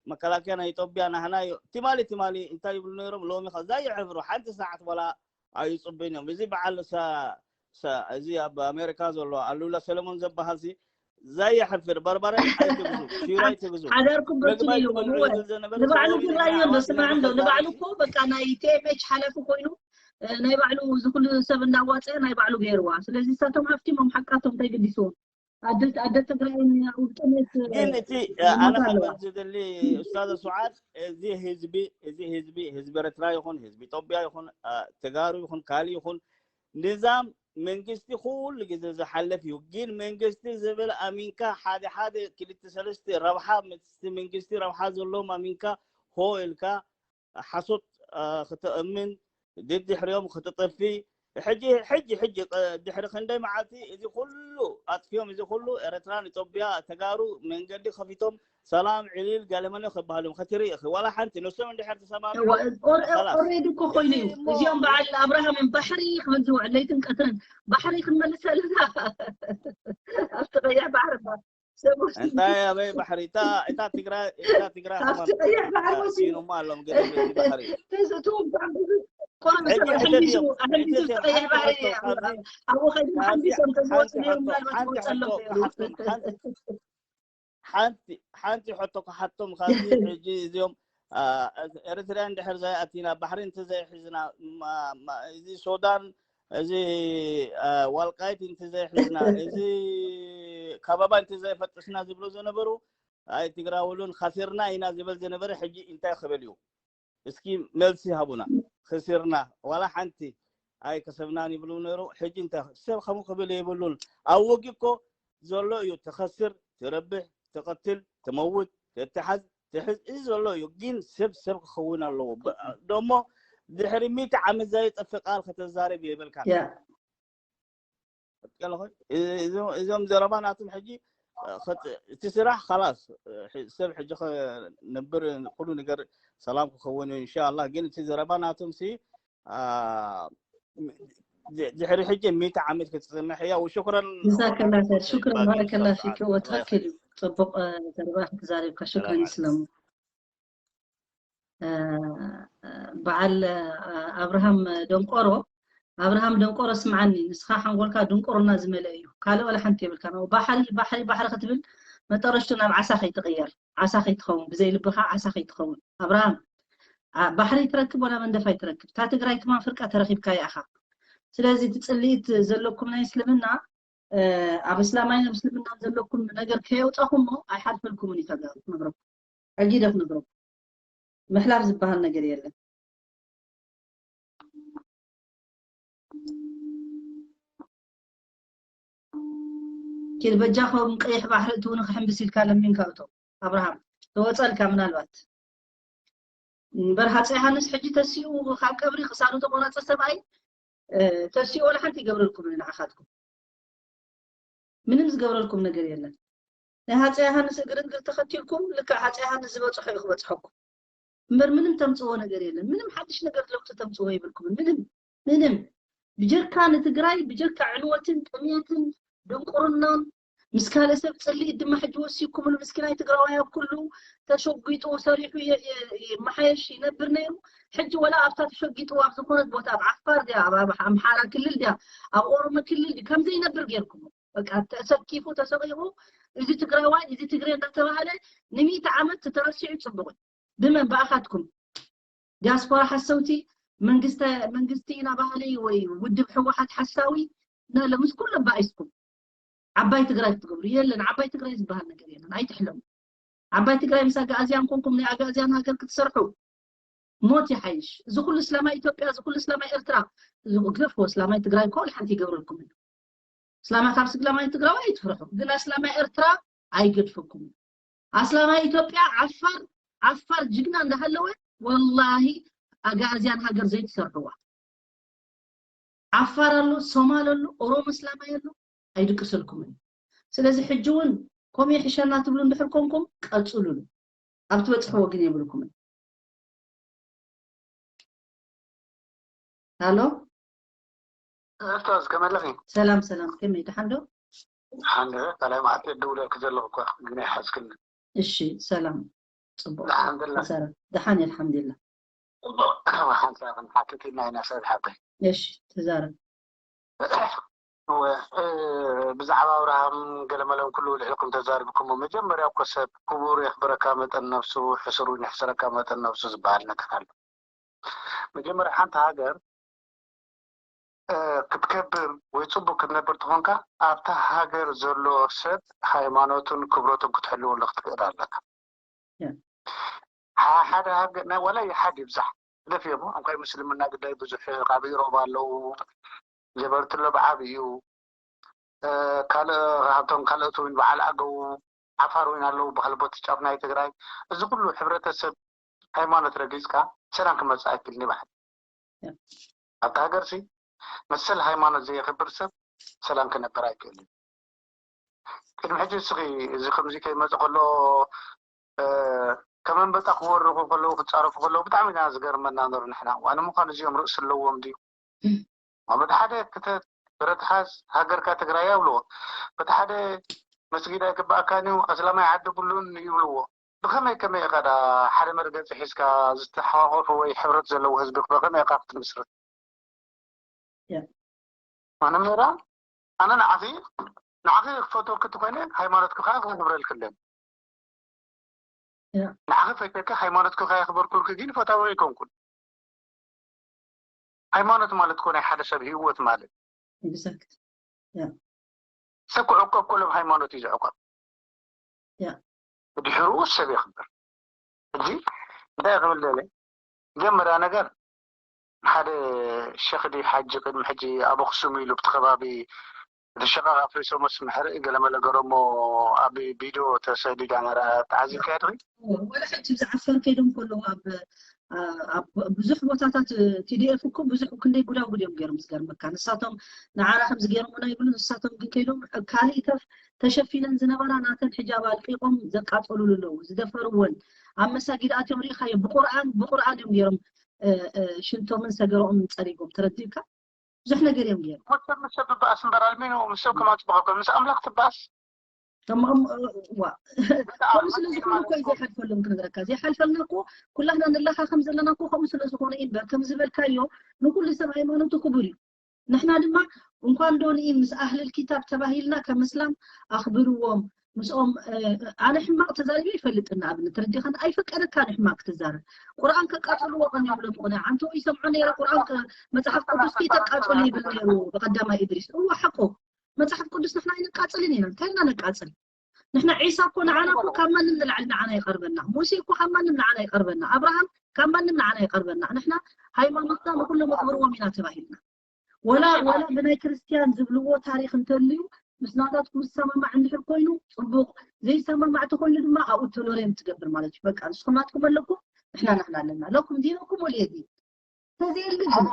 መከላከያ ናይ ኢትዮጵያ ናህና እዩ ትማሊ ትማሊ እንታይ ይብሉ ነይሮም ሎሚ ከዛ ይሕፍሩ ሓንቲ ሰዓት ወላ ኣይፅቡን እዮም እዚ በዓል እዚ ኣብ ኣሜሪካ ዘሎ ኣሉላ ሰለሞን ዝበሃል ሲ ዘየሕፍር በርበረ ኣይትግዙ ሽሮ ኣይትግዙ ሓዳርኩም ምግቢ በትንዮ ኣይትበልዑ እወ ይብል ዝነበረ ንባዕሉ ሎሚ ግን ንሕና ራእዮ እንዶ ኣሕዋት ኢና ስማዕ እንዶ ንኽእል ንባዕሉ ዛሬ እኮ በቃ ናይ ቲኤምኤች ሓላፊ ኮይኑ እ፣ ናይ ባዕሉ እዚ ኩሉ ሰብ እናዋፀ ናይ ባዕሉ ገይርዋ ስለዚ ንሳቶም ሃፍቲሞም ሓቃቶም እንታይ ገዲስዎም ኣደ ኣደ ትግራይ ውልቀነት ግን እቲ ይሞት ኣነ ኣለዋ ከመት ዝደሊ ኡስታዘ ሱዓድ እዚ ህዝቢ እዚ ህዝቢ ህዝቢ ኤርትራ ይኹን ህዝቢ ኢትዮጵያ ይኹን አ፣ ተጋሩ ይኹን ካልእ ይኹን ንዛም መንግስቲ ኩሉ ግዜ ዝሓልፍ እዩ። ግን መንግስቲ ዝብል ኣሚንካ ሓደ ሓደ ክልተ ሰለስተ ረብሓ ምስቲ መንግስቲ ረብሓ ዘለዎም ኣሚንካ ሆ ኢልካ ሓሶት አ፣ ክተእምን ድድሕሪኦም ክትጠፊ ሕጂ ሕጂ ሕጂ ድሕሪ ክንደይ መዓልቲ እዚ ኩሉ ኣጥፊኦም፣ እዚ ኩሉ ኤርትራን ኢትዮጵያ ተጋሩ መንገዲ ከፊቶም ሰላም ዕልል ገለመለ ክበሃሉ ከትርኢ ኢኺ። ዋላ ሓንቲ ንሶም እንድሕር ተሰማሚዖም ኦሬዲ እኮ ኮይኑ እዩ። እዚኦም በዓል ኣብርሃምን ባሕሪ ክብል ዝውዕል ለይትን ቀትርን ባሕሪ ክንመልሰልና ኣብቲ ቀይሕ ባሕሪ እንታይ ኣበይ ባሕሪ እታ እታ ትግራይ እታ ትግራይ ኣብቲ ቀይሕ ባሕሪ ወሲኖማ ኣሎም ገለ ባሕሪ ተዝእትዎም ብጣዕሚ ቆረብ ሕጂ ሕጂ ሕጂ ሕጂ ሕጂ ቀይሕ ባሕሪ ኣብኡ ከይዱ ሓንቢሶም ተዝወፅሉ ምናልባት ይወፀሎም ሓንቲ ሓንቲ ሕቶ ክሓቶም ካብዚ ሕጂ እዚኦም ኤርትርያ እንድሕር ዘይኣቲና ባሕሪ እንተዘይሕዝና እዚ ሱዳን እዚ ዋልቃይት እንተዘይሕዝና እዚ ከባባ እንተዘይፈጥስና ዝብሎ ዝነበሩ ኣይትግራውሉን ከሲርና ኢና ዝብል ዝነበረ ሕጂ እንታይ ክብል እዩ? እስኪ መልሲ ሃቡና። ከሲርና ዋላ ሓንቲ ኣይከሰብናን ይብሉ ነይሩ። ሕጂ እንታይ ሰብ ከምኡ ክብል የብሉን። ኣብ ወጊ እኮ ዘሎ እዩ ትኸስር፣ ትረብሕ፣ ትቐትል፣ ትመውት፣ ትትሓዝ፣ ትሕዝ እዚ ዘሎ እዩ። ግን ሰብ ሰብ ክኸውን ኣለዎ። ደሞ ድሕሪ ሚእቲ ዓመት ዘይጠፍእ ቃል ከተዛርብ የብልካ። እዚኦም ዘረባ ናቶም ሕጂ እቲ ስራሕ ላስ ሰብ ሕጂ ነብር ኩሉ ነገር ሰላም ክኸውን እዩ እንሻላ። ግን እቲ ዘረባ ናቶም ሲ ድሕሪ ሕጂ ሚእቲ ዓመት ክትፅንሕ እያ። ወሽኩረን ጀዛከላ ኸይር ሽክረን ባረከላ ፊክ። ወትክክል እዩ። ፅቡቅ ዘረባ ክትዛሪብካ ሽክረን ይስለሙ። በዓል ኣብርሃም ደንቆሮ ኣብርሃም ደንቆሮ ስምዓኒ፣ ንስኻ ሓንጎልካ ድንቁርና ዝመልአ እዩ። ካልእ ዋላ ሓንቲ የብልካ። ባሕሪ ባሕሪ ባሕሪ ክትብል መጠረሽቱ ናብ ዓሳ ከይትቕየር፣ ዓሳ ከይትኸውን፣ ብዘይ ልብኻ ዓሳ ከይትኸውን። ኣብርሃም ባሕሪ ትረክብ ዋላ መንደፍ ኣይትረክብ። እታ ትግራይ ትማን ፍርቃ ተረኺብካ ይኣኻ። ስለዚ እቲ ፅልኢት ዘለኩም ናይ እስልምና ኣብ እስላማይን ኣብ እስልምናን ዘለኩም ነገር ከየውፃኹሞ ኣይሓልፈልኩምን እዩ ተጋሩ ክነግረኩም። ሕጂ ዶ ክነግረኩም ምሕላፍ ዝበሃል ነገር የለን። ኪድ በጃኹም ቀይሕ ባሕሪ እትው ንክሕምብስ ኢልካ ለሚንካ እቶ ኣብርሃም ተወፀልካ ምናልባት እምበር ሃፀ ዮሃንስ ሕጂ ተሲኡ ካብ ቀብሪ ክሳዱ ተቆረፀ ሰብኣይ ተሲኡ ወላ ሓንቲ ይገብረልኩም ንዓኻትኩም ምንም ዝገብረልኩም ነገር የለን። ናይ ሃፀ ዮሃንስ እግሪ እግሪ ተኸቲልኩም ልክዕ ሃፀ ዮሃንስ ዝበፅሖ እዩ ክበፅሐኩም እምበር ምንም ተምፅዎ ነገር የለን። ምንም ሓድሽ ነገር ለውጢ ተምፅዎ ይብልኩም ምንም ምንም ብጀካ ንትግራይ ብጀካ ዕንወትን ጥሜትን ድንቁርናን ምስ ካልእ ሰብ ፅልኢት ድማ ሕጂ ወሲኩምሉ ምስኪናይ ትግራዋይ ኣብ ኩሉ ተሸጒጡ ሰሪሑ መሓየሽ ይነብር ነይሩ። ሕጂ ወላ ኣብታ ተሸጊጡ ኣብ ዝኾነት ቦታ ኣብ ዓፋር ድያ ኣብ ኣምሓራ ክልል ድያ ኣብ ኦሮሞ ክልል ድዩ ከም ዘይነብር ጌርኩም በቃ ተሰኪፉ ተሰቂቑ እዚ ትግራዋይ እዚ ትግሬ እንዳተባሃለ ንሚእቲ ዓመት ተተረሲዑ ፅቡቕ እዩ። ብመን ብኣኻትኩም ዲያስፖራ ሓሰውቲ መንግስቲ ኢና ባህሊ ወይ ውድብ ህወሓት ሓሳዊ እና ለምስ ኩሎም ባኢስኩም ዓባይ ትግራይ ክትገብሩ የለን። ዓባይ ትግራይ ዝበሃል ነገር የለን። ኣይትሕለሙ። ዓባይ ትግራይ ምስ ኣጋእዝያን ኮንኩም ናይ ኣጋእዝያን ሃገር ክትሰርሑ ሞት ይሓይሽ። እዚ ኩሉ እስላማይ ኢትዮጵያ፣ እዚ ኩሉ እስላማይ ኤርትራ፣ እዚ ግደፍዎ። እስላማይ ትግራይ እኮ ሓንቲ ይገብረልኩም እዩ። እስላማይ ካብ ስግላማይ ትግራዋይ ኣይትፍርሑ፣ ግን ኣስላማይ ኤርትራ ኣይገድፈኩም። ኣስላማይ ኢትዮጵያ ዓፋር ዓፋር ጅግና እንዳሃለወ ወላሂ ኣጋእዝያን ሃገር ዘይትሰርሕዋ። ዓፋር ኣሎ፣ ሶማል ኣሎ፣ ኦሮሞ እስላማይ ኣሎ፣ ኣይድቅሰልኩምን። ስለዚ ሕጂ እውን ከምኡ ይሕሸና ትብሉ እንድሕር ኮንኩም ቀፅሉሉ። ኣብ ትበፅሕዎ ግን የብልኩምን። ሃሎ ኣስታዝ ከመለኺ ሰላም ሰላም፣ ከመይ ደሓን ዶ? ሓንደ ካልኣይ መዓልቲ እድውለልክ ዘለኹ እኳ ግን ኣይሓዝክኒ። እሺ ሰላም፣ ፅቡቅ ደሓን ዘላ ሰላም፣ ደሓን እየ ኣልሓምዱሊላህ። ሓንሳብ ክንሓትት ኢልና ኢና ሰብ ሓቀይ እሺ ተዛረብ። እወ፣ እ፣ ብዛዕባ ኣብርሃም ገለመለን ኩሉ ልዕልኩም ተዛሪብኩሞ። መጀመርያ እኮ ሰብ ክቡር የኽብረካ መጠን ነፍሱ፣ ሕሱር እውን የሕስረካ መጠን ነፍሱ ዝበሃል ነገር ኣሎ። መጀመርያ ሓንቲ ሃገር እ፣ ክትከብር ወይ ፅቡቅ ክትነብር ተኾንካ ኣብታ ሃገር ዘሎ ሰብ ሃይማኖቱን ክብረቱን ክትሕልወሉ ክትክእል ኣለካ። ያ። ሓ- ሓደ ሃገር ናይ ዋላ ይሓድ ይብዛሕ ግደፍዮ እሞ እንኳይ ምስልምና ግዳይ ብዙሕ ካብ ኢሮብ ኣለዉ ጀበርትሎ ብዓብዩ እ፣ ካልእ ካብቶም ካልኦት እውን በዓል ኣገው ዓፋር እውን ኣለዉ በሃል ቦቲ ጫፍ ናይ ትግራይ እዚ ኩሉ ሕብረተሰብ ሃይማኖት ረጊፅካ ሰላም ክመፅእ ኣይክልን ይበሃል። ኣብቲ ሃገር ሲ መሰል ሃይማኖት ዘየኽብር ሰብ ሰላም ክነብር ኣይክእልን። ቅድሚ ሕጂ እስኺ እዚ ከምዚ ከይመጽእ ከሎ ከም ኣንበጣ ክወርኹ ከለዉ ክጻረፉ ከለዉ ብጣዕሚ ኢና ዝገርመና ነሩ። ንሕና ዋነ ምዃኑ እዚኦም ርእሲ ኣለዎም ድዩ? ኣብ በቲ ሓደ ክተት ብረት ሓዝ ሃገርካ ትግራይ ኣብልዎ፣ በቲ ሓደ መስጊድ ኣይግባእካን እዩ ኣስላማይ ዓዲ ብሉን ይብልዎ። ብኸመይ ከመይ ኢኻ ዳ ሓደ መርገፂ ሒዝካ ዝተሓቋቆፈ ወይ ሕብረት ዘለዎ ህዝቢ ብኸመይ ኢኻ ክትምስርት? ኣነ ሜራ ኣነ ንዓኺ ንዓኺ ክፈትወኪ እንተኮይነ ሃይማኖትኪ ከዓ ክኽብረልኪ ኣለኒ። ንዓኺ ፈትየኪ ሃይማኖትኪ ከየኽበርኩልኪ ግን ፈታዊ ኣይኮንኩን። ሃይማኖት ማለት እኮ ናይ ሓደ ሰብ ህይወት ማለት ሰብ ክዕቆብ ከሎ ብሃይማኖት እዩ ዝዕቆብ። ብድሕርኡ ሰብ የኽብር። ሕጂ እንታይ ክብል ደለ መጀመርያ ነገር ሓደ ሸኽ ድዩ ሓጂ ቅድሚ ሕጂ ኣብ ኣኽሱም ኢሉ ብቲ ከባቢ እቲ ሸቓቕ ኣፍሪሶምስ መሕርኢ ገለመለ ገረሞ ኣብ ቪድዮ ተሰዲዳ ነራ ተዓዚብካያ ድኺ? ወላ ሕጂ ብዝዓፈር ከይዶም ከለዉ ኣብ ኣብ ብዙሕ ቦታታት ቲዲኤፍ እኮ ብዙሕ ክንደይ ጉዳጉድ እዮም ገይሮም ዝገርመካ ንሳቶም ንዓና ከምዚ ገይሮምና ይብሉ ንሳቶም ግን ከይዶም ካልእ ተፍ ተሸፊነን ዝነበራ ናተን ሕጃብ ኣልቂቆም ዘቃጸሉሉ ኣለዉ ዝደፈርወን ኣብ መሳጊድ ኣትዮም ሪኢኻዮም ብቁርኣን ብቁርኣን እዮም ገይሮም ሽንቶምን ሰገረኦምን ፀሪጎም ተረዲእካ ብዙሕ ነገር እዮም ገይሮም። ሰብ ምስ ሰብ ትበኣስ እምበር ኣልሚኖ ምስ ሰብ ከማፅበቐ ምስ ኣምላኽ ትበኣስ ከምኡ ስለ ዝኾነ እኮ እዩ ዘይሓልፈሎም ክነግረካ ዘይሓልፈልና እኮ ኩላህና ንላኻ ከም ዘለና እኮ ከምኡ ስለ ዝኾነ እዩ እምበር ከም ዝበልካዮ ንኩሉ ሰብ ሃይማኖቱ ክቡር እዩ ንሕና ድማ እንኳን ዶ ንኢ ምስ ኣህልል ኪታብ ተባሂልና ከም እስላም ኣኽብርዎም ምስኦም ኣነ ሕማቕ ተዛሪበ ይፈልጥ ንኣብነት ተረዲኻን ኣይፈቀደካን ሕማቕ ክትዛረብ ቁርኣን ከቃጽልዎ ቀን ይብሎም ቁነ ኣንተ ይሰምዖ ነይረ ቁርኣን መጽሓፍ ቅዱስ ከይተቃጽሉ ይብል ነይሩ ብቀዳማይ እድሪስ እዎ ሓቁ መጽሓፍ ቅዱስ ንሕና ኣይነቃጽልን ኢና እንታይ ኢና ነቃጽል ንሕና ዒሳ እኮ ንዓና እኮ ካብ ማንም ንላዕሊ ንዓና ይቐርበና ሙሴ እኮ ካብ ማንም ንዓና ይቐርበና ኣብርሃም ካብ ማንም ንዓና ይቐርበና ንሕና ሃይማኖትና ንኩሎም ኣኽብርዎም ኢና ተባሂልና ወላ ወላ ብናይ ክርስትያን ዝብልዎ ታሪክ እንተልዩ ምስ ናታትኩም ዝሰማማዕ እንድሕር ኮይኑ ፅቡቅ ዘይሰማማዕ ተኮይኑ ድማ ኣብኡ ቶሎሬንት ትገብር ማለት እዩ በቃ ንስኩም ናትኩም ኣለኩም ንሕና ንሕና ኣለና ለኩም ዲነኩም ወልየ ዲን ተዘየለ ግን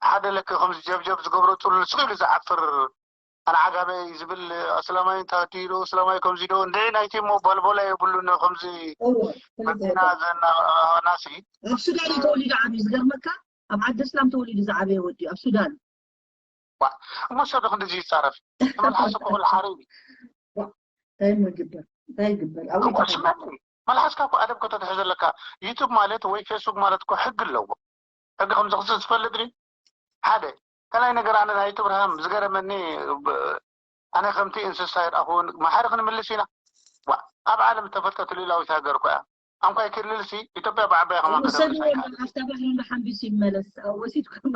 ሓደ ለክ ከምዚ ጀብጀብ ዝገብሮ ፅሉል ስቕ ኢሉ ዝዓፍር ኣነ ዓጋመ እዩ ዝብል ኣስላማይ እንታይ ዶ ኢሉ ኣስላማይ ከምዚ ዶ እንድዒ ናይቲ እሞ ባልቦላ የብሉን ከምዚ እወ፣ ክልተ መኪና እወ። ዘናናሲ ኣብ ሱዳን እዩ ተወሊዱ ዓብዩ ዝገርመካ ኣብ ዓዲ እስላም ተወሊዱ ዝዓበየ ወዲ እዩ ኣብ ሱዳን እሞ ሰብ ክንድዚ ይፃረፍ ተመልሓስ እኮ ኩሉ ሓሪም እዩ እንታይ እሞ ይግበር እንታይ ይግበር ኣብኡ እኮ ይግበር። ስማዕ መልሓስካ እኮ ኣደብ ከተትሕዘለካ ዩቱብ ማለት ወይ ፌስቡክ ማለት እኮ ሕጊ ኣለዎ ሕጊ ከም ዘኽስስ ዝፈልጥ ድዩ ሓደ ካልኣይ ነገር ኣነ ናይ ትብርሃም ዝገረመኒ ኣነ ከምቲ እንስሳ ይርኣኹውን ማሕሪ ክንምልስ ኢና ኣብ ዓለም ተፈልጠት ልኡላዊት ሃገር እኮ እያ ኣንኳይ ክልልሲ ኢትዮጵያ ብዓባያ ከማን ሰድዎ ኣብታ ባህሪ ሓንቢሱ ይመለስ ወሲድኩም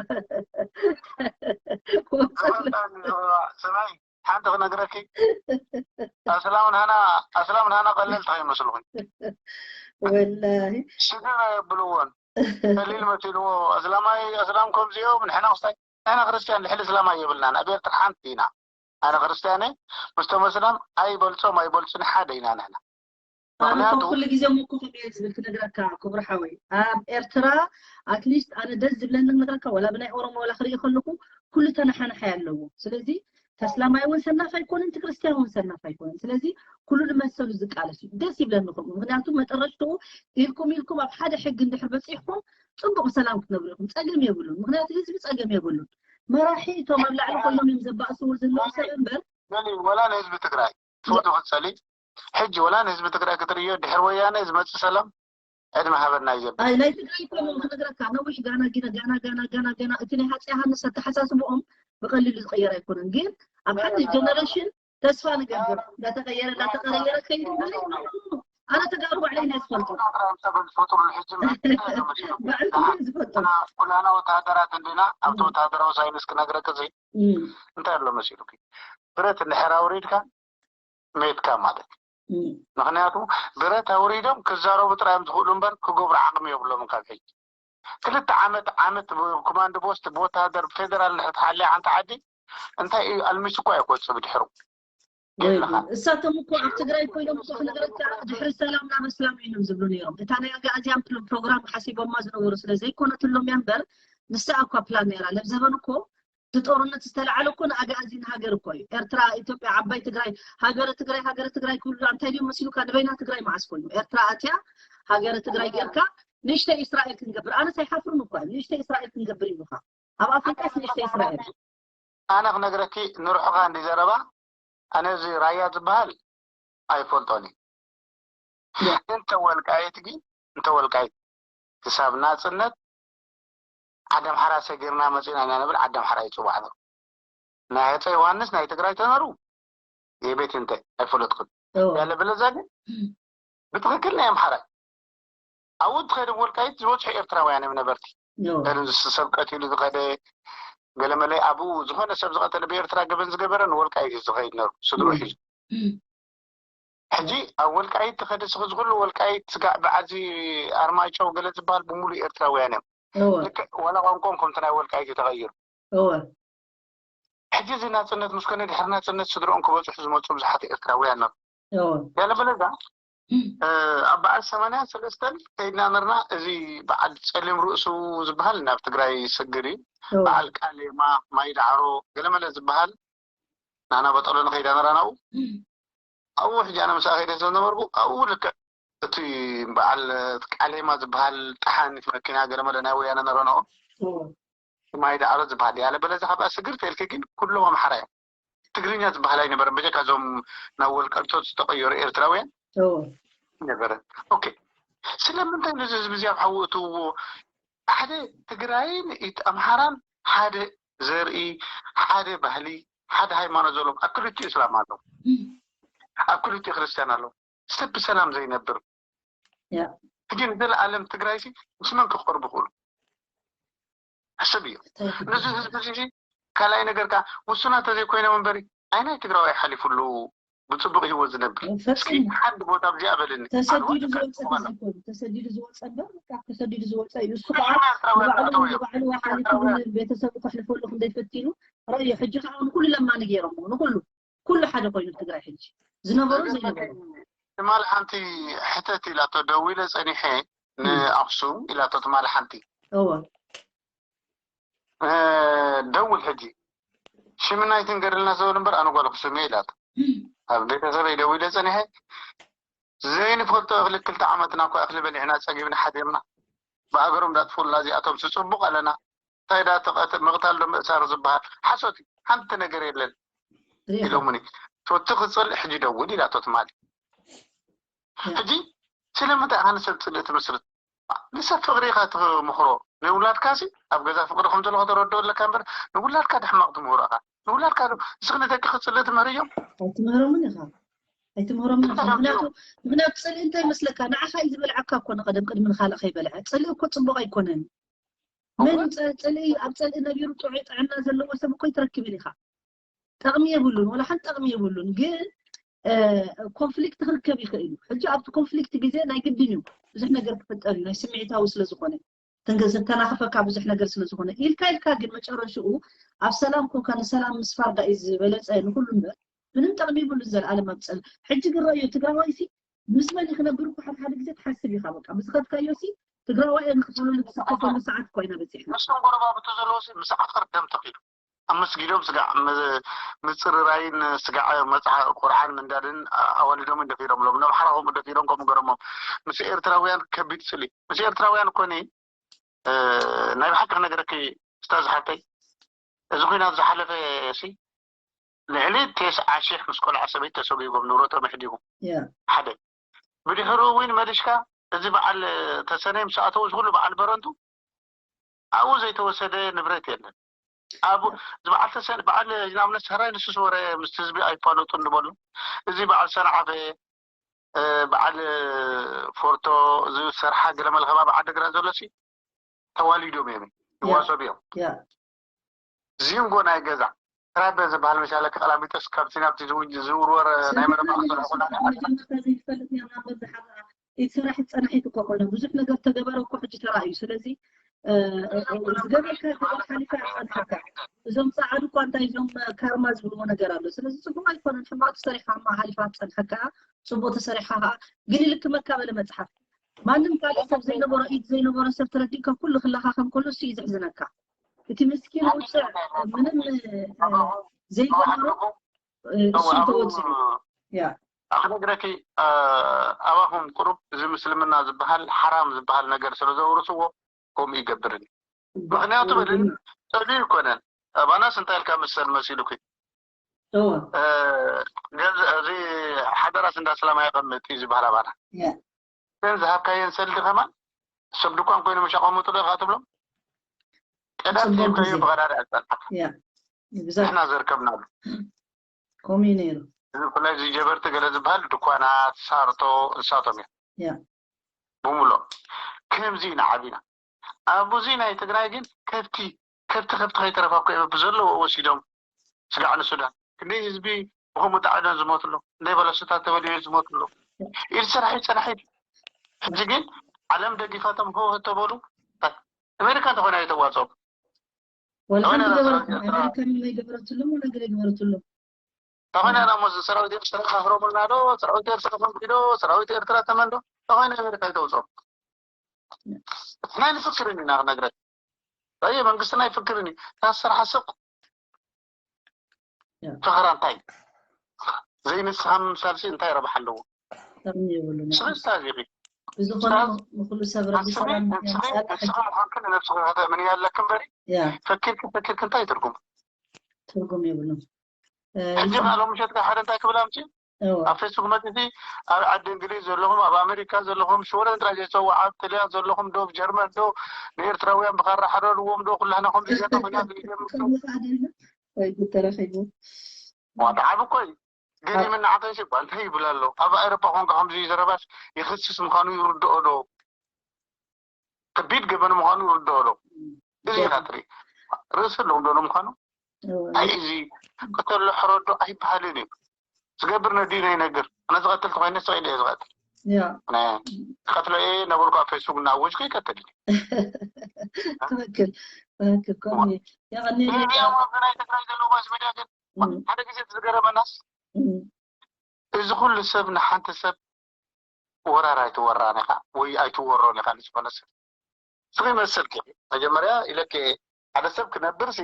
ሰማይ ሓንቲ ክነግረኪ ኣስላም ንሃና ኣስላም ንሃና ቀለልቲ ከይመስልኹም ወላሂ ሽግር የብልዎን ቀሊል መሲልዎ ኣስላማይ ኣስላም ከምዚኦም ንሕና ክስታይ ንሕና ክርስትያን ልሕሊ እስላማይ የብልናን ኣብ ኤርትራ ሓንቲ ኢና ኣነ ክርስትያነ ምስቶም ኣስላም ኣይበልጾም ኣይበልጹን ሓደ ኢና ንሕና ኣነ እኮ ኩሉ ግዜ እሞ እኮ ከምኡ እየ ዝብል ክነግረካ ክቡር ሓወይ ኣብ ኤርትራ ኣትሊስት ኣነ ደስ ዝብለኒ ክነግረካ ወላ ብናይ ኦሮሞ ወላ ክርኢ ከለኩ ኩሉ ተነሓነሓይ ኣለዎ ስለዚ ተስላማይ እውን ሰናፍ ኣይኮነን ትክርስትያን እውን ሰናፍ ኣይኮነን ስለዚ ኩሉ ንመሰሉ ዝቃለስ እዩ ደስ ይብለኒ ከምኡ ምክንያቱ መጠረሽትኡ ኢልኩም ኢልኩም ኣብ ሓደ ሕጊ እንድሕር በፂሕኩም ፅቡቅ ሰላም ክትነብሩ ኢኹም ፀገም የብሉን ምክንያቱ ህዝቢ ፀገም የብሉን መራሒ እቶም ኣብ ላዕሊ ኮይኖም እዮም ዘባእስዎ ዘለዉ ሰብ እምበር ወላ ንህዝቢ ትግራይ ትፈትዎ ክትፀሊ ሕጂ ወላ ንህዝቢ ትግራይ ክትርእዮ ድሕሪ ወያነ ዝመፅእ ሰላም ዕድመ ሃበና እዩ ዘብል። ኣይ ናይ ትግራይ እኮ ክነግረካ ነዊሕ ጋና ጊነ ጋና ጋና ጋና ጋና እቲ ናይ ሃፀይ ዮሃንስ ኣተሓሳስብኦም ብቐሊሉ ዝቕየር ኣይኮነን ግን ኣብ ሓድሽ ጀነሬሽን ተስፋ ንገብር እንዳተቐየረ እንዳተቐየረ ከይዱ ማለት ኣነ ተጋሩ ባዕለይ ናይ ዝፈልጦ ባዕልኩም ዝፈልጦ ኩላና ወተሃደራት እንዲና ኣብቲ ወተሃደራዊ ሳይንስ ክነግረክ እዚ እንታይ ኣሎ መሲሉኪ ብረት እንድሕር ኣውሪድካ ሜትካ ማለት እዩ። ምክንያቱ ብረት ኣውሪዶም ክዛረቡ ጥራዮም ዝኽእሉ እምበር ክገብሩ ዓቕሚ የብሎምን ካብ ሕጂ። ክልተ ዓመት ዓመት ኮማንድ ፖስት ብወታደር ብፌደራል እንድሕር ተሓልያ ሓንቲ ዓዲ እንታይ እዩ ኣልሚሱ እኳ እዩ ክወፅእ ብድሕሩ። እሳቶም እኮ ኣብ ትግራይ ኮይኖም እኮ ክነግረካ ድሕሪ ሰላም ናብ እስላም እዮም ዝብሉ ነይሮም። እታ ናይ ኣግኣዝያን ፕሮግራም ሓሲቦማ ዝነበሩ ስለ ዘይኮነትሎም እያ እምበር ንሳ እኳ ፕላን ነይራ። ለብዘበን እኮ እዚ ጦርነት ዝተላዓለ እኮ ንኣግኣዚን ሃገር እኮ እዩ። ኤርትራ፣ ኢትዮጵያ፣ ዓባይ ትግራይ፣ ሃገረ ትግራይ፣ ሃገረ ትግራይ ክብሉ እንታይ ድዮም መሲሉካ? ንበይና ትግራይ መዓስ ኮይኑ ኤርትራ ኣትያ ሃገረ ትግራይ ጌርካ ንእሽተይ እስራኤል ክንገብር፣ ኣነስ ኣይሓፍርን እኮ እዮም። ንእሽተይ እስራኤል ክንገብር ይብሉካ። ኣብ ኣፍሪቃስ ንእሽተይ እስራኤል። ኣነ ክነግረኪ ንርሑኻ እንዲ ዘረባ ኣነ እዚ ራያ ዝበሃል ኣይፈልጦን እዩ። እንተ ወልቃይት ግን እንተ ወልቃይት ክሳብ ናፅነት ዓዲ ኣምሓራ ሰጊርና መፂና ኢና ንብል ዓዲ ኣምሓራ ይፅዋዕ ነሩ። ናይ ሃፀ ዮሃንስ ናይ ትግራይ ተነሩ የቤት እንተ ኣይፈለጥኩን። ያለ በለዛ ግን ብትኽክል ናይ ኣምሓራ ኣብኡ ትኸደ ወልቃይት ዝበፅሑ ኤርትራውያን እዮም ነበርቲ። ሰብ ቀቲሉ ዝኸደ ገለመለ ኣብኡ ዝኾነ ሰብ ዝቐተለ ብኤርትራ ገበን ዝገበረ ንወልቃይት እዩ ዝኸይድ ነሩ ስድሩ ሒዙ። ሕጂ ኣብ ወልቃይት ተኸደ ስኺ ዝኽሉ ወልቃይት ስጋዕ በዓዚ ኣርማይጨው ገለ ዝበሃል ብምሉእ ኤርትራውያን እዮም። ልክዕ ዋላ ቋንቋም ከምቲ ናይ ወልቃይት እዩ ተቐይሩ። ሕጂ እዚ ናፅነት ምስ ኮነ ድሕሪ ናፅነት ስድርኦም ክበፅሑ ዝመፁ ብዙሓት ኤርትራውያን ነሩ። ያለ በለዛ ኣብ በዓል ሰማንያ ሰለስተን ከይድና ነርና። እዚ በዓል ፀሊም ርእሱ ዝበሃል ናብ ትግራይ ይሰግር እዩ። በዓል ቃሌማ፣ ማይ ዳዕሮ፣ ገለመለ ዝበሃል ናና በጠሎ ንኸይዳ ነራ ናብኡ። ኣብኡ ሕጂ ኣነ ምስኣ ከይደ ዝነበርኩ ኣብኡ ልክዕ እቲ በዓል ቃሌማ ዝበሃል ጠሓኒት መኪና ገለመለ ናይ ወያነ ነረንኦ ማይ ዳዕሮ ዝበሃል ያለ በለዚ ካብኣ ስግር ተልኪ ግን ኩሎም ኣምሓራ እዮም። ትግርኛ ዝበሃል ኣይነበረን። በጀካ እዞም ናብ ወልቀልቶት ዝተቐየሩ ኤርትራውያን ነበረ። ኦኬ ስለምንታይ ነዚ ህዝቢ እዚ ኣብ ሓዊ እትውዎ? ሓደ ትግራይን ኣምሓራን ሓደ ዘርኢ፣ ሓደ ባህሊ፣ ሓደ ሃይማኖት ዘለዎም ኣብ ክልቲኡ እስላም ኣለዉ። ኣብ ክልቲኡ ክርስትያን ኣለዉ። ሰብ ብሰላም ዘይነብር ሕጂ ንዘለኣለም ትግራይ ሲ ምስ መን ክቐርቡ ክእሉ? ሕስብ እዩ ነዚ ህዝቢ እዚ ካልኣይ ነገር ከዓ ውሱናት ተዘይኮይኖም እምበሪ ኣይናይ ትግራዋይ ሓሊፉሉ ብፅቡቅ ህይወት ዝነብር እስኪ ሓንቲ ቦታ ኣብዚኣ በልኒ። ተሰዲዱ ዝወፀ ተዘይኮይኑ ተሰዲዱ ዝወፀ እምበር በቃ ተሰዲዱ ዝወፀ እዩ። እሱ ከዓ ንባዕሉ ንባዕሉ ሓሊፉ ቤተሰቡ ከሕልፈሉ ክንደይ ፈቲኑ ረእዮ። ሕጂ ከዓ ንኩሉ ለማኒ ገይሮሞ ንኩሉ ኩሉ ሓደ ኮይኑ ትግራይ ሕጂ ዝነበሩ ዘይነበሩ። ትማል ሓንቲ ሕተት ኢላቶ ደዊለ ፀኒሐ ንኣክሱም ኢላቶ ትማል ሓንቲ እወ ደውል ሕጂ ሽምናይ ትንገርልና ዘበል እምበር ኣነ ጓል ኣክሱም እየ ኢላቶ ኣብ ቤተሰበይ ደዊለ ፀኒሐ ዘይንፈልጦ እክሊ ክልተ ዓመትና እኳ እክሊ በሊዕና ፀጊብና ሓዲርና ብኣገሮም ዳጥፉልና እዚኣቶም ስፅቡቅ ኣለና እንታይ ዳ ተቐት ምቕታል ዶ ምእሳር ዝበሃል ሓሶት እዩ ሓንቲ ነገር የለን ኢሎሙኒ ቶቲ ክፅልእ ሕጂ ደውል ኢላቶ ትማሊ ሕጂ ስለምንታይ ኢኻ ንሰብ ፅልእ ትምስርት ንሰብ ፍቅሪ ኢኻ ትምኽሮ ንውላድካ ሲ ኣብ ገዛ ፍቅሪ ከም ዘሎ ከተረድኦ ኣለካ እምበር ንውላድካ ድሕማቅ ትምህሮ ኢኻ ንውላድካ ዶ እስኺ ንደቅኺ ፅልእ ትምህርዮም ኣይትምህሮምን ኢኻ ኣይትምህሮምን ኢኻ ምክንያቱ ምክንያቱ ፅልኢ እንታይ መስለካ ንዓኻ እዩ ዝበልዐካ እኮ ንቀደም ቅድሚ ንካልእ ከይበልዐ ፅልኢ እኮ ፅቡቅ ኣይኮነን ምን ፅልኢ ኣብ ፅልኢ ነቢሩ ጥዑይ ጥዕና ዘለዎ ሰብ እኮ ኣይትረክብን ኢኻ ጠቕሚ የብሉን ወላ ሓንቲ ጠቕሚ የብሉን ግን ኮንፍሊክት ክርከብ ይኽእል እዩ ሕጂ ኣብቲ ኮንፍሊክት ግዜ ናይ ግድን እዩ ብዙሕ ነገር ክፍጠር እዩ ናይ ስምዒታዊ ስለዝኾነ ዝተናኽፈካ ብዙሕ ነገር ስለዝኾነ ኢልካ ኢልካ ግን መጨረሽኡ ኣብ ሰላም ኮንካ ንሰላም ምስፋር ዳ እዩ ዝበለፀ ንኩሉ እምበር ምንም ጠቕሚ የብሉን ዘለኣለም ኣብፀል ሕጂ ግን ረእዮ ትግራዋይ ሲ ምስ መን ክነብር እኮ ሓደ ሓደ ግዜ ትሓስብ ኢኻ በቃ ብዝኸድካዮ ሲ ትግራዋይ ንክፈለሉ ትስከፈሉ ሰዓት እኮ ኢና በፂሕና ምስቶም ጎረባብቱ ዘለዎ ምስ ዓፈር ደም ተኺሉ ኣብ መስጊዶም ስጋዕ ምፅርራይን ስጋዕ መፅሓ ቁርዓን ምንዳድን ኣዋልዶምን ደፊሮምሎም ነብሓራ ከምኡ ደፊሮም ከምኡ ገረሞም ምስ ኤርትራውያን ከቢድ ፅሊ ምስ ኤርትራውያን ኮነ ናይ ብሓቂ ክነገረኪ ስታዝ ሓብተይ እዚ ኩናት ዝሓለፈ ሲ ልዕሊ ቴስዓ ሺሕ ምስ ቆልዓ ሰበይቲ ተሰጒጎም ንብረቶም ኣሕዲጎም ሓደ ብድሕሩ እውን መሊሽካ እዚ በዓል ተሰነይ ምስ ኣተው እዚ ኩሉ በዓል በረንቱ ኣብኡ ዘይተወሰደ ንብረት የለን ኣብ በዓል ተሰነ በዓል ናብነት ሰራይ ንሱስ ወረ ምስ ህዝቢ ኣይፋለጡ ንበሉ እዚ በዓል ሰንዓፈ በዓል ፎርቶ ዝሰርሓ ገለ መለ ከባቢ ዓድግራት ዘሎ ሲ ተዋሊዶም እዮም ይዋሰቡ እዮም ዚንጎ ናይ ገዛ ራበ ዝበሃል መሻለ ከቀላሚጦስ ካብቲ ናብቲ ዝውርወር ናይ መረባ ክትልሕቁና ዘይትፈልጥ ነርና በብሓራ እቲ ሰራሒት ፀናሒት እኮ ኮይኖም ብዙሕ ነገር ተገበረ እኮ ሕጂ ተራእዩ ስለዚ ዝገበርካ ገበን ሓሊፋ ፀንሐካ እዞም ፀዓዱ እኳ እንታይ እዞም ካርማ ዝብልዎ ነገር ኣሎ ስለዚ ፅቡቅ ኣይኮነን ሕማቅ ሰሪሓ ሓሊፋ ፀንሐካ ፅቡቅ ተሰሪሓ ከዓ ግን ይልክመካ በለ መፅሓፍ ማንም ካልእ ሰብ ዘይነበሮ ኢድ ዘይነበሮ ሰብ ተረዲእካ ኩሉ ክለኻኸም ከሎ እሱ እዩ ዘሕዝነካ እቲ ምስኪን ውፅዕ ምንም ዘይገበሮ እሱ ተወፅዑ። ያ ክነግረኪ ኣባኹም ቁሩብ እዚ ምስልምና ዝበሃል ሓራም ዝበሃል ነገር ስለ ዘውርስዎ ከምኡ ይገብርን። ምክንያቱ በልን ጸልዩ ይኮነን። ኣባናስ እንታይ ኢልካ ምሰል መሲሉኪ እዚ ሓደራስ እንዳ ሰላም ኣየቐምጥ እዩ ዝበሃል ኣባና። ግን ዝሃብካየን ሰልዲ ከማን ሰብ ድኳን ኮይኖም ሸቐሙጡ ዶ ኢኻ ትብሎም? ቀዳም ሂብካዮ ብቐዳዳ ያጸንሓካ። ንሕና ዘርከብናሉ ከምኡ እዩ ነይሩ። እዚ ብፍላይ እዚ ጀበርቲ ገለ ዝበሃል ድኳናት፣ ሳርቶ፣ ንሳቶም እዮም። ብምሎ ከምዚ ኢና ዓቢና። ኣብዚ ናይ ትግራይ ግን ከብቲ ከብቲ ከብቲ ከይተረፋ እኮ እዮም ብዘለዎ ወሲዶም ስጋዕ ንሱዳን። ክንደይ ህዝቢ ብኸምኡ ጣዕዶን ዝሞትሎም፣ ክንደይ በለሶታት ተበሊዑ ዝሞትሎም። ኢድ ሰራሒት ሰራሒት። ሕጂ ግን ዓለም ደጊፋቶም ህወ ተበሉ ኣሜሪካ እንተኾይና እዩ ተዋፅኦም። ወላ ሓንቲ ገበረትሎም ኣሜሪካ ምንም ኣይገበረትሎም ወላ ገለ ገበረትሎም። ተኾይና ዳ ሞ ሰራዊት ኤርትራ ካፍሮምልና ዶ ሰራዊት ኤርትራ ተመንዶ ሰራዊት ኤርትራ ተመንዶ ተኾይና ኣሜሪካ ይተውፅኦም። ናይ ንፍክርን ኢና ክነግረን ኣየ መንግስትና ይፍክርን እዩ ታሰርሓ ስቕ ፍኽራ እንታይ ዘይንስኻ ምምሳልሲ እንታይ ረብሓ ኣለዎ? የብሉን። ስኽስታ ዚኺ ብዝኾነ ንኩሉ ሰብ ረቢ ሰላም ያምጻልካ። ንስኻ ምዃንክ ንነብስኻ ከተእምንያ ኣለክ እምበሪ ፈኪርክ ፈኪርክ እንታይ ትርጉም? ትርጉም የብሉን። ሕጂ ማ ሎም ምሸት ሓደ እንታይ ክብል ኣምፂ ኣብ ፌስቡክ መፅቲ ኣብ ዓዲ እንግሊዝ ዘለኹም ኣብ ኣሜሪካ ዘለኹም ሽወደን ጥራይ ዘይፀዋዕ ኣብ ጥልያን ዘለኹም ዶ ጀርመን ዶ ንኤርትራውያን ብኻራ ሓረድዎም ዶ ኩላህና ከም ዘይገጠምና ተረኺቡ ዋጣዓብ እኮ እዩ ገሊም እናዓተሽ እኳ እንታይ ይብል ኣሎ ኣብ ኣውሮፓ ኮንካ ከምዚ ዘረባስ ይኽስስ ምዃኑ ይርድኦ ዶ ከቢድ ገበን ምዃኑ ይርድኦ ዶ እዚ ኢኻ ትርኢ ርእሲ ኣለዎም ዶ ምዃኑ ኣይ እዚ ከተሎ ሕረዶ ኣይበሃልን እዩ ዝገብር ነድዩ ነይነግር ኣነ ዝቐትል ተኮይነ ስቕ ኢለ እየ ዝቐትል ዝቐትሎ እየ ነበርኩ ኣብ ፌስቡክ እናኣወጅኩ ይቀትል እዩ ትክክል ትክክል ከምኡ እዩ የቐኒ ሚድያ ናይ ትግራይ ዘለዎ ማስ ሚድያ ግን ሓደ ግዜ ዝገረመናስ እዚ ኩሉ ሰብ ንሓንቲ ሰብ ወራር ኣይትወራን ኢኻ ወይ ኣይትወሮን ኢኻ ንዝኾነ ሰብ ስኺ መስልኪ መጀመርያ ኢለኪ ሓደ ሰብ ክነብር ሲ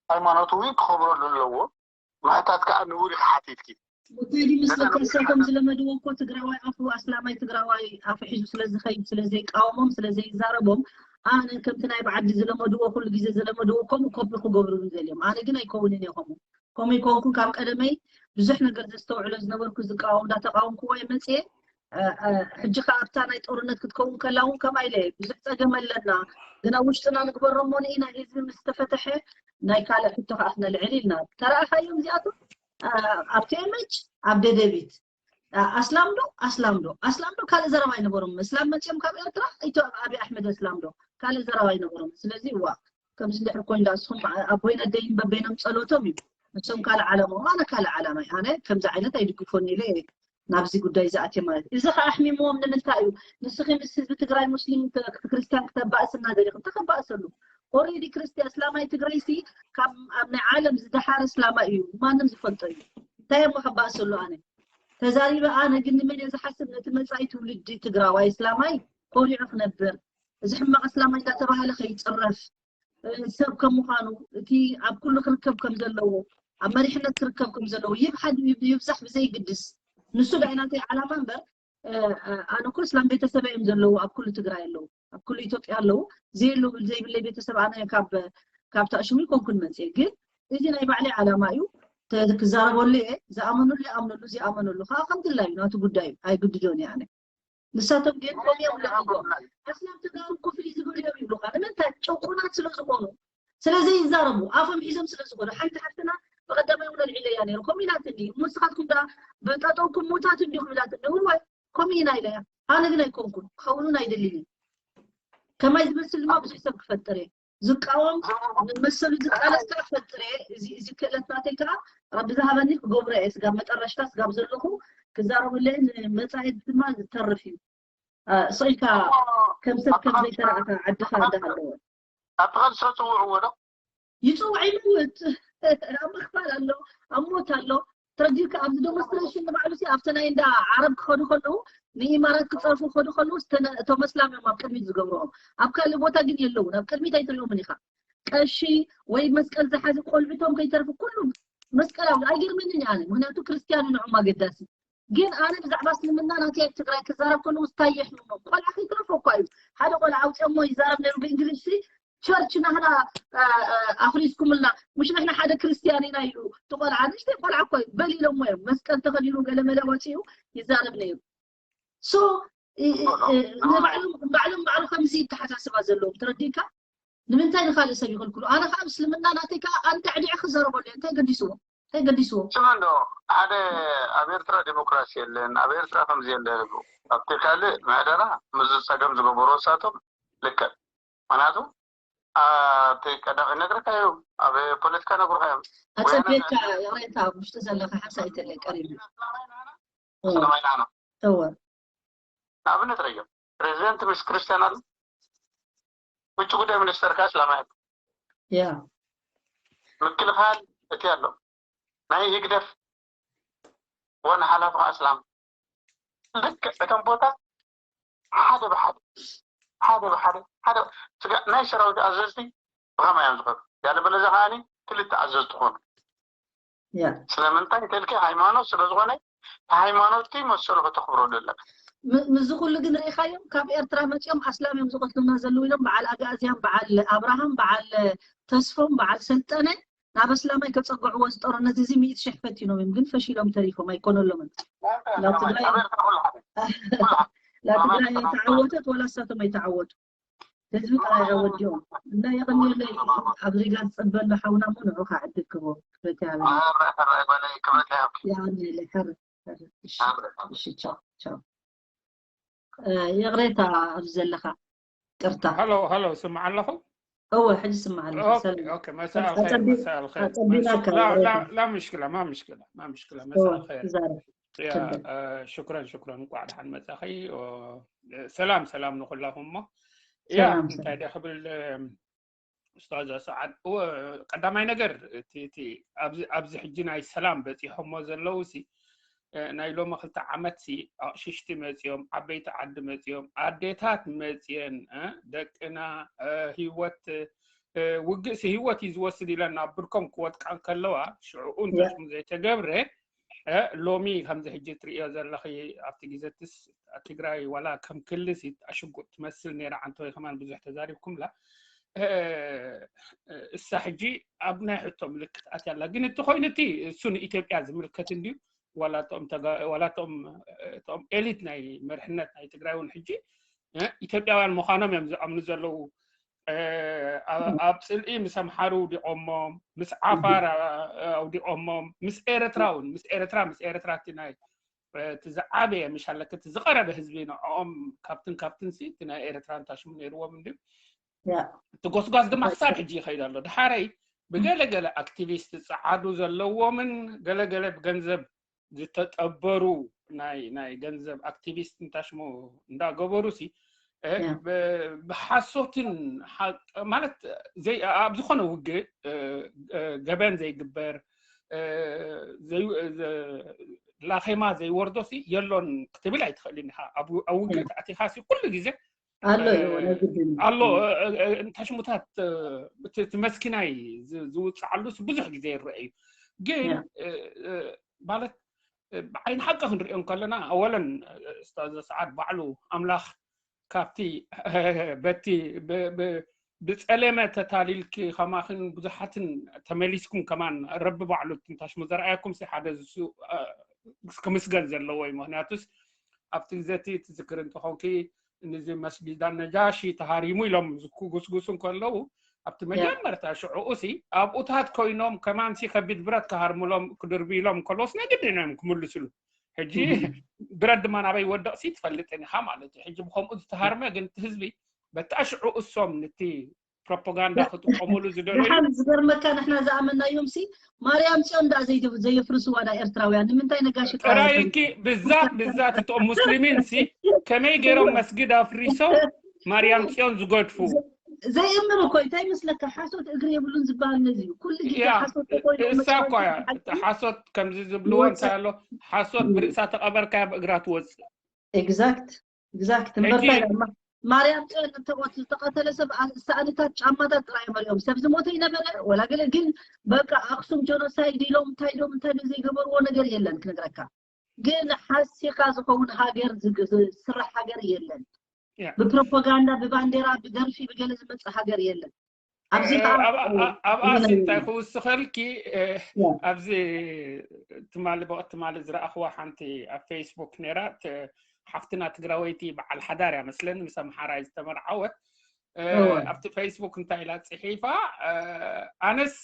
ሃይማኖቱ እውን ክኸብረሉ ኣለዎ ምሕታት ከዓ ንቡር ኢኻ ሓቲትኪ እንታይ ድዩ መስለካ እሳቶም ዝለመድዎ እኮ ትግራዋይ ኣፉ ኣስላማይ ትግራዋይ ኣፉ ሒዙ ስለዝኸይድ ስለዘይቃወሞም ስለዘይዛረቦም ኣነ ከምቲ ናይ ብዓዲ ዝለመድዎ ኩሉ ግዜ ዝለመድዎ ከምኡ ኮፒ ክገብሩ ዝደልዮም ኣነ ግን ኣይከውንን እየ ከምኡ ከምኡ ይኮንኩን ካብ ቀደመይ ብዙሕ ነገር ዘስተውዕሎ ዝነበርኩ ዝቃወም እንዳተቃወምክዎ እየ መፅየ ሕጂ ከዓ ኣብታ ናይ ጦርነት ክትከውን ከላ እውን ከምኣ ኢለ ብዙሕ ፀገም ኣለና ግን ኣብ ውሽጥና ንግበሮ እሞ ንኢና ህዝቢ ምስ ተፈተሐ ናይ ካልእ ሕቶ ከዓ ክነልዕል ኢልና ተረኣኻዮም እዚኣቶም ኣብ ቲኤምኤች ኣብ ደደቢት ኣስላም ዶ ኣስላም ዶ ኣስላም ዶ ካልእ ዘረባ ኣይነበሮም እስላም መፅኦም ካብ ኤርትራ ኢትዮ ኣብይ ኣሕመድ ኣስላም ዶ ካልእ ዘረባ ኣይነበሮም ስለዚ ዋ ከምዚ እንድሕር ኮይኑ ዳ እስኹም ኣቦይን ኣደይን በበይኖም ፀሎቶም እዩ ንሶም ካልእ ዓላማ ኣነ ካልእ ዓላማ ኣነ ከምዚ ዓይነት ኣይድግፎን ኢለ ናብዚ ጉዳይ ዝኣትየ ማለት እዩ እዚ ከዓ ኣሕሚምዎም ንምንታይ እዩ ንስኺ ምስ ህዝቢ ትግራይ ሙስሊም ክርስትያን ክተባእስና ደሊኹም ተከባእሰሉ already ክርስትያ እስላማይ ትግራይ ሲ ካብ ኣብ ናይ ዓለም ዝደሓረ እስላማይ እዩ ማንም ዝፈልጦ እዩ እንታይ እሞ ከባእሰሉ ኣነ ተዛሪበ ኣነ ግን ንመን እየ ዝሓስብ ነቲ መፃኢ ትውልዲ ትግራዋይ እስላማይ ኮሪዑ ክነብር እዚ ሕማቕ እስላማይ እንዳተባሃለ ከይፅረፍ ሰብ ከም ምዃኑ እቲ ኣብ ኩሉ ክርከብ ከም ዘለዎ ኣብ መሪሕነት ክርከብ ከም ዘለዎ ይብሓድ ይብዛሕ ብዘይግድስ ንሱ ዳይ ናተይ ዓላማ እምበር ኣነ እኮ እስላም ቤተሰብ እዮም ዘለዉ ኣብ ኩሉ ትግራይ ኣለዉ ኣብ ኩሉ ኢትዮጵያ ኣለዉ ዘየሉ ዘይብለይ ቤተሰብ ኣነ ካብ ካብታ ሽሙ ይኮንኩን መፅየ ግን እዚ ናይ ባዕለይ ዓላማ እዩ ክዛረበሉ እየ ዝኣመኑሉ ይኣምነሉ ዘይኣመነሉ ከዓ ከምድላዩ ናቱ ጉዳዩ ኣይግድዶን እየ ኣነ ንሳቶም ግን ኮፍ እዮም ለሚዶም ኣስላም ተጋሩ ኮፍሊ ዝበልዮም ይብሉካ ንምንታይ ጭቁናት ስለ ዝኾኑ ስለዘይዛረቡ ኣፎም ሒዞም ስለ ዝኾኑ ሓንቲ ሓፍትና ብቀዳማይ እውን ኣልዒለያ ነይሩ ከምኡ ኢላትኒ እሞ ንስኻትኩም ዳ ብጠጠውኩም ሙታት እንዲኹም ኢላትኒ እወ ከምኡ ኢና ኢለያ ኣነ ግን ኣይኮንኩን ክኸውን እውን ኣይደልን እዩ ከማይ ዝመስል ድማ ብዙሕ ሰብ ክፈጥር እየ ዝቃወም ንመሰሉ ዝቃለስ ከዓ ክፈጥር እየ እዚ ክእለት ናተይ ከዓ ረቢ ዝሃበኒ ክገብሮ እየ ስጋብ መጠረሽታ ስጋብ ዘለኹ ክዛረበለይ ንመፃኢ ድማ ዝተርፍ እዩ ስቕ ኢልካ ከም ሰብ ከም ዘይተረኣኻ ዓድኻ እንዳሃለወ ኣብቲ ቃል ስለ ፅውዕዎ ዶ ይፅውዕ ይመውት ኣብ ምኽፋል ኣሎ ኣብ ሞት ኣሎ ተረዲእካ ኣብዚ ዴሞንስትሬሽን ንባዕሉ ሲ ኣብቲ ናይ እንዳ ዓረብ ክኸዱ ከለዉ ንኢማራት ክፀርፉ ክኸዱ ከለዉ እቶም ኣስላም እዮም ኣብ ቅድሚት ዝገብርኦም ኣብ ካልእ ቦታ ግን የለውን ኣብ ቅድሚት ኣይትሪኦምን ኢኻ ቀሺ ወይ መስቀል ዝሓዘ ቆልዑቶም ከይተርፉ ኩሉ መስቀላዊ ኣይገርመንን ኣነ፣ ምክንያቱ ክርስትያን ንዕም ኣገዳሲ። ግን ኣነ ብዛዕባ እስልምና ናተይ ኣብ ትግራይ ክዛረብ ከለዉ እንታይ የሕምሞ? ቆልዓ ከይትረፎ እኳ እዩ። ሓደ ቆልዓ ኣውፅኦሞ ይዛረብ ነይሩ ብእንግሊዝ ሲ ቸርች ናህና ኣፍሪስኩምልና፣ ምሽ ንሕና ሓደ ክርስትያን ኢና ኢሉ። እቲ ቆልዓ ንእሽተይ ቆልዓ እኳ እዩ፣ በሊሎሞ እዮም። መስቀል ተኸዲኑ ገለመለ ወፂኡ ይዛረብ ነይሩ። So ንባዕሎም ባዕሎም ባዕሉ ከምዚ ይተሓሳስባ ዘለዎም ተረዲእካ። ንምንታይ ንካልእ ሰብ ይኽልክሉ? ኣነ ከዓ እስልምና ናተይ ከዓ ኣንተ ዕዲዐ ክዘረበሉ እየ። እንታይ ገዲስዎ? እንታይ ገዲስዎ? ስማ እንዶ ሓደ ኣብ ኤርትራ ዲሞክራሲ የለን፣ ኣብ ኤርትራ ከምዚ የለን። ኣብቲ ካልእ ምሕደራ ምስዚ ፀገም ዝገበሩ ወሳቶም ልክዕ። ምክንያቱ ኣብቲ ቀዳሚ ነግረካ እዮም፣ ኣብ ፖለቲካ ነግሩካ እዮም። ኣፀቢየካ ይቕሬታ፣ ኣብ ውሽጢ ዘለካ ሓንሳእ ይተለይ ቀሪቡ። ሰላማይ ናና እወ። ንኣብነት ረዮ ፕሬዚደንት ምስ ክርስቲያን ኣሎ፣ ውጭ ጉዳይ ሚኒስተር ከኣ እስላማይ ኣሎ። ያ ምክልኻል እቲ ኣሎ ናይ ህግደፍ ዋና ሓላፊ ከኣ እስላም። ልክዕ እቶም ቦታ ሓደ ብሓደ ሓደ ብሓደ ሓደ ስጋ ናይ ሰራዊት ኣዘዝቲ ብኸመይ እዮም ዝኸዱ? ያለ በለዚያ ከኣኒ ክልተ ኣዘዝቲ ኾኑ። ያ ስለምንታይ እንተልኪ ሃይማኖት ስለ ዝኾነ ሃይማኖትኪ መሰሉ ከተኽብረሉ ኣለካ። ም- ምስዚ ኩሉ ግን ርኢኻዮም ካብ ኤርትራ መፂኦም ኣስላም እዮም ዝቐትሉና ዘለዉ ኢሎም በዓል ኣግኣዝያን በዓል ኣብርሃም በዓል ተስፎም በዓል ሰልጠነ ናብ ኣስላማይ ከፀግዕዎ ዝጠሩ ነዚ እዚ ሚእቲ ሽሕ ፈቲኖም እዮም ግን ፈሺሎም ተሪፎም ኣይኮነሎምን። ናብ ትግራይ ናብ ትግራይ ኣይተዓወተት ወላ እሳቶም ኣይተዓወቱ። ህዝቢ ጥራይ ኣወዲኦም እና የቐንየለይ ኣብዚ ጋር ዝፀበሎ ሓውና እሞ ንዑ ከዓ ዕድል ክቦ ክብረት ይሃበኒ። የቐንየለይ ሕር ሕር። እሺ፣ እሺ፣ ቻው ቻው። ይቕሬታ ኣብዚ ዘለኻ ቅርታ። ሃሎ ሃሎ፣ ስምዓ ኣለኹ። እወ፣ ሕጂ ስምዓ ኣለኹ። ኦኬ፣ ሰላም። ኦኬ፣ መሳእ ኣልኸይር፣ ኣጸቢ- መሳእ ኣልኸይር። ኣጸቢናካ፣ መሳእ- ላ- ይቕሬታ። ላ- ላ ምሽክላ፣ ማ ምሽክላ፣ ማ ምሽክላ፣ መሳእ እወ፣ ኣልኸይር። ትዛረብ። ያ፣ ትክክል። እ፣ ሽክረን፣ ሽክረን። እንቋዕ ደሓን መጻኺ። ኦ፣ ሰላም፣ ሰላም ንኹላኹም እሞ። ያ፣ ሰላም፣ እንታይ ሰላም። ደኣ ክብል፣ እ፣ ኡስታዝ ሰዓድ፣ እወ፣ ቀዳማይ ነገር፣ እቲ፣ እቲ ኣብዚ፣ ኣብዚ ሕጂ ናይ ሰላም በጺሖሞ ዘለዉ ሲ፣ እ፣ ናይ ሎሚ ክልተ ዓመት ሲ፣ ኣቕሽሽቲ መጺኦም፣ ዓበይቲ ዓዲ መጺኦም፣ ኣዴታት መጺኤን፣ እ፣ ደቅና፣ እ፣ ህይወት፣ እ፣ ውግእ ሲ ህይወት እዩ ዝወስድ ኢለን ኣብ ብርኮም ክወድቃ እንከለዋ፣ ሽዕኡ ያ። እንተሽሙ ዘይተገብረ፣ እ፣ ሎሚ ከምዚ ሕጂ ትርእዮ ዘለኺ ኣብቲ ግዜ ትስ-፣ ትግራይ ዋላ ከም ክልል ሲ ኣሽጉጥ ትመስል ነይራ፣ ዓንተወይ ከማን ብዙሕ ተዛሪብኩምላ። እ፣ እሳ ሕጂ ኣብ ናይ ሕቶ ምልክት ኣትያ ኣላ። ግን እቲ ኮይኑ እቲ እሱ ንኢትዮጵያ ዝምልከት እንድዩ። ዋላ እቶም ተጋ-፣ ዋላ እቶም፣ እቶም ኤሊት ናይ መርሕነት ናይ ትግራይ እውን ሕጂ፣ እ፣ ኢትዮጵያውያን ምዃኖም እዮም ዝኣምኑ ዘለዉ። እ፣ ኣ-፣ ኣብ ጽልኢ ምስ ኣምሓሩ ኣውዲቖሞም፣ ምስ ዓፋር፣ ኣ-፣ ኣውዲቖሞም፣ ምስ ኤርትራ እውን፣ ምስ ኤርትራ፣ ምስ ኤርትራ እቲ ናይ፣ እ፣ እቲ ዝዓበየ ምሽ ኣለክ፣ እቲ ዝቐረበ ህዝቢ ንዕኦም ካብትን ካብትን ሲ፣ እቲ ናይ ኤርትራ እንታይ ሽሙ ነይርዎም እንድዩ። ያ። እቲ ጎስጓስ ድማ ክሳብ ሕጂ ይኸይድ ኣሎ። ድሓረይ ብገለ ገለ ኣክቲቪስት ጸዓዱ ዘለዎምን ገለ ገለ ብገንዘብ ዝተጠበሩ ናይ፣ ናይ ገንዘብ ኣክቲቪስት እንታይ ሽሙ እንዳገበሩ ሲ፣ እ፣ ያ። ብ-፣ ብሓሶትን ሓቅ-፣ ማለት ዘይ-፣ ኣብ ዝኾነ ውግእ፣ እ፣ እ፣ ገበን ዘይግበር፣ እ፣ ዘይ-፣ ዘ-፣ ላኼማ ዘይወርዶ ሲ የሎን ክትብል ኣይትኽእልን ኢኻ። ኣብ፣ ኣብ ውግእ ያ። ተኣቲኻ ሲ ኩሉ ግዜ ኣሎ እዩ፣ እ፣ ናይ ግድን እዩ። ኣሎ፣ እ፣ እ፣ እንታይ ሽሙታት፣ እ፣ እቲ፣ እቲ መስኪናይ ዝ-፣ ዝውፅዓሉ ስ-፣ ብዙሕ ግዜ ይረአ እዩ። ግን፣ ያ። እ፣ እ፣ ማለት፣ እ፣ ብዓይኒ ሓቂ ክንሪኦ እንከለና፣ ኣወለን፣ እ፣ ኡስታዝ ሰዓድ ባዕሉ ኣምላኽ ካብቲ፣ በቲ፣ ብ-፣ ብ-፣ ብፀለመ ተታሊልኪ ከማኽን ብዙሓትን ተመሊስኩም ከማን ረቢ ባዕሉ እንታይ ሽሙ ዘርኣየኩም ሲ ሓደ ዝሱ፣ እ፣ ክምስገን ዘለዎ እዩ። ምክንያቱስ ኣብቲ ግዜ እቲ ትዝክር እንተኾንኪ፣ ንዚ መስጊድ ነጃሺ ተሃሪሙ ኢሎም ዝኩጉስጉሱ እንከለዉ፣ ኣብቲ ያ። መጀመርታ ሽዑኡ ሲ ኣብኡታት ኮይኖም ከማን ሲ ከቢድ ብረት ክሃርሙሎም፣ ክድርብይሎም እንከለዉስ ናይ ግድን እዮም ክምልስሉ። ሕጂ እህ። ብረት ድማ ናበይ ወደቕ ሲ ትፈልጥን ኢኻ ማለት እዩ። ሕጂ ብኸምኡ ዝተሃርመ ግን እቲ ህዝቢ በታ ሽዑ እሶም ነቲ ፕሮፓጋንዳ ያ። ክጥቀሙሉ ዝደለዩ። ደሓን ዝገርመካ ንሕና ዝኣመናዮም ሲ ማርያም ጽዮን ደኣ ዘይተ-፣ ዘየፍርስዋ ዳ ኤርትራውያን ንምንታይ ነጋሽ ጥራይ እኪ ብዛት፣ ብዛት እቶም ሙስሊሚን ሲ ከመይ ገይሮም መስጊድ ኣፍሪሶም ማርያም ጽዮን ዝገድፉ? ዘይእምር እኮ እዩ። እንታይ ይመስለካ? ሓሶት እግሪ የብሉን ዝበሃል ነዚ እዩ። ኩሉ ግዜ ያ፣ ሓሶት ተኮይኑ እሳ መጨረሻ እኮ እያ። ሓቂ ሓሶት ከምዚ ዝብልዎ ይወጽእ። እንታይ ኣሎ? ሓሶት ይወጽእ። ብርእሳ ተቐበርካያ ብእግራ ትወጽእ። ኤግዛክት፣ ኤግዛክት። እምበርታ ሕጂ እያ እማ። ማርያም ጽዮን እንተቆት ዝተቐተለ ሰብ ኣ- ሳእንታት ጫማታት ጥራይ እዮም ሪኦም። ሰብ ዝሞተ ይነበረ ወላ ገለ ግን በቃ ኣክሱም ጀኖሳይድ ኢሎም እንታይ ኢሎም እንታይ ኢሎም ዘይገበርዎ ነገር የለን ክነግረካ። ግን ሓሲኻ ዝኸውን ሃገር ዝግ- ዝስራሕ ሃገር የለን። ያ። ብፕሮፓጋንዳ ብባንዴራ ብደርፊ ብገለ ዝመጽእ ሃገር የለን። ኣብዚ እ፣ ከዓ ኣብ- ኣብ- ኣብኣ ሲ እንታይ ክውስኸልኪ እ፣ ያ። ኣብዚ ትማሊ ብቕት ትማሊ ዝረኣኽዋ ሓንቲ ኣብ ፌስቡክ ነይራ ት- ሓፍትና ትግራወይቲ በዓል ሓዳር እያ መስለኒ ምስ ኣምሓራይ ዝተመርዓወት እ፣ እወ። ኣብቲ ፌስቡክ እንታይ ኢላ ፅሒፋ እ፣ ኣነስ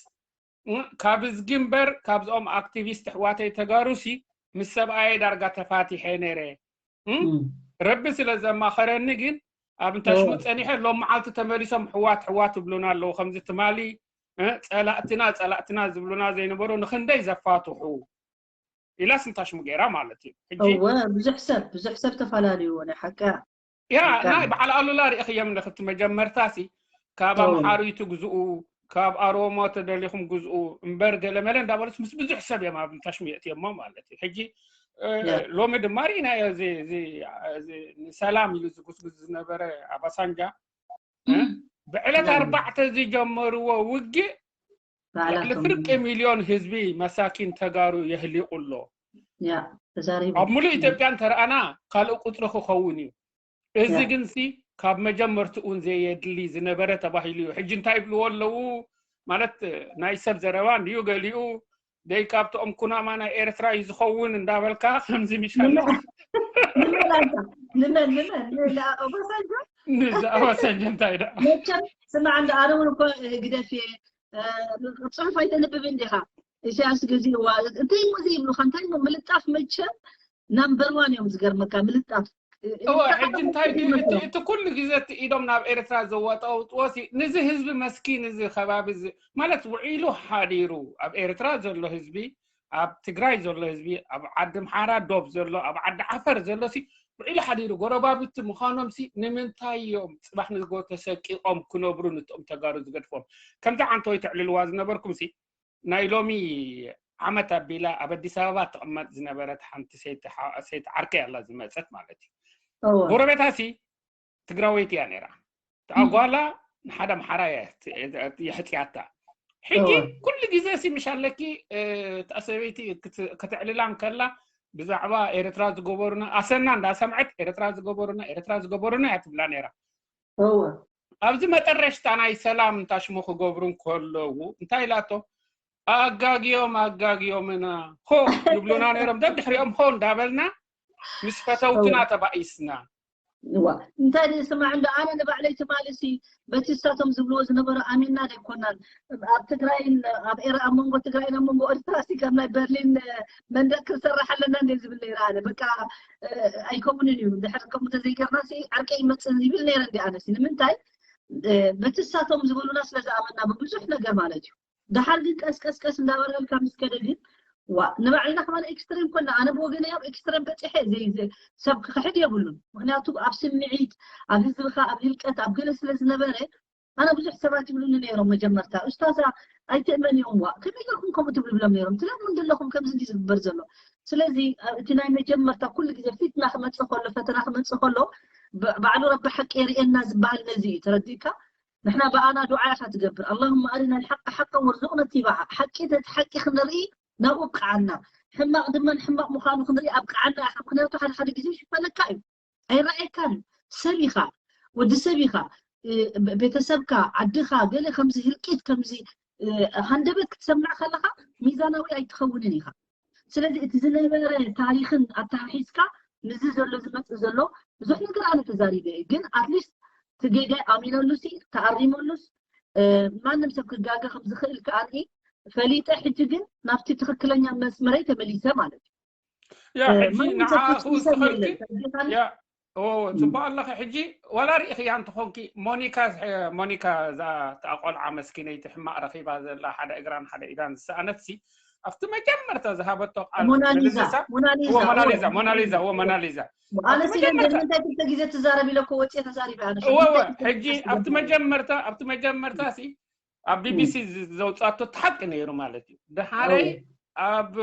እ፣ ካብ እዝጊ እምበር ካብዞም ኣክቲቪስት ኣሕዋተይ ተጋሩሲ ምስ ሰብኣየ ዳርጋ ተፋቲሐ ነይረ እ፣ እም። ረቢ ስለ ዘማኸረኒ ግን ኣብ እንታሽሙ እወ። ፀኒሐ ሎም መዓልቲ ተመሊሶም ሕዋት ሕዋት ይብሉና ኣለዉ ከምዚ ትማሊ እ፣ ፀላእትና ፀላእትና ዝብሉና ዘይነበሩ ንክንደይ ዘፋትሑ ኢላስ እንታሽሙ ገይራ ማለት እዩ ሕጂ እወ ብዙሕ ሰብ ብዙሕ ሰብ ተፈላለዩ ናይ ሓቂ ያ ሓቂ ናይ በዓል ኣሉላ ርኢኽዮም ንክቲ መጀመርታ ሲ ካብ እወ። ኣምሓሩ ትግዝኡ ካብ ኣሮሞ ተደሊኹም ግዝኡ እምበር ገለመለ እንዳበሉስ ምስ ብዙሕ ሰብ እዮም ኣብ እንታሽሙ የእትዮሞ ማለት እዩ ሕጂ እ፣ ያ። ሎሚ ድማ ርኢናዮ እዚ- እዚ- እዚ ንሰላም ኢሉ ዝጉስጉስ ዝነበረ ኣባሳንጃ እ፣ ብዕለት ያ። ኣርባዕተ ዝጀመርዎ ውግእ ባዕላ ልዕሊ ከም ፍርቂ ሚልዮን ህዝቢ መሳኪን ተጋሩ የህሊቑ ኣሎ ያ ተዛሪቡ ኣብ ሙሉእ ኢትዮጵያ እንተረኣና ካልእ ቁፅሪ ክኸውን እዩ እዚ ያ። ግን ሲ ካብ መጀመርትኡ እውን ዘየድሊ ዝነበረ ተባሂሉ እዩ ሕጂ እንታይ ይብልዎ ኣለዉ ማለት ናይ ሰብ ዘረባ እንድዩ ገሊኡ ደይ ካብቶም ኩናማ ናይ ኤርትራ እዩ ዝኸውን እንዳበልካ ከምዚ ምሻለ ንመን ንመን ኣንታ? ንመን ንመን ንኦባሳንጆ ንዛኣባሰኝ እንታይ ዳ መቸም ስማዕ እንደ ኣነ እውን እኮ ግደፍ እየ ጽሑፍ ኣይተንብብ እንዲኻ ኢሳያስ ገዚእዋ እንታይ እሞ ዘይብሉካ እንታይ እሞ ምልጣፍ መቸም ናምበር ዋን እዮም ዝገርመካ ምልጣፍ እወ ሕጂ እንታይ ድዩ እቲ እቲ ኩሉ ግዜ እቲ ኢዶም ናብ ኤርትራ ዘዋጣውጥዎ ሲ ንዚ ህዝቢ መስኪን እዚ ከባቢ እዚ ማለት ውዒሉ ሓዲሩ ኣብ ኤርትራ ዘሎ ህዝቢ ኣብ ትግራይ ዘሎ ህዝቢ ኣብ ዓዲ ምሓራ ዶብ ዘሎ ኣብ ዓዲ ዓፈር ዘሎ ሲ ውዒሉ ሓዲሩ ጎረባብቲ ምዃኖም ሲ ንምንታይ እዮም ፅባሕ ንጎ ተሰቂቖም ክነብሩ ንቶም ተጋሩ ዝገድፎም ከምዚ ዓንተወይ ተዕልልዋ ዝነበርኩም ሲ ናይ ሎሚ ዓመት ኣቢላ ኣብ ኣዲስ ኣበባ ትቕመጥ ዝነበረት ሓንቲ ሰይቲ ዓርከይ ኣላ ዝመፀት ማለት እዩ ጎረቤታ ሲ ትግራወይቲ እያ ነይራ ተኣጓላ ንሓደ ኣምሓራ የሕፅያታ ሕጂ ኩሉ ግዜ ሲ ምሽ ኣለኪ እታ ሰበይቲ ከተዕልላ እንከላ ብዛዕባ ኤርትራ ዝገበሩና ኣሰና እንዳሰምዐት ኤርትራ ዝገበሩና ኤርትራ ዝገበሩና እያ ትብላ ነይራ ኣብዚ መጠረሽታ ናይ ሰላም እንታሽሙ ክገብሩ እንከለዉ እንታይ ኢላቶ ኣጋግዮም ኣጋግዮምና ሆ ይብሉና ነይሮም ደድሕሪኦም ሆ እንዳበልና ምስ ፈተውትና ተባኢስና ዋ እንታይ ድዩ ስማዕ እንዶ ኣነ ንባዕለይ ትማሊ ሲ በቲ ንሳቶም ዝብልዎ ዝነበሩ ኣሚንና ደይኮናን ኣብ ትግራይን ኣብ ኤረ ኣብ መንጎ ትግራይን ኣብ መንጎ ኤርትራ ሲ ከም ናይ በርሊን መንደር ክንሰርሕ ኣለና እንደ ዝብል ነይረ ኣነ በቃ ኣይከውንን እዩ ድሕር ከምኡ ተዘይገርና ሲ ዓርቀ ይመፅን ይብል ነይረ እንዲ ኣነ ሲ ንምንታይ በቲ ንሳቶም ዝበሉና ስለ ዝኣመና ብብዙሕ ነገር ማለት እዩ ደሓር ግን ቀስቀስቀስ እንዳበረልካ ምስ ከደ ግን ዋ ንባዕልና ከማን ኤክስትሪም ኮና ኣነ ብወገነይ ኣብ ኤክስትሪም በፂሐ ሰብ ክኽሕድ የብሉን ምክንያቱ ኣብ ስምዒት ኣብ ህዝብካ ኣብ ህልቀት ኣብ ገለ ስለ ዝነበረ ኣነ ብዙሕ ሰባት ይብሉኒ ነይሮም መጀመርታ እስታዛ ኣይትእመን እዮም ዋ ከመይ ገርኩም ከምኡ ትብሉ ብሎም ነይሮም ትለምኑ ዘለኹም ከምዚ እንዲ ዝግበር ዘሎ ስለዚ እቲ ናይ መጀመርታ ኩሉ ግዜ ፊትና ክመፅእ ከሎ ፈተና ክመፅእ ከሎ ባዕሉ ረቢ ሓቂ የርእየና ዝበሃል ነዚ እዩ ተረዲእካ ንሕና ብኣና ዱዓ ኢኻ ትገብር اللهم أرنا الحق حقا وارزقنا اتباعه ሓቂ ተቲ ሓቂ ክንርኢ ናብኡ ኣብቅዓና ሕማቕ ድማ ንሕማቕ ምዃኑ ክንርኢ ኣብቅዓና ኢኻ ምክንያቱ ሓደ ሓደ ግዜ ይሽፈነካ እዩ ኣይረኣየካን ሰብ ኢኻ ወዲ ሰብ ኢኻ ቤተሰብካ ዓድኻ ገለ ከምዚ ህልቂት ከምዚ ሃንደበት ክትሰምዕ ከለኻ ሚዛናዊ ኣይትኸውንን ኢኻ ስለዚ እቲ ዝነበረ ታሪኽን ኣተሓሒዝካ ምዚ ዘሎ ዝመፅእ ዘሎ ብዙሕ ነገር ኣነ ተዛሪበ እየ ግን ኣትሊስት ትጌጋ ኣሚነሉ ሲ ተኣሪመሉስ ማንም ሰብ ክጋገ ከም ዝኽእል ከኣርኢ ፈሊጠ ሕጂ ግን ናብቲ ትኽክለኛ መስመረይ ተመሊሰ ማለት እዩ ያ ሕጂ ንዓ ክውስኸልኪ ያ ጽቡቅ ኣለኺ ሕጂ ዋላ ርኢኽያ እንተኾንኪ ሞኒካ ሞኒካ እዛ ተኣቆልዓ መስኪነይቲ ሕማቕ ረኺባ ዘላ ሓደ እግራን ሓደ ኢዳን ዝሰኣነትሲ ኣብቲ መጀመርታ ዝሃበቶ ቃል ሞናሊዛ ሞናሊዛ ሞናሊዛ ሞናሊዛ ዎ ሞናሊዛ ኣነ ሲለን ገርመንታይ ክልተ ግዜ ትዛረብ ኢለ እኮ ወፅየ ተዛሪበ ኣነ እወ ሕጂ ኣብቲ መጀመርታ ኣብቲ መጀመርታ ሲ ኣብ ቢቢሲ ዘውፃቶ እቲ ሓቂ ነይሩ ማለት እዩ ድሓረይ ኣብ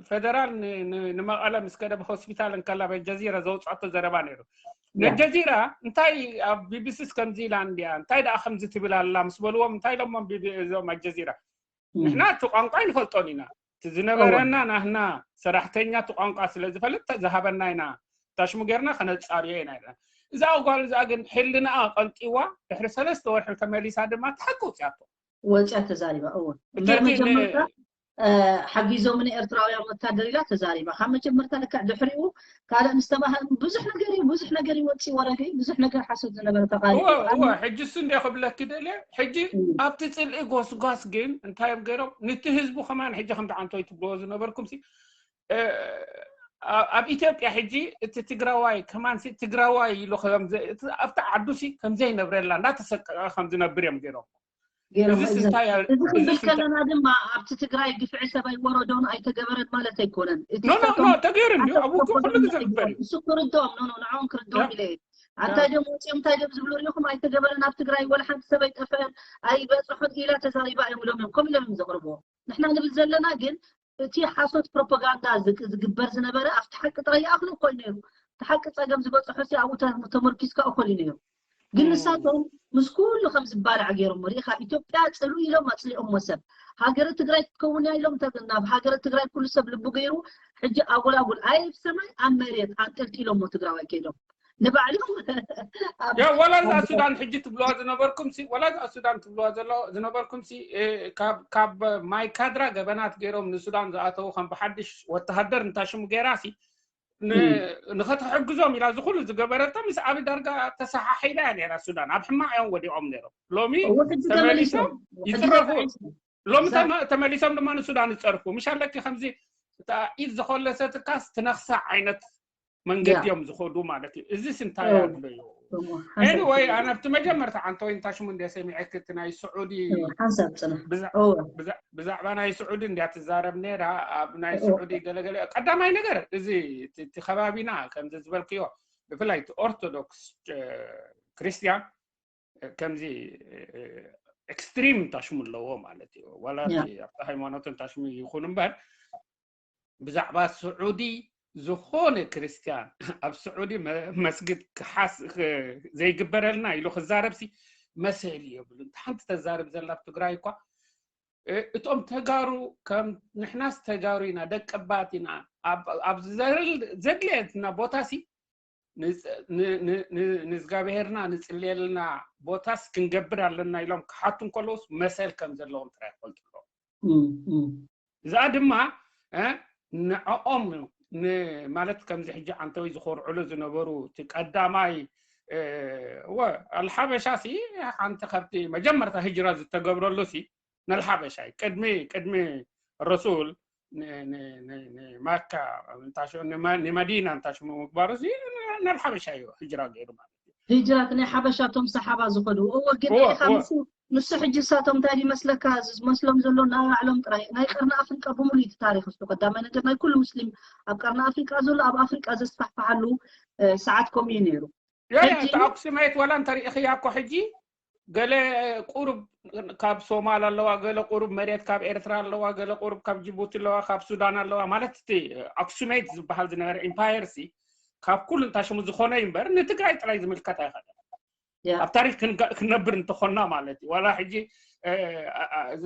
ፌደራል ንመቐለ ምስ ከደ ሆስፒታል እንከላ በጀዚረ ዘውፃቶ ዘረባ ነይሩ ነጀዚራ እንታይ ኣብ ቢቢሲስ ከምዚ ኢላ እንዲያ እንታይ ደኣ ከምዚ ትብል ኣላ ምስ በልዎም እንታይ ኢሎሞም ቢቢ እዞም ኣጀዚራ ንሕና እቲ ቋንቋ ኣይንፈልጦን ኢና እቲ ዝነበረና ናህና ሰራሕተኛ እቲ ቋንቋ ስለ ዝፈልጥ ዝሃበና ኢና ታሽሙ ጌርና ከነጻርዮ ኢና ኢልና እዛ ጓል እዚኣ ግን ሕልናኣ ቀንጢዋ ድሕሪ ሰለስተ ወርሒ ተመሊሳ ድማ ተሓቂ ውፅያቶ ወፅያ ተዛሪባ እውን እምበር መጀመርታ ሓጊዞምኒ ኤርትራውያን ወታደር ኢላ ተዛሪባ ካብ መጀመርታ ልክዕ ድሕሪኡ ካልእ ምስ ተባሃ ብዙሕ ነገር እዩ ብዙሕ ነገር ይወፅእ ወረገ ብዙሕ ነገር ሓሶት ዝነበረ ተቃሪ ሕጂ እሱ እንደ ክብለኪ ደልየ ሕጂ ኣብቲ ፅልኢ ጎስጓስ ግን እንታይ እዮም ገይሮም ንቲ ህዝቡ ከማን ሕጂ ከምቲ ዓንቶይ ትብልዎ ዝነበርኩም ኣብ ኢትዮጵያ ሕጂ እቲ ትግራዋይ ከማን ትግራዋይ ኢሉ ኣብቲ ዓዱ ከምዘይነብረላ እንዳተሰቀቀ ከምዝነብር እዮም ገይሮም እዚ ክብል ከለና ድማ ኣብቲ ትግራይ ግፍዒ ሰብ ኣይወረዶን ኣይተገበረን ማለት ኣይኮነን ተገይሩ እንዲ ኣብ ውግእ ኩሉ ግዜ ግበር እዩ እሱ ክርድኦም ኖ ንዕኦም ክርድኦም ኢለ ኣንታይ ደም ወፂኦም እንታይ ደም ዝብሉ ሪኢኹም ኣይተገበረን ኣብ ትግራይ ወላ ሓንቲ ሰብ ኣይጠፍአን ኣይበፅሑን ኢላ ተዛሪባ እዮም ኢሎም እዮም ከም ኢሎም እዮም ዘቕርብዎ ንሕና ንብል ዘለና ግን እቲ ሓሶት ፕሮፓጋንዳ ዝግበር ዝነበረ ኣብቲ ሓቂ ጥራይ ይኣኽሎ እኮ እዩ ነይሩ እቲ ሓቂ ፀገም ዝበፅሖ ሲ ኣብኡ ተመርኪዝካ እኮ እዩ ነይሩ ግን ንሳቶም ምስ ኩሉ ከም ዝባላዕ ገይሮም ሪኢኻ ኢትዮጵያ ፅሉ ኢሎም ኣፅሊኦሞ ሰብ ሃገረ ትግራይ ክትከውን እያ ኢሎም ናብ ሃገረ ትግራይ ኩሉ ሰብ ልቡ ገይሩ ሕጂ ኣጎላጉል ኣይ ሰማይ ኣብ መሬት ኣንጠልጢሎሞ ትግራዋይ ከይዶም ንባዕሎም ወላ እዛ ሱዳን ሕጂ ትብልዋ ዝነበርኩም ወላ እዛ ሱዳን ትብልዋ ዘሎ ዝነበርኩም ካብ ማይ ካድራ ገበናት ገይሮም ንሱዳን ዝኣተዉ ከም ብሓድሽ ወተሃደር እንታሽሙ ገይራ ሲ ንኸተሕግዞም ኢላ ዝኩሉ ዝገበረታ ምስ ዓብ ዳርጋ ተሰሓሒላ እያ ነራ ሱዳን ኣብ ሕማቕ እዮም ወዲቖም ነሮም ሎሚ ተመሊሶም ይፅረፉ ሎሚ ተመሊሶም ድማ ንሱዳን ይፀርፉ ምሽ ኣለኪ ከምዚ ኢድ ዝኮለሰትካስ ትነክሳ ዓይነት መንገዲ እዮም ዝኮዱ ማለት እዩ እዚ ስንታይ ኣሎ እዩ ወይ ኣነ ኣብቲ መጀመርታ ዓንተወይ እንታይ ሽሙ እንደ ሰሚዐክ እቲ ናይ ስዑዲ ብዛዕባ ናይ ስዑዲ እንድያ ትዛረብ ነራ ኣብ ናይ ስዑዲ ገለገለ ቀዳማይ ነገር እዚ እቲ ከባቢና ከምዚ ዝበልክዮ ብፍላይ እቲ ኦርቶዶክስ ክርስቲያን ከምዚ ኤክስትሪም ታሽሙ ኣለዎ ማለት እዩ ዋላ ኣብቲ ሃይማኖት ታሽሙ ይኹን እምበር ብዛዕባ ስዑዲ ዝኾነ ክርስትያን ኣብ ስዑዲ መስግድ ክሓስ ዘይግበረልና ኢሉ ክዛረብሲ መሰል የብሉ እንተ ሓንቲ ተዛርብ ዘላ ኣብ ትግራይ እኳ እቶም ተጋሩ ከም ንሕናስ ተጋሩ ኢና ደቀባት ኢና ኣብ ዘድልየትና ቦታሲ ንእዝጋብሄርና ንፅልየልና ቦታስ ክንገብር ኣለና ኢሎም ክሓቱ እንከለውስ መሰል ከም ዘለዎም ጥራይ ይፈልጡ ኣለዎም እዚኣ ድማ ንዕኦም ማለት ከምዚ ሕጂ ዓንተወይ ዝኮርዕሉ ዝነበሩ እቲ ቀዳማይ ወ ኣልሓበሻ ሲ ሓንቲ ካብቲ መጀመርታ ህጅራ ዝተገብረሉ ሲ ነልሓበሻ እዩ ቅድሚ ቅድሚ ረሱል ንማካ ንመዲና እንታይ ሽሙ ምግባሩ ነልሓበሻ እዩ ህጅራ ገይሩ ማለት እዩ ህጅራት ናይ ሓበሻ ቶም ሰሓባ ዝኸዱ እወ ግን ኢኻ ንሱ ንሱ ሕጂ እሳቶም እንታይ ይመስለካ ዝመስሎም ዘሎ ናይ ባዕሎም ጥራይ ናይ ቀርኒ ኣፍሪቃ ብምሉ እቲ ታሪክ እሱ ቀዳማይ ነገር ናይ ኩሉ ሙስሊም ኣብ ቀርኒ ኣፍሪቃ ዘሎ ኣብ ኣፍሪቃ ዘስፋሕፍሓሉ ሰዓት ከምኡ እዩ ነይሩ ኣክሱማይት ዋላ እንተሪእኽያ እኮ ሕጂ ገለ ቁሩብ ካብ ሶማል ኣለዋ ገለ ቁሩብ መሬት ካብ ኤርትራ ኣለዋ ገለ ቁሩብ ካብ ጅቡቲ ኣለዋ ካብ ሱዳን ኣለዋ ማለት እቲ ኣክሱማይት ዝበሃል ዝነበረ ኢምፓየር ሲ ካብ ኩሉ እንታሽሙ ዝኾነ እዩ እምበር ንትግራይ ጥራይ ዝምልከት ኣይኸደ ኣብ ታሪክ ክንነብር እንተኾና ማለት እዩ ዋላ ሕጂ እዚ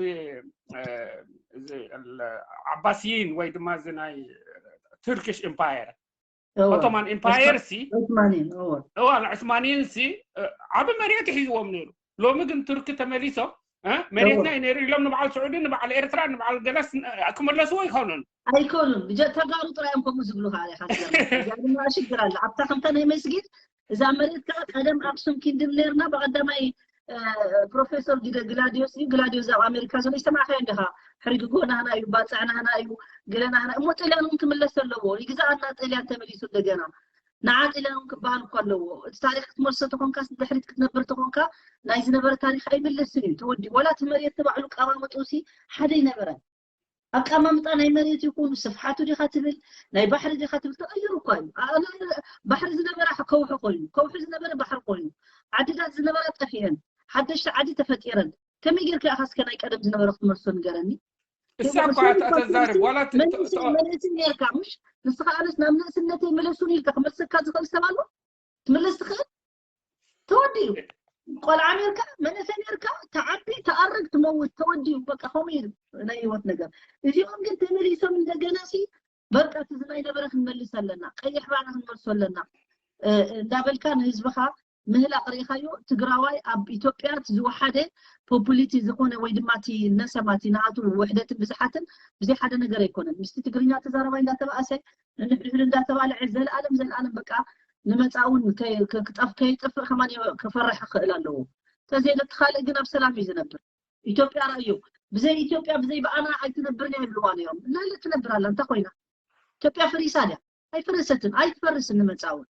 ዓባስይን ወይ ድማ እዚ ናይ ቱርኪሽ ኢምፓየር ኦቶማን ኢምፓየር ሲ እዋ ንዕስማንይን ሲ ዓቢ መሬት ሒዝዎም ነይሩ ሎሚ ግን ቱርኪ ተመሊሶም መሬትና እዩ ነይሩ ኢሎም ንበዓል ስዑዲ ንበዓል ኤርትራ ንበዓል ገለስ ክመለስዎ ይኸኑን ኣይኮኑን ብጀ ተጋሩ ጥራዮም ከምኡ ዝብሉ ከዓ ኢኻ ድማ ሽግር ኣለ ኣብታ ከምታ ናይ መስጊድ እዛ መሬት ከዓ ቀደም ኣክሱም ኪንድም ነርና ብቀዳማይ ፕሮፌሰር ግላዲዮስ እዩ ግላዲዮስ ኣብ ኣሜሪካ ዘሎ ዝተማዕኸዮ እንዲኻ ሕርግጎ ናህና እዩ ባፅዕ ናህና እዩ ገለ ናህና እሞ ጥልያን እውን ክምለስ ኣለዎ ይግዛኣና ጥልያን ተመሊሱ እንደገና ንዓ ጥልያን እውን ክበሃል እኮ ኣለዎ እቲ ታሪክ ክትመልሶ ተኾንካ ድሕሪት ክትነብር ተኾንካ ናይ ዝነበረ ታሪክ ኣይምለስን እዩ ተወዲ ወላ እቲ መሬት ንባዕሉ ቀማምጡ ሲ ሓደ ይነበረን ኣቀማምጣ ናይ መሬት ይኹን ስፍሓቱ ዲኻ ትብል ናይ ባሕሪ ዲኻ ትብል ተቐይሩ እኳ እዩ ባሕሪ ዝነበረ ከውሒ ኮይኑ ከውሒ ዝነበረ ባሕሪ ኮይኑ ዓድታት ዝነበራ ጠፊአን ሓደሽቲ ዓዲ ተፈጢረን ከመይ ጌርካ ኢኻ እስከ ናይ ቀደም ዝነበረ ክትመልሶ ንገረኒ እሳ እኳ ተዛርብ ዋላ መንእሰይ ኔርካ ምሽ ንስኻ ኣነስ ናብ ንእስነተይ መለሱን ኢልካ ክመልሰካ ዝኽእል ሰብ ኣሎ ትምልስ ትኽእል? ተወዲኡ። ቆልዓ ኔርካ፣ መንእሰይ ኔርካ፣ ተዓቢ፣ ተኣርግ፣ ትመውት፣ ተወዲኡ። በቃ ከምኡ እዩ ናይ ህይወት ነገር። እዚኦም ግን ተመሊሶም እንደገና ሲ በቃ እቲ ዝናይ ነበረ ክንመልስ ኣለና፣ ቀይሕ ባሕሪ ክንመልሶ ኣለና እንዳበልካ ንህዝብኻ ምህላቕ ርኢኻዮ። ትግራዋይ ኣብ ኢትዮጵያ እቲ ዝወሓደ ፖፑሊቲ ዝኾነ ወይ ድማ እቲ ነሰማቲ ናቱ ውሕደትን ብዝሓትን ብዘይ ሓደ ነገር ኣይኮነን። ምስቲ ትግርኛ ተዛረባይ እንዳተባእሰ ንንሕድሕዱ እንዳተባልዐ ዘለኣለም ዘለኣለም በቃ ንመጻውን ክጠፍ ከይጠፍእ ከማን ክፈርሕ ክኽእል ኣለዎ። ተዘይለ እቲ ካልእ ግን ኣብ ሰላም እዩ ዝነብር። ኢትዮጵያ ራእዩ ብዘይ ኢትዮጵያ ብዘይ ብኣና ኣይትነብርን እያ ይብልዋ ነይሮም። እና ትነብር ኣላ እንታይ ኮይና? ኢትዮጵያ ፈሪሳ ድያ? ኣይፈረሰትን፣ ኣይትፈርስን ንመጻውን።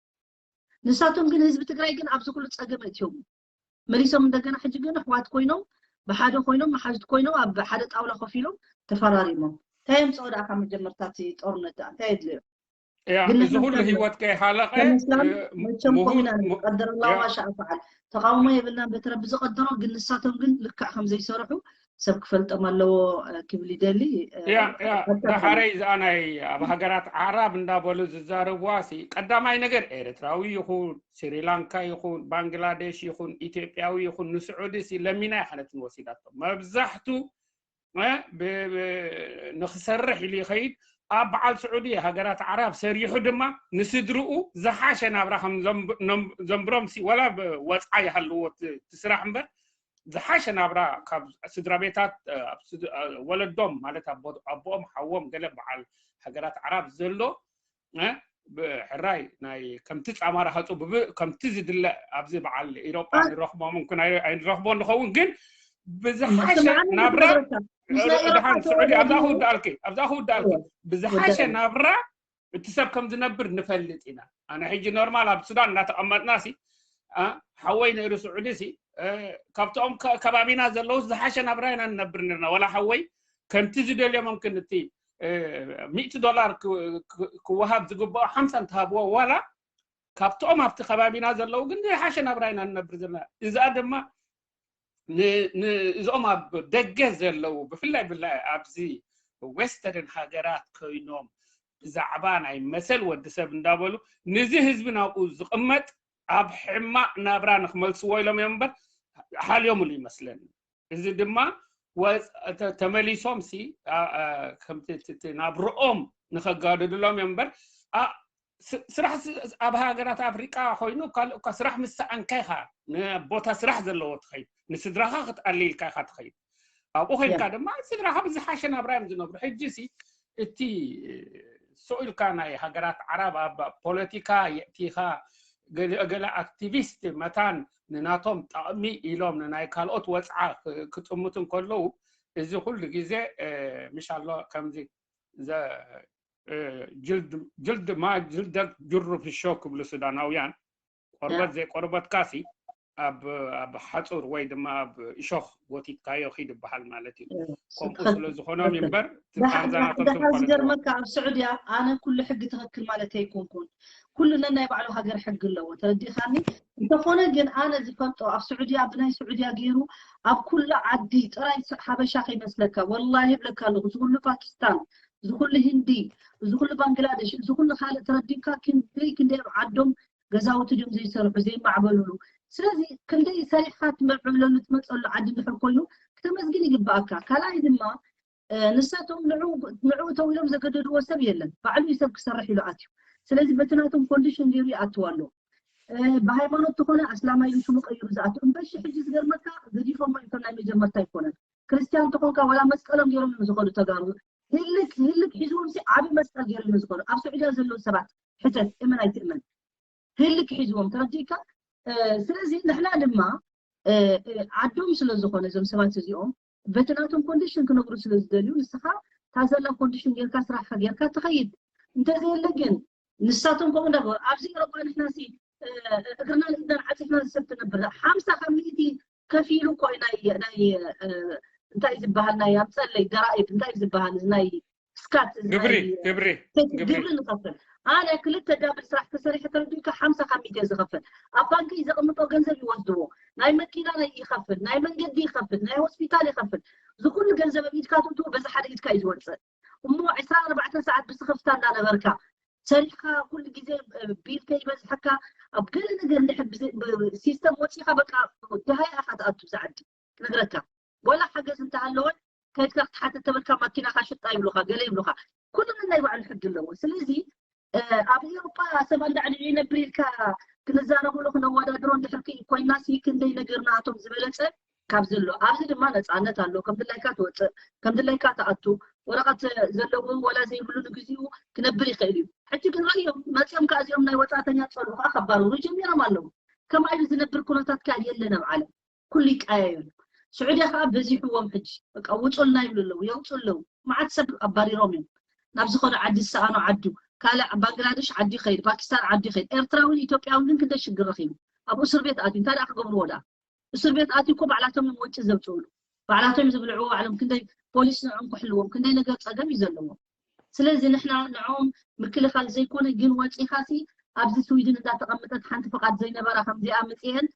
ንሳቶም ግን ህዝቢ ትግራይ ግን ኣብዚ ኩሉ ጸገም እትዮም መሊሶም እንደገና ሕጂ ግን ኣሕዋት ኮይኖም ብሓደ ኮይኖም መሓዙት ኮይኖም ኣብ ሓደ ጣውላ ኮፍ ኢሎም ተፈራሪሞም እንታይ የምፅኦ ደኣ ካብ መጀመርታ እቲ ጦርነት ደኣ እንታይ የድልዮ? ያ እዚ ኩሉ ህይወት ከይሓለቀ መቸም ኮይና ቀደር ላ ማሻ ፈዓል ተቃውሞ የብልናን በቲ ረቢ ዝቀደሮ ግን ንሳቶም ግን ልክዕ ከም ዘይሰርሑ ሰብ ክፈልጦም ኣለዎ ክብል ይደሊ። ዳሓረይ ዝኣ ናይ ኣብ ሃገራት ዓራብ እንዳበሉ ዝዛረብዋ ሲ ቀዳማይ ነገር ኤርትራዊ ይኹን ስሪላንካ ይኹን ባንግላዴሽ ይኹን ኢትዮጵያዊ ይኹን ንስዑዲ ሲ ለሚና ይኸነትን ወሲዳቶ መብዛሕቱ ንክሰርሕ ኢሉ ይኸይድ ኣብ በዓል ስዑዲ ሃገራት ዓራብ ሰሪሑ ድማ ንስድርኡ ዝሓሸ ናብራ ከም ዘንብሮም ሲ ወላ ወፅዓ ይሃልዎ እቲ ስራሕ እምበር ዝሓሸ ናብራ ካብ ስድራ ቤታት ወለዶም ማለት ኣቦኦም ሓዎም ገለ በዓል ሃገራት ዓራብ ዘሎ ብሕራይ ናይ ከምቲ ጻማራ ሃፁ ብብ ከምቲ ዝድለ ኣብዚ በዓል ኢሮጳ ንረኽቦም እንኩን ኣይንረኽቦ ንኸውን ግን ብዝሓሸ ናብራ ድሓን ስዑዲ ኣብዛ ክውዳኣልኪ ኣብዛ ክውዳኣልኪ ብዝሓሸ ናብራ እቲ ሰብ ከም ዝነብር ንፈልጥ ኢና። ኣነ ሕጂ ኖርማል ኣብ ሱዳን እናተቐመጥና ሲ ሓወይ ነይሩ ስዑዲ ሲ ካብቶም ከባቢና ዘለዉ ዝሓሸ ናብራ ኢና ንነብር ነርና ወላ ሓወይ ከምቲ ዝደልዮ መምክን እቲ ሚእቲ ዶላር ክወሃብ ዝግብኦ ሓምሳ እንተሃብዎ ዋላ ካብቶም ኣብቲ ከባቢና ዘለዉ ግን ዝሓሸ ናብራ ኢና ንነብር ዘለና። እዛ ድማ እዞም ኣብ ደገ ዘለዉ ብፍላይ ብላይ ኣብዚ ዌስተርን ሃገራት ኮይኖም ብዛዕባ ናይ መሰል ወዲ ሰብ እንዳበሉ ንዚ ህዝቢ ናብኡ ዝቕመጥ ኣብ ሕማቕ ናብራ ንክመልስዎ ኢሎም እዮም እምበር ሓልዮምሉ ይመስለኒ። እዚ ድማ ተመሊሶም ሲ ናብርኦም ንከጋድድሎም እዮም እምበር ስራሕ ኣብ ሃገራት ኣፍሪቃ ኮይኑ ካልእ እኳ ስራሕ ምስ ሰኣንካ ኢኻ ንቦታ ስራሕ ዘለዎ ትኸይድ ንስድራኻ ክትኣሊ ኢልካ ኢኻ ትኸይድ ኣብኡ ኮይንካ ድማ ስድራኻ ብዝሓሸ ናብራ እዮም ዝነብሩ ሕጂ ሲ እቲ ስቕ ኢልካ ናይ ሃገራት ዓረብ ኣብ ፖለቲካ የእቲኻ ገለ ኣክቲቪስት መታን ንናቶም ጠቕሚ ኢሎም ንናይ ካልኦት ወፅዓ ክጥምቱ እንከለዉ እዚ ኩሉ ግዜ ምሻሎ ከምዚ ጅልድ ማ ጅልደክ ጅሩ ፍሾ ክብሉ ሱዳናውያን ቆርበት ዘይቆርበትካሲ ኣብ ኣብ ሓፁር ወይ ድማ ኣብ እሾኽ ጎቲትካዮ ኺድ ይበሃል ማለት እዩ። ከምኡ ስለ ዝኾኖም እምበር ዝገርመካ ኣብ ስዑድያ ኣነ ኩሉ ሕጊ ትኽክል ማለት ኣይኮንኩን። ኩሉ ነናይ ባዕሉ ሃገር ሕጊ ኣለዎ ተረዲኻኒ። እንተኾነ ግን ኣነ ዝፈልጦ ኣብ ስዑድያ ብናይ ስዑድያ ገይሩ ኣብ ኩሉ ዓዲ ጥራይ ሓበሻ ከይመስለካ ወላሂ ይብለካ ኣለኹ። ዝኩሉ ፓኪስታን፣ ዝኩሉ ህንዲ፣ ዝኩሉ ባንግላደሽ፣ ዝኩሉ ካልእ ተረዲካ ክንደይ ክንደይ ኣብ ዓዶም ገዛውቲ ድዮም ዘይሰርሑ ዘይማዕበሉሉ። ስለዚ ክንደይ ሰሪሕካ ትምዕብለሉ ትመፀሉ ዓዲ እንድሕር ኮይኑ ክተመስግን ይግባኣካ። ካልኣይ ድማ ንሳቶም ንዑ ተው ኢሎም ዘገደድዎ ሰብ የለን። ባዕሉ እዩ ሰብ ክሰርሕ ኢሉ ኣትዩ። ስለዚ በቲ ናቶም ኮንዲሽን ገይሩ ይኣትዋ ኣሎ። ብሃይማኖት ተኾነ ኣስላማይ እዩ ሽሙ ቀይሩ ዝኣቱ። እምበሺ ሕጂ ዝገርመካ ገዲፎሞ እዮም ከም ናይ መጀመርታ ኣይኮነን። ክርስትያን ተኾንካ ዋላ መስቀሎም ገይሮም እዮም ዝኸዱ ተጋሩ። ህልክ ህልክ ሒዝዎም ሲ ዓቢ መስቀል ገይሮም እዮም ዝኸዱ። ኣብ ስዑድያ ዘለዉ ሰባት ሕተት እመን ኣይትእመን ህልክ ሒዝዎም ተረዲእካ። ስለዚ ንሕና ድማ ዓዶም ስለ ዝኾነ እዞም ሰባት እዚኦም በቲ ናቶም ኮንዲሽን ክነብሩ ስለ ዝደልዩ ንስኻ እታ ዘላ ኮንዲሽን ጌርካ ስራሕካ ጌርካ ትኸይድ። እንተዘየለ ግን ንሳቶም ከምኡ እንዳገበሩ ኣብዚ ኤሮጳ ንሕና ሲ እግርና ንኢድናን ዓፂፍና ዝሰብ ትነብር ሓምሳ ካብ ሚእቲ ከፊሉ እኮ ናይ ናይ እንታይ ዝበሃል ናይ ኣምፀለይ ገራኢብ እንታይ ዝበሃል ናይ ስካት ግብሪ ግብሪ ግብሪ ንኸፍል ኣነ ክልተ ዳብል ስራሕ ተሰሪሐ ተረዲእካ ሓምሳ ካብ ሚእቲ ዝኸፍል ኣብ ባንኪ ዘቕምጦ ገንዘብ ይወስድዎ ናይ መኪና ናይ ይኸፍል ናይ መንገዲ ይኸፍል ናይ ሆስፒታል ይኸፍል ዝኩሉ ገንዘብ ኣብ ኢድካ ትእትዎ በዚ ሓደ ኢድካ እዩ ዝወፅእ እሞ ዕስራ ኣርባዕተ ሰዓት ብስኽፍታ እንዳነበርካ ሰሪሕካ ኩሉ ግዜ ቢል ከይበዝሐካ ኣብ ገለ ነገር እንድሕር ሲስተም ወፂኻ በቃ ድሃይ ኣኻ ትኣቱ ዝዓዲ ክነግረካ ወላ ሓገዝ እንተሃለወ ከድካ ክትሓትት ተበልካ ማኪናካ ሽጣ ይብሉካ ገለ ይብሉካ ኩሉ ናይ ባዕሉ ሕጊ ኣለዎ ስለዚ ኣብ ኤውሮጳ ሰብ ኣንዳዕዲዑ ይነብር ኢልካ ክንዛረብሉ ክነወዳድሮ እንድሕር ኮይና ሲ ክንደይ ነገር ንኣቶም ዝበለፀ ካብ ዘሎ ኣብዚ ድማ ነፃነት ኣሎ ከም ድላይካ ትወፅእ ከም ድላይካ ትኣቱ ወረቐት ዘለዎ ወላ ዘይብሉ ንግዚኡ ክነብር ይኽእል እዩ ሕጂ ግን ረእዮም መፅኦም ከዓ እዚኦም ናይ ወፃእተኛ ፀሉ ከዓ ከባረሩ ጀሚሮም ኣለዉ ከም ኣይሉ ዝነብር ኩነታት ከዓ የለን ኣብ ዓለም ኩሉ ይቀያየሩ ስዑድያ ከዓ በዚሕዎም ሕጂ በቃ ውፁልና ይብሉ ኣለዉ የውፁ ኣለዉ መዓት ሰብ ኣባሪሮም እዮም ናብ ዝኾነ ዓዲ ዝሰኣኖ ዓዱ ካልእ ባንግላደሽ ዓዲ ይኸይድ ፓኪስታን ዓዲ ይኸይድ ኤርትራውን ኢትዮጵያውን ግን ክንደይ ሽግር ረኺቡ ኣብ እስር ቤት ኣትዩ እንታይ ደኣ ክገብርዎ ደኣ እስር ቤት ኣትዩ እኮ ባዕላቶም እዮም ወጪ ዘውፅእሉ ባዕላቶም እዮም ዝብልዕዎ ባዕሎም ክንደይ ፖሊስ ንዕኦም ክሕልዎም ክንደይ ነገር ፀገም እዩ ዘለዎም ስለዚ ንሕና ንዕኦም ምክልኻል ዘይኮነ ግን ወፂኻሲ ኣብዚ ስዊድን እንዳተቐመጠት ሓንቲ ፍቓድ ዘይነበራ ከምዚኣ ምፅኤን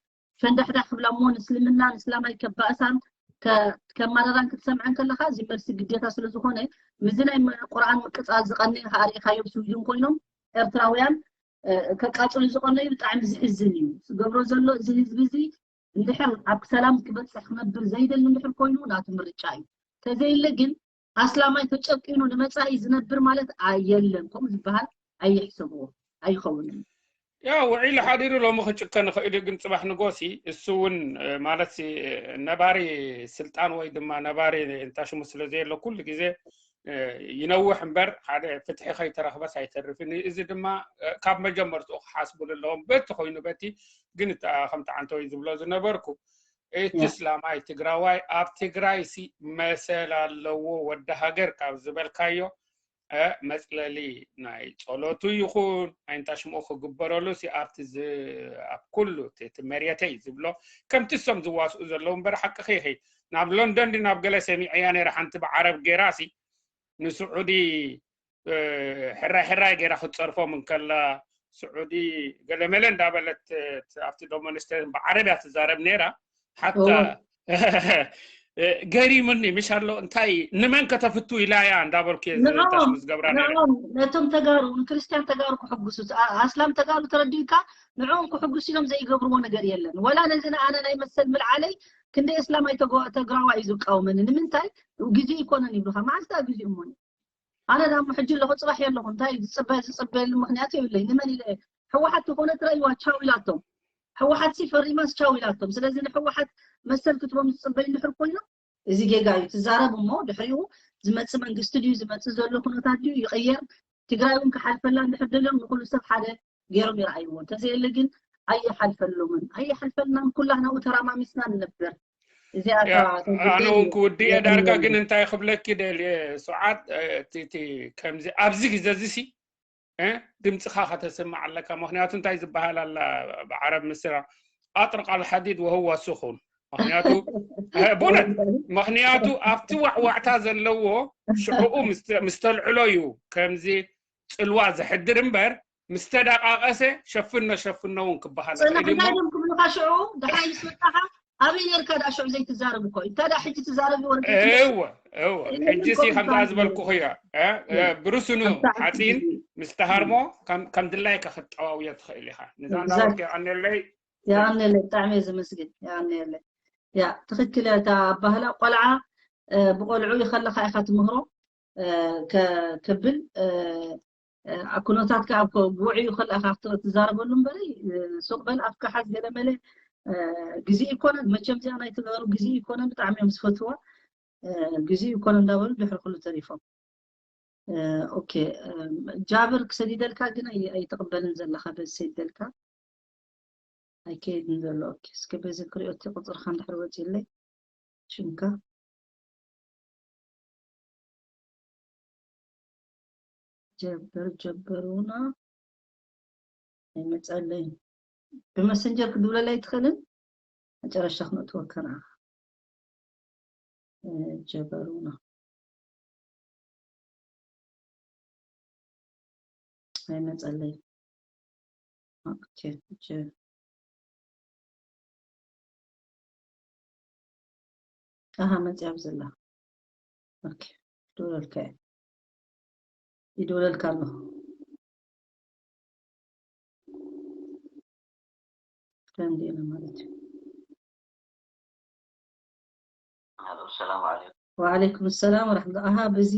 ፈንዳሕዳሕ ክብላ እሞ ንእስልምናን እስላማይ ከባእሳን ከማረራን ክትሰምዐን ከለካ እዚ መልሲ ግዴታ ስለ ዝኾነ ምዚ ናይ ቁርኣን ምቅፃል ዝቐኒ ከኣ ርኢኻዮም ስዊድን ኮይኖም ኤርትራውያን ከቃፅሉ ዝቐነዩ ብጣዕሚ ዝሕዝን እዩ ዝገብሮ ዘሎ እዚ ህዝቢ እዚ እንድሕር ኣብ ሰላም ክበፅሕ ክነብር ዘይደሊ እንድሕር ኮይኑ ናቱ ምርጫ እዩ ተዘይለ ግን ኣስላማይ ተጨቂኑ ንመፃኢ ዝነብር ማለት የለን ከምኡ ዝበሃል ኣይሕሰብዎ ኣይኸውንን ያው ውዒሉ ሓዲሩ ሎሚ ክጭከን ይኽእል እዩ ግን ፅባሕ ንጎሲ እሱ እውን ማለት ነባሪ ስልጣን ወይ ድማ ነባሪ እንታሽሙ ስለ ዘየሎ ኩሉ ግዜ ይነውሕ እምበር ሓደ ፍትሒ ከይተረኽበስ ኣይተርፍን እዩ። እዚ ድማ ካብ መጀመርትኡ ክሓስቡሉ ኣለዎም። በቲ ኮይኑ በቲ ግን ከምቲ ዓንተወይ ዝብሎ ዝነበርኩ እቲ እስላማይ ትግራዋይ ኣብ ትግራይ ሲ መሰል ኣለዎ ወዲ ሃገር ካብ ዝበልካዮ መፅለሊ ናይ ፀሎቱ ይኹን ኣይንታ ሽምኡ ክግበረሉ ሲ ኣብቲ ኣብ ኩሉ እቲ መሬተይ ዝብሎ ከምቲ እሶም ዝዋስኡ ዘለዉ እምበር ሓቅኺ ኢኺ ናብ ሎንደን ዲ ናብ ገለ ሰሚዐያ ነይረ ሓንቲ ብዓረብ ገይራ ሲ ንስዑዲ ሕራይ ሕራይ ገይራ ክትፀርፎም እንከላ ስዑዲ ገለመለ እንዳበለት ኣብቲ ዶሞ ኣንስተዮ ብዓረብ እያ ትዛረብ ነይራ ሓታ ገሪሙኒ ምሽ ኣሎ እንታይ ንመን ከተፍቱ ኢላ እያ እንዳበልኩ እየ ዝታሽሙ ዝገብራ ነይረ ንዕኦም ነቶም ተጋሩ ንክርስትያን ተጋሩ ክሕጉሱ ኣስላም ተጋሩ ተረዲእካ ንዕኦም ክሕጉሱ ኢሎም ዘይገብርዎ ነገር የለን ወላ ነዚ ንኣነ ናይ መሰል ምልዓለይ ክንደይ እስላማይ ተግራዋ እዩ ዝቃወመኒ ንምንታይ ግዜ ይኮነን ይብሉካ መዓልታ ግዜ እሞ ኣነ ዳሞ ሕጂ ኣለኹ ፅባሕ የለኹ እንታይ ዝፅበ ዝፅበየሉ ምክንያት የብለይ ንመን ኢለ ህወሓት ዝኾነ ትረእይዋ ቻው ኢላቶም ህወሓት ሲ ፈሪማስ ቻው ኢላቶም ስለዚ ንህወሓት መሰል ክትቦም ዝፅበይ እንድሕር ኮይኖም እዚ ጌጋ እዩ ትዛረብ እሞ ድሕሪኡ ዝመፅእ መንግስቲ ድዩ ዝመፅእ ዘሎ ኩነታት ድዩ ይቕየር ትግራይ እውን ክሓልፈላ እንድሕር ደልዮም ንኩሉ ሰብ ሓደ ገይሮም ይረኣይዎ እንተዘየለ ግን ኣይሓልፈሎምን ኣይሓልፈልናን ኩላህናኡ ተራማሚስና ንነብር እዚኣ ኣነ እውን ክውድእ እየ ዳርጋ ግን እንታይ ክብለኪ ደልየ ስዓት ከምዚ ኣብዚ ግዜ እዚ ሲ ድምፅኻ ከተስምዕ ኣለካ ምክንያቱ እንታይ ዝበሃል ኣላ ብዓረብ ምስራ ኣጥርቅ ኣልሓዲድ ወህዋ ስኹን ምክንያቱ ብእውነት ምክንያቱ ኣብቲ ዋዕዋዕታ ዘለዎ ሽዕኡ ምስ ተልዕሎ እዩ ከምዚ ፅልዋ ዘሕድር እምበር ምስ ተዳቃቀሰ ሸፍኖ ሸፍኖ እውን ክበሃል ፅንሕናዮም ክብሉካ ሽዑ ድሓይ ምስ ወጣካ ኣበይ ነርካ ዳ ሽዑ ዘይትዛረብ እኮ እዩ እንታ ዳ ሕጂ ትዛረብ ወረ እወ እወ ሕጂ ሲ ከምዛ ዝበልኩ እያ ብርስኑ ሓፂን ምስ ተሃርሞ ከም ድላይካ ክትጠዋውዮ ትኽእል ኢኻ ንዛ እንዳበልኩ የቀንየለይ የቀንየለይ ብጣዕሚ እየ ዝመስግን የቀንየለይ ያ ትኽክል እያ እታ ኣባህላ ቆልዓ ብቆልዑ ይኸለካ ኢኻ ትምህሮ ክብል ኩነታት ከዓ ብውዕዩ ከለካ ትዛረበሉ እምበረ ሱቅ በል ኣፍካ ሓዝ ገለ መለ ግዜ ይኮነን መቸም እዚኣ ናይ ተጋሩ ግዜ ይኮነን ብጣዕሚ እዮም ዝፈትዋ ግዜ ይኮነ እንዳበሉ ድሕሪ ኩሉ ተሪፎም ኦኬ ጃብር ክሰዲደልካ ግን ኣይትቕበልን ዘለካ በዚ ሰዲደልካ ኣይከይድን ዘሎ ኦኬ እስከ በዚ ክሪኦ እቲ ቁፅርካ እንድሕር ወፂለይ ሽምካ ጀበር ጀበሩና ኣይመፀለይን ብመሰንጀር ክድውለለይ ትኽእልን መጨረሻ ክነእትወካ ንዓኻ ጀበሩና ኣይመፀለይ ኣሃ መፅያ ብዘላ ዶለልካ ይዶለልካ ኣሎ ፍሬንድ ኢና ማለት እዩ። ሄሎ፣ ሰላም ዓለይኩም። ወዓለይኩም ሰላም ወራሕመቱ። ኣሃ፣ በዚ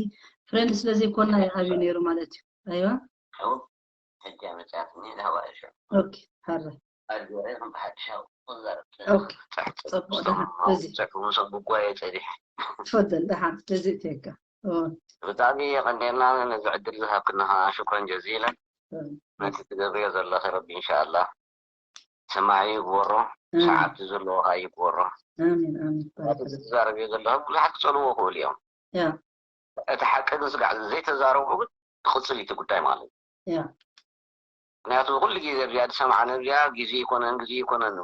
ፍሬንድ ስለ ዘይኮና እዩ ኣብዩ ነይሩ ማለት እዩ። ኣይዋ። ሕጂ መጽያትኒ ዳዋ እሺ። ኦኬ፣ ሓረ። ኣጆሪ ከም ብሓድሽ ኣብ ቁዘር ኦኬ፣ ጽቡቕ ደህና። በዚ ጽሑፍ ምስ ብጓየ ጸኒሕ ትፈደል ደሓን በዚ እትየካ። ኦ፣ ብጣዕሚ የቐንየልና ነዚ ዕድል ዝሃብክና ሽኩረን ጀዚለን። ነቲ ትገብርዮ ዘለኺ ረቢ ኢንሻኣላህ ሰማዒ ይግበሮ፣ ኣሜን። ሰዓብቲ ዘለዎ ከዓ ይግበሮ። ኣሜን ኣሜን። እቲ ትዛረብዮ ዘለኺ ብዙሓት ክፀልዎ ይኽእሉ እዮም። ያ እቲ ሓቂ ግን ስጋዕ ዘይተዛረቡ ግን ክቕፅል እዩ እቲ ጉዳይ ማለት እዩ። ያ ምክንያቱ ኩሉ ግዜ እዚኣ ዝሰማዕና እዚኣ ግዜ ይኮነን ግዜ ይኮነን።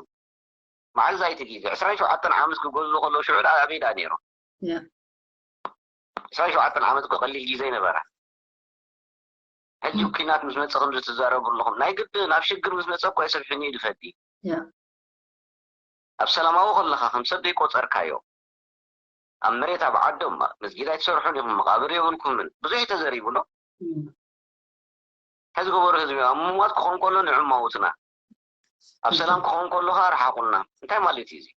መዓልዛይቲ ግዜ ዕስራን ሸውዓተን ዓመት ክገዝኡ ከለዉ ሽዑ ደኣ ኣበይ ደኣ ነይሮም? ያ ዕስራን ሸውዓተን ዓመት እኮ ቀሊል ግዜ ነበረ። ሕጂ ኩናት ምስ መፀ ከምዚ ትዛረቡ ኣለኹም። ናይ ግድን ኣብ ሽግር ምስ መፀ እኮ ሰብ ሕኒ እዩ ዝፈዲ። ያ ኣብ ሰላማዊ ከለኻ ከም ሰብ ዘይቆፀርካዮ ኣብ መሬት ኣብ ዓዶም መስጊድ ኣይትሰርሑን ኢኹም፣ መቃብር የብልኩምን ብዙሕ እዩ ተዘሪቡ ኣሎ። እም፣ እንታይ ዝገበሩ ህዝቢ እዮም? ኣብ ምሟት ክኾን ከሎ ንዑ ማውትና፣ ኣብ ሰላም ክኾን ከሎ ከዓ ርሓቁና። እንታይ ማለት እዩ እዚ?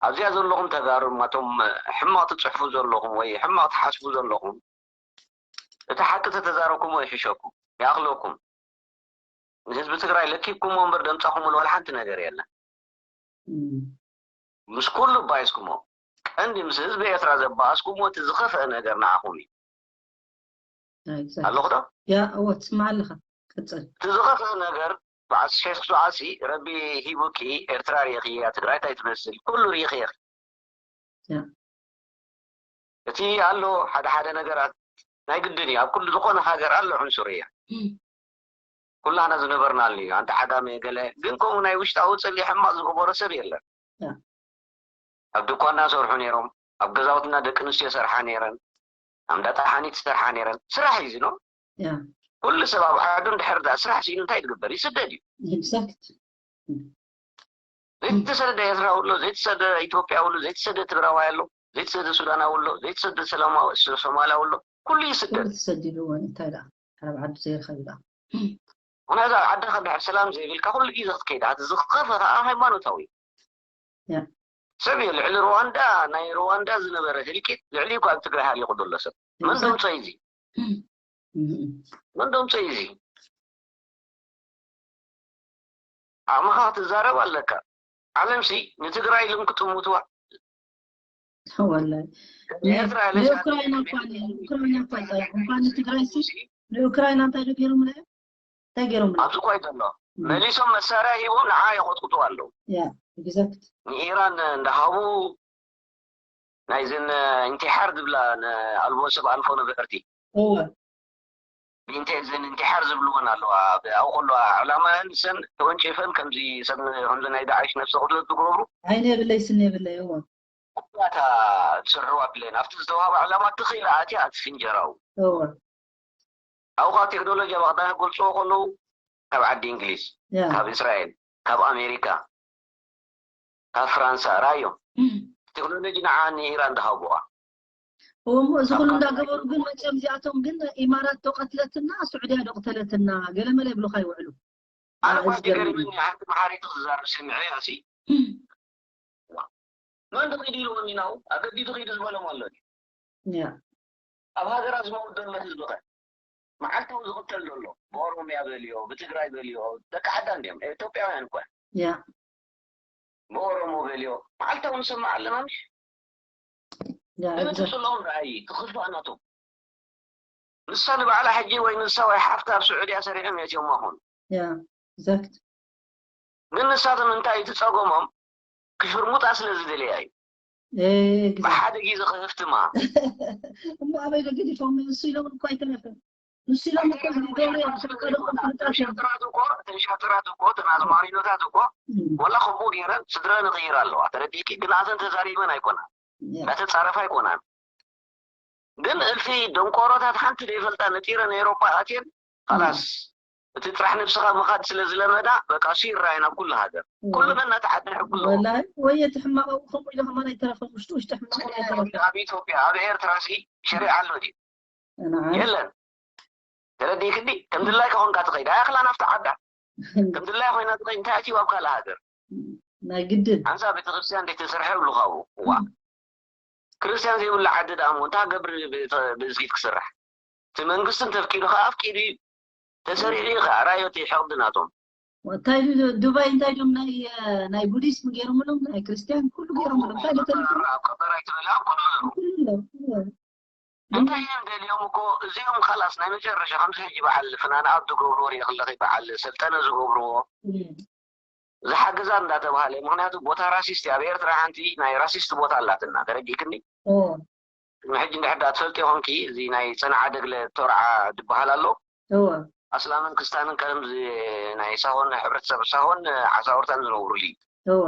ኣብዚኣ ዘለኹም ተጋሩ እቶም ሕማቕ ትፅሕፉ ዘለኹም ወይ ሕማቕ ትሓስቡ ዘለኹም እቲ ሓቂ ተተዛረብኩሞ ይሕሸኩም ይኣኽለኩም። ንህዝቢ ትግራይ ለኪብኩሞ እምበር ደምፃኹምሉ ዋላ ሓንቲ ነገር የለን። እም፣ ምስ ኩሉ ባይስኩሞ ቀንዲ ምስ ህዝቢ ኤርትራ ዘባኣስኩሞ እቲ ዝኸፍአ ነገር ንዓኹም እዩ። ኣይ፣ exactly። ኣለኹ ዶ? ያ እወ ትስማዕ ኣለኻ። ቀጽል። እቲ ዝኸፍአ ነገር በዓል ሸክ ሱዓሲ ረቢ ሂቡኪ ኤርትራ ሪኢኽያ ትግራይ እንታይ ትመስል ኩሉ ሪኢኽያ። ያ እቲ ኣሎ ሓደ ሓደ ነገራት ናይ ግድን እዩ። ኣብ ኩሉ ዝኾነ ሃገር ኣሎ ዕንሱር እያ። ኩላና ዝነበርናሉ እዩ። ኣንተ ዓጋመ ገለ ግን ከምኡ ናይ ውሽጣዊ ጸሊ ሕማቕ ዝገበሮ ሰብ የለን። ያ። ኣብ ድኳና ሰርሑ ነይሮም፣ ኣብ ገዛውትና ደቂ ኣንስትዮ ሰርሓ ነይረን፣ ኣብ እንዳ ጠሓኒት ሰርሓ ነይረን። ስራሕ እዩ ዝኖ። ያ ኩሉ ሰብ ኣብ ዓዱ እንድሕር ዳ ስራሕ ስኢኑ እንታይ ዝግበር ይስደድ እዩ። exact ዘይተሰደደ ኤርትራዊ ኣሎ፣ ዘይተሰደደ ኢትዮጵያዊ ኣሎ፣ ዘይተሰደደ ትግራዋይ ኣሎ፣ ዘይተሰደደ ሱዳናዊ ኣሎ፣ ዘይተሰደደ ሰላማዊ ሶማላዊ ኣሎ፣ ኩሉ ይስደድ። ተሰዲዱ እንታይ ደኣ ሓረብ ዓዱ ዘይረኸብ ደኣ ምክንያቱ ኣብ ዓድኻ ድሕር ሰላም ዘይብልካ ኩሉ ግዜ ክትከይድ ኣቲ ዝኸፈ ከዓ ሃይማኖታዊ ያ ሰብ እዩ። ልዕሊ ሩዋንዳ ናይ ሩዋንዳ ዝነበረ ህልቂት ልዕሊ እኳ ኣብ ትግራይ ሃሊቁ ዘሎ ሰብ መን ደምፀ እዚ መን ደምፀ እዚ ዓቕምኻ ክትዛረብ ኣለካ። ዓለምሲ ንትግራይ ኢሎም ክጥምትዋ ወላሂ ንኤርትራ ኢለ ንኡክራይና እኳ ንኡክራይና እኳ ይፀርሑ እንኳን ንትግራይ ሲ ንኡክራይና እንታይ ዶ ገይሮምላ እንታይ ገይሮምላ ኣብዚ እኳ እዩ ዘሎ መሊሶም መሳርያ ሂቦም ንዓ የቆጥቁጡ ኣለዉ። ያ exact ንኢራን እንዳሃቡ ናይዘን ኢንቲሓር ዝብላ ኣልቦ ሰብ ኣልፎ ነበርቲ እወ ብኢንቴ እዘን ኢንቲሓር ዝብልወን ኣለዋ ኣብኡ ከለዋ ዕላማ ንሰን ተወንጪፈን ከምዚ ሰብ ከምዚ ናይ ዳዕሽ ነብሰ ቅትለት ዝገብሩ ዓይኒ የብለይ ስኒ የብለይ እወ እታ ዝሰርሕዋ ፕሌን ኣብቲ ዝተዋህበ ዕላማ ትኽእል ኣትያ ኣቲ ፍንጀራው እወ ኣብኡ ካብ ቴክኖሎጂ ኣብ ኣቕዳሚ ክገልፅዎ ከለዉ ካብ ዓዲ እንግሊዝ ያ ካብ እስራኤል ካብ ኣሜሪካ ካብ ፍራንሳ ራዮም ቴክኖሎጂ ንዓ ንኢራን ዝሃብዋ እሞ እዚ ኩሉ እንዳገበሩ ግን መቸም እዚኣቶም ግን ኢማራት ዶ ቀትለትና ስዑድያ ዶ ቅተለትና ገለመለ ይብሉካ ይውዕሉ ኣነ ኣዎ፣ ኳ እዚ ገርም ገርምኒ ሓንቲ መሓሪት ክዛረብ ሰሚዐ ኣሲ መን ድኺድ ኢልዎኒ ናው ኣገዲዱ ኺዱ ዝበሎም ኣሎ ያ ኣብ ሃገራት ዝመውት ዘሎ ህዝቢ ኸ መዓልታዊ ዝቕተል ዘሎ ብኦሮምያ በልዮ ብትግራይ በልዮ ደቂ ዓዳ እንዲዮም ኢትዮጵያውያን እኳ ያ ብኦሮሞ በልዮ መዓልታዊ ንሰማዕ ኣለና ምሽ ያ ግን እቲ exact ጽልኦም ረኣይ ክኽፋእ ናቶም ንሳ ንባዕላ ሕጂ ወይ ንሳ ወይ ሓፍታ ኣብ ስዑድያ ሰሪሖም የእትዮማ ኾኑ ያ exact ግን ንሳቶም እንታይ እዩ ትጸገሞም ክሽርሙጣ ስለ ዝደለያ እዩ ኤ exact ብሓደ ግዜ ክህፍትማ እሞ ኣበይ ዶ ገዲፎም ንሱ ኢሎም እኮ ኣይተረፈን ንሱ ኢሎም እኮ ዝገብሩ እዮም ስርቀ ዶ ፍልጣት እዮም ተንሻጥራት እኮ ተንሻጥራት እኮ ተናዝማሪኖታት እኮ እም፣ ወላ ከምኡ ገይረን ስድራ ንቕይር ኣለዋ ተረዲእኪ ግን ኣተን ተዛሪበን ኣይኮናን ያ እናተፃረፋ ኣይኮናን ግን እልፊ ደንቆሮታት ሓንቲ ዘይፈልጣ ነጢረን ኤሮጳ ኣትየን ኸላስ እቲ ጥራሕ ነብስኻ ምኻድ ስለ ዝለመዳ በቃ እሱ ይረኣይ ናብ ኩሉ ሃገር ኩሉ ነናተዓደ ሕጉ ኣለዎ ወላሂ ወይ እቲ ሕማቕ ኣብኡ ከምኡ ኢሉ ከማን ኣይተረፈን ውሽጡ ውሽጡ ሕማቕ ኣይተረፈን ኣብ ኢትዮጵያ ኣብ ኤርትራ ሲ ሸሪዓ ኣሎ ድዩ ንዓ የለን ተረዲእክዲ ከም ድላይካ ኮንካ ትኸይድ ኣያኽላ ናብቲ ዓዳ ከም ድላይ ኮይና ትኸይድ እንታይ ኣትዩ ኣብ ካልእ ሃገር ናይ ግድን ሓንሳ ቤተክርስትያን ዘይተሰርሐ ይብሉካ ኣብኡ እዋ ክርስትያን ዘይብሉ ዓዲ ደኣ እሞ እንታይ ገብር ብእዝጊት ክስራሕ እቲ መንግስቲ እንተፍቂዱ ከዓ ኣፍቂዱ እዩ ተሰሪሑ እዩ ከዓ ራዮት እዩ ሕቕዲ ናቶም እንታይ ዱ- ዱባይ እንታይ ዶም ናይ ናይ ቡዲስም ገይሮምሎም ናይ ክርስትያን ኩሉ ገይሮምሎም እንታይ ዶ ተሪፉ ኣብ ቀጠራ ይትበል ኣብ ኩሉ ኩሉ ኣሎ። እንታይ እዮም ደልዮም እኮ እዚኦም ካላስ ናይ መጨረሻ ከምዚ ሕጂ በዓል ፍናን ኣብ ዝገብርዎ ሪኢ ከለኺ በዓል ሰልጠነ ዝገብርዎ እም፣ ዝሓግዛ እንዳተባሃለ ምክንያቱ ቦታ ራሲስት ኣብ ኤርትራ ሓንቲ ናይ ራሲስት ቦታ ኣላትና ተረዲእክኒ ኦ፣ ሕጂ እንድሕር ዳ ትፈልጢ ይኾንኪ እዚ ናይ ፅንዓ ደግለ ቶርዓ ዝበሃል ኣሎ እወ፣ ኣስላምን ክስታንን ከምዚ ናይ ሳሆን ሕብረተሰብ ሳሆን ዓሳውርታን ዝነብሩሉ እዩ እወ፣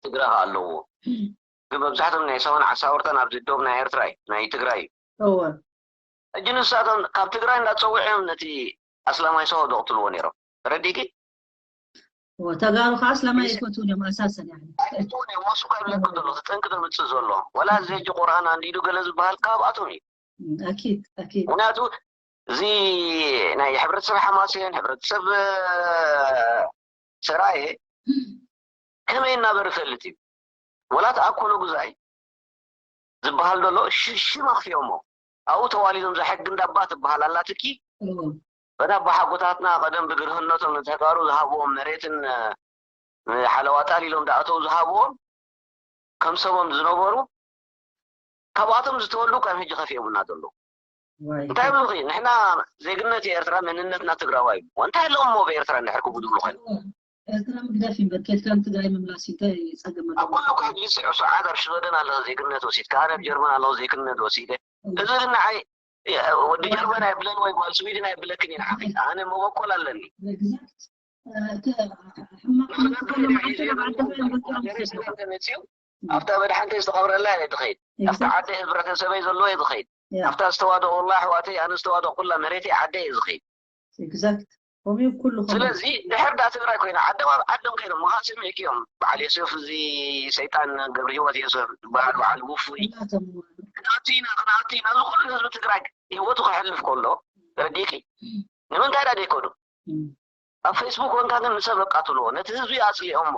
ትግረ ኣለዎ ግን መብዛሕቶም ናይ ሳሆን ዓሳውርታን ኣብዚ ዶብ ናይ ኤርትራ እዩ ናይ ትግራይ እዩ እወ፣ ሕጂ ንሳቶም ካብ ትግራይ እንዳፀውዕዮም ነቲ ኣስላማይ ሳሆ ዘቕትልዎ ነይሮም ተረዲእኪ እወ፣ ተጋሩ ከዓ እስላማይ ኣይፈትውን እዮም ኣሳሰን ያኒ ኣይፈትውን እዮም ሞሱ ካብ ለክ ዘሎ ጠንቂ ተምፅእ ዘሎ ወላ እዚ ሕጂ ቁርኣን ኣንዲዱ ገለ ዝበሃል ካብኣቶም እዩ ኣኪድ ኣኪድ ምክንያቱ እዚ ናይ ሕብረተሰብ ሓማሴን ሕብረተሰብ ሰራየ ከመይ እናበረ ይፈልጥ እዩ ወላ ተኣኮሎ ጉዛይ ዝበሃል ዘሎ ሽሽም ኣኽፊኦሞ ኣብኡ ተዋሊዶም እዛ ሕጊ እንዳባ ትበሃል ኣላትኪ እወ፣ በታ ኣቦሓጎታትና ቀደም ብግርህነቶም ንተጋሩ ዝሃብዎም መሬትን ሓለዋ ጣል ኢሎም ዳእተው ዝሃብዎም ከም ሰቦም ዝነበሩ ካብኣቶም ዝተወልዱ ከም ሕጂ ከፊኦምና ዘለዉ ዋይ፣ እንታይ ብልኺ ንሕና ዜግነት ኤርትራ መንነትና ትግራዋይ እዩ እንታይ ኣለዎም ሞ ብኤርትራ እንድሕር ክቡ ዝብሉ ኮይኑ ኤርትራ ምግዳፍ እምበር ከድካ ንትግራይ ምምላስ እንታይ ፀገም ኣብ ኣለዎ? ኩሉ ክሕጂ ስዑ ሰዓት ኣብ ሽወደን ኣለኹ ዜግነት ወሲድካ ኣነ ኣብ ጀርመን ኣለኹ ዜግነት ወሲደ እዚ ግን ንዓይ ወዲ ጀርመን ኣይብለን ወይ ጓል ስዊድን ኣይብለክን እዩ ንዓኺ ኣነ መበቆል ኣለኒ ግዛት ሕማቅ ንክነብር መፅኡ ኢና መዓልቲ ሒዘ ናብ ዓዲ ዘለኹ መበቆል ሃገረይ ምስል ስለ ተመፅኡ ኣብታ መድሓንተይ ዝተቐብረላ እየ ትኸይድ ኣብታ ዓዲ ህብረተሰበይ ዘለዎ እየ ዝኸይድ ኣብታ ዝተዋደቑላ ኣሕዋተይ ኣነ ዝተዋደቑላ መሬተይ ዓደይ እየ ዝኸይድ ኤግዛክት ከምኡ ኩሉ ከ ስለዚ ድሕር ዳ ትግራይ ኮይና ዓዶም ኣብ ዓዶም ከይዶም ምኻ ስሚዕኪ እዮም በዓል ዮሴፍ እዚ ሰይጣን ገብረ ህይወት ዮሴፍ ዝበሃል በዓል ውፉይ ኩላቶም ክንኣቱ ኢና ክንኣቱ ኢና እዚ ኩሉ ህዝቢ ትግራይ ህይወቱ ከሕልፍ ከሎ ረዲእኪ ንምንታይ ዳ ዘይከዱ ኣብ ፌስቡክ ኮንካ ግን ንሰብ ኣቃትልዎ ነቲ ህዝቢ ኣፅሊኦሞ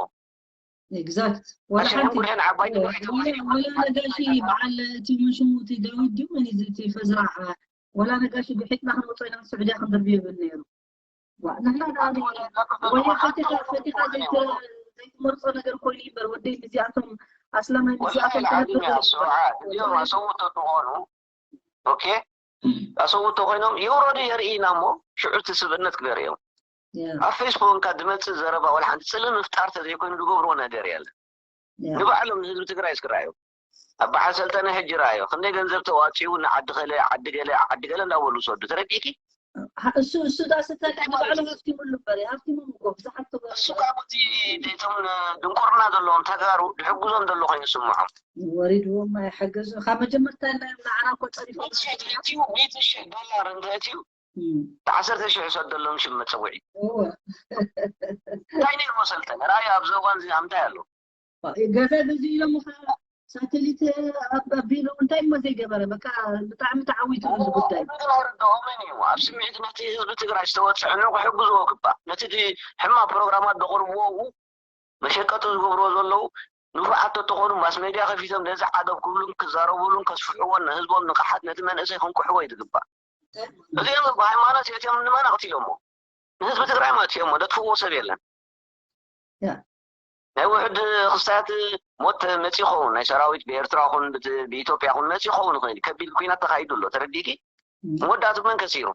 ኤግዛክት ወላ ኣሸሕን ሓንቲ ጉድሕን ዓባይ ትግራይ ተባሂሉ ወላ ነጋሺ በዓል እቲ መሽሙ እቲ ዳዊት ድዩ መን እዩ እቲ ፈዝራዕ ወላ ነጋሺ ብሒጥና ክንወፅኦ ኢና ስዑድያ ክንድርብዮ ይብል ነይሩ ዋ፣ ንሕና ደኣ ወይ ፈቲኻ ፈቲኻ ዘይት- ዘይትመርፆ ነገር ኮይኑ እዩ እምበር ወደይ ምስዚኣቶም ኣስላማይ ምስዚኣቶም ወላሂ ዓሊም እያ ስውዓ እዚኦም ኣሰውቶ ተኾኑ ኦኬ ኣሰውቶ ኮይኖም የውረዱ የርእይና እሞ ሽዑ እቲ ስብእነት ክበርእዮም ኣብ ፌስቡክ እንካ ዝመፅእ ዘረባ ወላ ሓንቲ ፅልኢ ምፍጣር ተዘይኮይኑ ዝገብርዎ ነገር የለ ንባዕሎም ንህዝቢ ትግራይ እስክረኣዩ ኣብ በዓል ሰልጠነ ሕጂ ረኣዮ ክንደይ ገንዘብ ተዋፂኡ ንዓዲ ከለ ዓዲ ገለ ዓዲ ገለ እንዳበሉ ዝሰዱ ተረዲእኪ እሱ እሱ ዳስ እንታይ ንባዕሉ ሃፍቲሙሉ እምበር ሃፍቲሞም እኮ ብዙሓት ተጋሩ እሱ ካብ እቲ እቶም ድንቁርና ዘለዎም ተጋሩ ዝሕግዞም ዘሎ ኮይኑ ይስምዖም ወሪድዎም ኣይሓገዙ ካብ መጀመርታ ኢልናዮም ንዓና እኮ ፀሪፎም ሚእቲ ሺሕ ዶላር እንተእትዩ ዓሰርተ ሽሕ ሰደሎም ሽም መፀውዒ እወ እንታይ ነይርዎ ሰልጠነ ራእዩ ኣብዚ እዋን እዚ እንታይ ኣሎ ገዛ ገዚኡ ኢሎም ከ ሳተሊት ኣቢሉ እንታይ እሞ ዘይገበረ በቃ ብጣዕሚ ተዓዊቱ እዩ እዚ ጉዳይ ግን ኣይርድኦምን እዩ ኣብ ስምዒት ነቲ ህዝቢ ትግራይ ዝተወፅዐ ን ክሕግዝዎ ግባእ ነቲ ሕማቅ ፕሮግራማት ዘቕርብዎ መሸቀጢ ዝገብርዎ ዘለዉ ንፉዓት ተተኾኑ ማስ ሜድያ ከፊቶም ነዚ ዓገብ ክብሉን ክዛረቡሉን ከስፍሕዎን ንህዝቦም ንቕሓት ነቲ መንእሰይ ክንቅሕዎ እዩ ዝግባእ እዚኦም ብሃይማኖት የትዮም ንመን ኣቕቲሎሞ ንህዝቢ ትግራይ ማለት እዮም ደጥፍዎ ሰብ የለን ናይ ውሕድ ክስታት ሞት መፂ ይኸውን ናይ ሰራዊት ብኤርትራ ኹን ብኢትዮጵያ ኹን መፂ ይኸውን ይኽእል ከቢድ ኩናት ተካይዱ ኣሎ ተረዲእኪ መወዳእቱ መን ከሲሩ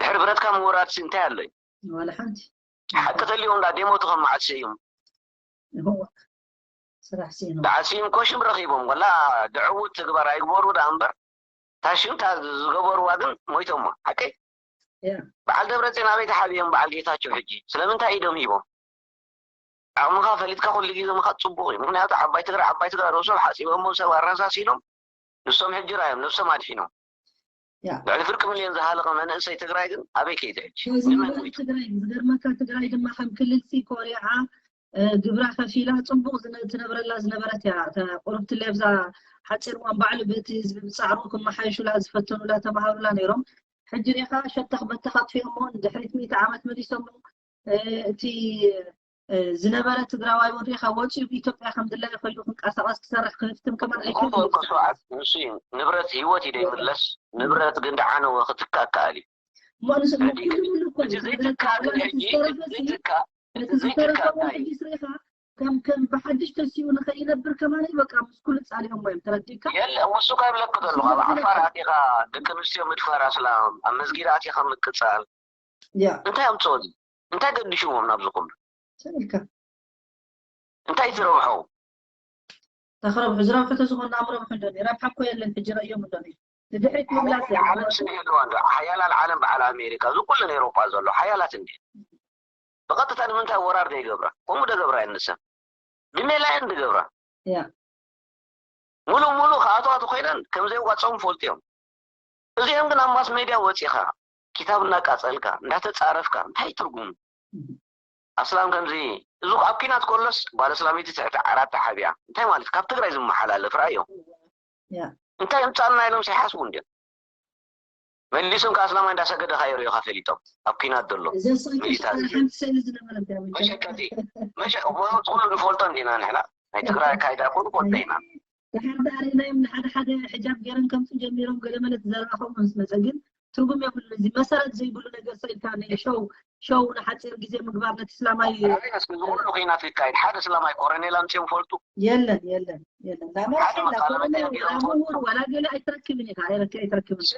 ድሕሪ ብረትካ ምውራድ እንታይ ኣሎ እዩ ዋላ ሓንቲ ሓቂ ተልዮም ዳ ደሞ ተኸማዓት ሰዩም ስራሕ ሲኢኖም ተዓሲም ኮሽም ረኺቦም ወላ ድዕውት ትግበር ኣይግበሩ ዳ እምበር ታሽም ታ ዝገበርዋ ግን ሞይቶማ ሓቀይ በዓል ደብረፅዮን ኣበይ ተሓቢኦም በዓል ጌታቸው ሕጂ ስለምንታይ ኢዶም ሂቦም ዓቕምኻ ፈሊጥካ ኩሉ ግዜ ምኻድ ፅቡቕ እዩ ምክንያቱ ዓባይ ትግራይ ዓባይ ትግራይ ርእሶም ሓፂቦሞ ሰብ ኣረሳሲኖም ንሶም ሕጂ ራዮም ነብሶም ኣድሒኖም ልዕሊ ፍርቂ ሚልዮን ዝሃለቐ መንእሰይ ትግራይ ግን ኣበይ ከይዱ ሕጂ ትግራይ ዝገርመካ ትግራይ ድማ ከም ክልልሲ ኮሪዓ ግብራ ከፊላ ፅቡቕ ትነብረላ ዝነበረት እያ ቁርብቲ ለብዛ ሓፂር እዋን ባዕሉ ብእቲ ህዝቢ ብፃዕሩ ክመሓየሹላ ዝፈተኑላ ተምሃሩላ ነይሮም ሕጂ ሪኻ ሸተኽ በተኽ ኣጥፊኦሞ ንድሕሪት ሚእቲ ዓመት መሊሶሞ እቲ ዝነበረ ትግራዋይ እውን ሪኢኻ ወፂኡ ብኢትዮጵያ ከም ድላዩ ኮይኑ ክንቀሳቐስ ክሰርሕ ክህፍትም ከማን ኣይክእልን እዩ። ንብረት ህይወት እዩ ደይምለስ ንብረት ግን ደዓነወ ክትካእ ከኣል እዩ። እሞ ንስ ኩሉ ሙሉ እኮ እዩ። እቲ ዘይትካእ ግን ሕጂ ዘይትካእ እቲ ዘይትካእ እንታይ እዩ? ሕጂ ስሪኻ ከም ከም ብሓድሽ ተሲኡ ንኸይነብር ከማን በቃ ምስ ኩሉ ፃሊኦሞ እዮም። ተረዲእካ? የለ እሱ ካብ ለክ ዘሎ ኣብ ዓፋር ኣቲኻ ደቂ ኣንስትዮ ምድፋር ኣስላም ኣብ መስጊድ ኣቲኻ ምቅፃል ያ እንታይ ኣምፅኦ እንታይ ገዲሽዎም ናብዚ ኩሉ ሰሚዕካ እንታይ ትረብሖ ተክረብሑ ዝረብሑ ተዝኾን ኣምረብሑ እንዶ ረብሓ እኮ የለን። ሕጂ ረእዮም እንዶ ንድሕሪት ምምላስ ዓለም ስለ ኣለዋ እንዶ ሓያላት ዓለም በዓል ኣሜሪካ እዚ ኩለን ኤሮጳ ዘሎ ሓያላት እንዲ ብቐጥታ ንምንታይ ወራር ዘይገብራ ከምኡ ደገብራ የንሰብ ድሜላ የን ድገብራ ያ ሙሉ ሙሉ ከኣትዋት ኮይነን ከም ዘይዋፀኦም ፈልጡ እዮም። እዚኦም ግን ኣብ ማስ ሜድያ ወፂኻ ኪታብ እናቃፀልካ እንዳተፃረፍካ እንታይ ትርጉም ኣስላም ከምዚ እዚ ኣብ ኪናት ከሎስ ጓል ኣስላመይቲ ትሕቲ ዓራት ተሓቢኣ እንታይ ማለት ካብ ትግራይ ዝመሓላለፍ ራእዮ እንታይ ምፃልና ኢሎም ዘይሓስቡ እንዲም መሊሶም ከዓ ኣስላማይ እንዳሰገደ ካየርእዩካ ፈሊጦም ኣብ ኪናት ዘሎ እዛ ስእሊ ሓንቲ ስእሊ ዝነበረ መሸቀጢ መሸ ኩሉ ንፈልጦ እንዲና ንሕና ናይ ትግራይ ኣካይዳ ኩሉ ፈልጦ ኢና ድሓር ዳኣ ርኢናዮም ንሓደ ሓደ ሕጃብ ገይረን ከምፅኡ ጀሚሮም ገለ መለ ትዘረባ ከምኡ ምስ መፀ ግን ትርጉም የብሉን። እዚ መሰረት ዘይብሉ ነገር ሰኢልካ ንሾው ሾው ንሓፂር ግዜ ምግባር ነቲ እስላማይ እዚ ኩሉ ኩናት ክካየድ ሓደ እስላማይ ኮረኔል ኣምፅኦም ፈልጡ የለን የለን የለን። ላመራሒ ላኮረኔል ላምሁር ዋላ ገለ ኣይትረክብን ኢኻ ኣይረክ ኣይትረክብን።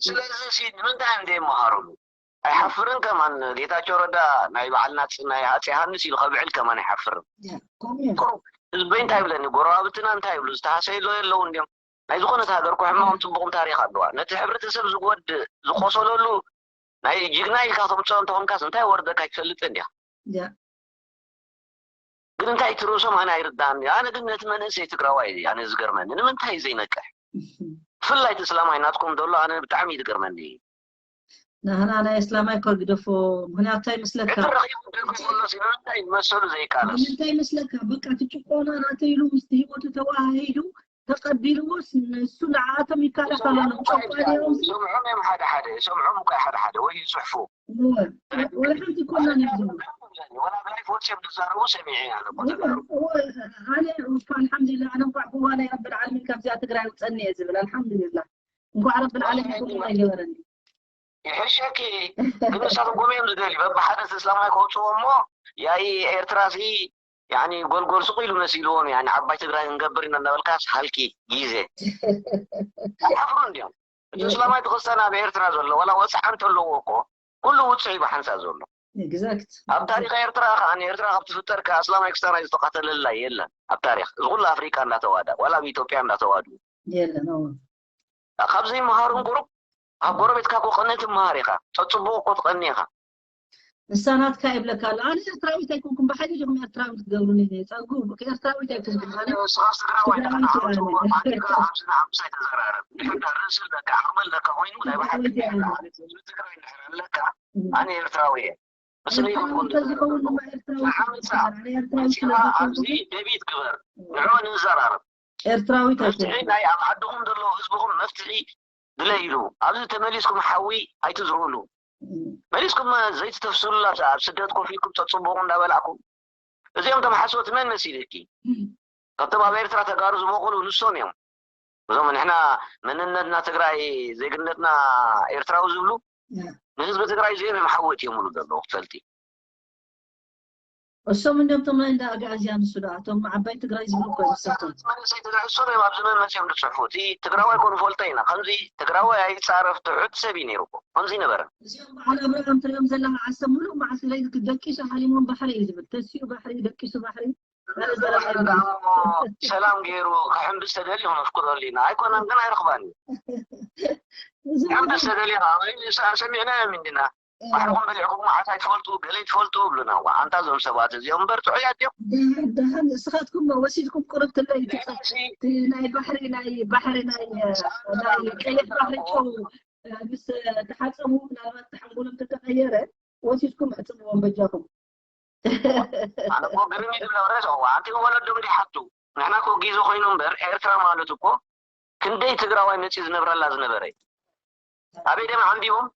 ስለዚ ሲ ንምንታይ እንደ ይመሃሩሉ ኣይሓፍርን ከማን ጌታቸው ረዳ ናይ በዓል ናጽ ናይ ኣጼ ዮሃንስ ኢሉ ከብዕል ከማን ኣይሓፍርን። ቁሩብ ህዝበይ እንታይ ይብለኒ ጎረባብትና እንታይ ይብሉ ዝተሃሰዩ ዶ የለውን ድዮም? ናይ ዝኾነት ሃገር እኮ ሕማቕን ጽቡቕን ታሪኽ ኣለዋ። ነቲ ሕብረተሰብ ዝጎድእ ዝቆሰለሉ ናይ ጅግና ኢልካ ተምጽኦ እንተኾንካስ እንታይ ወርደካ ኣይትፈልጥን ዲኻ? ግን እንታይ እቲ ርእሶም ኣነ ኣይርዳእን። ኣነ ግን ነቲ መንእሰይ ትግራዋይ ኣነ ዝገርመኒ ንምንታይ ዘይነቅሕ ብፍላይ እቲ እስላማይ ናትኩም ዘሎ ኣነ ብጣዕሚ እዩ ዝገርመኒ። ናህና ናይ እስላማይ እኮ ግደፎ ምክንያቱ እንታይ ይመስለካ? እቲ ረኺቡ ደጉ ዘሎ ሲ ንምንታይ መሰሉ ዘይቃለስ? ንምንታይ ይመስለካ? በቃ እቲ ጭቆና ናተይ ኢሉ ምስቲ ህይወቱ ተወሃሂዱ ተቐቢልዎስ ንሱ ንዓኣቶም ይከላኸለሎም ጨቋኒኦም ሲ ሰምዖም እዮም ሓደ ሓደ ሰምዖም እኳ ሓደ ሓደ ወይ ይፅሕፉ እወ ወላ ሓንቲ ኮናን እዮም ዝብሉ ወላ ብላይ ፎርስ እዮም ዝዛረቡ ሰሚዐ ኣነ እኮ ተጋሩ እወ ኣነ እኳ ኣልሓምዱሊላ ኣነ እንኳዕ ብዋናይ ረብል ዓለሚን ካብዚኣ ትግራይ ውፀኒ እየ ዝብል ኣልሓምዱሊላ እንኳዕ ረብል ዓለሚን ከምኡ ኣይገበረኒ ይሕሸኪ ግን ንሳቶም ከምኡ እዮም ዝደልዩ በብሓደ እቲ እስላማይ ከውፅዎ እሞ ያኢ ኤርትራ ሲ ያኒ ጎልጎል ስቕ ኢሉ መሲልዎም ያኒ ዓባይ ትግራይ ክንገብር ኢና እናበልካስ ሃልኪ ግዜ ኣይሓፍሩን ድዮም እቲ እስላማይ ክርስቲያን ኣብ ኤርትራ ዘሎ ዋላ ወፅዓ እንተለዎ እኮ ኩሉ ውፅዕ እዩ ብሓንሳብ ዘሎ exact ኣብ ታሪክ ኤርትራ ከዓ ንኤርትራ ካብ ትፍጠር ከዓ እስላማይ ክስታናይ ዝተቃተለላ የለን ኣብ ታሪክ እዚ ኩሉ ኣፍሪቃ እንዳተዋዳ ዋላ ኣብ ኢትዮጵያ እንዳተዋዱ የለን እወ ካብ ዘይመሃሩ ቁሩብ ኣብ ጎረቤትካ እኮ ቀኒ ትመሃር ኢኻ ተፅቡቅ እኮ ትቀኒ ኢኻ ንሳ ናትካ ይብለካ ኣሎ ኣነ ኤርትራዊት ኣይኮንኩም ብሓይሊ ዲኹም ኤርትራዊ ክትገብሩኒ ጸጉ ኤርትራዊት ኣይኮንኩም ኣነ ንስኻስ ትግራዋይ ኢኻ ንዓወት እሞ ኣዲኻ ኣብዚ ንዓምስ ኣይተዘራረብ ድሕር ዳ ርእሲ ኣለካ ዓቕሚ ኣለካ ኮይኑ ናይ ብሓቂ ትግራይ እንድሕር ኣለካ ኣነ ኤርትራዊ እየ ኤርትራዊ ተዝኸውን ድማ ኤርትራዊ ንዓምፃ መፂኻ ኣብዚ ደቢት ግበር ንዑ ንዘራረብ ኤርትራዊት መፍትሒ ናይ ኣብ ዓድኹም ዘለዉ ህዝብኹም መፍትሒ ድለይሉ ኣብዚ ተመሊስኩም ሓዊ ኣይትዝርኡሉ መሊስኩም ዘይትተፍስሉላ ኣብ ስደት ኮፍ ኢልኩም ፀፅቡቑ እንዳበላዕኩም እዚኦም ቶም ሓሶት መን መሲልኪ ካብቶም ኣብ ኤርትራ ተጋሩ ዝበቁሉ ንሶም እዮም እዞም ንሕና መንነትና ትግራይ ዜግነትና ኤርትራዊ ዝብሉ ንህዝቢ ትግራይ እዚኦም እዮም ሓወት እዮም ሉ ዘለዉ ክፈልጢ እሶም እንዲም ቶም ናይ እንዳ ኣግኣዝያ ንሱ ደኣ እቶም ዓባይ ትግራይ ዝብሉ እኮ እዮም ንሳቶም መንእሰይ ትግራይ እሶም እዮም ኣብዚ መን መፅኦም ዝፅሕፉ እቲ ትግራዋይ ኮኑ ፈልጦ ኢና ከምዚ ትግራዋይ ኣይፃረፍ ትሑት ሰብ እዩ ነይሩ እኮ ከምዚ ነበረ እዚኦም በዓል ኣብርሃም ትሪኦም ዘለኻ ዓሰብ ሙሉእ መዓልቲ ለይቲ ደቂሱ ሓሊሞም ባሕሪ እዩ ዝብል ተሲኡ ባሕሪ ደቂሱ ባሕሪ ሰላም ገይሩ ክሕምብስ ተደልዩ ክነፍቅደሉ ኢና ኣይኮነን ግን ኣይረኽባን እዩ ሕምብስ ተደልዩ ሰሚዕናዮም እንዲና ባሕርኹም በሊዕኩም መዓት ኣይትፈልጡ ገለይ ትፈልጡ ይብሉና ኣንታ እዞም ሰባት እዚኦም እምበር ጥዑያት እዮም ደሓን ንስኻትኩም ወሲድኩም ቁርብ ትለይ ናይ ባሕሪ ናይ ባሕሪ ናይ ቀይሕ ባሕሪ ጨው ምስ ተሓፀቡ ምናልባት ተሓንጎሎም ተተቐየረ ወሲድኩም ሕፅብዎም በጃኹም ኣነ እኮ ግርም ይብለ ሬስ ኣንቲ ወለዶም ዲሓቱ ንሕና እኮ ግዜ ኮይኑ እምበር ኤርትራ ማለት እኮ ክንደይ ትግራዋይ መፂኡ ዝነብረላ ዝነበረ ኣበይ ደም ዓንቢቦም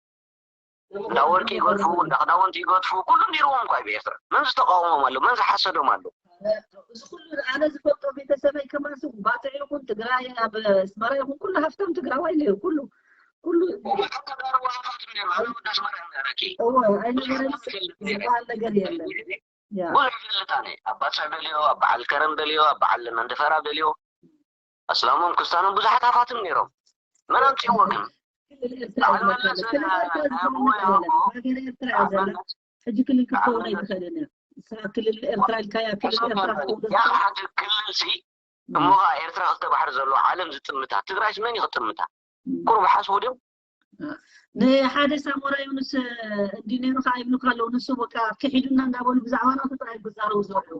እንዳ ወርቂ ይገድፉ፣ እንዳ ክዳውንቲ ይገድፉ፣ ኩሉ ነይርዎም እኳ እዩ ብኤርትራ። መን ዝተቃወሞም ኣሎ? መን ዝሓሰዶም ኣሎ? እዚ ኩሉ ኣነ ዝፈልጦ ቤተሰበይ ከማን ስም ባጽዕ ይኹን ትግራይ ኣብ ኣስመራ ይኹን ኩሉ ሃፍታም ትግራዋይ ነይሩ። ኩሉ ኩሉ ተጋሩ ሃፋትም ነይሩ። ኣነ ወዲ ኣስመራ እየ ነረኪ። እወ ኣይነበረን ዝበሃል ነገር የለን። ያ ብዙሕ ይፈልጥ ኣነ። ኣብ ባጽዕ በልዮ፣ ኣብ በዓል ከረን በልዮ፣ ኣብ በዓል መንደፈራ በልዮ። ኣስላሞም ክስታኖም ብዙሓት ሃፋትም ነይሮም። መን ኣምፅእዎ ግን? ክልል ኤርትራ ይበሃል። ክልል ኤርትራ ዝበሃል ነገር የለን። ሃገር ኤርትራ እያ ዘላ። ሕጂ ክልል ክትከውን ኣይትኽእልን እያ። ንስኻ ክልል ኤርትራ ኢልካያ ክልል ኤርትራ ክትከውን ያ ሓደ ክልል ሲ እሞ ኸዓ ኤርትራ ክልተ ባሕሪ ዘለዎ ዓለም ዝጥምታ። ትግራይስ መን እዩ ክጥምታ? ቁሩብ ሓስቡ ድዮም? ንሓደ ሳሞራ ዮኑስ እንዲ ነይሩ ከዓ ይብሉካ ኣለዉ። ንሱ በቃ ክሒዱና እንዳበሉ ብዛዕባ ናቱ ጥራይ ክዛረቡ ዝውዕሉ።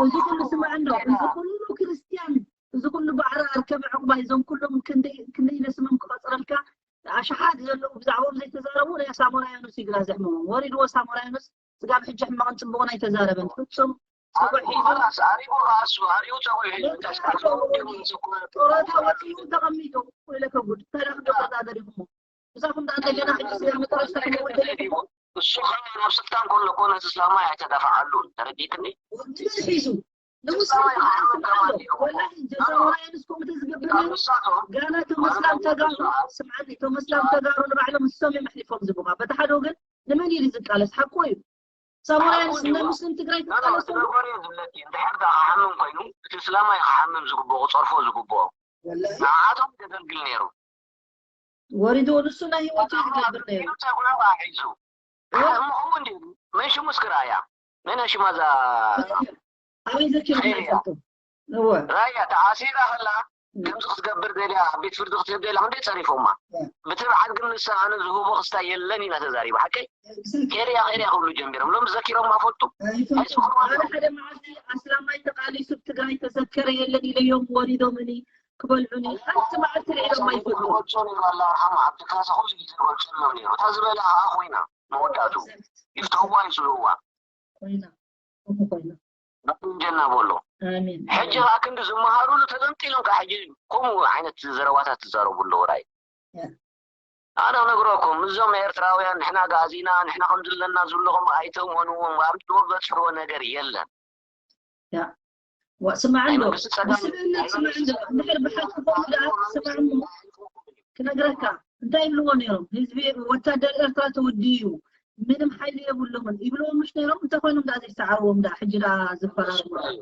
እዚ ኩሉ ስማዕ እንዶ፣ እዚ ኩሉ ክርስትያን፣ እዚ ኩሉ ባዕሪ ኣርከበ ዕቑባይ፣ እዞም ኩሎም ክንደይ ክንደይ ኢለ ስሞም ክቐፅረልካ ኣሽሓት ዘለዉ ብዛዕባኦም ዘይተዛረቡ ናይ ሳሞራ ዮኑስ እዩ ግራ ዘሕምሞም። ወሪድዎ ሳሞራ ዮኑስ ስጋብ ሕጂ ሕማቕን ፅቡቕን ኣይተዛረበን ፍፁም። ፀጉዕ ሒዙ ላስ ኣሪቡ ራሱ ኣሪቡ ፀጉዕ ሒዙ እንታይ ስራሕ ጡረታ ወፂኡ ተቐሚጡ ኢለ ከጉድ እንታይ ዳ ክገብር ዳ ደሪኹሞ ምሳኹም ዳ እንደገና ሕጂ ስለ መጨረሽታ ክመወደለ እሱ ኸዓ ናብ ስልጣን ከሎ ኮነ እስላማይ ኣይተዳፍዓሉን። ተረዲትኒ? ወዲ ሒዙ ንሙስሊም ስምዓሎ ወላሂ ጀዛውራይ ንስኩም ተዝገብር ነይሩ ጋና ቶም እስላም ተጋሩ ስምዓኒ ቶም እስላም ተጋሩ ንባዕሎም ንሶም እዮም ኣሕሊፎም ዝቡኻ በቲ ሓደ ወገን ንመን ኢሉ ዝቃለስ ሓቁ እዩ ሳሙራይ ንስና ሙስሊም ትግራይ ትቃለሱ ትገርጎር እየ ዝብለኪ። እንድሕር ዳ ክሓምም ኮይኑ እቲ እስላማይ ክሓምም ዝግብኦ ክፀርፎ ዝግብኦ ወላሂ ንዓቶም ዘገልግል ነይሩ። ወሪድዎ ንሱ ናይ ህይወቱ እዩ ዝገብር ነይሩ ጸጉዑ ሒዙ እሞ ከምኡ እንዲ መን ሽሙ እስኪ ረኣያ? መን ሽማ እዛ ኣበይ ዘኪሩ ይፈልጡ እወ ራያ ተኣሲራ ከላ ከምዚ ክትገብር ደልያ ኣብ ቤት ፍርዲ ክትህብ ደልያ ክንደይ ጸሪፎማ። ብትብዓት ግን ንሳ ኣነ ዝህቦ ክስታይ የለን ኢና ተዛሪባ ሓቀይ ኬርያ ኬርያ ክብሉ ጀሚሮም ሎም ዘኪሮም ኣፈልጡ ኣይፈልጡ ሓደ ሓደ መዓልቲ ኣስላማይ ተቃሊሱ ትግራይ ተዘከረ የለን ኢለዮም ወሪዶምኒ ክበልዑኒ ሓንቲ መዓልቲ ርዒዶም ኣይፈልጡ ገልጾ ነይሩ ኣላ ኣርሓሙ ዓብዲ ካሳ ኩሉ ግዜ ገልጸሎም ነይሩ እታ ዝበላ ከዓ ኮይና መወዳእቱ ይፍትሕዋ ይስልዋ ኮይና እሞ ኮይና እንጀና በሎ ኣሜን ሕጂ ከዓ ክንዲ ዝመሃሩሉ ተጠንጢሎም ከዓ ሕጂ ከምኡ ዓይነት ዘረባታት ትዛረቡ ኣለዉ ራይ ኣነ ነግረኩም እዞም ኤርትራውያን ንሕና ጋዚና ንሕና ከም ዝለና ዝብለኹም ኣይተመንዎም ኣብ ጥበብ በፅሕዎ ነገር የለን ስማዕ እንዶ ብስብእነት ስማዕ እንዶ እንድሕር ብሓቂ ኮይኑ ደኣ ስማዕ እሞ ክነግረካ እንታይ ይብልዎ ነይሮም ህዝቢ ወታደር ኤርትራ ተወድዩ እዩ ምንም ሓይሊ የብሎምን ይብልዎ ምሽ ነይሮም እንተኮይኖም ደኣ ዘይሰዓርዎም ደኣ ሕጂ ደኣ ዝፈራርሙ ባዕሉ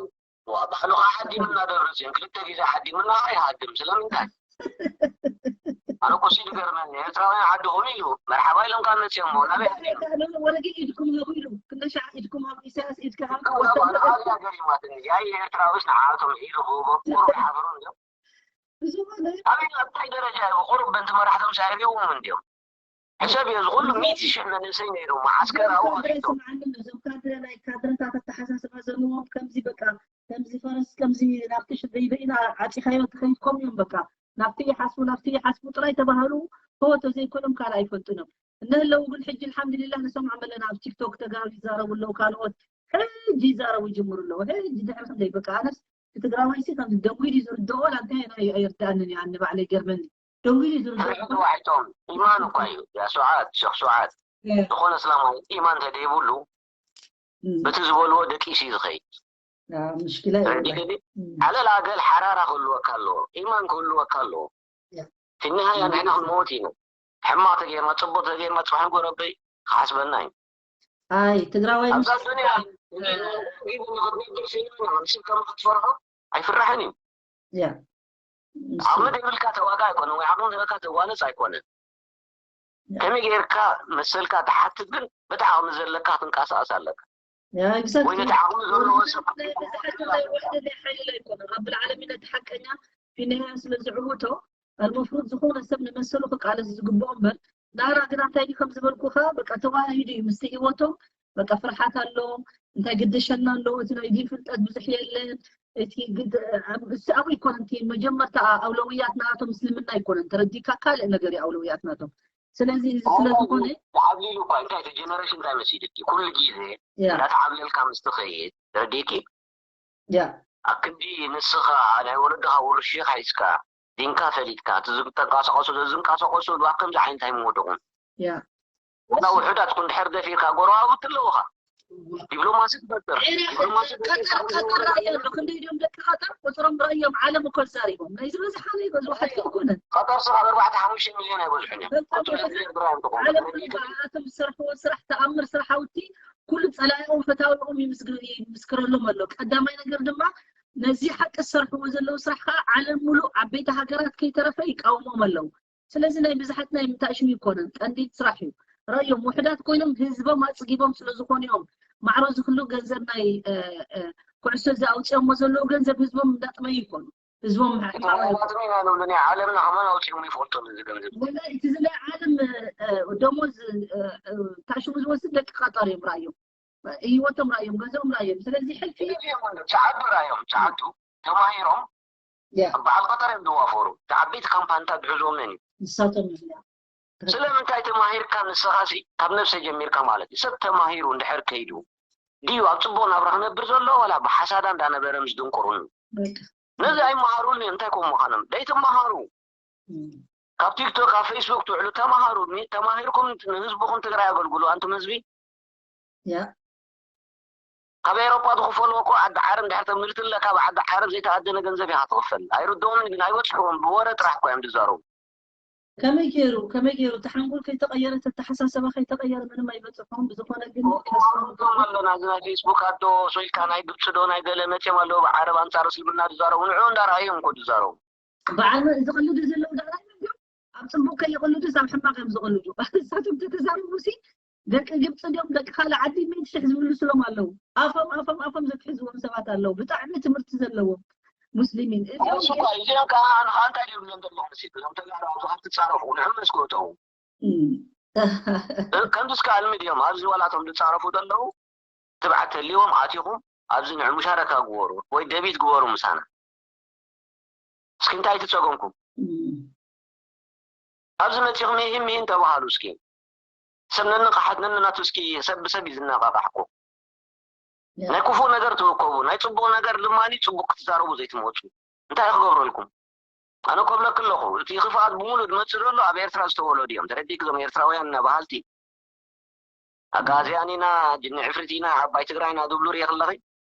ከዓ ዓዲምና ደብረፅዮን ክልተ ግዜ ዓዲምና ከዓ ይሃድም ስለምንታይ ኣነ እኮ ሲ ዝገርመኒ ኤርትራውያን ዓድኹም ኢሉ መርሓባ ኢሎም ካብ መፅኦም ናበይ ወረጊ ኢድኩም ሃቡ ኢሉ ክነሻ ኢድኩም ሃቡ ኢሳያስ ኢድካ ሃቡ ወተንበ ገሪማትኒ ያይ ኤርትራዊስ ንዓቶም ኢሉ ክህቦ ቁሩብ ሓብሮም እዮም ዝኾነ ኣበይ ኣብ እንታይ ደረጃ እዩ ቁሩብ በንቲ መራሕቶም ሳይብዎም እንዲዮም ሕሰብ እዮ ዝኩሉ ሚእቲ ሽሕ መንእሰይ ነይሩ መዓስከር ኣብኡ ከፊቶም ስምዓኒ እዞም ካድረ ናይ ካድረታት ኣተሓሳስባ ዘለዎም ከምዚ በቃ ከምዚ ፈረስ ከምዚ ናብቲ ሽደይ በኢና ዓፂኻዮ ትኸይድ ከምኡ እዮም በቃ ናብቲ ይሓስቡ ናብቲ ይሓስቡ ጥራይ ተባሃሉ ሆ ተዘይኮኖም ካልእ ኣይፈልጡን እዮም እነህለዉ ግን ሕጂ ኣልሓምዱሊላህ ንሰምዖም ኣለና ኣብ ቲክቶክ ተጋሩ ይዛረቡ ኣለዉ ካልኦት ሕጂ ይዛረቡ ይጅምሩ ኣለዉ ሕጂ ድሕሪ ክንደይ በቃ ኣነስ እቲ ትግራዋይ ሲ ከምዚ ደንጉዩ ድዩ ዝርድኦ ዋላ እንታይ ናይ ኣይርድኣንን እዩ ኣነ ባዕለይ ይገርመኒ ደንጉዩ ድዩ ዝርድኦ ተዋሒጦም ኢማን እኳ እዩ ያ ሱዓት ሸክ ሱዓት ዝኾነ እስላማዊ ኢማን ተደይብሉ በቲ ዝበልዎ ደቂሱ እዩ ዝኸይድ ምሽኪላ ተረዲእኒ ዓለል ኣገል ሓራራ ክህልወካ ኣለዎ ኢማን ክህልወካ ኣለዎ ፊኒሃያ ንሕና ክንመውት ኢና ሕማቕ ተገይርና ፅቡቅ ተገይርና ፅባሕ ንጎረበይ ክሓስበና እዩ ኣይ ትግራዋይ ኣብዛ ዱንያ ንኽትነብር ሲና ንስብ ከም ክትፈርሖ ኣይፍራሕን እዩ ያ ዓቕሚ ዘይብልካ ተዋጋ ኣይኮነ ወይ ዓቕሚ ዘለካ ተዋነፅ ኣይኮነ ከመይ ገይርካ መሰልካ ትሓትት ግን በቲ ዓቕሚ ዘለካ ክትንቀሳቀስ ኣለካ ወይ ነቲ ዓቕሚ ዘለዎ ሰብ ናይ ብዝሓት ናይ ውሕደት ናይ ሓይሊ ኣይኮነ ረብል ዓለሚን ነቲ ሓቀኛ ፊኒሃያ ስለ ዝዕውቶ ኣልመፍሩድ ዝኾነ ሰብ ንመሰሉ ክቃለስ ዝግብኦ እምበር ናራ ግና እንታይ ድዩ ከም ዝበልኩኻ በቃ ተዋሂዱ እዩ ምስቲ ህይወቶም በቃ ፍርሓት ኣሎ እንታይ ግደሸና ኣሎ እቲ ናይ ዲን ፍልጠት ብዙሕ የለን እቲ ግድ እሱ ኣብኡ ይኮን እቲ መጀመርታ ኣውለውያት ናቶም እስልምና ይኮነን ተረዲካ ካልእ ነገር እዩ ኣውለውያት ናቶም ስለዚ እዚ ስለ ዝኾነ ተዓብሊሉ እኳ እንታይ እቲ ጀነሬሽን እንታይ መሲልኪ ኩሉ ግዜ እንዳተዓብለልካ ምስ ትኸይድ ተረዲእኪ ያ ኣብ ክንዲ ንስኻ ናይ ወለድኻ ውርሽ ሒዝካ ዲንካ ፈሊጥካ እቲ ዝንቀሳቀሱ ዝንቀሳቀሱ ኣብ ከምዚ ዓይነት ኣይምወደቑን ያ እና ውሑዳት ኩን ድሕር ደፊርካ ጎረባብቲ ኣለውኻ። ዲፕሎማሲ ትፈጥር። ዲፕሎማሲ ቀጠር ቀጠር ራእያ ኣሎ። ክንደይ ድዮም ደቂ ቀጠር? ቁፅሮም ራእዮም ዓለም እኮ ዛሪቦም። ናይ ዝበዝሓ ናይ በዝዋሓት ኣይኮነን። ቀጠር ስኻ ኣርባዕተ ሓሙሽተ ሚልዮን ኣይበዝሑን እዮም። ዓለም ኣቶም ዝሰርሕዎ ስራሕ ተኣምር ስራሕ ሃውቲ ኩሉ ፀላኢኦም ፈታዊኦም ይምስክረሎም ኣሎ። ቀዳማይ ነገር ድማ ነዚ ሓቂ ዝሰርሕዎ ዘለዉ ስራሕ ከዓ ዓለም ሙሉእ ዓበይቲ ሃገራት ከይተረፈ ይቃወሞም ኣለዉ። ስለዚ ናይ ብዙሓት ናይ ምታእሽም ይኮነን፣ ቀንዲ ስራሕ እዩ። ራእዮም ውሕዳት ኮይኖም ህዝቦም ኣፅጊቦም ስለ ዝኾኑ እዮም። ማዕሮ ዝክሉ ገንዘብ ናይ ኩዕሶ እዚ ኣውፅኦሞ ዘለዉ ገንዘብ ህዝቦም እንዳጥመዩ ይኮኑ። ህዝቦም ማጥሚና ንብሉ ናይ ዓለምና ከማን ኣውፅኦም ይፈልጦ ነዚ ገንዘብ። ወላ እቲ እዚ ናይ ዓለም ደሞዝ ታሽሙ ዝወስድ ደቂ ቀጠር እዮም ራእዮም። ህይወቶም ራእዮም፣ ገንዘቦም ራእዮም። ስለዚ ሕልፊ ቻዓዱ ራእዮም ቻዓዱ ተማሂሮም በዓል ቀጠር እዮም ዝዋፈሩ። ዓበይቲ ካምፓኒታት ዝሕዝዎም መን እዩ? ንሳቶም እዮም። ስለምንታይ ተማሂርካ ንስኻሲ ካብ ነብሰ ጀሚርካ ማለት እዩ። ሰብ ተማሂሩ እንድሕር ከይዱ ድዩ ኣብ ፅቡቅ ናብራ ክነብር ዘሎ ዋላ ብሓሳዳ እንዳነበረ ምስ ድንቁርኑ? ነዚ ኣይመሃሩን እዮም። እንታይ ከም ምዃኖም ደይትመሃሩ። ካብ ቲክቶክ ካብ ፌስቡክ ትውዕሉ ተማሃሩ። ተማሂርኩም ንህዝብኩም ትግራይ ኣገልግሉ። ኣንቱም ህዝቢ ያ ካብ ኤሮጳ ዝኽፈልዎ እኮ ዓዲ ዓረብ እንድሕር ተምርትለ ካብ ዓዲ ዓረብ ዘይተኣደነ ገንዘብ ኢኻ ትኽፈል። ኣይርድኦምን ግን ኣይበፅሕዎም ብወረ ጥራሕ እኮ እዮም ዝዛረቡ። ከመይ ገይሩ ከመይ ገይሩ እቲ ሓንጎል ከይተቐየረ እቲ ኣተሓሳሰባ ከይተቐየረ ምንም ኣይበፅሖም ብዝኾነ ግን ም ኣለና እዚ ናይ ፌስቡክ ኣዶ ሶልካ ናይ ግብፂ ዶ ናይ ገለ መፅኦም ኣለዉ ብዓረብ ኣንፃር እስልምና ዝዛረቡ ንዑ እንዳረኣዮም እኮ ዝዛረቡ በዓል ዝቕልዱ ዘለዉ ደኣ ናይ መን ድዮም ኣብ ፅቡቕ ከይቕልዱስ ኣብ ሕማቕ እዮም ዝቕልዱ እሳቶም ተተዛረቡ ሲ ደቂ ግብፂ ድዮም ደቂ ካልእ ዓዲ ሚእቲ ሽሕ ዝምልስሎም ኣለዉ ኣፎም ኣፎም ኣፎም ዘትሕዝዎም ሰባት ኣለዉ ብጣዕሚ ትምህርቲ ዘለዎም ሙስሊሚን እዚኦም እዚኦም ከዓ ንኻ እንታይ ድዮም ሎም ዘለዉ መሲሉ እዞም ተጋሩ ኣብዚ ካብ ትፃረፉ ንዕም መስኮተው ከምዚ እስከ ኣልሚ ድዮም ኣብዚ ዋላቶም ዝፃረፉ ዘለዉ ትብዓት ተልዎም ኣቲኹም ኣብዚ ንዕ ሙሻረካ ግበሩ ወይ ደቢት ግበሩ ምሳና እስኪ እንታይ ትፀገምኩም ኣብዚ መፂኹም ይህም ይህን ተባሃሉ እስኪ ሰብ ነንቕሓት ነንናቱ እስኪ ሰብ ብሰብ እዩ ዝነቃቃሕኩ ናይ ክፉእ ነገር ትወከቡ ናይ ፅቡቅ ነገር ድማ ፅቡቅ ክትዛረቡ ዘይትመፁ እንታይ ክገብረልኩም ኣነ ኮብለክ ኣለኹ እቲ ክፍኣት ብምሉእ ዝመፅእ ዘሎ ኣብ ኤርትራ ዝተወለዱ እዮም ተረዲክ ዞም ኤርትራውያን እና በሃልቲ ኣጋዝያን ኢና ጅኒ ዕፍሪት ኢና ዓባይ ትግራይ ኢና ዝብሉ ርኢኽ ኣለኺ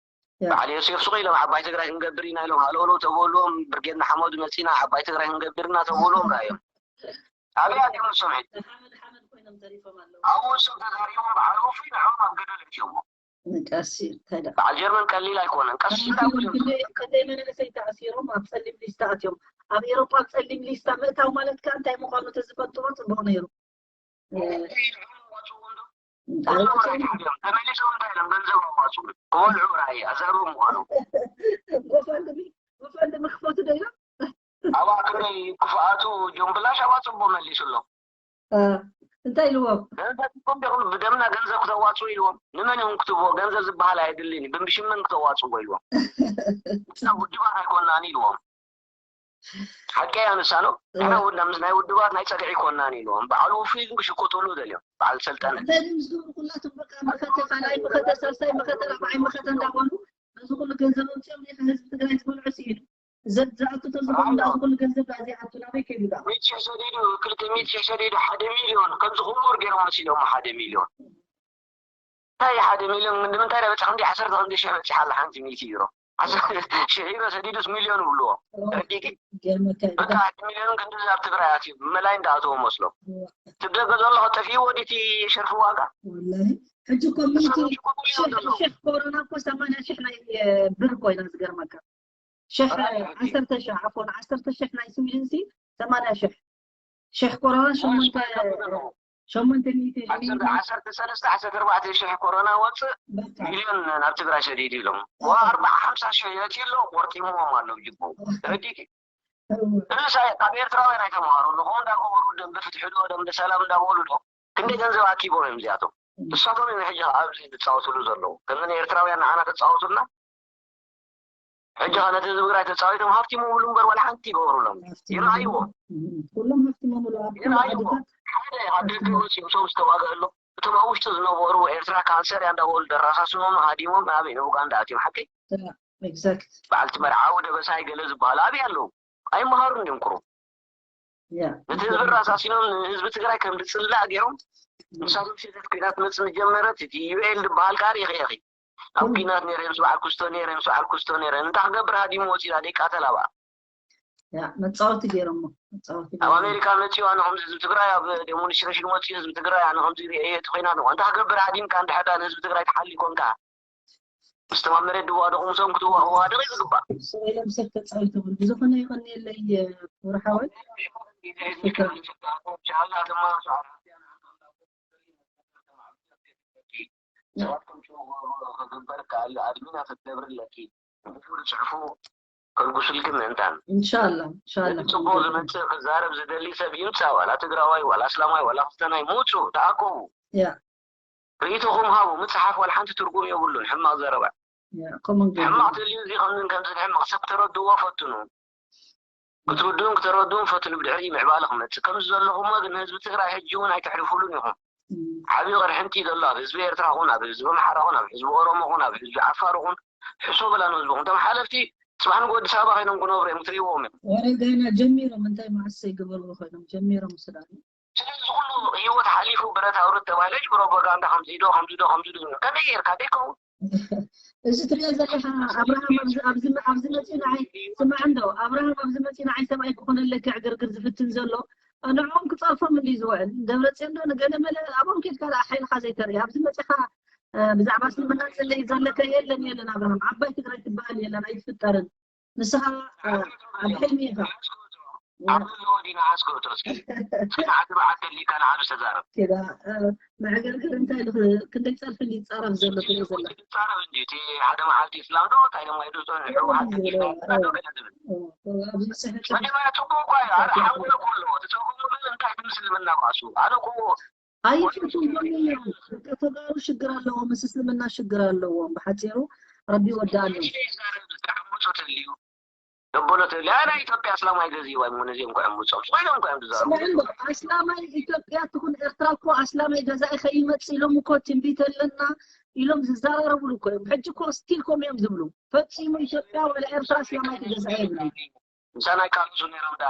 በዓል ዮሴፍ ሱቕ ኢሎም ዓባይ ትግራይ ክንገብር ኢና ኢሎም ሃለውለው ተበልዎም ብርጌድ ንሓመዱ መፂና ዓባይ ትግራይ ክንገብር ኢና ተበልዎም ራእዮም ኣበይ ኣትዮም ንሶም ሕጂ ኣብኡ ንሶም ተዛሪቦም በዓል ወፉይ ንዕኦም ኣብ ገደል እትዮሞ በዓል ጀርመን ቀሊል ኣይኮነን ቀስ ከደይ መናእሰይ ተኣሲሮም ኣብ ፀሊም ሊስታ ኣትዮም ኣብ ኤሮጳ ኣብ ፀሊም ሊስታ ምእታው ማለት ከዓ እንታይ ምኳኑ ተዝፈልጥዎ ፅቡቅ ነይሩ ተመሊሶም እንታይ ኢሎም ገንዘብ ኣዋፅኡ ክበልዑ ራእይ ኣዛርቦም ምኳኑ ጎፋንድሚ ክፈቱ ዶ ኢሎም ኣብኣ ክንደይ ክፍኣቱ ጆምብላሽ ኣዋፅቦ መሊሱ ኣሎ እንታይ ኢልዎም ብደምና ገንዘብ ክተዋፅኡ ኢልዎም ንመን እዮም ክትብዎ ገንዘብ ዝበሃል ኣየድልን ብብሽመን ክተዋፅዎ ኢልዎም ውድባት ኣይኮናን ኢልዎም ሓቂ ኣነሳ ነው ንሕና ውድና ምስ ናይ ውድባት ናይ ፀግዒ ኮናን ኢልዎም በዓል ውፉይ ግን ክሽቁጥሉ ደልዮም በዓል ሰልጠነ እንታይ ድዩ ዝገብሩ ኩላቶም በቃ መኸተ ካልኣይ መኸተ ሳልሳይ መኸተ ራብዓይ መኸተ እንዳበሉ በዚ ኩሉ ገንዘብ ኣውፅኦም ሪኢኻ ህዝቢ ትግራይ ዝበልዖ ስኢኑ ዘ- ዝኣቱ ተዝኾኑ እንዳዚ ኩሉ ገንዘብ ዳዚ ኣቱ ናበይ ከይዱ ዳ ሚእቲ ሺሕ ሰዲዱ ክልተ ሚእቲ ሺሕ ሰዲዱ ሓደ ሚልዮን ከምዚ ክቡር ገይሮም መሲሎም ሓደ ሚልዮን እንታይ ሓደ ሚልዮን ንምንታይ ዳ በፂሕ ክንዲ ዓሰርተ ክንዲ ሽሕ በፂሓ ኣላ ሓንቲ ሚእቲ ዩሮ ሽሕ ዩሮ ሰዲዱስ ሚልዮን ይብልዎ ረዲኪ በቃ ሓደ ሚልዮን ክንዲ ኣብ ትግራይ ኣትዩ ብመላይ እንዳኣተዎ መስሎም ትደገ ዘሎ ጠፊእዎ ዲቲ ሸርፊ ዋጋ ወላሂ ሕጂ እኮ ሚእቲ ሽሕ ኮሮና እኮ ሰማንያ ሽሕ ናይ ብር ኮይና ዝገርመካ ሽሕ ዓሰርተ ሽሕ ዓፎን ዓሰርተ ሽሕ ናይ ስዊድን ሲ ሰማንያ ሽሕ ሽሕ ኮሮና ሸሞንተ ሸሞንተ ሚእቲ ዓሰርተ ሰለስተ ዓሰርተ ኣርባዕተ ሽሕ ኮሮና ወፅእ ሚልዮን ናብ ትግራይ ሰዲዱ ኢሎም ዋ ኣርባዓ ሓምሳ ሽሕ የእትዩ ኣሎ ቆርጢምዎም ኣሎ ብጅቦ ረዲኪ ርእሳይ ካብ ኤርትራውያን ኣይተምሃሩ ንኹም እንዳገበሩ ደንበ ፍትሒ ዶ ደንበ ሰላም እንዳበሉ ዶ ክንደይ ገንዘብ ኣኪቦም እዮም እዚኣቶም ንሳቶም እዮም ሕጂ ኣብዚ ዝፃወትሉ ዘለዉ ከምዚ ንኤርትራውያን ንዓና ተፃወቱልና ሕጂ ከ ነቲ ህዝቢ ትግራይ ተፃዊቶም ሃፍቲሞምሉ እምበር ዋላ ሓንቲ ይገብሩሎም ይረኣይዎ ኩሎም ሃፍቲሞምሉ ኣብ ኩሉ ይረኣይዎ ዓድታት ሓደ ኣብ ደገ ወፂኡ ሰው ዝተዋግእ ኣሎ እቶም ኣብ ውሽጢ ዝነበሩ ኤርትራ ካንሰር እያ እንዳበሉ ደራሳስሞም ሃዲሞም ኣበይ ንኡጋንዳ ኣትዮም ሓቂ exact በዓልቲ መርዓዊ ደበሳይ ገለ ዝበሃሉ ኣበይ ኣለዉ ኣይመሃሩን ድዮም ቁሩብ ነቲ ህዝቢ ኣሳሲኖም ንህዝቢ ትግራይ ከም ዝፅላእ ገይሮም። ንሳቶም ሸተት ኩናት መፅ ምጀመረት እቲ ዩኤል ዝበሃል ከዓ ርኢኺ ኢኺ። ኣብ ኩናት ነይረ ምስ በዓል ኩስቶ ነይረ ምስ በዓል ኩስቶ ነይረ እንታይ ክገብር ሃዲሙ ወፂኡ ደቃተል ኣብኣ። መፃወቲ ገይሮሞ መፃወቲ ኣብ ኣሜሪካ መፂኡ ኣነ ከምዚ ህዝቢ ትግራይ ኣብ ዴሞንስትሬሽን መፂኡ ህዝቢ ትግራይ ኣነ ከምዚ ሪኤ እቲ ኮይና ኣለዋ እንታይ ክገብር ሃዲምካ እንድሕር ንህዝቢ ትግራይ ተሓሊ ኮንካ። ምስተማመረ ድዋ ደኹም ሰም ክትዋህዋ ደቂ ዝግባእ። ስራኤሎም ሰብ ተፃዊቶም ብዝኾነ ይቐንየለይ። ወርሓወይ ኢንሻኣላ ድማ ሰባት ከም ሽው ክግበር ከኣሉ ኣድሚና ክትገብርለኪ ብፉል ፅሕፉ ከልጉስልኪ ምእንታን ኢንሻኣላ ኢንሻኣላ ነቲ ፅቡቅ ዝመፅእ ክዛረብ ዝደሊ ሰብ ይምፃእ ዋላ ትግራዋይ ዋላ ኣስላማይ ዋላ ክስተናይ ምውፁ ተኣከቡ ያ ርእይቶኹም ሃቡ ምፅሓፍ ዋላ ሓንቲ ትርጉም የብሉን ሕማቅ ዘረባ ያ ኮመን ሕማቅ ተልዩ እዚ ከምዝን ከምዝን ሕማቅ ሰብ ክተረድዎ ፈትኑ ክትርድኡን ክተረድኡን ፈትኑ ብድሕሪ ምዕባለ ክመፅእ ከምዚ ዘለኹሞ ግን ህዝቢ ትግራይ ሕጂ እውን ኣይተሕልፉሉን ኢኹም ዓብዪ ቅርሕንቲ እዩ ዘሎ ኣብ ህዝቢ ኤርትራ ኹን ኣብ ህዝቢ ኣምሓራ ኹን ኣብ ህዝቢ ኦሮሞ ኹን ኣብ ህዝቢ ዓፋር ኹን ሕሶ በላ ንህዝብኹም እቶም ሓለፍቲ ፅባሕ ንጎ ኣዲስ ኣበባ ኮይኖም ክነብሩ እዮም ክትሪእዎም እዮም ወረ ገና ጀሚሮም እንታይ መዓስ ዘይገበርዎ ኮይኖም ጀሚሮም ስዳን ስለዚ ዝኩሉ ህይወት ሓሊፉ ብረት ኣውርድ ተባሂለ ፕሮፓጋንዳ ከምዚ ዶ ከምዚ ዶ ከምዚ ዶ ከመይ ጌርካ ደይከውን እዚ ትሪኦ ዘለካ ኣብርሃም ኣብዚ ኣብዚ ኣብዚ መፂኡ ንዓይ ስማዕ እንዶ ኣብርሃም ኣብዚ መፂኡ ንዓይ ሰብኣይ ክኾነለካ ዕግርግር ዝፍትን ዘሎ ንዕኦም ክፀርፎም እንዲ ዝውዕል ደብረፅዮን ዶ ንገለ መለ ኣብኦም ኬድካ ደኣ ሓይልካ ዘይተርኢ ኣብዚ መፂኻ ብዛዕባ እስልምና ትፅሊ ዘለካ የለን የለን ኣብርሃም ዓባይ ትግራይ ትበሃል የለን ኣይትፍጠርን ንስኻ ኣብ ሕልሚ ኢኻ ኣብ ዘለዎ ዲና ኣስገቶ እስኪ ንዓዲ በዓል ደሊካ ንዓዱ ተዛረብ ኬዳ መዕገርገር እንታይ ኢሉ ክንደይ ፀርፊ እንዲ ይፃረፍ ዘሎ ትሪኦ ዘለካ ትፃረብ እንዲ እቲ ሓደ መዓልቲ እስላም ዶ እንታይ ድማ ኢሉ ዝፀንሑ ህወሓት ደሊካ ዶ ገለ ዝብል ኣብዚ መፅሐፍ መጀመርያ ፅቡቅ እኳ እዩ ኣረ ሓንጎል እኮ ኣለዎ እቲ ፀጉሙ ግን እንታይ ብምስልምና ባእሱ ኣነ እኮ ኣይፈትዎም እዮም ደቂ ተጋሩ ሽግር ኣለዎም ምስ እስልምና ሽግር ኣለዎም ብሓፂሩ ረቢ ይወዳሉ ደቦሎ ተልዩ ኣና ኢትዮጵያ ኣስላማይ ገዚእዋ እሞ ነዚኦም ክዕምፆም ኮይኖም ኮይም ዝዛረቡ ስምዕሎ ኣስላማይ ኢትዮጵያ ትኹን ኤርትራ እኮ ኣስላማይ ገዛኢ ከይመፅ ኢሎም እኮ ትንቢት ኣለና ኢሎም ዝዘራረቡሉ እኮ እዮም ሕጂ እኮ ስቲል ኮም እዮም ዝብሉ ፈፂሙ ኢትዮጵያ ወላ ኤርትራ ኣስላማይ ገዛኢ የብሉ ምሳና ይቃለሱ ነይሮም ዳ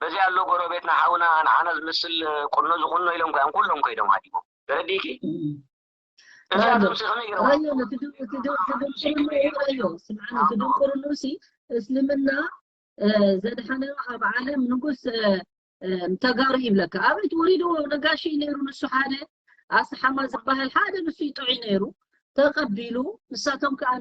በዚ ኣሎ ጎረቤትና ሓውና ንዓና ዝመስል ቁኖ ዝቁኖ ኢሎም ኮይም ኩሎም ኮይዶም ሃዲሞም ተረዲእኪ እዚኣ ተምሲ ከመይ ገይሮም ራዮ ትድንቁርኖ ራዮ ስምዓኒ ትድንቁርኖ ሲ እስልምና ዘድሓነ ኣብ ዓለም ንጉስ ተጋሩ ይብለካ ኣበይ ትወሪድዎ ነጋሺ ነይሩ ንሱ ሓደ ኣስሓማ ዝበሃል ሓደ ንሱ ይጥዑይ ነይሩ ተቐቢሉ ንሳቶም ከኣ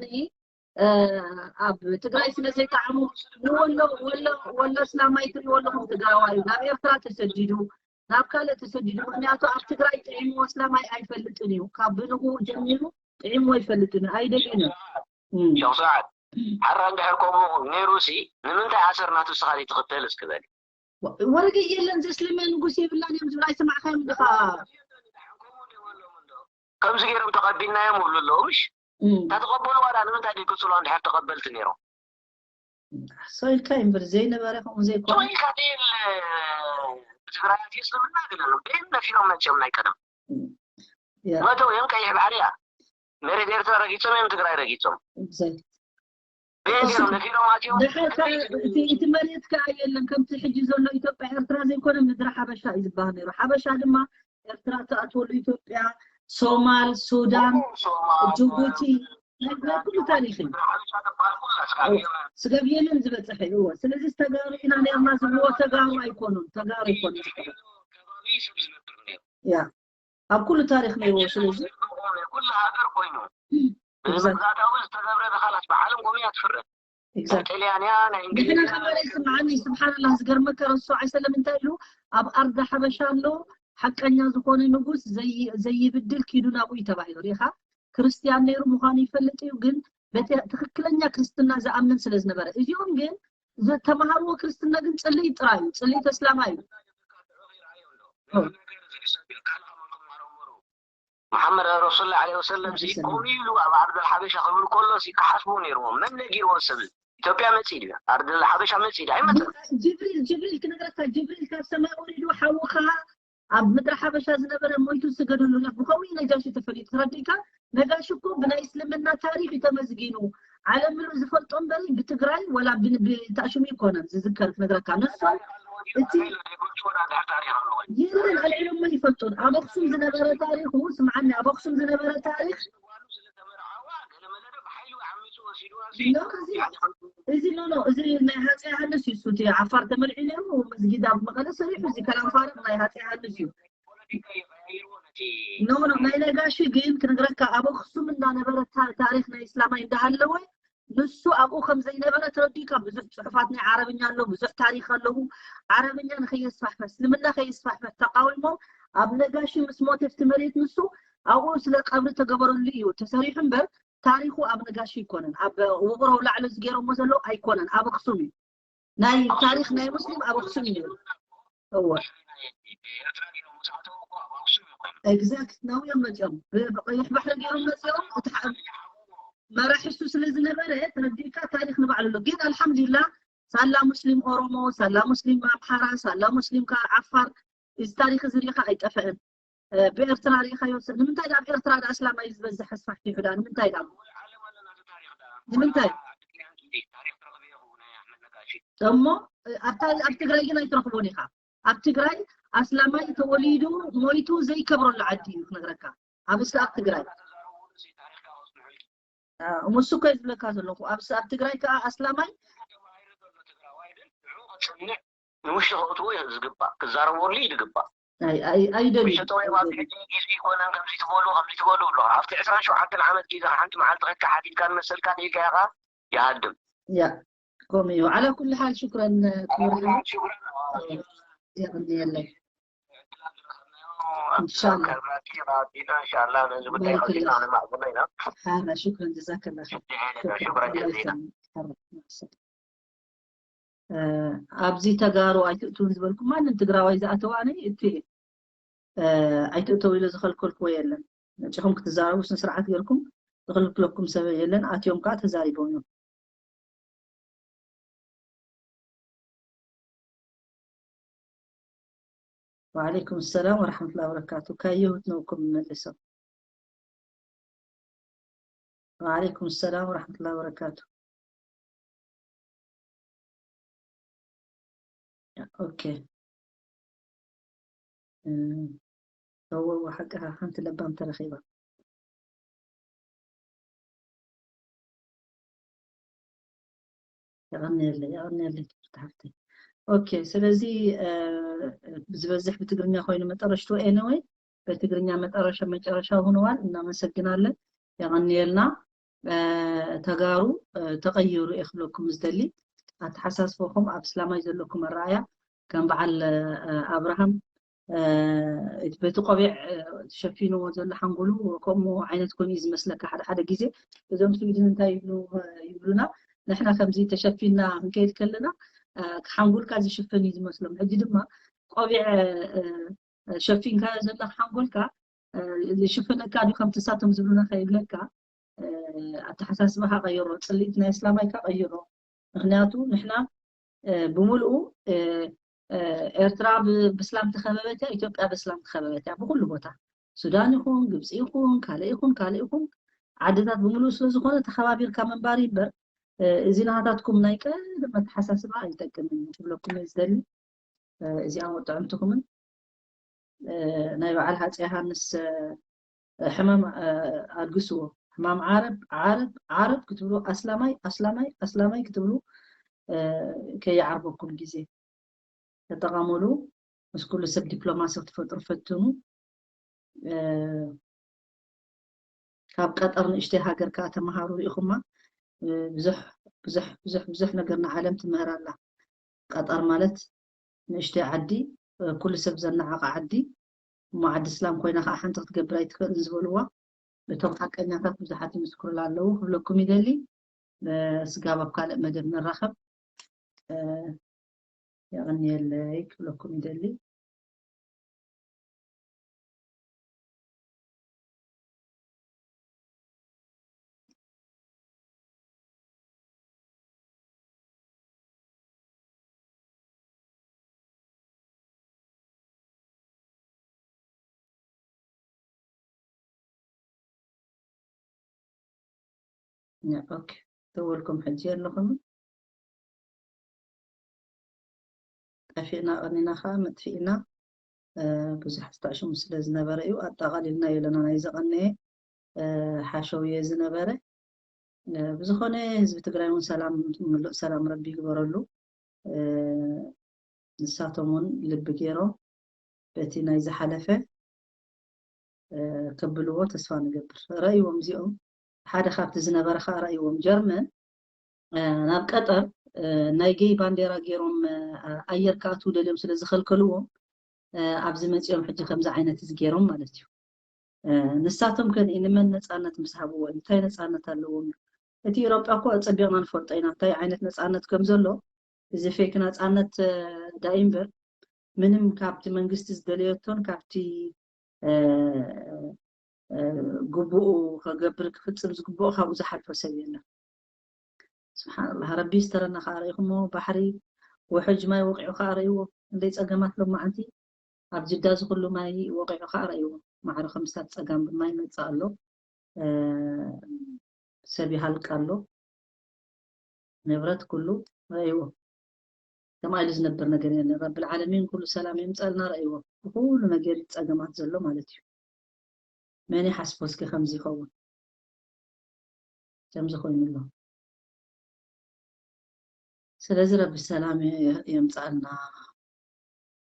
ኣብ ትግራይ ስለ ዘይጠዓሙ ንወሎ ወሎ ወሎ እስላማይ ትሪእዎ ኣለኹም ትግራዋይ ናብ ኤርትራ ተሰዲዱ ናብ ካልእ ተሰዲዱ ምክንያቱ ኣብ ትግራይ ጥዒምዎ እስላማይ ኣይፈልጥን እዩ ካብ ብንኡ ጀሚሩ ጥዒምዎ ኣይፈልጥን እዩ ኣይደልዩን እዮም ሸኽ ሰዓት ሓራ እንድሕር ከምኡ ነይሩ ሲ ንምንታይ ኣሰር ናቱ ስኻ ዘይትኽተል እስኪ በል ወረገ የለን ዘስልመ ንጉስ የብላን እዮም ዝብል ኣይሰማዕካዮም ድኻ ከምዚ ገይሮም ተቐቢልናዮም ይብሉ ኣለዉ ምሽ እታ ተቐበልዋ ዳ ንምንታይ ደይቅፅሉ እንድሕር ተቐበልቲ ነይሮም ሰው ኢልካ እምበር ዘይነበረ ከምኡ ዘይኮነ ኢልካ ደል ብትግራይ ኣትዩ እስልምና ግለሉ ቤን ነፊሮም መፅኦም ናይ ቀደም መተው እዮም ቀይሕ ባሕሪ እያ መሬት ኤርትራ ረጊፆም እዮም ትግራይ ረጊፆም ቤን እዮም ነፊሮም ኣትዮም ድሓር እቲ መሬት ከዓ የለን ከምቲ ሕጂ ዘሎ ኢትዮጵያ ኤርትራ ዘይኮነ ምድሪ ሓበሻ እዩ ዝበሃል ነይሩ ሓበሻ ድማ ኤርትራ ትኣትወሉ ኢትዮጵያ ሶማል ሱዳን ጅቡቲ ናይ ኩሉ ታሪክ እዩ ስጋብ የመን ዝበፅሐ እዎ ስለዚ ተጋሩ ኢና ነርና ዝብልዎ ተጋሩ ኣይኮኑን ተጋሩ ኣይኮኑን ያ ኣብ ኩሉ ታሪክ ነይርዎ ስለዚ ኩሉ ሃገር ኮይኑ ብመግዛእታዊ ዝተገብረ ብካላት ብዓለም ኮሚያ ትፍረድ ናይ ጥልያንያ ናይ ንሕና ከበረ ይስምዓኒ ስብሓንላ ዝገርመካ ረሱ ዓይ ሰለም እንታይ ኢሉ ኣብ ኣርዳ ሓበሻ ኣሎ ሓቀኛ ዝኾነ ንጉስ ዘይብድል ኪዱ ናብኡ እዩ ተባሂሉ ሪኢኻ ክርስትያን ነይሩ ምዃኑ ይፈልጥ እዩ ግን በቲ ትኽክለኛ ክርስትና ዝኣምን ስለ ዝነበረ እዚኦም ግን ዝተምሃርዎ ክርስትና ግን ፅልይ ጥራይ እዩ ፅልይ ተስላማይ እዩ መሓመድ ረሱል ላ ለ ወሰለም ሲ ከምኡ ኢሉ ኣብ ዓርዲ ሓበሻ ክብል ከሎ ሲ ክሓስቡ ነይርዎም መን ነጊርዎ ሰብ ኢትዮጵያ መፂ ድዩ ዓርዲ ሓበሻ መፂ ድዩ ኣይመፅን ጅብሪል ጅብሪል ክነግረካ ጅብሪል ካብ ሰማይ ወሪዱ ሓውኻ ኣብ ምድሪ ሓበሻ ዝነበረ ሞይቱ ዝስገደሉ ሪኽ ብኸምኡ ነጃሺ ተፈሊጡ ተረዲእካ ነጋሽ እኮ ብናይ እስልምና ታሪክ እዩ ተመዝጊኑ ዓለም ምሉእ ዝፈልጦ እምበሪ ብትግራይ ወላ ብታእሽሙ ይኮነን ዝዝከር ክነግረካ ንሶም እቲ የለን፣ ኣልዒሎሞ ይፈልጡን። ኣብ ኣኽሱም ዝነበረ ታሪኹ፣ ስምዓኒ፣ ኣብ ኣኽሱም ዝነበረ ታሪኽ፣ ኖ፣ እዚ፣ እዚ፣ ኖ፣ ኖ፣ እዚ ናይ ሃፀይ ዮሃንስ እዩ። እሱ እቲ ዓፋር ተመልዒ ነይሩ፣ መስጊድ ኣብ መቐለ ሰሪሑ፣ እዚ ከላም ፋርቕ ናይ ሃፀይ ዮሃንስ እዩ። ኖ፣ ኖ፣ ናይ ነጋሺ ግን ክነግረካ፣ ኣብ ኣኽሱም እንዳነበረ ታ-፣ ታሪኽ ናይ እስላማይ እንዳሃለወ፣ ንሱ ኣብኡ ከም ዘይነበረ ተረዲእካ። ብዙሕ ጽሑፋት ናይ ዓረብኛ ኣሎ፣ ብዙሕ ታሪኽ ኣለዉ። ዓረብኛ ንኸየስፋሕፈ፣ እስልምና ከየስፋሕፈ ተቃዊሞም፣ ኣብ ነጋሺ ምስ ሞተ፣ ኣብቲ መሬት ንሱ ኣብኡ ስለ ቀብሪ ተገበረሉ እዩ ተሰሪሑ እምበር፣ ታሪኹ ኣብ ነጋሺ ኣይኮነን። ኣብ ውቕሮ ኣውላዕሎ ዝገይሮሞ ዘለዉ ኣይኮነን፣ ኣብ ኣኽሱም እዩ። ናይ ታሪኽ ናይ ሙስሊም ኣብ ኣኽሱም እዩ። እወ። ኤግዛክት፣ ናብኡ እዮም መፂኦም። ብ-፣ ብቐይሕ ባሕሪ ገይሮም መፂኦም። እቲ ሓ-፣ መራሒ እሱ ስለ ዝነበረ፣ ተረዲእካ፣ ታሪኽ ንባዕሉ ኣሎ። ግን ኣልሓምዱሊላህ፣ ሳላ ሙስሊም ኦሮሞ፣ ሳላ ሙስሊም ኣምሓራ፣ ሳላ ሙስሊም ከ-፣ ዓፋር፣ እዚ ታሪኽ እዚ ሪኢኻ ኣይጠፍአን። እ፣ ብኤርትራ ሪኢኻዮ፣ ስ-፣ ንምንታይ ደኣ ኣብ ኤርትራ ደኣ ኣስላማይ ዝበዝሕ ኣስፋሕፊሑ ደኣ? ንምንታይ ደኣ? ንምንታይ? እሞ፣ እ፣ ኣብታ-፣ ኣብ ትግራይ ግን ኣይትረኽቦን ኢኻ። ኣብ ትግራይ ኣስላማይ ተወሊዱ ሞይቱ ዘይከብረሉ ዓዲ እዩ ክነግረካ። ኣብ ስ-፣ ኣብ ትግራይ። እ፣ እሞ እሱ እኮ እዩ ዝብለካ ዘለኹ። ኣብ ስ-፣ ኣብ ትግራይ ከኣ ኣስላማይ ንውሽጢ ከእትዎ እዩ ዝግባእ፣ ክዛረበሉ እዩ ዝግባእ። ኣይ-፣ ኣይ-፣ ኣይደልዩ። ውሽጢ ጠባይ ኣብ ኣይደልዩ። ሕጂ ግዜ ይኮነን ከምዚ ትበሉ፣ ከምዚ ትበሉ ብሎ። ኣብቲ ዕስራን ሸውዓተን ዓመት ግዜ ሓንቲ መዓልቲ ከካ ሓቲትካ ንመሰልካ ኢልካ ኢኻ ይሃድም። ያ፣ ከምኡ እዩ። ዓላ ኩሉ ሓል ሽኩረን ክቡር ሓው። ሽኩረን። የቕንየለይ። ኢንሻላህ። ኢንሻላህ ነዚ ጉዳይ ባረከላህ። ቀጺልና ነማዕብሎ ኢና። ሓራ፣ ሽኩረን ጀዛከላህ። ሽኩረን ጀዚላ። ሓራ፣ ማዕሰላማ። እ፣ ኣብዚ ተጋሩ ኣይትእትውን ዝበልኩም ማንም ትግራዋይ ዝኣተወ ኣነ ይእቱ እየ። እ፣ ኣይትእተው ኢለ ዝኸልከልክዎ የለን። መጺኹም ክትዛረቡ ስነ ስርዓት ጌርኩም ዝኽልክለኩም ሰብ የለን። ኣትዮም ከኣ ተዛሪቦም እዮም። ወዓለይኩም ሰላም ወረሕመቱላሂ ወበረካቱ። ካየሁት ነው እኮ የምመልሰው። ወዓለይኩም ሰላም ወረሕመቱላሂ ወበረካቱ። ኦኬ። እም፣ እወ፣ እወ፣ ሓቅኻ፣ ሓንቲ ለባም ተረኺባ። የቐንየለይ፣ የቐንየለይ ክብርቲ ሓፍተይ። ኦኬ፣ ስለዚ፣ እ፣ ዝበዝሕ ብትግርኛ ኮይኑ መጠረሽቱ፣ ኤኒወይ፣ በትግርኛ መጠረሻ መጨረሻ ሆነዋል። እናመሰግናለን። የቐንየልና። እ፣ ተጋሩ፣ እ፣ ተቐየሩ እየ ክብለኩም ዝደሊ። ኣተሓሳስበኹም ኣብ እስላማይ ዘለኩም ኣረኣያ ከም በዓል፣ እ፣ ኣብርሃም፣ እ፣ እቲ በቲ ቆቢዕ፣ እ፣ ተሸፊንዎ ዘሎ ሓንጎሉ ከምኡ ዓይነት ኮይኑ እዩ ዝመስለካ ሓደ ሓደ ግዜ። እዞም ስዊድን እንታይ ይብሉ፣ እ፣ ይብሉና፣ ንሕና ከምዚ ተሸፊንና ክንከይድ ከለና፣ እ፣ ሓንጎልካ ዝሽፍን እዩ ዝመስሎም። ሕጂ ድማ ቆቢዕ፣ እ፣ ሸፊንካዮ ዘለኻ ሓንጎልካ፣ እ፣ ዝሽፍነካ ድዩ ከምቲ ንሳቶም ዝብሉና ከይብለካ፣ እ፣ ኣተሓሳስባኻ ቀይሮ፣ ጽልኢት ናይ እስላማይካ ቀይሮ። ምኽንያቱ ንሕና፣ እ፣ ብምልኡ፣ እ፣ እ፣ ኤርትራ ብ-፣ ብእስላም ተኸበበት እያ፣ ኢትዮጵያ ብእስላም ተኸበበት እያ፣ ብኹሉ ቦታ። ሱዳን ይኹን፣ ግብጺ ይኹን፣ ካልእ ይኹን፣ ካልእ ይኹን፣ ዓድታት ብምልኡ ስለ ዝኾነ ተኸባቢርካ ምንባር እዩ እምበር፣ እ፣ እዚ ናታትኩም ናይ ቀደም ኣተሓሳስባ ኣይጠቅምን እዩ ክብለኩም እየ ዝደሊ። እ፣ እዚኣ ወጥዕምትኹምን፣ እ፣ ናይ በዓል ሃፀይ ዮሃንስ፣ እ፣ ሕማም፣ እ፣ ኣልግስዎ። ሕማም ዓረብ፣ ዓረብ፣ ዓረብ ክትብሉ፣ ኣስላማይ፣ ኣስላማይ፣ ኣስላማይ ክትብሉ፣ እ፣ ከይዓርበኩም ግዜ ተጠቐሙሉ። ምስ ኩሉ ሰብ ዲፕሎማሲ ክትፈጥሩ ፈትኑ። እ፣ ካብ ቀጠር ንእሽተይ ሃገር ከኣ ተመሃሩ ርኢኹማ። እ፣ ብዙሕ፣ ብዙሕ፣ ብዙሕ፣ ብዙሕ ነገር ንዓለም ትምህር ኣላ። ቀጠር ማለት ንእሽተይ ዓዲ፣ እ፣ ኩሉ ሰብ ዘነዓቐ ዓዲ፣ እሞ ዓዲ እስላም ኮይና ከኣ ሓንቲ ክትገብር ኣይትኽእልን ዝበልዋ እቶም ሓቀኛታት ብዙሓት ይምስክሩላ ኣለዉ ክብለኩም ይደሊ። እ፣ ስጋብ ኣብ ካልእ መደብ ንራኸብ። እ፣ የቐንየለይ ክብለኩም ይደሊ። ያ፣ ኦኬ። ደወልኩም ሕጂ ኣለኹም? ጠፊእና ቀኒና ከዓ መጥፊእና ብዙሕ ዝተዕሽሙ ስለ ዝነበረ እዩ ኣጠቓሊልና የለና ናይ ዘቐነየ ሓሸውየ ዝነበረ። ብዝኾነ ህዝቢ ትግራይ እውን ሰላም፣ ምሉእ ሰላም ረቢ ይግበረሉ። ንሳቶም እውን ልቢ ገይሮም በቲ ናይ ዝሓለፈ ከብልዎ ተስፋ ንገብር። ረእይዎም እዚኦም ሓደ ካብቲ ዝነበረ ከዓ ረእይዎም። ጀርመን ናብ ቀጠር ናይ ጌይ ባንዴራ ገይሮም ኣየር ክኣትዉ ደልዮም ስለ ዝኸልከልዎም ኣብዚ መፂኦም ሕጂ ከምዚ ዓይነት እዚ ገይሮም ማለት እዩ። ንሳቶም ከ ንመን ነፃነት ምስ ሃብዎ እንታይ ነፃነት ኣለዎም? እቲ ኢሮጳ እኮ ፀቢቕና ንፈልጦ ኢና እንታይ ዓይነት ነፃነት ከም ዘሎ። እዚ ፌክ ነፃነት ዳይ እምበር ምንም ካብቲ መንግስቲ ዝደለየቶን ካብቲ ግቡኡ ከገብር ክፍፅም ዝግብኦ ካብኡ ዝሓልፎ ሰብ የለን። ስብሓንላህ። ረቢ ስተረና ከዓ ርኢኹሞ ባሕሪ ውሕጅ ማይ ወቂዑ ከዓ ርኢዎ። እንደይ ፀገማት ሎማዓንቲ ኣብ ጅዳ ዝኩሉ ማይ ወቂዑ ከዓ ርኢዎ። ማዕረ ከምሳት ፀጋም ብማይ መፅእ ኣሎ። ሰብ ይሃልቅ ኣሎ። ንብረት ኩሉ ረእይዎ። ከምኣ ኢሉ ዝነብር ነገር የለን። ረብል ዓለሚን ኩሉ ሰላም የምፀልና። ረእይዎ ብኩሉ ነገር እዩ ፀገማት ዘሎ ማለት እዩ። መን ይሓስቦ እስኪ ከምዚ ይኸውን ከምዚ ኮይኑ ኣሎ። ስለዚ ረቢ ሰላም የምፀልና።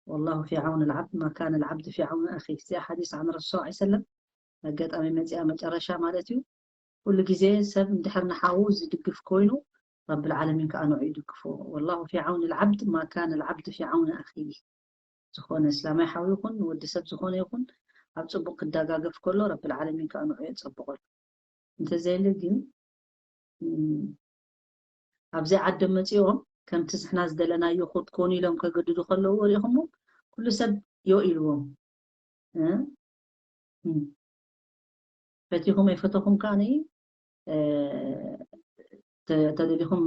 والله في عون العبد ما كان العبد في عون أخيه እዚኣ ሓዲስ عن الرسول صلى الله عليه وسلم ኣጋጣሚ መፅኣ መጨረሻ ማለት እዩ። ኩሉ ግዜ ሰብ እንድሕር ንሓዉ ዝድግፍ ኮይኑ ረቢ العالمين ከዓ ንዑ ይድግፎ። والله في عون العبد ما كان العبد في عون أخيه ዝኾነ እስላማይ ሓው ይኹን ወዲ ሰብ ዝኾነ ይኹን ኣብ ፅቡቕ ክደጋገፍ ከሎ ረቢ العالمين ከዓ ንዑ የፀብቐሉ። እንተዘይለ ግን ኣብዚ ዓዲ መፂኦም ከምቲ ዝሕና ዝደለናዮ ክትኮኑ ኢሎም ከገድዱ ከለዉ ሪኢኹሞ ኩሉ ሰብ ዮ ኢልዎም። ፈቲኹም ኣይፈተኹም ከዓ ተደሊኹም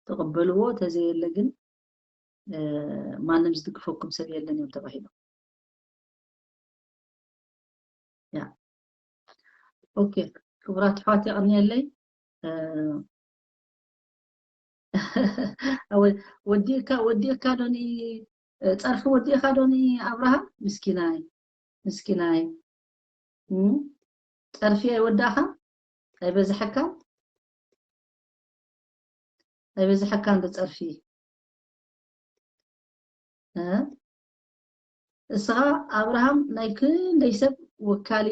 ተቐበልዎ። ተዘየለ ግን ማንም ዝድግፈኩም ሰብ የለን እዮም ተባሂሎም። ያ ኦኬ ክቡራት ኣሕዋት የቐንየለይ። ወዲእካ ወዲእካ ዶኒ ፀርፊ ወዲእካ ዶኒ ኣብርሃም ምስኪናይ ምስኪናይ ጸርፊ ኣይወዳእኻን ኣይበዝሐካን ኣይበዝሐካን ዶ ጸርፊ? እስኻ ኣብርሃም ናይ ክንደይ ሰብ ወካሊ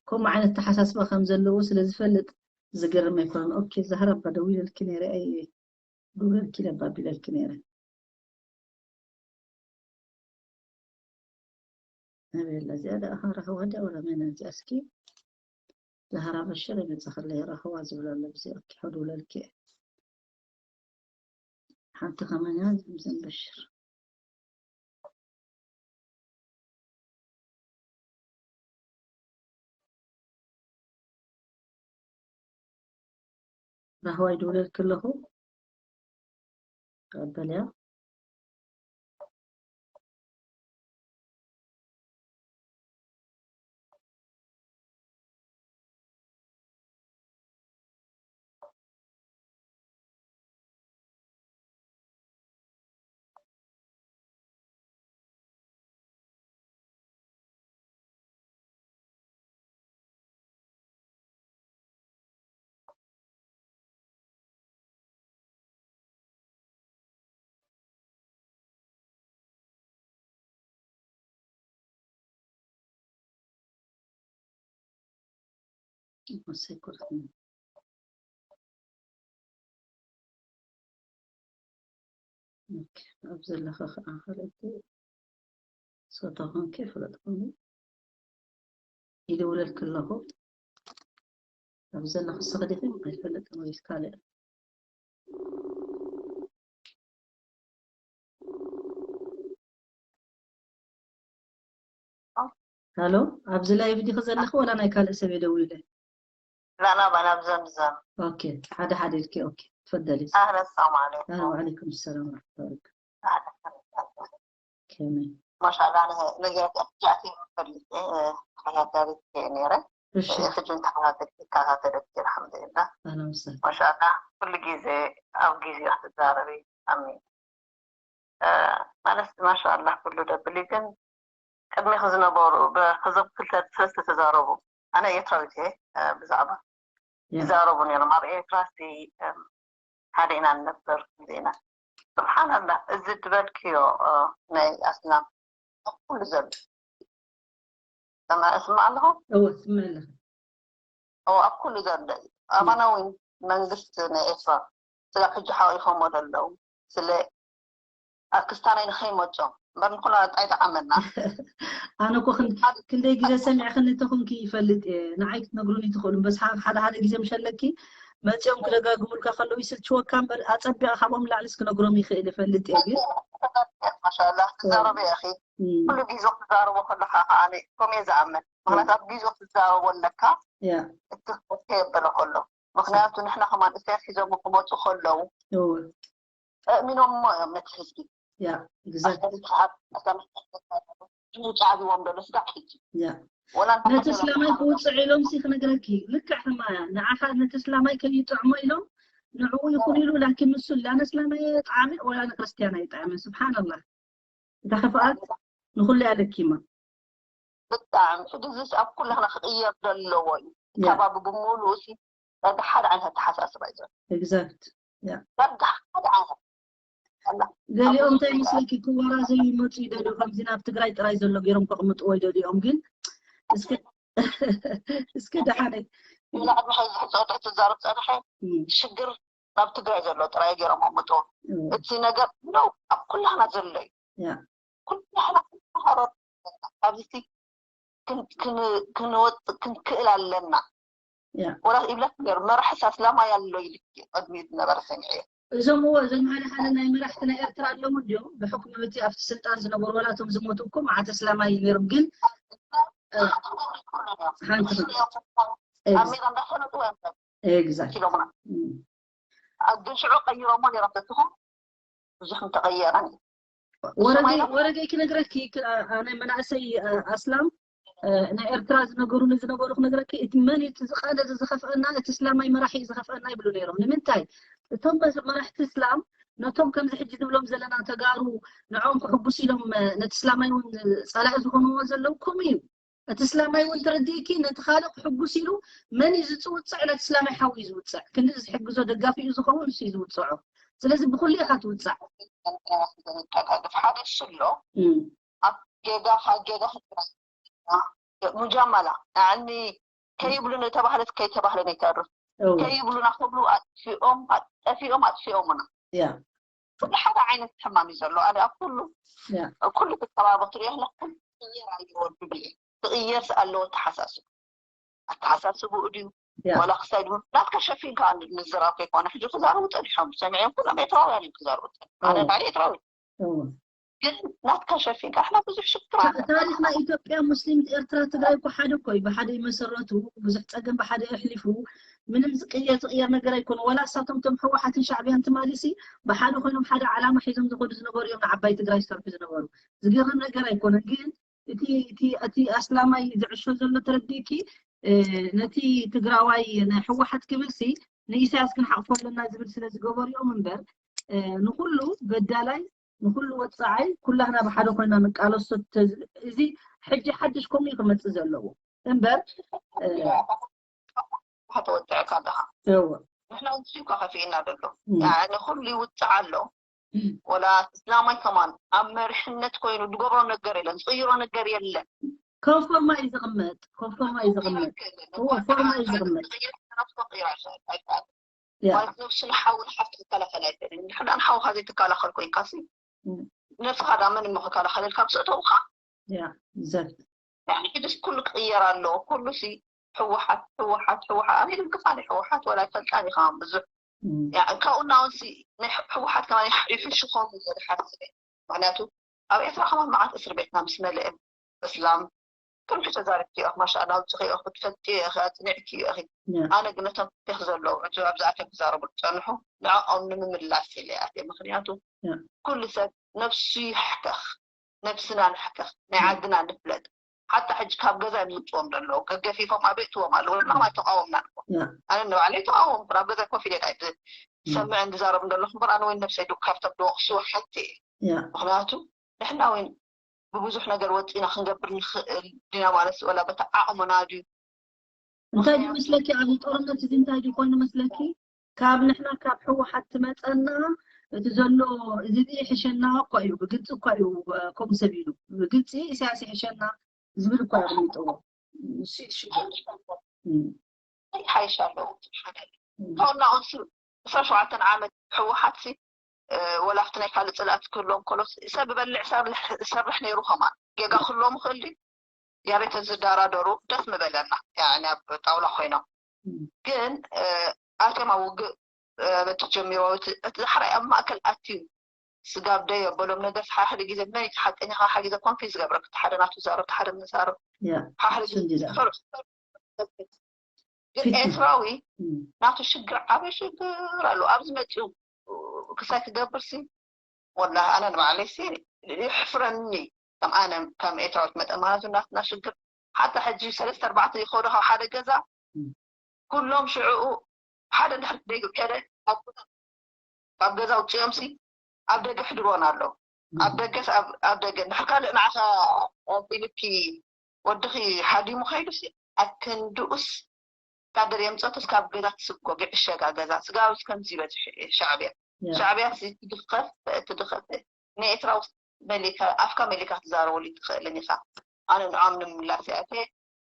ከምኡ ዓይነት ተሓሳስባ ከም ዘለዎ ስለ ዝፈልጥ ዝገርም ኣይኮነን። ኦኬ ዛህራ እባ ደዊለልኪ ነይረ ኣይየ ደውለልኪ ለባ ቢለልኪ ነይረ። ኣበይ ኣላ እዚኣ ደኣ ረኸባ ድያ ወላ መን እያ እዚኣ እስኪ ዛህራ በሽር ይመጻ ከለይ ረኸባ ዝብል ኣሎ ብዚ ኦኬ ሕዱለልኪ ሓንቲ ከማን እያ ዘምዘም በሽር ራህዋ ይድውለልኪ ኣለኹ ቀበልያ ኣብ ዘለኻ ከዓ ካልኦት ሶታ ኮንኪ ፍለጥ ኮይኑ ይደውለልኪ ኣለኹ ኣብ ዘለኺ ስኽዲኺ ኣይፈልጥን ወይ ካልእ ሃሎ ኣብዚ ላይቭ ዲኺ ዘለኺ ወላ ናይ ካልእ ሰብ የደዊለ ላላ ባላ ብዘምዘም ኦኬ ሓደ ሓደ ኢልኪ ኦኬ ትፈደሊ ኣህለ ሰላም ዓለይኩም ኣህለ ወዓለይኩም ሰላም ወረሕመቱላሂ ከመይ ማሻላ ንገርጃእቲ ፈልጥ ተኸታተሊት ነረ እሺ ሕጂ ተኸታተልቲ ይከታተለቲ ኣልሓምዱሊላ ኣህላ ወሰህላ ማሻላ ኩሉ ግዜ ኣብ ግዜ ክትዛረቢ ኣሚን ማለት ማሻኣላ ኩሉ ደብል እዩ። ግን ቅድሚኺ ዝነበሩ ብክዞም ክልተ ሰለስተ ተዛረቡ። ኣነ ኤርትራዊት እየ። ብዛዕባ ይዛረቡ ነይሮም። ኣብ ኤርትራ ሲ ሓደ ኢና ንነብር ዜና። ስብሓንላ፣ እዚ ዝበልክዮ ናይ ኣስላም ኣብ ኩሉ ዘሎ እስማ ኣለኹ። እወ ስምዕ ኣለኹ። ኣብ ኩሉ ዘሎ እዩ። ኣማናዊ መንግስቲ ናይ ኤርትራ ስለ ሕጂ ሓቂፎሞ ዘለዉ ስለ ኣብ ክስታነይ ንኸይመጾም እምበር ንኹላ ኣይጠዓመና። ኣነ እኮ ክንደይ ግዜ ሰሚዕክኒ ተኾንኪ ይፈልጥ እየ። ንዓይ ክትነግሩኒ ትኽእሉ። በስ ሓደ ሓደ ግዜ ምሸለኪ መፂኦም ክደጋግሙልካ ከለዉ ይስልችወካ እምበር ኣፀቢቐ ካብኦም ላዕሊስ ክነግሮም ይኽእል ይፈልጥ እየ። ግን ማሻላ ትዛረበ ያኺ ኩሉ ግዜ ክትዛረቦ ከለካ ከዓኒ ከምየ ዝኣምን። ምክንያቱ ኣብ ግዜ ክትዛረቦ ኣለካ እቲ ከየበለ ከሎ። ምክንያቱ ንሕና ከማን እሳያስ ሒዞም ክመፁ ከለዉ ጠእሚኖሞ እዮም ነቲ ህዝቢ። ምውፃእ ቢዎም ደሎ ስጋዕ ሕጂ ነቲ እስላማይ ክውፅዕ ኢሎም ሲ ክነግረኪ ልክዕ ከማያ ንዓኻ ነቲ እስላማይ ከይጥዕሞ ኢሎም ንዕኡ ይኹን ኢሉ ላኪን ንሱ ላነ እስላማይ ጣዕሚ ወላ ንክርስትያን ኣይጣዕምን። ስብሓንላ እታ ክፍኣት ንኩሉ ኣለኪማ። ብጣዕሚ ሕጂ እዚስ ኣብ ኩላህና ክቕየር ዘለዎ እዩ። ከባቢ ብምሉኡ ሲ ዳርጋ ሓደ ዓይነት ኣተሓሳስባ እዩ ዘሎ። ኤግዛክት ዳርጋ ሓደ ዓይነት ገሊኦም እንታይ ምስለኪ ክወራዘዩ ይመፁ ይደልዩ ከምዚ ናብ ትግራይ ጥራይ ዘሎ ገይሮም ከቕምጥዎ ይደልዮም ግን እስከ እስከ ደሓነ ላዕድሚ ሕዚ ሕፀወታ ትዛረብ ፀንሐ ሽግር ናብ ትግራይ ዘሎ ጥራይ ገይሮም ኣምጥዎ። እቲ ነገር ነው ኣብ ኩላህና ዘሎ እዩ። ኩላህና ክንመሃሮ ኣብዚ ክንወፅእ ክንክእል ኣለና። ወላ ይብለክ ነሩ መራሒ ኣስላማይ ኣሎ ኢልክ ቅድሚ ዝነበረ ሰሚዐ። እዞም እዎ እዞም ሓደ ሓደ ናይ መራሕቲ ናይ ኤርትራ ኣለዉ እንዲዮም ብሕክሚ እቲ ኣብቲ ስልጣን ዝነበሩ ወላ እቶም ዝሞቱ እኮ መዓት እስላማይ ነይሮም ግን ሓንቲ ኣብ ሜዳ እንዳፈለጡ እዮም ኤግዛክት ኢሎምና። ግን ሽዑ ቀይሮሞ ነይሮም ተትኾ ብዙሕ ምተቐየረን እዩ። ወረገይ ወረገይ ክነግረኪ ኣነ መናእሰይ ኣስላም ናይ ኤርትራ ዝነገሩኒ ዝነበሩ ክነግረኪ እቲ መን እቲ ዝቐለለ ዝኸፍአና እቲ እስላማይ መራሒ እዩ ዝኸፍአና ይብሉ ነይሮም። ንምንታይ እቶም መራሕቲ እስላም ነቶም ከምዚ ሕጂ ንብሎም ዘለና ተጋሩ ንዕኦም ክሕጉስ ኢሎም ነቲ እስላማይ እውን ፀላኢ ዝኾንዎ ዘለዉ ከምኡ እዩ። እቲ እስላማይ እውን ተረዲእኪ ነቲ ካልእ ክሕጉስ ኢሉ መን እዩ ዝፅውፅዕ ነቲ እስላማይ ሓው እዩ ዝውፅዕ ክንዲ ዝሕግዞ ደጋፊኡ ዝኸውን ንሱ እዩ ዝውፅዖ። ስለዚ ብኩሉ ኢኻ ትውፃዕ። ሓደ እሱ ኣሎ ኣብ ጌጋ ካብ ጌጋ ሙጃመላ ንዓኒ ከይብሉ ነተባህለት ከይተባህለ ነይተርፍ ከይብሉና ክብሉ ኣጥፊኦም ጠፊኦም ኣጥፊኦምና። ኩሉ ሓደ ዓይነት ሕማም እዩ ዘሎ። ኣነ ኣብ ኩሉ ኩሉ ትከባቢ ክትሪኦ ኣለኩ ትቕየር ኣለዎ ድብል ትቕየር ኣለዎ ተሓሳስቡ ኣተሓሳስብኡ ድዩ ዋላ ክሳይ ድሞ ናትካ ሸፊንካ ምዝራብ ከይኮነ ሕጂ ክዛረቡ ፀኒሖም ሰሚዐም ኩሎም ኤርትራውያን እዮም ክዛረቡ ፀኒሖም። ኣነ ባዕለ ኤርትራዊ ግን ናትካ ሸፊንካ ኣሕና ብዙሕ ሽግር ኣሎ። ታሪክ ናይ ኢትዮጵያ ሙስሊም ኤርትራ ትግራይ እኮ ሓደ እኮ እዩ። ብሓደ ይመሰረቱ ብዙሕ ፀገም ብሓደ የሕሊፉ ምንም ዝቅየር ዝቅየር ነገር ኣይኮነ። ወላ እሳቶም ቶም ህወሓትን ሻዕብያን ትማሊ ሲ ብሓደ ኮይኖም ሓደ ዓላማ ሒዞም ዝኸዱ ዝነበሩ እዮም ንዓባይ ትግራይ ዝሰርሑ ዝነበሩ። ዝገርም ነገር ኣይኮነ ግን እቲ እቲ እቲ ኣስላማይ ዝዕሾ ዘሎ ተረዲእኪ ነቲ ትግራዋይ ናይ ህወሓት ክብል ሲ ንኢሳያስ ክንሓቕፎ ኣለና ዝብል ስለ ዝገበሩ እዮም እምበር ንኩሉ በዳላይ ንኩሉ ወፃዓይ ኩላህና ብሓደ ኮይና ንቃለሶ እዚ ሕጂ ሓድሽ ከምኡ ክመፅእ ዘለዎ እምበር ተወፅዕካ ኣለካ ንሕና ውፅኡ ከፊእና ዘሎ ንኩሉ ይውፅዕ ኣሎ ወላ እስላማይ ከማን ኣብ መሪሕነት ኮይኑ ዝገብሮ ነገር የለን ዝቅይሮ ነገር የለን ኮንፎርማ እዩ ዝቕመጥ ኮንፎርማ እዩ ዝቕመጥ ፎርማ እዩ ዝቕመጥ ማለት ነብሱ ንሓው ንሓፍቲ ክከላኸል ኣይክእልን ድሕዳ ንሓውካ ዘይትከላኸል ኮይንካ ሲ ነብስኻ ዳ መን እሞ ክከላኸለልካ ምስ እተውካ ዘር ሕድስ ኩሉ ክቕየር ኣለዎ ኩሉ ሲ ህወሓት ህወሓት ህወሓት ኣነ ድግፋ ናይ ህወሓት ወላ ይፈልጣ ዲኻ ብዙሕ ካብኡ እናውን ሲ ናይ ህወሓት ከማ ይሕሽኾም ዝሓስበ ምክንያቱ ኣብ ኤርትራ ከማን መዓት እስር ቤትና ምስ መለአ እስላም ከም ሕቶ ዛረብኪ ኢኺ ማሻኣላ ኣውፅኺ ኢኺ ክትፈልጢ ኢኺ ኣፅኒዕኪ ኢኺ ኣነ ግን ነቶም ቴክ ዘለዉ ሕቶ ኣብዚኣቶም ክዛረቡ ዝፀንሑ ንዕኦም ንምምላስ ኢለ ኣትየ ምክንያቱ ኩሉ ሰብ ነብሱ ይሕከኽ ነብስና ንሕከኽ ናይ ዓድና ንፍለጥ ሓታ ሕጂ ካብ ገዛ እዮም ዝውፅዎም ዘለዉ ገገፊፎም ኣበይ እትዎም ኣለዉ ንዕኦም ኣይተቃወምናን እኮ ኣነ ንባዕለይ ተቃወምኩ ናብ ገዛ ኮፍ ኢለ ዳ ዝሰምዕን ዝዛረብን ዘለኹ እምበር ኣነ ወይ ነብሰይ ካብቶም ዝወቅስዎ ሓንቲ እየ ምክንያቱ ንሕና እውን ብብዙሕ ነገር ወፂና ክንገብር ንኽእል ዲና ማለት ወላ በታ ዓቕምና ድዩ? እንታይ ድዩ መስለኪ ኣብዚ ጦርነት እዚ እንታይ ድዩ ኮይኑ መስለኪ? ካብ ንሕና ካብ ህወሓት ትመፀና እቲ ዘሎ እዚ ይሕሸና እኳ እዩ፣ ብግልፂ እኳ እዩ። ከምኡ ሰብ ኢሉ ብግልፂ ኢሳያስ ይሕሸና ዝብል እኳ እዩ ኣቐሚጥዎ። ይሓይሽ ኣለዎ። ሓደ ካብና ቅንሱ ዕስራ ሸውዓተ ዓመት ህወሓት ሲ ወላ ኣብቲ ናይ ካልእ ፅልኣት ክህልዎም ከሎ ሰብ በልዕ ሰብ ዝሰርሕ ነይሩ ከማን ጌጋ ክህልዎም ይኽእል ድዩ? ያቤት ዝዳራደሩ ደስ ምበለና ያኒ ኣብ ጣውላ ኮይኖም ግን ኣቶም ኣብ ውግእ በቲ ጀሚሮ እቲ ዳሕራይ ኣብ ማእከል ኣትዩ ስጋብ ደይ ኣበሎም ነገር ሓደ ግዜ መን እቲ ሓቀኛ ካብ ሓደ ግዜ ኮንፊዝ ዝገብረክ እቲ ሓደ ናቱ ዛረብ እቲ ሓደ ምዛረብ ሓደ ግን ኤርትራዊ ናቱ ሽግር ዓበ ሽግር ኣሎ ኣብዚ መፅኡ ክሳይ ክገብር ሲ ወላ ኣነ ንባዕለይ ሲ ይሕፍረኒ ከም ኣነ ከም ኤርትራዊት መጠን ማለት ናትና ሽግር ሓታ ሕጂ ሰለስተ ኣርባዕተ ይኸዱ ካብ ሓደ ገዛ ኩሎም ሽዕኡ ሓደ ድሕሪ ደይ ከደ ካብ ገዛ ውፅኦም ሲ ኣብ ደገ ሕድሮን ኣለዉ ኣብ ደገ ኣብ ደገ ድሕር ካልእ ንዓኻ ፊልፒ ወድኺ ሓዲሙ ከይዱ ሲ ኣክንድኡስ ወታደር የምፀቱ እስካብ ገዛ ትስጎ ግዕሸጋ ገዛ ስጋብ ከምዚ ይበፅሕ ሻዕብያ ሻዕብያ ትድኸፍ ትድኸፍ ንኤርትራ ውስጥ መሊካ ኣፍካ መሊካ ትዛረበሉ ትኽእልን ኢኻ ኣነ ንዖም ንምላስ ያተ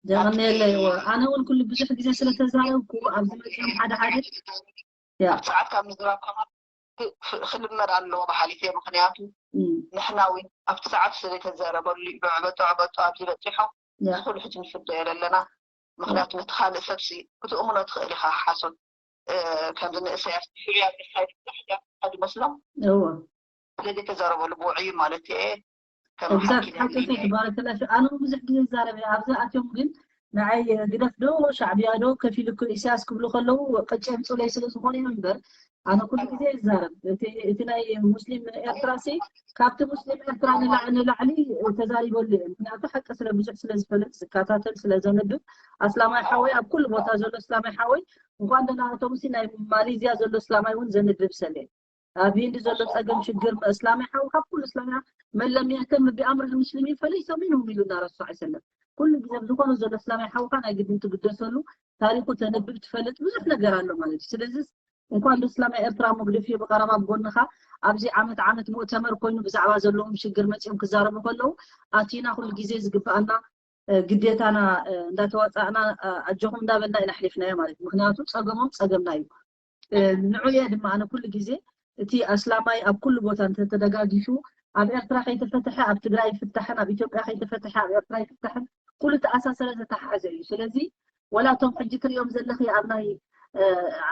የቐንየለይ። ኣነ እውን ኩሉ ብዙሕ ግዜ ስለተዛረብኩ ኣብዚ መፅኦም ሓደ ሓደ ኣብ ሰዓት ካብ ምዝራብ ከማ ክልመድ ኣለዎ ብሓሊት እየ ምክንያቱ ንሕና እውን ኣብቲ ሰዓት ስለተዘረበሉ በዕበጦ ዕበጦ ኣብዚ በፂሖም እዚ ኩሉ ሕጂ ንፍደዮ ዘለና ምክንያቱ ነቲ ካልእ ሰብሲ ክትእምኖ ትኽእል ኢኻ ሓሶት ከምዚ ንእሰያስ ሽዑ ኣብ ሳይድ ዝመስሎም ስለዚ ተዘረበሉ ብውዕዩ ማለት እየ exact ሓቂ ባረከላሽ ኣነ ብዙሕ ግዜ ይዛረብ እየ ኣብዚ ኣትዮም ግን ንዓይ ግደፍ ዶ ሻዕብያ ዶ ከፊሉ ኢሳያስ ክብሉ ከለዉ ቅጭ የምፅለይ ስለ ዝኾነ እዮም እምበር ኣነ ኩሉ ግዜ ይዛረብ እቲ ናይ ሙስሊም ኤርትራ ሲ ካብቲ ሙስሊም ኤርትራ ንላዕሊ ተዛሪበሉ እየ ምክንያቱ ሓቂ ስለ ብዙሕ ስለ ዝፈልጥ ዝከታተል ስለ ዘንብብ ኣስላማይ ሓወይ ኣብ ኩሉ ቦታ ዘሎ እስላማይ ሓወይ እንኳን ደናቶም ሲ ናይ ማሌዝያ ዘሎ እስላማይ እውን ዘንብብ ሰለ ኣብ ሂንዲ ዘሎ ፀገም ሽግር እስላማይ ሓው ካብ ኩሉ እስላማይ መን ለም የህተም ቢኣምር ልሙስሊሚን ፈለይሰ ሚንሁም ኢሉ እና ረሱል ሰለም ኩሉ ግዜ ብዝኾነ ዘሎ እስላማይ ሓውካ ናይ ግድን ትግደሰሉ ታሪኩ ተንብብ ትፈልጥ ብዙሕ ነገር ኣሎ ማለት እዩ ስለዚ እንኳን ብእስላማይ ኤርትራ መግደፊ ብቀረባ ብጎንኻ ኣብዚ ዓመት ዓመት ሙእተመር ኮይኑ ብዛዕባ ዘለዎም ሽግር መፂኦም ክዛረቡ ከለዉ ኣቲና ኩሉ ግዜ ዝግበኣና ግዴታና እንዳተዋፃእና ኣጆኹም እንዳበልና ኢና ኣሕሊፍናዮ ማለት እዩ ምክንያቱ ፀገሞም ፀገምና እዩ ንዑ እየ ድማ ኣነ ኩሉ ግዜ እቲ ኣስላማይ ኣብ ኩሉ ቦታ እንተተደጋጊፉ ኣብ ኤርትራ ከይተፈተሐ ኣብ ትግራይ ይፍታሕን ኣብ ኢትዮጵያ ከይተፈተሐ ኣብ ኤርትራ ይፍታሕን ኩሉ ተኣሳሰረ ዝተሓሓዘ እዩ ስለዚ ወላ እቶም ሕጂ ትሪኦም ዘለኺ ኣብ ናይ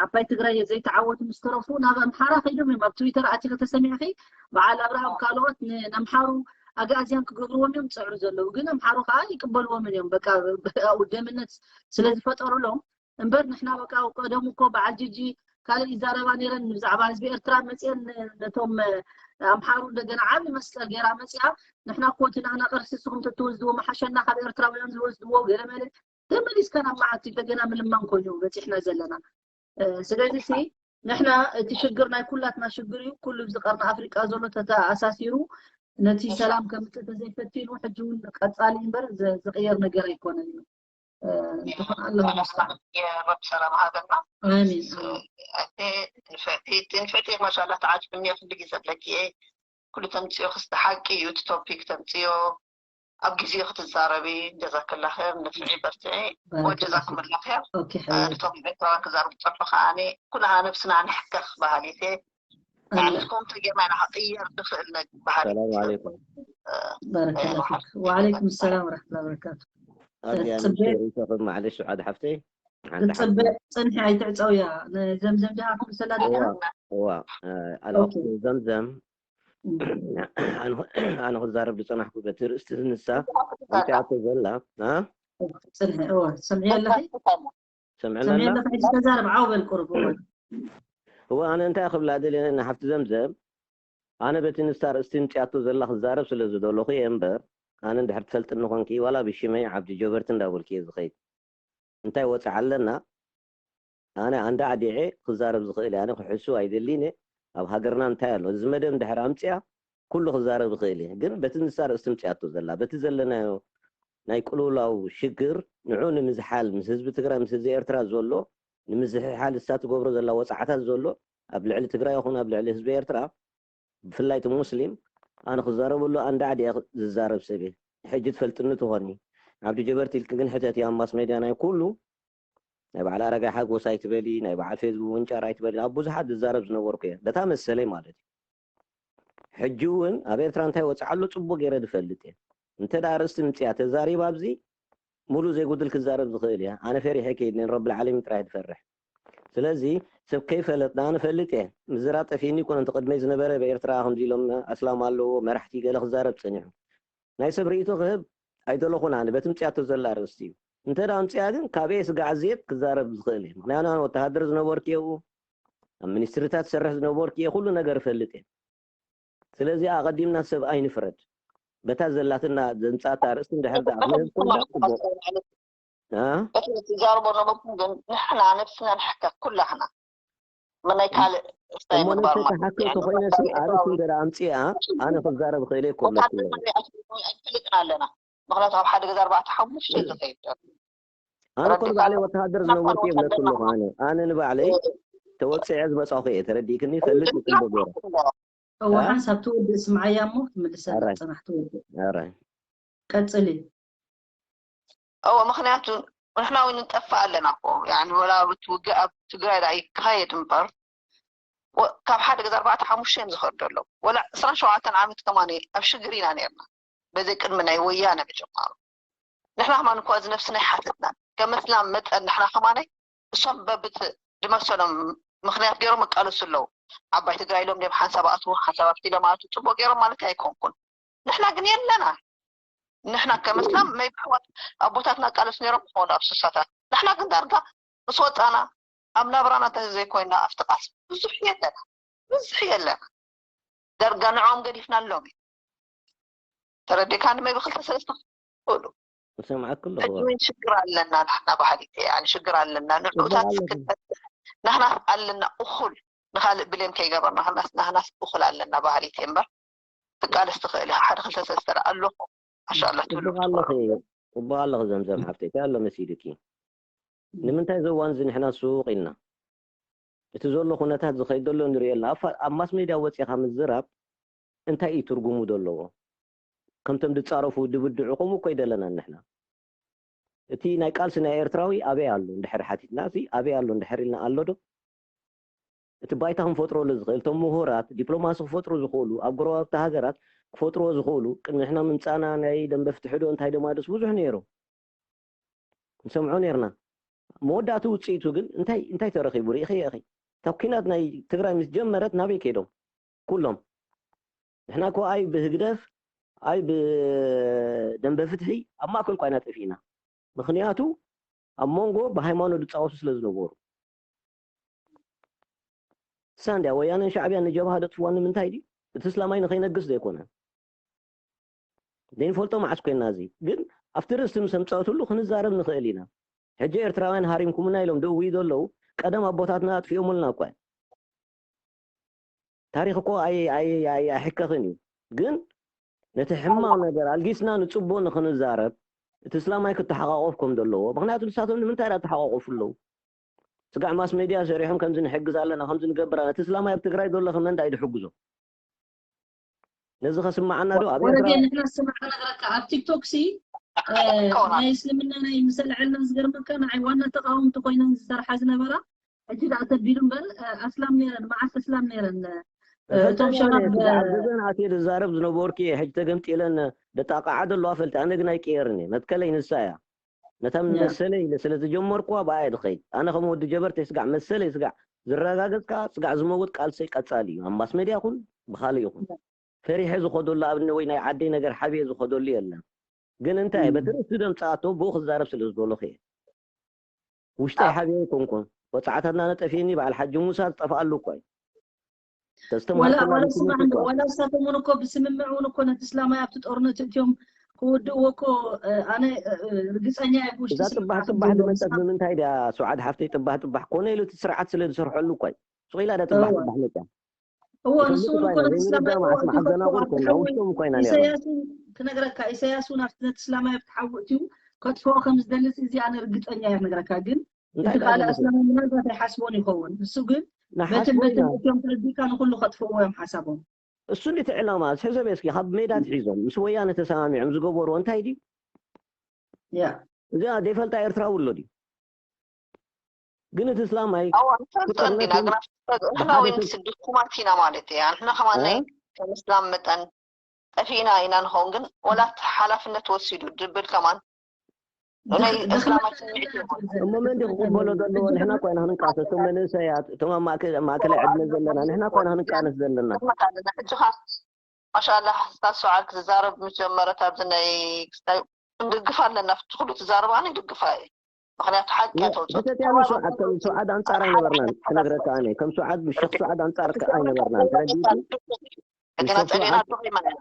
ዓባይ ትግራይ ዘይተዓወቱ ምስ ተረፉ ናብ ኣምሓራ ከይዶም እዮም ኣብ ትዊተር ኣቲኺ ተሰሚዕኺ በዓል ኣብርሃም ካልኦት ንኣምሓሩ ኣግኣዝያን ክገብርዎም እዮም ዝፅዕሩ ዘለዉ ግን ኣምሓሩ ከዓ ይቅበልዎምን እዮም በቃ ደምነት ስለዝፈጠሩሎም እምበር ንሕና በቃ ቀደሙ እኮ በዓል ጂጂ ካልእ ይዛረባ ነይረን ብዛዕባ ህዝቢ ኤርትራ መፅአን ነቶም ኣምሓሩ እንደገና ዓብዪ መስቀል ገይራ መፅኣ ንሕና እኮ እቲ ናህና ቅርሲ ንስኹም ተትወስድዎ መሓሸና ካብ ኤርትራውያን ዝወስድዎ ገለመለ ተመሊስካ ናብ መዓት እንደገና ምልማን ኮይኑ በፂሕና ዘለና ስለዚ ሲ ንሕና እቲ ሽግር ናይ ኩላትና ሽግር እዩ ኩሉ ብዚ ቀርኒ ኣፍሪቃ ዘሎ ተተኣሳሲሩ ነቲ ሰላም ከምፅእ ተዘይፈቲኑ ሕጂ እውን ቀፃሊ እምበር ዝቅየር ነገር ኣይኮነን እዩ እንተኾነ ኣለሁ መስተዓን የረብ ሰላም ሃገርና ኣሚን ንፍዕቲ ማሻላ ተዓጅብኒ ኩሉ ግዜ ብለኪ ኩሉ ተምፅዮ ክስቲ ሓቂ እዩ እቲ ቶፒክ ተምፅዮ ኣብ ግዜኡ ክትዛረቢ ጀዛክላ ር ንፍዒ በርትዒ ወጀዛኩም ላ ር ኦኬ ሓቢቢ ነቶም ኤርትራውያን ክዛረቡ ዝፀንሑ ከዓ ኩላና ነብስና ንሕከኽ ባህሊት ንስኩም ተጌርና ኢና ክቅየር ንክእል ባህሊ ሰላም ዓለይኩም ባረከላ ፊክ ወዓለይኩም ሰላም ወረሕመቱላ በረካቱ ኣዝያ ጽበ- ንእሽተይ ርእሰ ክብ ማዕለሽ ስዓድ ሓፍተይ ሓንቲ ሓንቲ ጽበ ጽንሒ ኣይትዕፀውያ ንዘምዘም ዲኻ ክምሰላ ዲኻ እዋ እዋ ኣልኣኹ ዘምዘም ኣነ ክዛረብ ዝፀናሕኩ በቲ ርእስቲ ንሳ ኣምፅኣቶ ዘላ እ? ጽንሒ እወ ሰምዕዮ ኣለኺ ሰምዕና ሰምዕዮ ኣላ ኣለኺ ሕጂ ተዛረብ ዓው በል ቁሩብ እወ እወ ኣነ እንታይ ክብላ ደልየ ንሓፍቲ ዘምዘም ኣነ በቲ ንሳ ርእስቲ ምፅኣቶ ዘላ ክዛረብ ስለ ዝደለኹ እየ እምበር ኣነ እንድሕር ትፈልጥኒ ኮንኪ ዋላ ብሽመይ ዓብዲ ጆበርቲ እንዳበልኩ እየ ዝኸይድ እንታይ ወፅዓ ኣለና ኣነ ኣንዳ ኣዲዐ ክዛረብ ዝኽእል እየ ኣነ ክሕሱ ኣይደሊን እየ ኣብ ሃገርና እንታይ ኣሎ እዚ መደብ እንድሕር ኣምፅኣ ኩሉ ክዛረብ ይኽእል እየ። ግን በቲ ንሳ ርእስቲ ምፅኣቶ ዘላ፣ በቲ ዘለናዮ ናይ ቅልውላው ሽግር፣ ንዑ ንምዝሓል፣ ምስ ህዝቢ ትግራይ፣ ምስ ህዝቢ ኤርትራ ዘሎ ንምዝሕሓል እሳ ትገብሮ ዘላ ወፃዕታት ዘሎ ኣብ ልዕሊ ትግራይ ይኹን ኣብ ልዕሊ ህዝቢ ኤርትራ፣ ብፍላይ እቲ ሙስሊም፣ ኣነ ክዛረበሉ ኣንዳዕድ እየ ዝዛረብ ሰብ እየ። ሕጂ ትፈልጥኒ ትኾኒ። ዓብዲ ጀበርቲ ኢልኪ ግን ሕተት እያ ኣብ ማስ ሜድያ ናይ ኩሉ ናይ በዓል ኣረጋይ ሓጎስ ኣይትበሊ፣ ናይ በዓል ፌስቡክ ምንጫር ኣይትበሊ። ኣብ ብዙሓት ዝዛረብ ዝነበርኩ እየ። በታ መሰለይ ማለት እዩ። ሕጂ እውን ኣብ ኤርትራ እንታይ ወፅዓ ኣሎ ፅቡቅ ገይረ ዝፈልጥ እየ። እንተ ደኣ ርእስቲ ምፅያ ተዛሪብ ኣብዚ ሙሉእ ዘይጉድል ክዛረብ ዝኽእል እየ። ኣነ ፈሪሐ ከይድኒ፣ ረብል ዓለሚን ጥራይ ዝፈርሕ። ስለዚ ሰብ ከይፈለጥና ንፈልጥ እየ። ምዝራብ ጠፊእኒ ይኮነ፣ እንተ ቅድመይ ዝነበረ ብኤርትራ ከምዚ ኢሎም ኣስላም ኣለዎ፣ መራሕቲ ገለ ክዛረብ ጸኒሑ። ናይ ሰብ ርእይቶ ክህብ ኣይደለኹን ኣነ፣ በቲ ምጽያቶ ዘላ ኣርእስቲ እዩ። እንተ ደኣ ኣምጽያ ግን ካበየ ስጋዕ ዜት ክዛረብ ዝኽእል እየ። ምኽንያቱ ኣነ ወተሃደር ዝነበርኩ እየ፣ ኣብ ሚኒስትሪታት ዝሰርሕ ዝነበርኩ እየ፣ ኩሉ ነገር እፈልጥ እየ። ስለዚ ኣቐዲምና ሰብ ኣይንፍረድ። በታ ዘላትና ዘምጻእታ ኣርእስቲ እንድሕር ደኣ ክህብ ኮይና ጽቡቕ። እ? እቲ ትዛረቦ ነበርኩም ግን ንሕና ነብስና ንሕከክ ኩላህና ምናይ ካልእ እስታይ እሞ ምግባር ነብሰ ማለት ተሓክም እዩ። ተኾይነሲ ኣርእስቲ እንተ ደኣ ኣምጺኣ ኣነ ክዛረብ ክእል እየ እኮ ብለኪ ኣለኹ። ወታደር ኣይፈልጥን ኣለና። ምክንያቱ ኣብ ሓደ ገዛ ኣርባዕተ ሓሙሽተ እዩ ዝኸይድ ዘሎ። ኣነ እኮ ንባዕለይ ወተሃደር ዝነበርኩ እየ ብለኪ ኣለኹ። ኣነ ኣነ ንባዕለይ ተወፅዐ ዝመፃኹ እየ። ተረዲእክኒ? ፈልጥ እዩ ጽቡቕ ገይረ። እወ ሓንሳብ ትወድእ ስምዓያ እሞ ክትምልሰና ኣራይ። ፅናሕ ትወድእ። ኣራይ። ቀፅሊ። እወ ምክንያቱ ንሕና እውን ንጠፍእ ኣለና እኮ። ያኒ ወላ እቲ ውግእ ኣብ ትግራይ ደኣ ይካየድ እምበር ወ- ካብ ሓደ ገዛ ኣርባዕተ ሓሙሽተ እዮም ዝኸዱ ዘለዉ። ወላ ዕስራን ሸውዓተን ዓመት ከማን ኣብ ሽግር ኢና ነርና። በዚ ቅድሚ ናይ ወያነ ምጅማሩ ንሕና ከማን እኳ እዚ ነብስና ይሓተትና። ከም እስላም መጠን ንሕና ከማን እሶም በብት ድመሰሎም ምክንያት ገይሮም ይቃለሱ ኣለዉ። ዓባይ ትግራይ ኢሎም ድዮም ሓንሳብ ኣትዉ ሓንሳብ ኣብቲ ኢሎም ኣትዉ ፅቡቅ ገይሮም ማለት ኣይኮንኩን። ንሕና ግን የለና። ንሕና ከም እስላም መይ ብሕዋት ኣቦታትና ቃለሱ ነይሮም ክኾኑ ኣብ ስሳታት ንሕና ግን ዳርጋ ምስ ወፃና ኣብ ናብራና ተዘይኮይና ኣብቲ ቃልሲ ብዙሕ የለና ብዙሕ የለና። ዳርጋ ንዕኦም ገዲፍና ኣሎም እዩ። ተረዲእካ ንመይ ብክልተ ሰለስተ ክሉ እሰምዓኪ ኣለኹ። ሕጂ እውን ሽግር ኣለና ንሕና ባህሊት እየ ሽግር ኣለና ንዑታት ኣለኹ። ክልተ ናህናስ ኣለና እኹል ንካልእ ብሌም ከይገበርና ናህናስ እኹል ኣለና ባህሊት እየ እምበር ትቃለስ ትኽእል ኢኻ ሓደ ክልተ ሰለስተ ደኣ ኣለኹ ማሻላ ትብሉ ጽቡቕ ኣለኺ። ጽቡቕ ኣለኺ ዘምዘም ሓፍተይ። እንታይ ኣሎ መሲሉኪ? ንምንታይ እዚ እዋን እዚ ንሕና ሱቕ ኢልና? እቲ ዘሎ ኩነታት ዝኸይድ ዘሎ ንሪኦ ኣለና። ኣብ ፋ- ኣብ ማስ ሜድያ ወጺኻ ምዝራብ እንታይ እዩ ትርጉሙ ዘለዎ? ከምቶም ዝጻረፉ ድብድዑ ከምኡ እኮ ኣይደለናን ንሕና። እቲ ናይ ቃልሲ ናይ ኤርትራዊ ኣበይ ኣሎ እንድሕር ሓቲትና፣ እዚ ኣበይ ኣሎ እንድሕር ኢልና ኣሎ ዶ? እቲ ባይታ ክንፈጥረሉ ዝኽእል፣ እቶም ምሁራት ዲፕሎማሲ ክፈጥሩ ዝኽእሉ ኣብ ጎረባብቲ ሃገራት ክፈጥርዎ ዝኽእሉ፣ ቅድሚ ንሕና ምምጻእና ናይ ደንበ ፍትሒ ዶ እንታይ ዶ ማለትስ ብዙሕ ነይሩ። ንሰምዖ ነርና። መወዳእቲ ውፅኢቱ ግን እንታይ እንታይ ተረኺቡ ርኢኺ ኢኺ? እታ ኩናት ናይ ትግራይ ምስ ጀመረት ናበይ ከይዶም ኩሎም? ንሕና እኮ ኣይ ብህግደፍ ኣይ ብደንበ ፍትሒ ኣብ ማእከል ኳይና ጠፊእና። ምኽንያቱ ኣብ መንጎ ብሃይማኖት ዝፃወቱ ስለ ዝነበሩ። እሳ እንድያ ወያነን ሻዕብያን ንጀብሃ ደጥፍዋ ንምንታይ ድዩ? እቲ እስላማይ ንኸይነግስ ዘይኮነ። ዘይንፈልጦ መዓስ ኮይና እዚ ግን ኣብቲ ርእስቲ ምስ ኣምፀእትሉ ክንዛረብ ንኽእል ኢና። ሕጂ ኤርትራውያን ሃሪምኩምና ኢሎም ደውዩ ዘለዉ ቀደም ኣቦታትና ኣጥፊኦምልና እኳ እዮም። ታሪኽ እኮ ኣይ- ኣይ- ኣይ- ኣይሕከኽን እዩ። ግን ነቲ ሕማቕ ነገር ኣልጊስና ንፅቡቕ ንኽንዛረብ እቲ እስላማይ ክተሓቋቆፍ ከም ዘለዎ ምክንያቱ ንሳቶም ንምንታይ ዳ ተሓቋቆፉ ኣለዉ? ስጋዕ ማስ ሜድያ ሰሪሖም ከምዚ ንሕግዝ ኣለና ከምዚ ንገብር ኣለና እቲ እስላማይ ኣብ ትግራይ ዘሎ ከመ እንዳ እዩ ዝሕግዞ? ነዚ ከስምዓና ዶ ኣብ ወረዴ ኤርትራ ንሕና ዝሰምዐ ነገረካ ኣብ ቲክቶክ ሲ እ፣ ናይ እስልምና ናይ ምሰልዐልና ዝገርመካ ንዓይ ዋና ተቃወምቲ ኮይነን ዝሰርሓ ዝነበራ ሕጂ ደኣ ተቢሉ እምበር እ፣ ኣስላም ነይረን መዓስ ኣስላም ነይረን እ፣ እቶም ተፈልጠኒ ሸባብ ኣነ ስጋዕ ኣብ ገዘን ኣትየ ዝዛረብ ዝነበርኩ እየ ሕጂ ተገምጢለን ደጣቃዓ ዘለዋ ፈልጢ ኣነ ግን ኣይቅየርን እየ መትከለይ ንሳ እያ ነታ ያ። መሰለይ ኢለ ስለ ዝጀመርኩዋ ብኣ እየ ዝኸይድ ኣነ ከም ወዲ ጀበርተይ ስጋዕ መሰለይ ስጋዕ ዝረጋገጽካ ስጋዕ ዝመውት ቃልሰይ ቀጻሊ እዩ ኣብ ማስ ሜድያ ይኹን ብኻልእ ይኹን ፈሪሐ ዝኸደሉ ኣብነ ወይ ናይ ዓደይ ነገር ሓብየ ዝኸደሉ የለን ግን እንታይ በቲ ርእሲ ደምፅኣቶ ብኡ ክዛረብ ስለ ዝደለኹ እየ ውሽጠይ ሓብየ ኣይኮንኩን ወፃዕታትና ነጠፊኒ በዓል ሓጂ ሙሳ ዝጠፍኣሉ እኮ እዩ ወላ ተስተምሃርኩና ወላ ንትምህርቲ ስማዕኒ እኮ ወላ ንሳቶም እውን እኮ ብስምምዕ እውን እኮ ነቲ እስላማይ ኣብቲ ጦርነት እትዮም ክውድእዎ እኮ እ፣ ኣነ እ፣ እ፣ ርግፀኛ እየ ብውሽጢ እዛ ስምምዕ ጥባሕ ከም ጥባሕ ዘለዎም ዝመፀት ስማዕ ብምንታይ ድያ ስውዓድ ሓፍተይ ጥባሕ ጥባሕ ኮነ ኢሉ እቲ ስርዓት ስለ ዝሰርሐሉ እኮ እዩ ሱቕ ኢላ ዳ ጥባሕ እወ ጥባሕ መፅያ እዎ ንሱ እውን ኮነ እስላማይ እኮ ኣዘናጉር ኮና ውሽጦም እኮ ኢና ነሩ። ኢሳያስ ክነግረካ፣ ኢሳያስ እውን ኣብቲ ነቲ እስላማይ ኣብቲ ሓዊ እትዩ ከጥፍኦ ከም ዝደልስ እዚ ኣነ ርግፀኛ እየ ክነግረካ። ግን እቲ ካልእ እስላማይ ምናልባት ኣይሓስቦን ይኸውን። እሱ ግን በትን በትን እትዮም ተረዲካ ንኩሉ ከጥፍዎ እዮም ሓሳቦም። እሱ እንዴት ዕላማ ሕሰብ እስኪ፣ ካብ ሜዳ ትሒዞም ምስ ወያነ ተሰማሚዖም ዝገበርዎ እንታይ ድዩ? እዚኣ ዘይፈልጣ ኤርትራዊ ኣሎ ድዩ? ግን እቲ እስላማይ ንፈልጦ እንዲና፣ ግና ንሕና ወይ ንስዲ ኩማት ኢና ማለት እያ። ንሕና ከማን ናይ ከም እስላም መጠን ጠፊእና ኢና ንኸውን፣ ግን ወላት ሓላፍነት ወሲዱ ድብል ከማን ናይ እስላማይ ስምዒት ይኹን። እሞ መን ድዩ ክቕበሎ ዘለዎ? ንሕና እኳ ኢና ክንቃሰስ፣ እቶም መንእሰያት፣ እቶም ኣብ ማእከ-፣ ማእከላይ ዕድመ ዘለና፣ ንሕና እኳ ኢና ክንቃነስ ዘለና። ንሕና ኣለና። ሕጂ ኸኣ ማሻኣላህ፣ ስታዝ ሱዓድ ክትዛረብ ምስ ጀመረት ኣብዚ ናይ ክስታይ ክንድግፋ ኣለና። ኣብቲ ኩሉ ትዛረብ ኣነ ይድግፋ እየ። ምኽንያቱ ሓቂ እያ ተውፅኦ። ሕተትያ ንሱዓድ፣ ከም ሱዓድ ኣንጻር ኣይነበርናን። ክነግረካ ኣነ፣ ከም ሱዓድ፣ ምስ ሸኽ ሱዓድ ኣንጻር ኣይነበርናን። ተረዲእኪ? ሕጂ ናብ ጸሊና ዶ ይመለስ?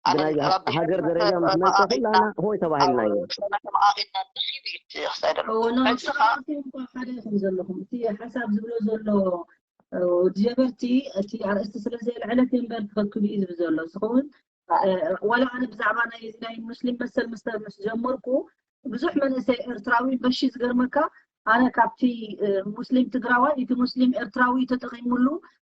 ብናይ ሃገር ደረጃ ምስ መጸ ኩላና ሆይ ተባሂልና ኢና። ሓደ ኢኹም ዘለኹም። እቲ ሓሳብ ዝብሎ ዘሎ ወዲ ጀበርቲ፣ እቲ ኣርእስቲ ስለ ዘየልዐለት እምበር ትኽክል እዩ ዝብል ዘሎ። ዝኸውን፣ እ፣ ዋላ ኣነ ብዛዕባ ናይ፣ ናይ ሙስሊም መሰል ምስ፣ ምስ ጀመርኩ፣ ብዙሕ መንእሰይ ኤርትራዊ በሺ ዝገርመካ፣ ኣነ ካብቲ፣ እ፣ ሙስሊም ትግራዋይ፣ እቲ ሙስሊም ኤርትራዊ ተጠቒሙሉ፣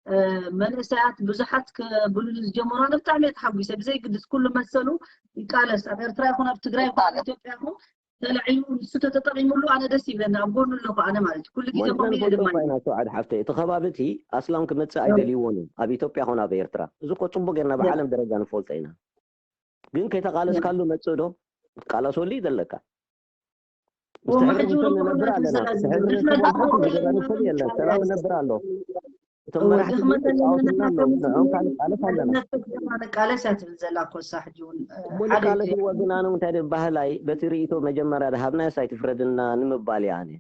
እ፣ መንእሰያት ብዙሓት ክብሉኒ ዝጀመሩ፣ ኣነ ብጣዕሚ እየ ተሓጒሰ። ብዘይ ግድስ ኩሉ መሰሉ ይቃለስ፣ ኣብ ኤርትራ ይኹን ኣብ ትግራይ ይኹን ኣብ ኢትዮጵያ ይኹን ተላዒሉ ንሱ ተተጠቒሙሉ ኣነ ደስ ይብለኒ፣ ኣብ ጎኑ ኣለኹ ኣነ ማለት እዩ። ኩሉ ግዜ እሞ ንሕና ከምኡ እየ ንፈልጦ ድማ እኮ ኢና። ሰውዓድ ሓፍተይ፣ እቲ ከባቢ እቲ ኣስላም ክመጽእ ኣይደልይዎን እዮም፣ ኣብ ኢትዮጵያ ኾነ ኣብ ኤርትራ። እዚ እኮ ጽቡቅ ጌርና ያ። ብዓለም ደረጃ ንፈልጦ ኢና። ግን ከይተቃለስካሉ መጽእ ዶ ክትቃለሰሉ እዩ ዘለካ? ምስቲ ወ-፣ ሕጂ እውን ሕብረተሰብ እኮ ነብር ኣለና። ዘላ ምስቲ ዝብል። ሕብረተሰብ ንሕና እውን ሓንቲ ዝገበረ ሰብ የለን። ሰላም ነብር ኣሎ። እቶም እወ፣ መራሕቲ ድኽመት ግን ኣለና ተጻወትና ኣሎ። ንሓፈሻ ንዕኦም ካልእ ቃለስ ኣለና። ነጥብ ድማ ንቃለስ እያ ትብል ዘላ እኮ እሳ ሕጂ እውን፣ እ፣ እሞ ሓደ ንቃለስ ጊዜ እዎ፣ ግን ኣነ እንታይ ድብል ባህላይ በቲ ርእይቶ መጀመርያ ድሃብናዮስ ኣይትፍረድና ንምባል እየ ኣነ።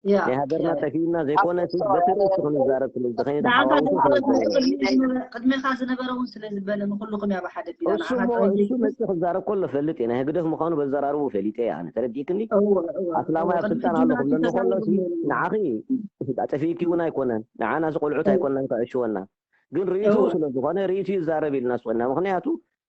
ያ፣ ናይ ሃገርና ያ። ጠፊኡና ዘይኮነ፣ እቲ በቲ ርእሱ ክንዛረብ ስለ ዝደኸየ ንዓኻ ተሓዋዊሱ ስለ ዝነበረ። ቅድሜኻ ዝነበረ እውን ስለ ዝበለ ንኹልኹም እያ ብሓደ ቢላ እሱ ንዓኻ እሞ፣ ጥራይ እሱ ዘይኮነስ መፂኡ ክዛረብ ከሎ ፈልጥ እየ። ናይ ህግደፍ ምዃኑ በዘራርቡ ፈሊጠ እየ ኣነ። ተረዲእክኒ? እወ፣ እወ፣ ኣስላማይ እወ፣ ኣብ ቅድሚ ስልጣን ሕጂ ኣሎ ናቱ ክብለኒ ከሎ ተዛሪቡ ሲ፣ ነይሩ። ንዓኺ ጠፊእኪ እውን ኣይኮነን። ንዓና እዚ ቆልዑት ኣይኮነን ከዕሽወና። ግን ርእይትኡ እወ። ስለ ዝኾነ ርእይትኡ ይዛረብ ኢልና ስኾና። ምኽንያቱ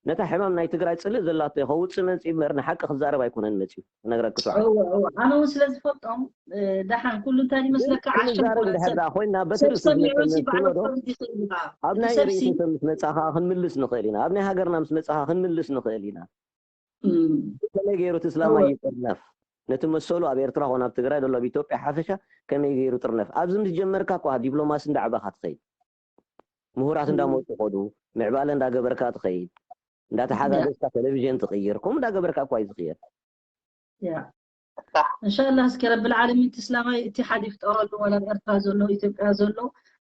ነታ ሕማም ናይ ትግራይ ጽልእ ዘላቶ ከውጽእ መጺኡ እምበር ንሓቂ ክዛረብ ኣይኮነን መጺኡ። ክነግረኪ ሰዓት። እወ፣ እወ። ኣነ እውን ስለ ዝፈልጦም፣ እ፣ ደሓን ኩሉ እንታይ ግን ይመስለካ ዓሽም ክንዛረብ ኮነ እንድሕር ሰብ። ደኣ ኮይና በቲ ሰብ ርእሱ ሰሚዑ ዝመጸ ሲ መልሲ ባዕሉ ዶ? ክፈርድ ይኽእል እዩ ከዓ። ኣብ እቲ ናይ ሰብ ሲ ርእይቶ ምስ መጻኻ ክንምልስ ንኽእል ኢና። ኣብ ናይ ሃገርና ምስ መጻኻ ክንምልስ ንኽእል ኢና። እም። ከመይ ገይሩ እቲ እስላማይ እወ። ይጥርነፍ? ነቲ መሰሉ ኣብ ኤርትራ ኮነ ኣብ ትግራይ ዘሎ ኣብ ኢትዮጵያ ሓፈሻ ከመይ ገይሩ ጥርነፍ? ኣብዚ ምስ ጀመርካ እኳ ዲፕሎማሲ እንዳዕበኻ ትኸይድ። ምሁራት እም። እንዳመጹ ኸዱ፣ ምዕባለ እንዳገበርካ ትኸይድ። እንዳተሓጋገዝካ ያ። ቴሌቪዥን ትቕይር። ከምኡ እንዳገበርካ እኳ እዩ ዝኽየድ። ያ። እንሻላ እስኪ ረብል ዓለሚን እቲ እስላማይ እቲ ሓደ ይፍጠረሉ፣ ወላ ኣብ ኤርትራ ዘሎ፣ ኢትዮጵያ ዘሎ፣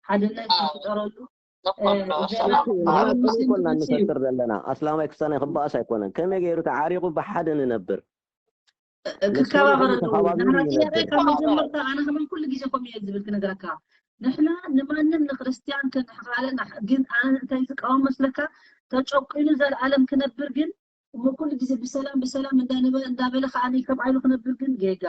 ሓድነት ይፍጠረሉ። እ፣ ንኾሎ እዚ ሰላም። ኣብ ንሕና ሙስሊም ኮና ትምህርቲ እዩ። ንፈጥር ዘለና። ኣስላማይ ክስታናይ ክበኣስ ኣይኮነን። ከመይ ገይሩ ተዓሪቑ ብሓደ ንነብር? እ፣ እ፣ ነቲ ክከባበር ወለዲ ኣለዎ። ተኸባቢሩ ንሕና ጥያቄ ይነብር። ካብ መጀመርታ ኣነ ከማን ኩሉ ግዜ ከምኡ እየ ዝብል ክነግረካ። ንሕና ንማንም ንክርስትያን ክንሕኻለ ናሕ-፣ ግን ኣነ እንታይ ዝቃወም መስለካ? ተጨቂኑ ዘልኣለም ክነብር ግን እሞ ኩሉ ግዜ ብሰላም ብሰላም እንዳነበ-፣ እንዳበለ ከኣ ከምኣ ኢሉ ክነብር ግን ጌጋ።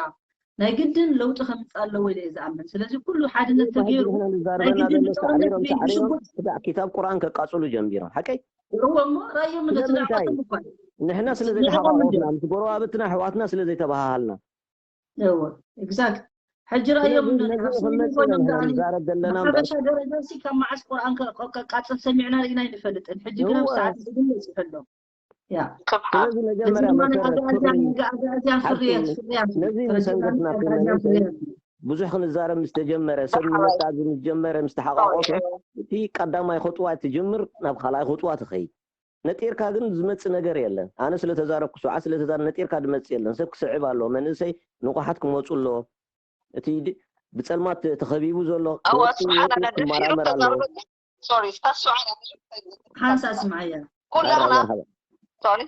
ናይ ግድን ለውጢ ከምጽእ ኣለዎ ኢለ እየ ዝኣምን። ስለዚ ኩሉ ሓድነት እሞ ሕጂ ተገይሩ ንሕና ናይ ንዛረበና ግድን ዘሎ ብጦርነት ሳዕሪሮም፣ ሳዕሪሮም ብሽጉጥ ክሳዕ ክታብ ቁርኣን ከቃጽሉ ጀሚሮም። ሓቀይ? እዎ እሞ ራእዮም እንዶ ስለምንታይ? ትናፍቆም እኳ እዩ። ንሕና ስለ ስለዚ ዘይተሓቋቆፍና፣ ምስ ጎረባብትና ኣሕዋትና ስለ ዘይተባሃሃልና። እዎ፣ ኤግዛክት። ሕጂ ራእዮም ስለዚ እንዶ ነዚ ንዓብ ስዊድን ክመጽእ ኮይኖም ኢና ደኣ ንዛረብ ዘለና እምበር። ብሓበሻ ደረጃ ሲ ካብ መዓስ ቁርኣን ከ-፣ ከ-፣ ከቃጽል ሰሚዕና ርኢና ኣይንፈልጥን። ሕጂ ግን ኣብ እወ። ሰዓት እዚ ግን በጺሑ ኣሎ። ያ። ክብሓ። ስለዚ እዚ መጀመርያ ድማ ናይ መሰረት ኣጋእዝያን፣ ፍቕሪ ናይ ኣጋእዝያን ፍርያት፣ ሓቂ ፍርያት እዩ። ነዚ ተረዲእካ? ንሰንገትና ናይ ኣጋእዝያን ፍርያት እዩ። ብዙሕ ክንዛረብ ምስ ተጀመረ፣ ሰብ ንመጣ ምስ ጀመረ፣ ምስ ተሓቋቆፈ፣ እቲ ቀዳማይ ኹጥዋ ትጅምር፣ ናብ ካልኣይ ኹጥዋ ትኸይድ። ነጢርካ ግን ዝመጽእ ነገር የለን። ኣነ ስለ ተዛረብኩ፣ ሰውዓ ስለ ተዛረብ፣ ነጢርካ ዝመጽእ የለን። ሰብ ክስዕብ ኣለዎ። መንእሰይ ንቑሓት ክመጹ ኣለዎ። እቲ ድ-፣ ብጸልማት ተኸቢቡ ዘሎ እወ፣ ክወጽእ ስብሓን ይወጽእ ኣላ፣ ደፊሩ ክመራመር ኣለዎ። ተዛረበ። ሶሪ፣ ስታዝ ሱዓድ እያ። ሓንሳ ስምዓያ። ኩላህና፣ መርሓባ፣ መርሓባ። ሶሪ፣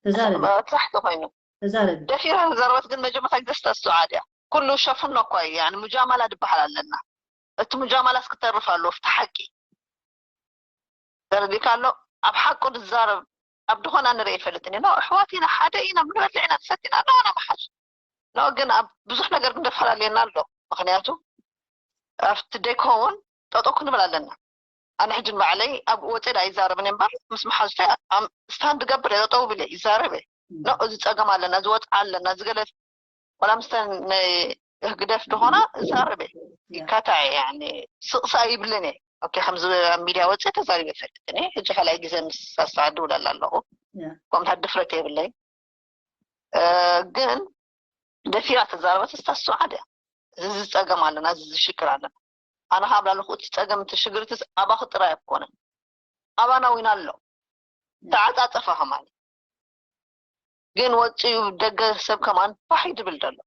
ተዛረቢ። ትራሕቲ ኮይኑ። ተዛረቢ። ደፊራ ተዛረበት፣ ግን መጀመርታ ግዜ ስታዝ ሱዓድ እያ። ኩሉ ሸፍኖ እኳ እዩ፣ ያኒ ሙጃማላ ድበሃል ኣለና። እቲ ሙጃማላስ ክተርፍ ኣለዎ፣ ኣብቲ ሓቂ። ተረዲእካ ኣሎ? ኣብ ሓቁ ድዛረብ፣ ኣብ ድኾና ንርኢ ኣይፈልጥን ኢና። ኣሕዋት ኢና፣ ሓደ ኢና፣ ምንበልዕ ኢና፣ ንሰቲ ኢና፣ ኖ፣ ኖ፣ መሓዝ። ኖ፣ ግን ኣብ ብዙሕ ነገር ግን ደፈላለየና ኣሎ። ምኽንያቱ ኣብቲ ደይከውን ጠጠው ክንብል ኣለና። ኣነ ሕጂ ንባዕለይ ኣብ ወፅእ ዳ ይዛረብን እምበር ምስ መሓዙተይ ስታንድ ገብር እየ፣ ጠጠው ብለ ይዛረብ እየ። ኖ፣ እዚ ፀገም ኣለና፣ እዚ ወፅዓ ኣለና፣ እዚ ገለ ዋላ ምስተን ናይ ህግደፍ ዝኾና እዛረበ ይካታዕ እየ። ስቕሳ ይብልን እየ። ኦኬ፣ ከምዚ ኣብ ሚድያ ወፅእ ተዛሪበ ይፈልጥ እኔ። ሕጂ ካልኣይ ግዜ ምስ ኣስተዓዲ ውለላ ኣለኹ። ከምታት ድፍረት የብለይ። ግን ደፊራ ተዛረበት ስታስዓድ እያ። እዚ ዝፀገም ኣለና፣ እዚ ዝሽግር ኣለና። ኣነ ካብ ላለኹ እቲ ፀገም እቲ ሽግርትስ ኣባኺ ጥራይ ኣይኮነን፣ ኣባና እውን ኣሎ። ተዓፃፀፋ ከማን ግን ወፂኡ ደገ ሰብ ከማን ፋሕ ድብል ደሎ።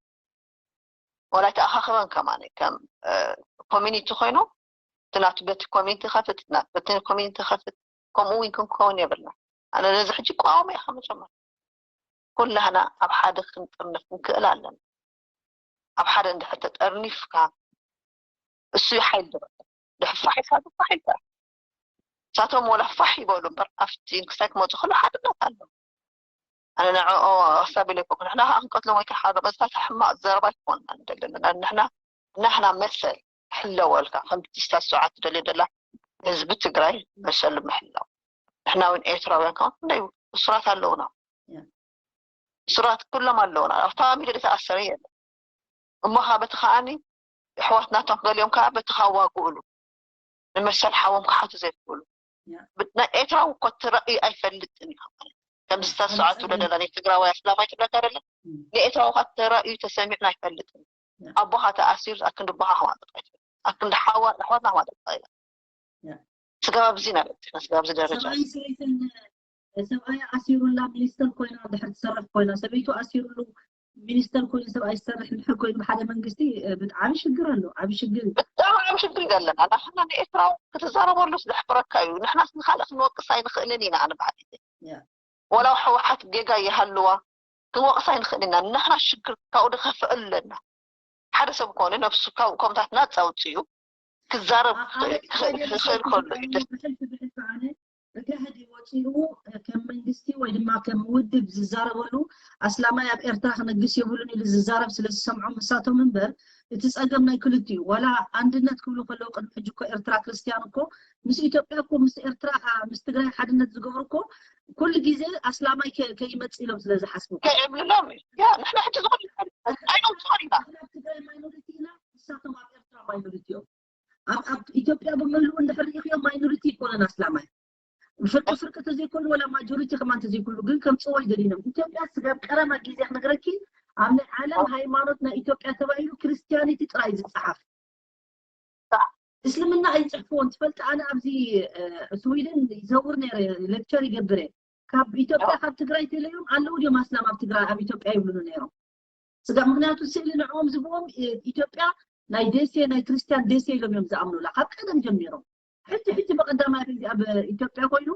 ወላ ኣይተኣኻኸበን ከማን ከም ኮሚኒቲ ኮይኑ እቲ ናቱ በቲ ኮሚኒቲ ከፍት፣ ናቱ በቲ ኮሚኒቲ ከፍት። ከምኡ እውን ክንከውን የብልና። ኣነ ነዚ ሕጂ ቋወመ እየ ከመጀመር ኩላህና ኣብ ሓደ ክንጥርነፍ ክንክእል ኣለና። ኣብ ሓደ እንድሕር ተጠርኒፍካ እሱ ሓይል ድረስ ድሕፋሕ ኢልካ ድፋሕ ኢልካ ንሳቶም ወላ ፋሕ ይበሉ እምበር ኣብቲ ክሳይ ክመፁ ከሎ ሓድነት ኣሎ። ኣነ ንዕኦ ኣሳቢለ ይኮን ንሕና ከዓ ክንቀትሎም ወይ ከዓ ሓደ መዝታት ሕማቕ ዘረባ ኣይኮንና ንደለና ንሕና ናህና መሰል ሕለወልካ ከምቲ ስታት ሰዓት ትደልዮ ደላ ህዝቢ ትግራይ መሰሉ ምሕላው። ንሕና እውን ኤርትራውያን ከዓ ክንደይ እሱራት ኣለውና። እሱራት ኩሎም ኣለውና። ኣብ ተማሚ ደለ ተኣሰረ የለ እሞ ከዓ በቲ ከዓኒ ኣሕዋት ናቶም ገሊኦም ከዓ በቲ ካዋግእሉ ንመሰል ሓዎም ክሓቱ ዘይክእሉ ናይ ኤርትራዊ እኮ ተራእዩ ኣይፈልጥን እዩ። ከምዚ ተስዓቱ ደለና ናይ ትግራዋይ ኣስላማይ ትብለካ ደለ ናይ ኤርትራዊ ካ ተራእዩ ተሰሚዕና ኣይፈልጥን። ኣቦኻ ተኣሲሩ ኣክንዲ ኣቦኻ ከማጠጥ ኣይትብል ኣክንዲ ሓዋ ኣሕዋትና ከማጠጥ ኣይላ ስጋብ ኣብዚ ኢና በፂሕና ስጋብ ኣብዚ ደረጃ ሰብኣይ ሰበይትን ሰብኣይ ኣሲሩላ ሚኒስተር ኮይና ድሕር ትሰርሕ ኮይና ሰበይቱ ኣሲሩሉ ሚኒስተር ኮይኑ ሰብኣይ ዝሰርሕ እንድሕር ኮይኑ ብሓደ መንግስቲ ብጣዕሚ ሽግር ኣሎ። ዓብ ሽግር እዩ። ብጣዕሚ ዓብ ሽግር እዩ ዘለና ናትና ንኤርትራዊ ክትዛረበሉ ዝሕፍረካ እዩ። ንሕናስ ንካልእ ክንወቅስ ኣይንኽእልን ኢና። ኣነ ባዕለይ ወላ ህወሓት ጌጋ ይሃልዋ ክንወቅስ ኣይንኽእል ኢና። ንሕና ሽግር ካብኡ ድኸፍእ ኣለና። ሓደ ሰብ ኮነ ነብሱ ካብ ከምታት ናፃ ኣውፅኡ ክዛረብ ክኽእል ከሎ እዩ ደስ ብሕልፊ ብሕልፊ ኣነ ብጋህዲ ወፂኡ ከም መንግስቲ ወይ ድማ ከም ውድብ ዝዛረበሉ ኣስላማይ ኣብ ኤርትራ ክነግስ የብሉን ኢሉ ዝዛረብ ስለ ዝሰምዖም ንሳቶም እምበር እቲ ፀገም ናይ ክልቲኡ ዋላ ኣንድነት ክብሉ ከለዉ ቅድሚ ሕጂ እኮ ኤርትራ ክርስትያን እኮ ምስ ኢትዮጵያ እኮ ምስ ኤርትራ ምስ ትግራይ ሓድነት ዝገብሩ እኮ ኩሉ ግዜ ኣስላማይ ከይመፅ ኢሎም ስለ ዝሓስቡ ከይብልሎም እዩ። ንሕና ሕጂ ዝኾነ ኣይኖም ዝኾነ ኢና ኣብ ትግራይ ማይኖሪቲ ኢና ንሳቶም ኣብ ኤርትራ ማይኖሪቲ እዮም። ኣብ ኢትዮጵያ ብምልኡ እንድሕር ሪኢኽዮ ማይኖሪቲ ይኮነን ኣስላማይ ፍርቂ ፍርቂ ተዘይኮይኑ ወላ ማጆሪቲ ከማን ተዘይኮይኑ ግን ከምፅዎ ይደሊኖም ኢትዮጵያ ስጋብ ቀረባ ግዜ ክነግረኪ ኣብ ናይ ዓለም ሃይማኖት ናይ ኢትዮጵያ ተባሂሉ ክርስቲያኒቲ ጥራይ ዝፀሓፍ እስልምና ኣይፅሕፍዎን ትፈልጢ ኣነ ኣብዚ ስዊድን ይዘውር ነይረ ሌክቸር ይገብር እየ ካብ ኢትዮጵያ ካብ ትግራይ ተለዮም ኣለዉ ድዮም ኣስላም ኣብ ትግራይ ኣብ ኢትዮጵያ ይብሉኒ ነይሮም ስጋ ምክንያቱ ስእሊ ንዕኦም ዝብዎም ኢትዮጵያ ናይ ደሴ ናይ ክርስቲያን ደሴ ኢሎም እዮም ዝኣምኑላ ካብ ቀደም ጀሚሮም ሕጂ ሕጂ በቀዳማይ ግዜ ኣብ ኢትዮጵያ ኮይኑ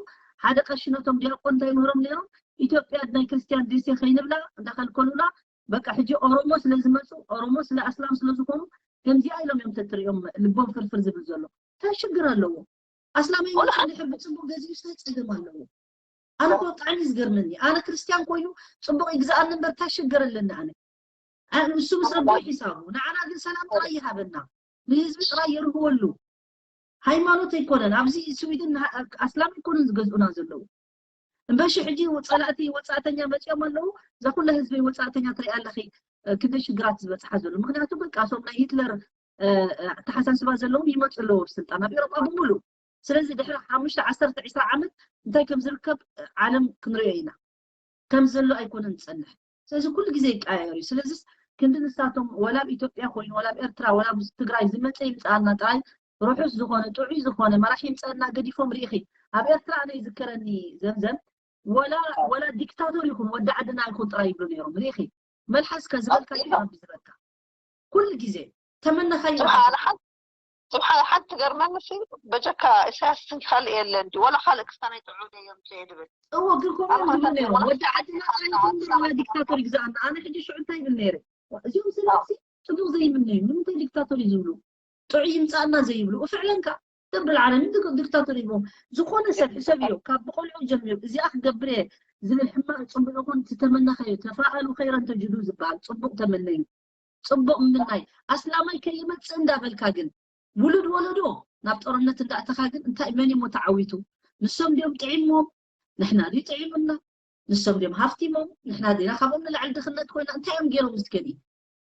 ሓደ ቀሺ ነቶም ዲያቆን እንታይ ምህሮም ነይሮም ኢትዮጵያ ናይ ክርስቲያን ደሴ ከይንብላ እንዳከልከሉላ በቃ ሕጂ ኦሮሞ ስለ ዝመፁ ኦሮሞ ስለ ኣስላም ስለ ዝኾኑ ከምዚኣ ኢሎም እዮም ተትሪኦም ልቦም ፍርፍር ዝብል ዘሎ እንታይ ሽግር ኣለዎ ኣስላማይ ድሕር ብፅቡቅ ገዚኡ ስለ ፀገም ኣለዎ ኣነ እኮ ብጣዕሚ ዝገርመኒ ኣነ ክርስትያን ኮይኑ ፅቡቅ ይግዝኣኒ እምበር እንታይ ሽገር ኣለኒ ኣነ ንሱ ምስ ረቢ ሒሳቡ ንዓና ግን ሰላም ጥራይ ይሃበና ንህዝቢ ጥራይ የርህወሉ ሃይማኖት ኣይኮነን ኣብዚ ስዊድን ኣስላም ኣይኮነን ዝገዝኡና ዘለዉ እምበሺ ሕጂ ፀላእቲ ወፃእተኛ መፂኦም ኣለዉ እዛ ኩላ ህዝቢ ወፃእተኛ ትሪኣ ኣለኺ ክንደይ ሽግራት ዝበፅሓ ዘሎ ምክንያቱ በቃ እቶም ናይ ሂትለር ኣተሓሳስባ ዘለዎም ይመፁ ኣለዎ ኣብ ስልጣን ኣብ ኤሮጳ ብምሉ ስለዚ ድሕሪ ሓሙሽተ ዓሰርተ ዕስራ ዓመት እንታይ ከም ዝርከብ ዓለም ክንሪኦ ኢና ከም ዘሎ ኣይኮነን ዝፀንሕ ስለዚ ኩሉ ግዜ ይቀያየር እዩ ስለዚስ ክንዲ ንሳቶም ወላ ኣብ ኢትዮጵያ ኮይኑ ወላ ኣብ ኤርትራ ወላ ኣብ ትግራይ ዝመፀ ይምፅኣልና ጥራይ ርሑስ ዝኾነ ጥዑይ ዝኾነ መራሒ ይምፀኣልና ገዲፎም ርኢኺ ኣብ ኤርትራ ኣነ ይዝከረኒ ዘምዘም ወላ ወላ ዲክታቶር ይኹን ወዲ ዓድና ይኹን ጥራይ ይብሉ ነይሮም ርኢኺ መልሓስካ ዝበልካ ይረቢ ዝበልካ ኩሉ ግዜ ተመነኻዮ ስብሓን ሓንቲ ገርመኒ ሲ በጀካ ኢሳያስ ስንኪ ካልእ የለ እንዲ ወላ ካልእ ክስታን ኣይጥዑ እዮም ትብል እዎ ግን ከምኡ እዮም ዝብሉ ነይሮም ወዲ ዓድና ጥራይ ይኹን ወላ ዲክታቶር ይግዛኣና ኣነ ሕጂ ሽዑ እንታይ ይብል ነይረ እዚኦም ሰባት ፅቡቅ ዘይምነዩ ንምንታይ ዲክታቶር እዩ ዝብሉ ጥዑይ ይምፃእና ዘይብሉ እፍዕለንካ ደብል ዓለምን ዲክታቶር ይቦም ዝኾነ ሰብ ሕሰብ እዮ ካብ ብቆልዑ ጀሚሩ እዚኣ ክገብር እየ ዝብል ሕማቅ ፅቡቅ ይኹን ዝተመነኸዮ ተፋኣሉ ከይረን ተጅዱ ዝበሃል ፅቡቅ ተመነዩ ፅቡቅ ምምናይ ኣስላማይ ከይመፅእ እንዳበልካ ግን ውሉድ ወለዶ ናብ ጦርነት እንዳእተኻ ግን እንታይ መን እሞ ተዓዊቱ? ንሶም ድዮም ጥዒሞም? ንሕና ድዩ ጥዒሙና? ንሶም ድዮም ሃፍቲሞም? ንሕና ዲና ካብኦም ንላዕሊ ድኽነት ኮይና? እንታይ እዮም ገይሮም እስከ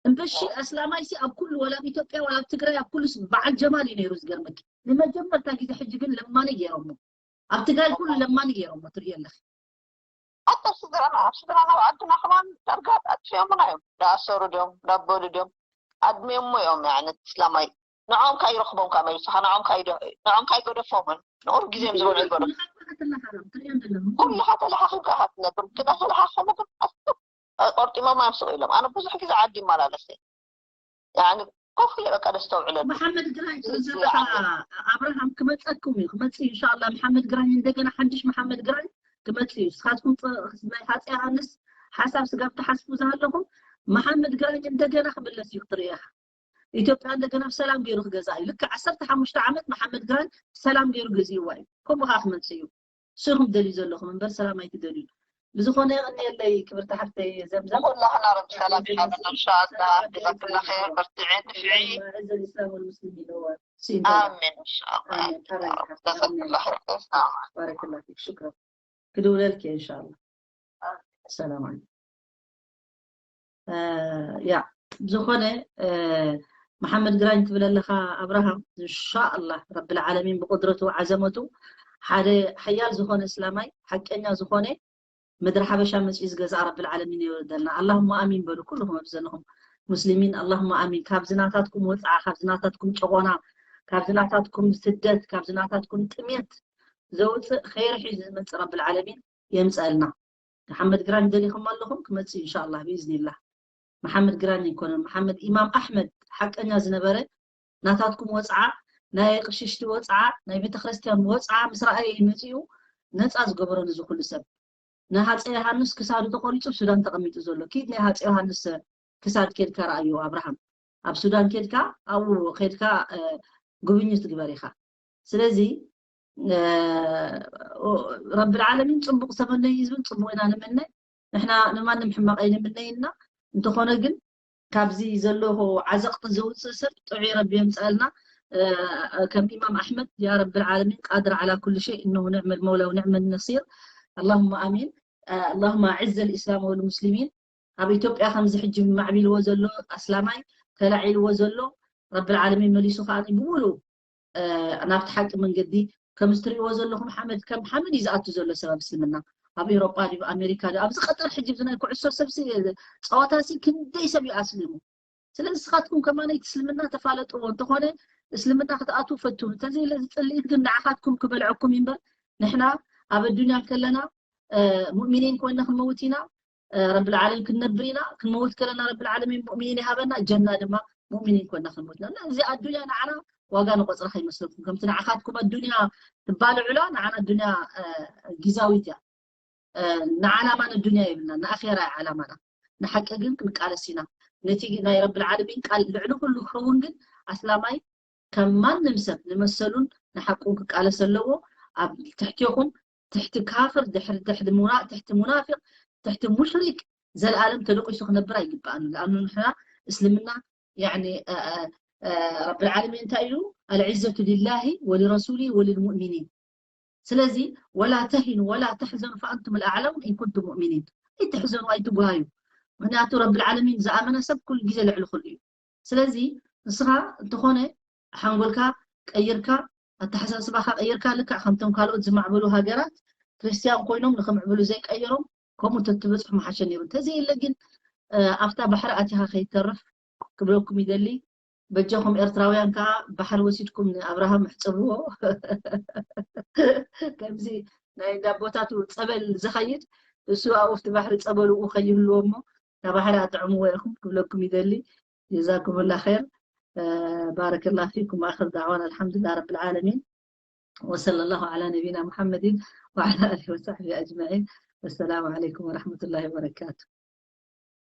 እምበሺ ኣስላማይ ሲ ኣብ ኩሉ ወላ ኣብ ኢትዮጵያ ወላ ኣብ ትግራይ ኣብ ኩሉ በዓል ጀማል እዩ ነይሩ። ዝገርመኪ ንመጀመርታ ግዜ ሕጂ ግን ለማኒ ገይሮሞ። ኣብ ትግራይ ኩሉ ለማኒ ገይሮሞ ትርእዮ ኣለኺ። ኣታ ስድራና ኣብ ስድራና ኣብ ዓድና ከማን ዳርጋ ኣጥፊኦምና እዮም። ዳኣሰሩ ድዮም ዳበሉ ድዮም ኣድሚዮሞ እዮም። ያዕነት እስላማይ ንዖም ካይረኽቦም ካብ መሪስኻ ንዖም ካይገደፎምን ንቑር ግዜም ዝበልዑ ይበሉ። ኩልኻ ተለሓኺምካ ትነብር ግና ተለሓኸሙ ግን ቆርጢሞም ኣምስቑ ኢሎም። ኣነ ብዙሕ ግዜ ዓዲ ይመላለስ። ያኒ ኮፍ ኢለ በቃ ደስተውዕለሉ። መሓመድ ግራኝ ዘለካ ኣብርሃም ክመፀኩም እዩ ክመፅ ኢንሻላ። መሓመድ ግራኝ እንደገና ሓድሽ መሓመድ ግራኝ ክመፅ እዩ። ንስኻትኩም ናይ ሃፀ ዮሃንስ ሓሳብ ስጋብ ትሓስቡ ዝሃለኹም መሓመድ ግራኝ እንደገና ክምለስ እዩ ክትርእያ። ኢትዮጵያ እንደገና ብሰላም ገይሩ ክገዛ እዩ። ልክዕ ዓሰርተ ሓሙሽተ ዓመት መሓመድ ግራኝ ሰላም ገይሩ ገዚእዋ እዩ። ከምኡ ከዓ ክመፅእ እዩ። ንስኹም ደልዩ ዘለኹም እምበር ሰላም ኣይትደልዩ። ብዝኾነ የቐንየለይ ክብርቲ ሓፍተይ ዘምዘም። ንኹላህና ረቢ ሰላም ይሃበና እንሻኣላ። ጀዛክላ ኸይር በርትዒ ንፍዒ። أعز الإسلام والمسلمين. ኣሚን እንሻኣላ። ኣሚን። ተባረክ። ጀዛክላ ኸይር። ባረከላ ፊክ ሽክረን። ክድውለልኪ እየ እንሻኣላ። ሰላም ዓለይኩም። ያ ዝኾነ መሓመድ ግራኝ ትብል ኣለኻ ኣብርሃም እንሻኣላህ ረብል ዓለሚን ብቁድረቱ ዓዘመቱ ሓደ ሓያል ዝኾነ እስላማይ ሓቀኛ ዝኾነ ምድሪ ሓበሻ መፅኡ ዝገዝኣ ረብል ዓለሚን የውርደልና። ኣላሁማ ኣሚን በሉ ኩልኹም ኣብዚ ዘለኹም ሙስሊሚን ኣላሁማ ኣሚን። ካብዚ ናታትኩም ወፅዓ፣ ካብዚ ናታትኩም ጨቆና፣ ካብዚ ናታትኩም ስደት፣ ካብዚ ናታትኩም ጥሜት ዘውፅእ ኸይሪ ሒዙ ዝመፅእ ረብል ዓለሚን የምፀልና። መሓመድ ግራኝ ደሊኹም ኣለኹም ክመፅእ ኢንሻኣላህ ብኢዝኒላህ። መሓመድ ግራኝ ኣይኮነን መሓመድ ኢማም ኣሕመድ ሓቀኛ ዝነበረ ናታትኩም ወፅዓ ናይ ቅሽሽቲ ወፅዓ ናይ ቤተክርስትያን ወፅዓ ምስ ረኣየ እዩ መፂኡ ነፃ ዝገበሮ ነዚ ኩሉ ሰብ። ንሃፀ ዮሃንስ ክሳዱ ተቆሪፁ ኣብ ሱዳን ተቐሚጡ ዘሎ ኪድ ናይ ሃፀ ዮሃንስ ክሳድ ኬድካ ረኣዮ ኣብርሃም ኣብ ሱዳን ኬድካ ኣብኡ ኬድካ ጉብኝት ግበር ኢኻ። ስለዚ ረብል ዓለሚን ፅቡቕ ዝተመነዩ ህዝብን ፅቡቕ ኢና ንምነ። ንሕና ንማንም ሕማቕ ኣይንምነይና። እንተኾነ ግን ካብዚ ዘለዎ ዓዘቕቲ ዘውፅእ ሰብ ጥዑይ ረቢ የምፅኣልና። ከም ኢማም ኣሕመድ ያ ረብል ዓለሚን ቃድር ዓላ ኩሉ ሸይ እነሁ ንዕመ ልመውላ ወንዕመ ነሲር። ኣላሁማ ኣሚን። ኣላሁማ ኣዕዘ ልእስላም ወልሙስሊሚን። ኣብ ኢትዮጵያ ከምዚ ሕጂ ማዕቢልዎ ዘሎ ኣስላማይ ተላዒልዎ ዘሎ ረብል ዓለሚን መሊሱ ከዓ ብሙሉ ናብቲ ሓቂ መንገዲ ከም እትሪእዎ ዘለኹም ሓመድ ከም ሓመድ እዩ ዝኣቱ ዘሎ ሰብ ኣብ እስልምና ኣብ ኤውሮጳ ድዩ ኣሜሪካ ድዩ ኣብዚ ቀጠር ሕጂ ናይ ኩዕሶ ሰብ ፀወታ ሲ ክንደይ ሰብ እዩ ኣስሊሙ። ስለዚ ንስኻትኩም ከማነይ እቲ እስልምና ተፋለጥዎ እንተኾነ እስልምና ክትኣትዉ ፈትኑ። እንተዘይለ ዝፅልኢት ግን ንዓኻትኩም ክበልዐኩም እዩ እምበር ንሕና ኣብ ኣዱንያ ከለና ሙእሚኒን ኮይና ክንመውት ኢና። ረብል ዓለሚን ክንነብር ኢና። ክንመውት ከለና ረብል ዓለሚን ሙእሚኒን ይሃበና፣ ጀና ድማ ሙእሚኒን ኮይና ክንመውት ኢና። እዚ ኣዱንያ ንዓና ዋጋ ንቆፅራ ከይመስለኩም። ከምቲ ንዓኻትኩም ኣዱንያ ትባልዑላ ንዓና ኣዱንያ ጊዛዊት እያ። ንዓላማ ንዱንያ የብልና ንኣኼራ ዓላማና። ንሓቂ ግን ክንቃለስ ኢና። ነቲ ናይ ረብል ዓለሚን ቃል ልዕሊ ኩሉ ክኸውን ግን ኣስላማይ ከም ማንም ሰብ ንመሰሉን ንሓቁን ክቃለስ ኣለዎ። ኣብ ትሕቴኹም ትሕቲ ካፍር ድሕሪ ትሕቲ ሙና ትሕቲ ሙናፊቅ ትሕቲ ሙሽሪክ ዘለኣለም ተደቂሱ ክነብር ኣይግባኣን። ለኣኑ ንሕና እስልምና ያኒ ረብል ዓለሚን እንታይ ኢሉ ኣልዕዘቱ ሊላሂ ወሊረሱሊ ወሊልሙእሚኒን ስለዚ ወላ ተሂኑ ወላ ተሕዘኑ ፈኣንቱም ልኣዕለውን ኢንኩንቱም ሙእሚኒን ኣይትሕዘኑ ኣይትጉሃዩ። ምክንያቱ ረብል ዓለሚን ዝኣመነ ሰብ ኩሉ ግዜ ልዕሊ ኩሉ እዩ። ስለዚ ንስኻ እንተኾነ ሓንጎልካ ቀይርካ ኣተሓሳስባኻ ቀይርካ ልክዕ ከምቶም ካልኦት ዝማዕበሉ ሃገራት ክርስትያን ኮይኖም ንክምዕብሉ ዘይቀየሮም ከምኡ ተትበፅሑ መሓሸ ነይሩ። እንተዘየለ ግን ኣብታ ባሕሪ ኣቲኻ ከይተርፍ ክብለኩም ይደሊ። በጃኹም ኤርትራውያን ከዓ ባሕሪ ወሲድኩም ንኣብርሃም ሕፀብዎ ከምዚ ናይ እንዳቦታቱ ፀበል ዝኸይድ እሱ ኣብኡ ኣብቲ ባሕሪ ፀበልኡ ከይህልዎ እሞ ካብ ባሕሪ ኣጥዕምዎ ኢኹም ክብለኩም ይደሊ። ጀዛኩምላ ኸይር። ባረከላ ፊኩም። ኣኽር ዳዕዋና ኣልሓምዱላ ረብል ዓለሚን ወሰለ ላሁ ዓላ ነቢና ሙሓመድን ወዓላ ኣሊሂ ወሳሕቢ ኣጅማዒን። ወሰላሙ ዓለይኩም ወረሕመቱላሂ ወበረካቱ።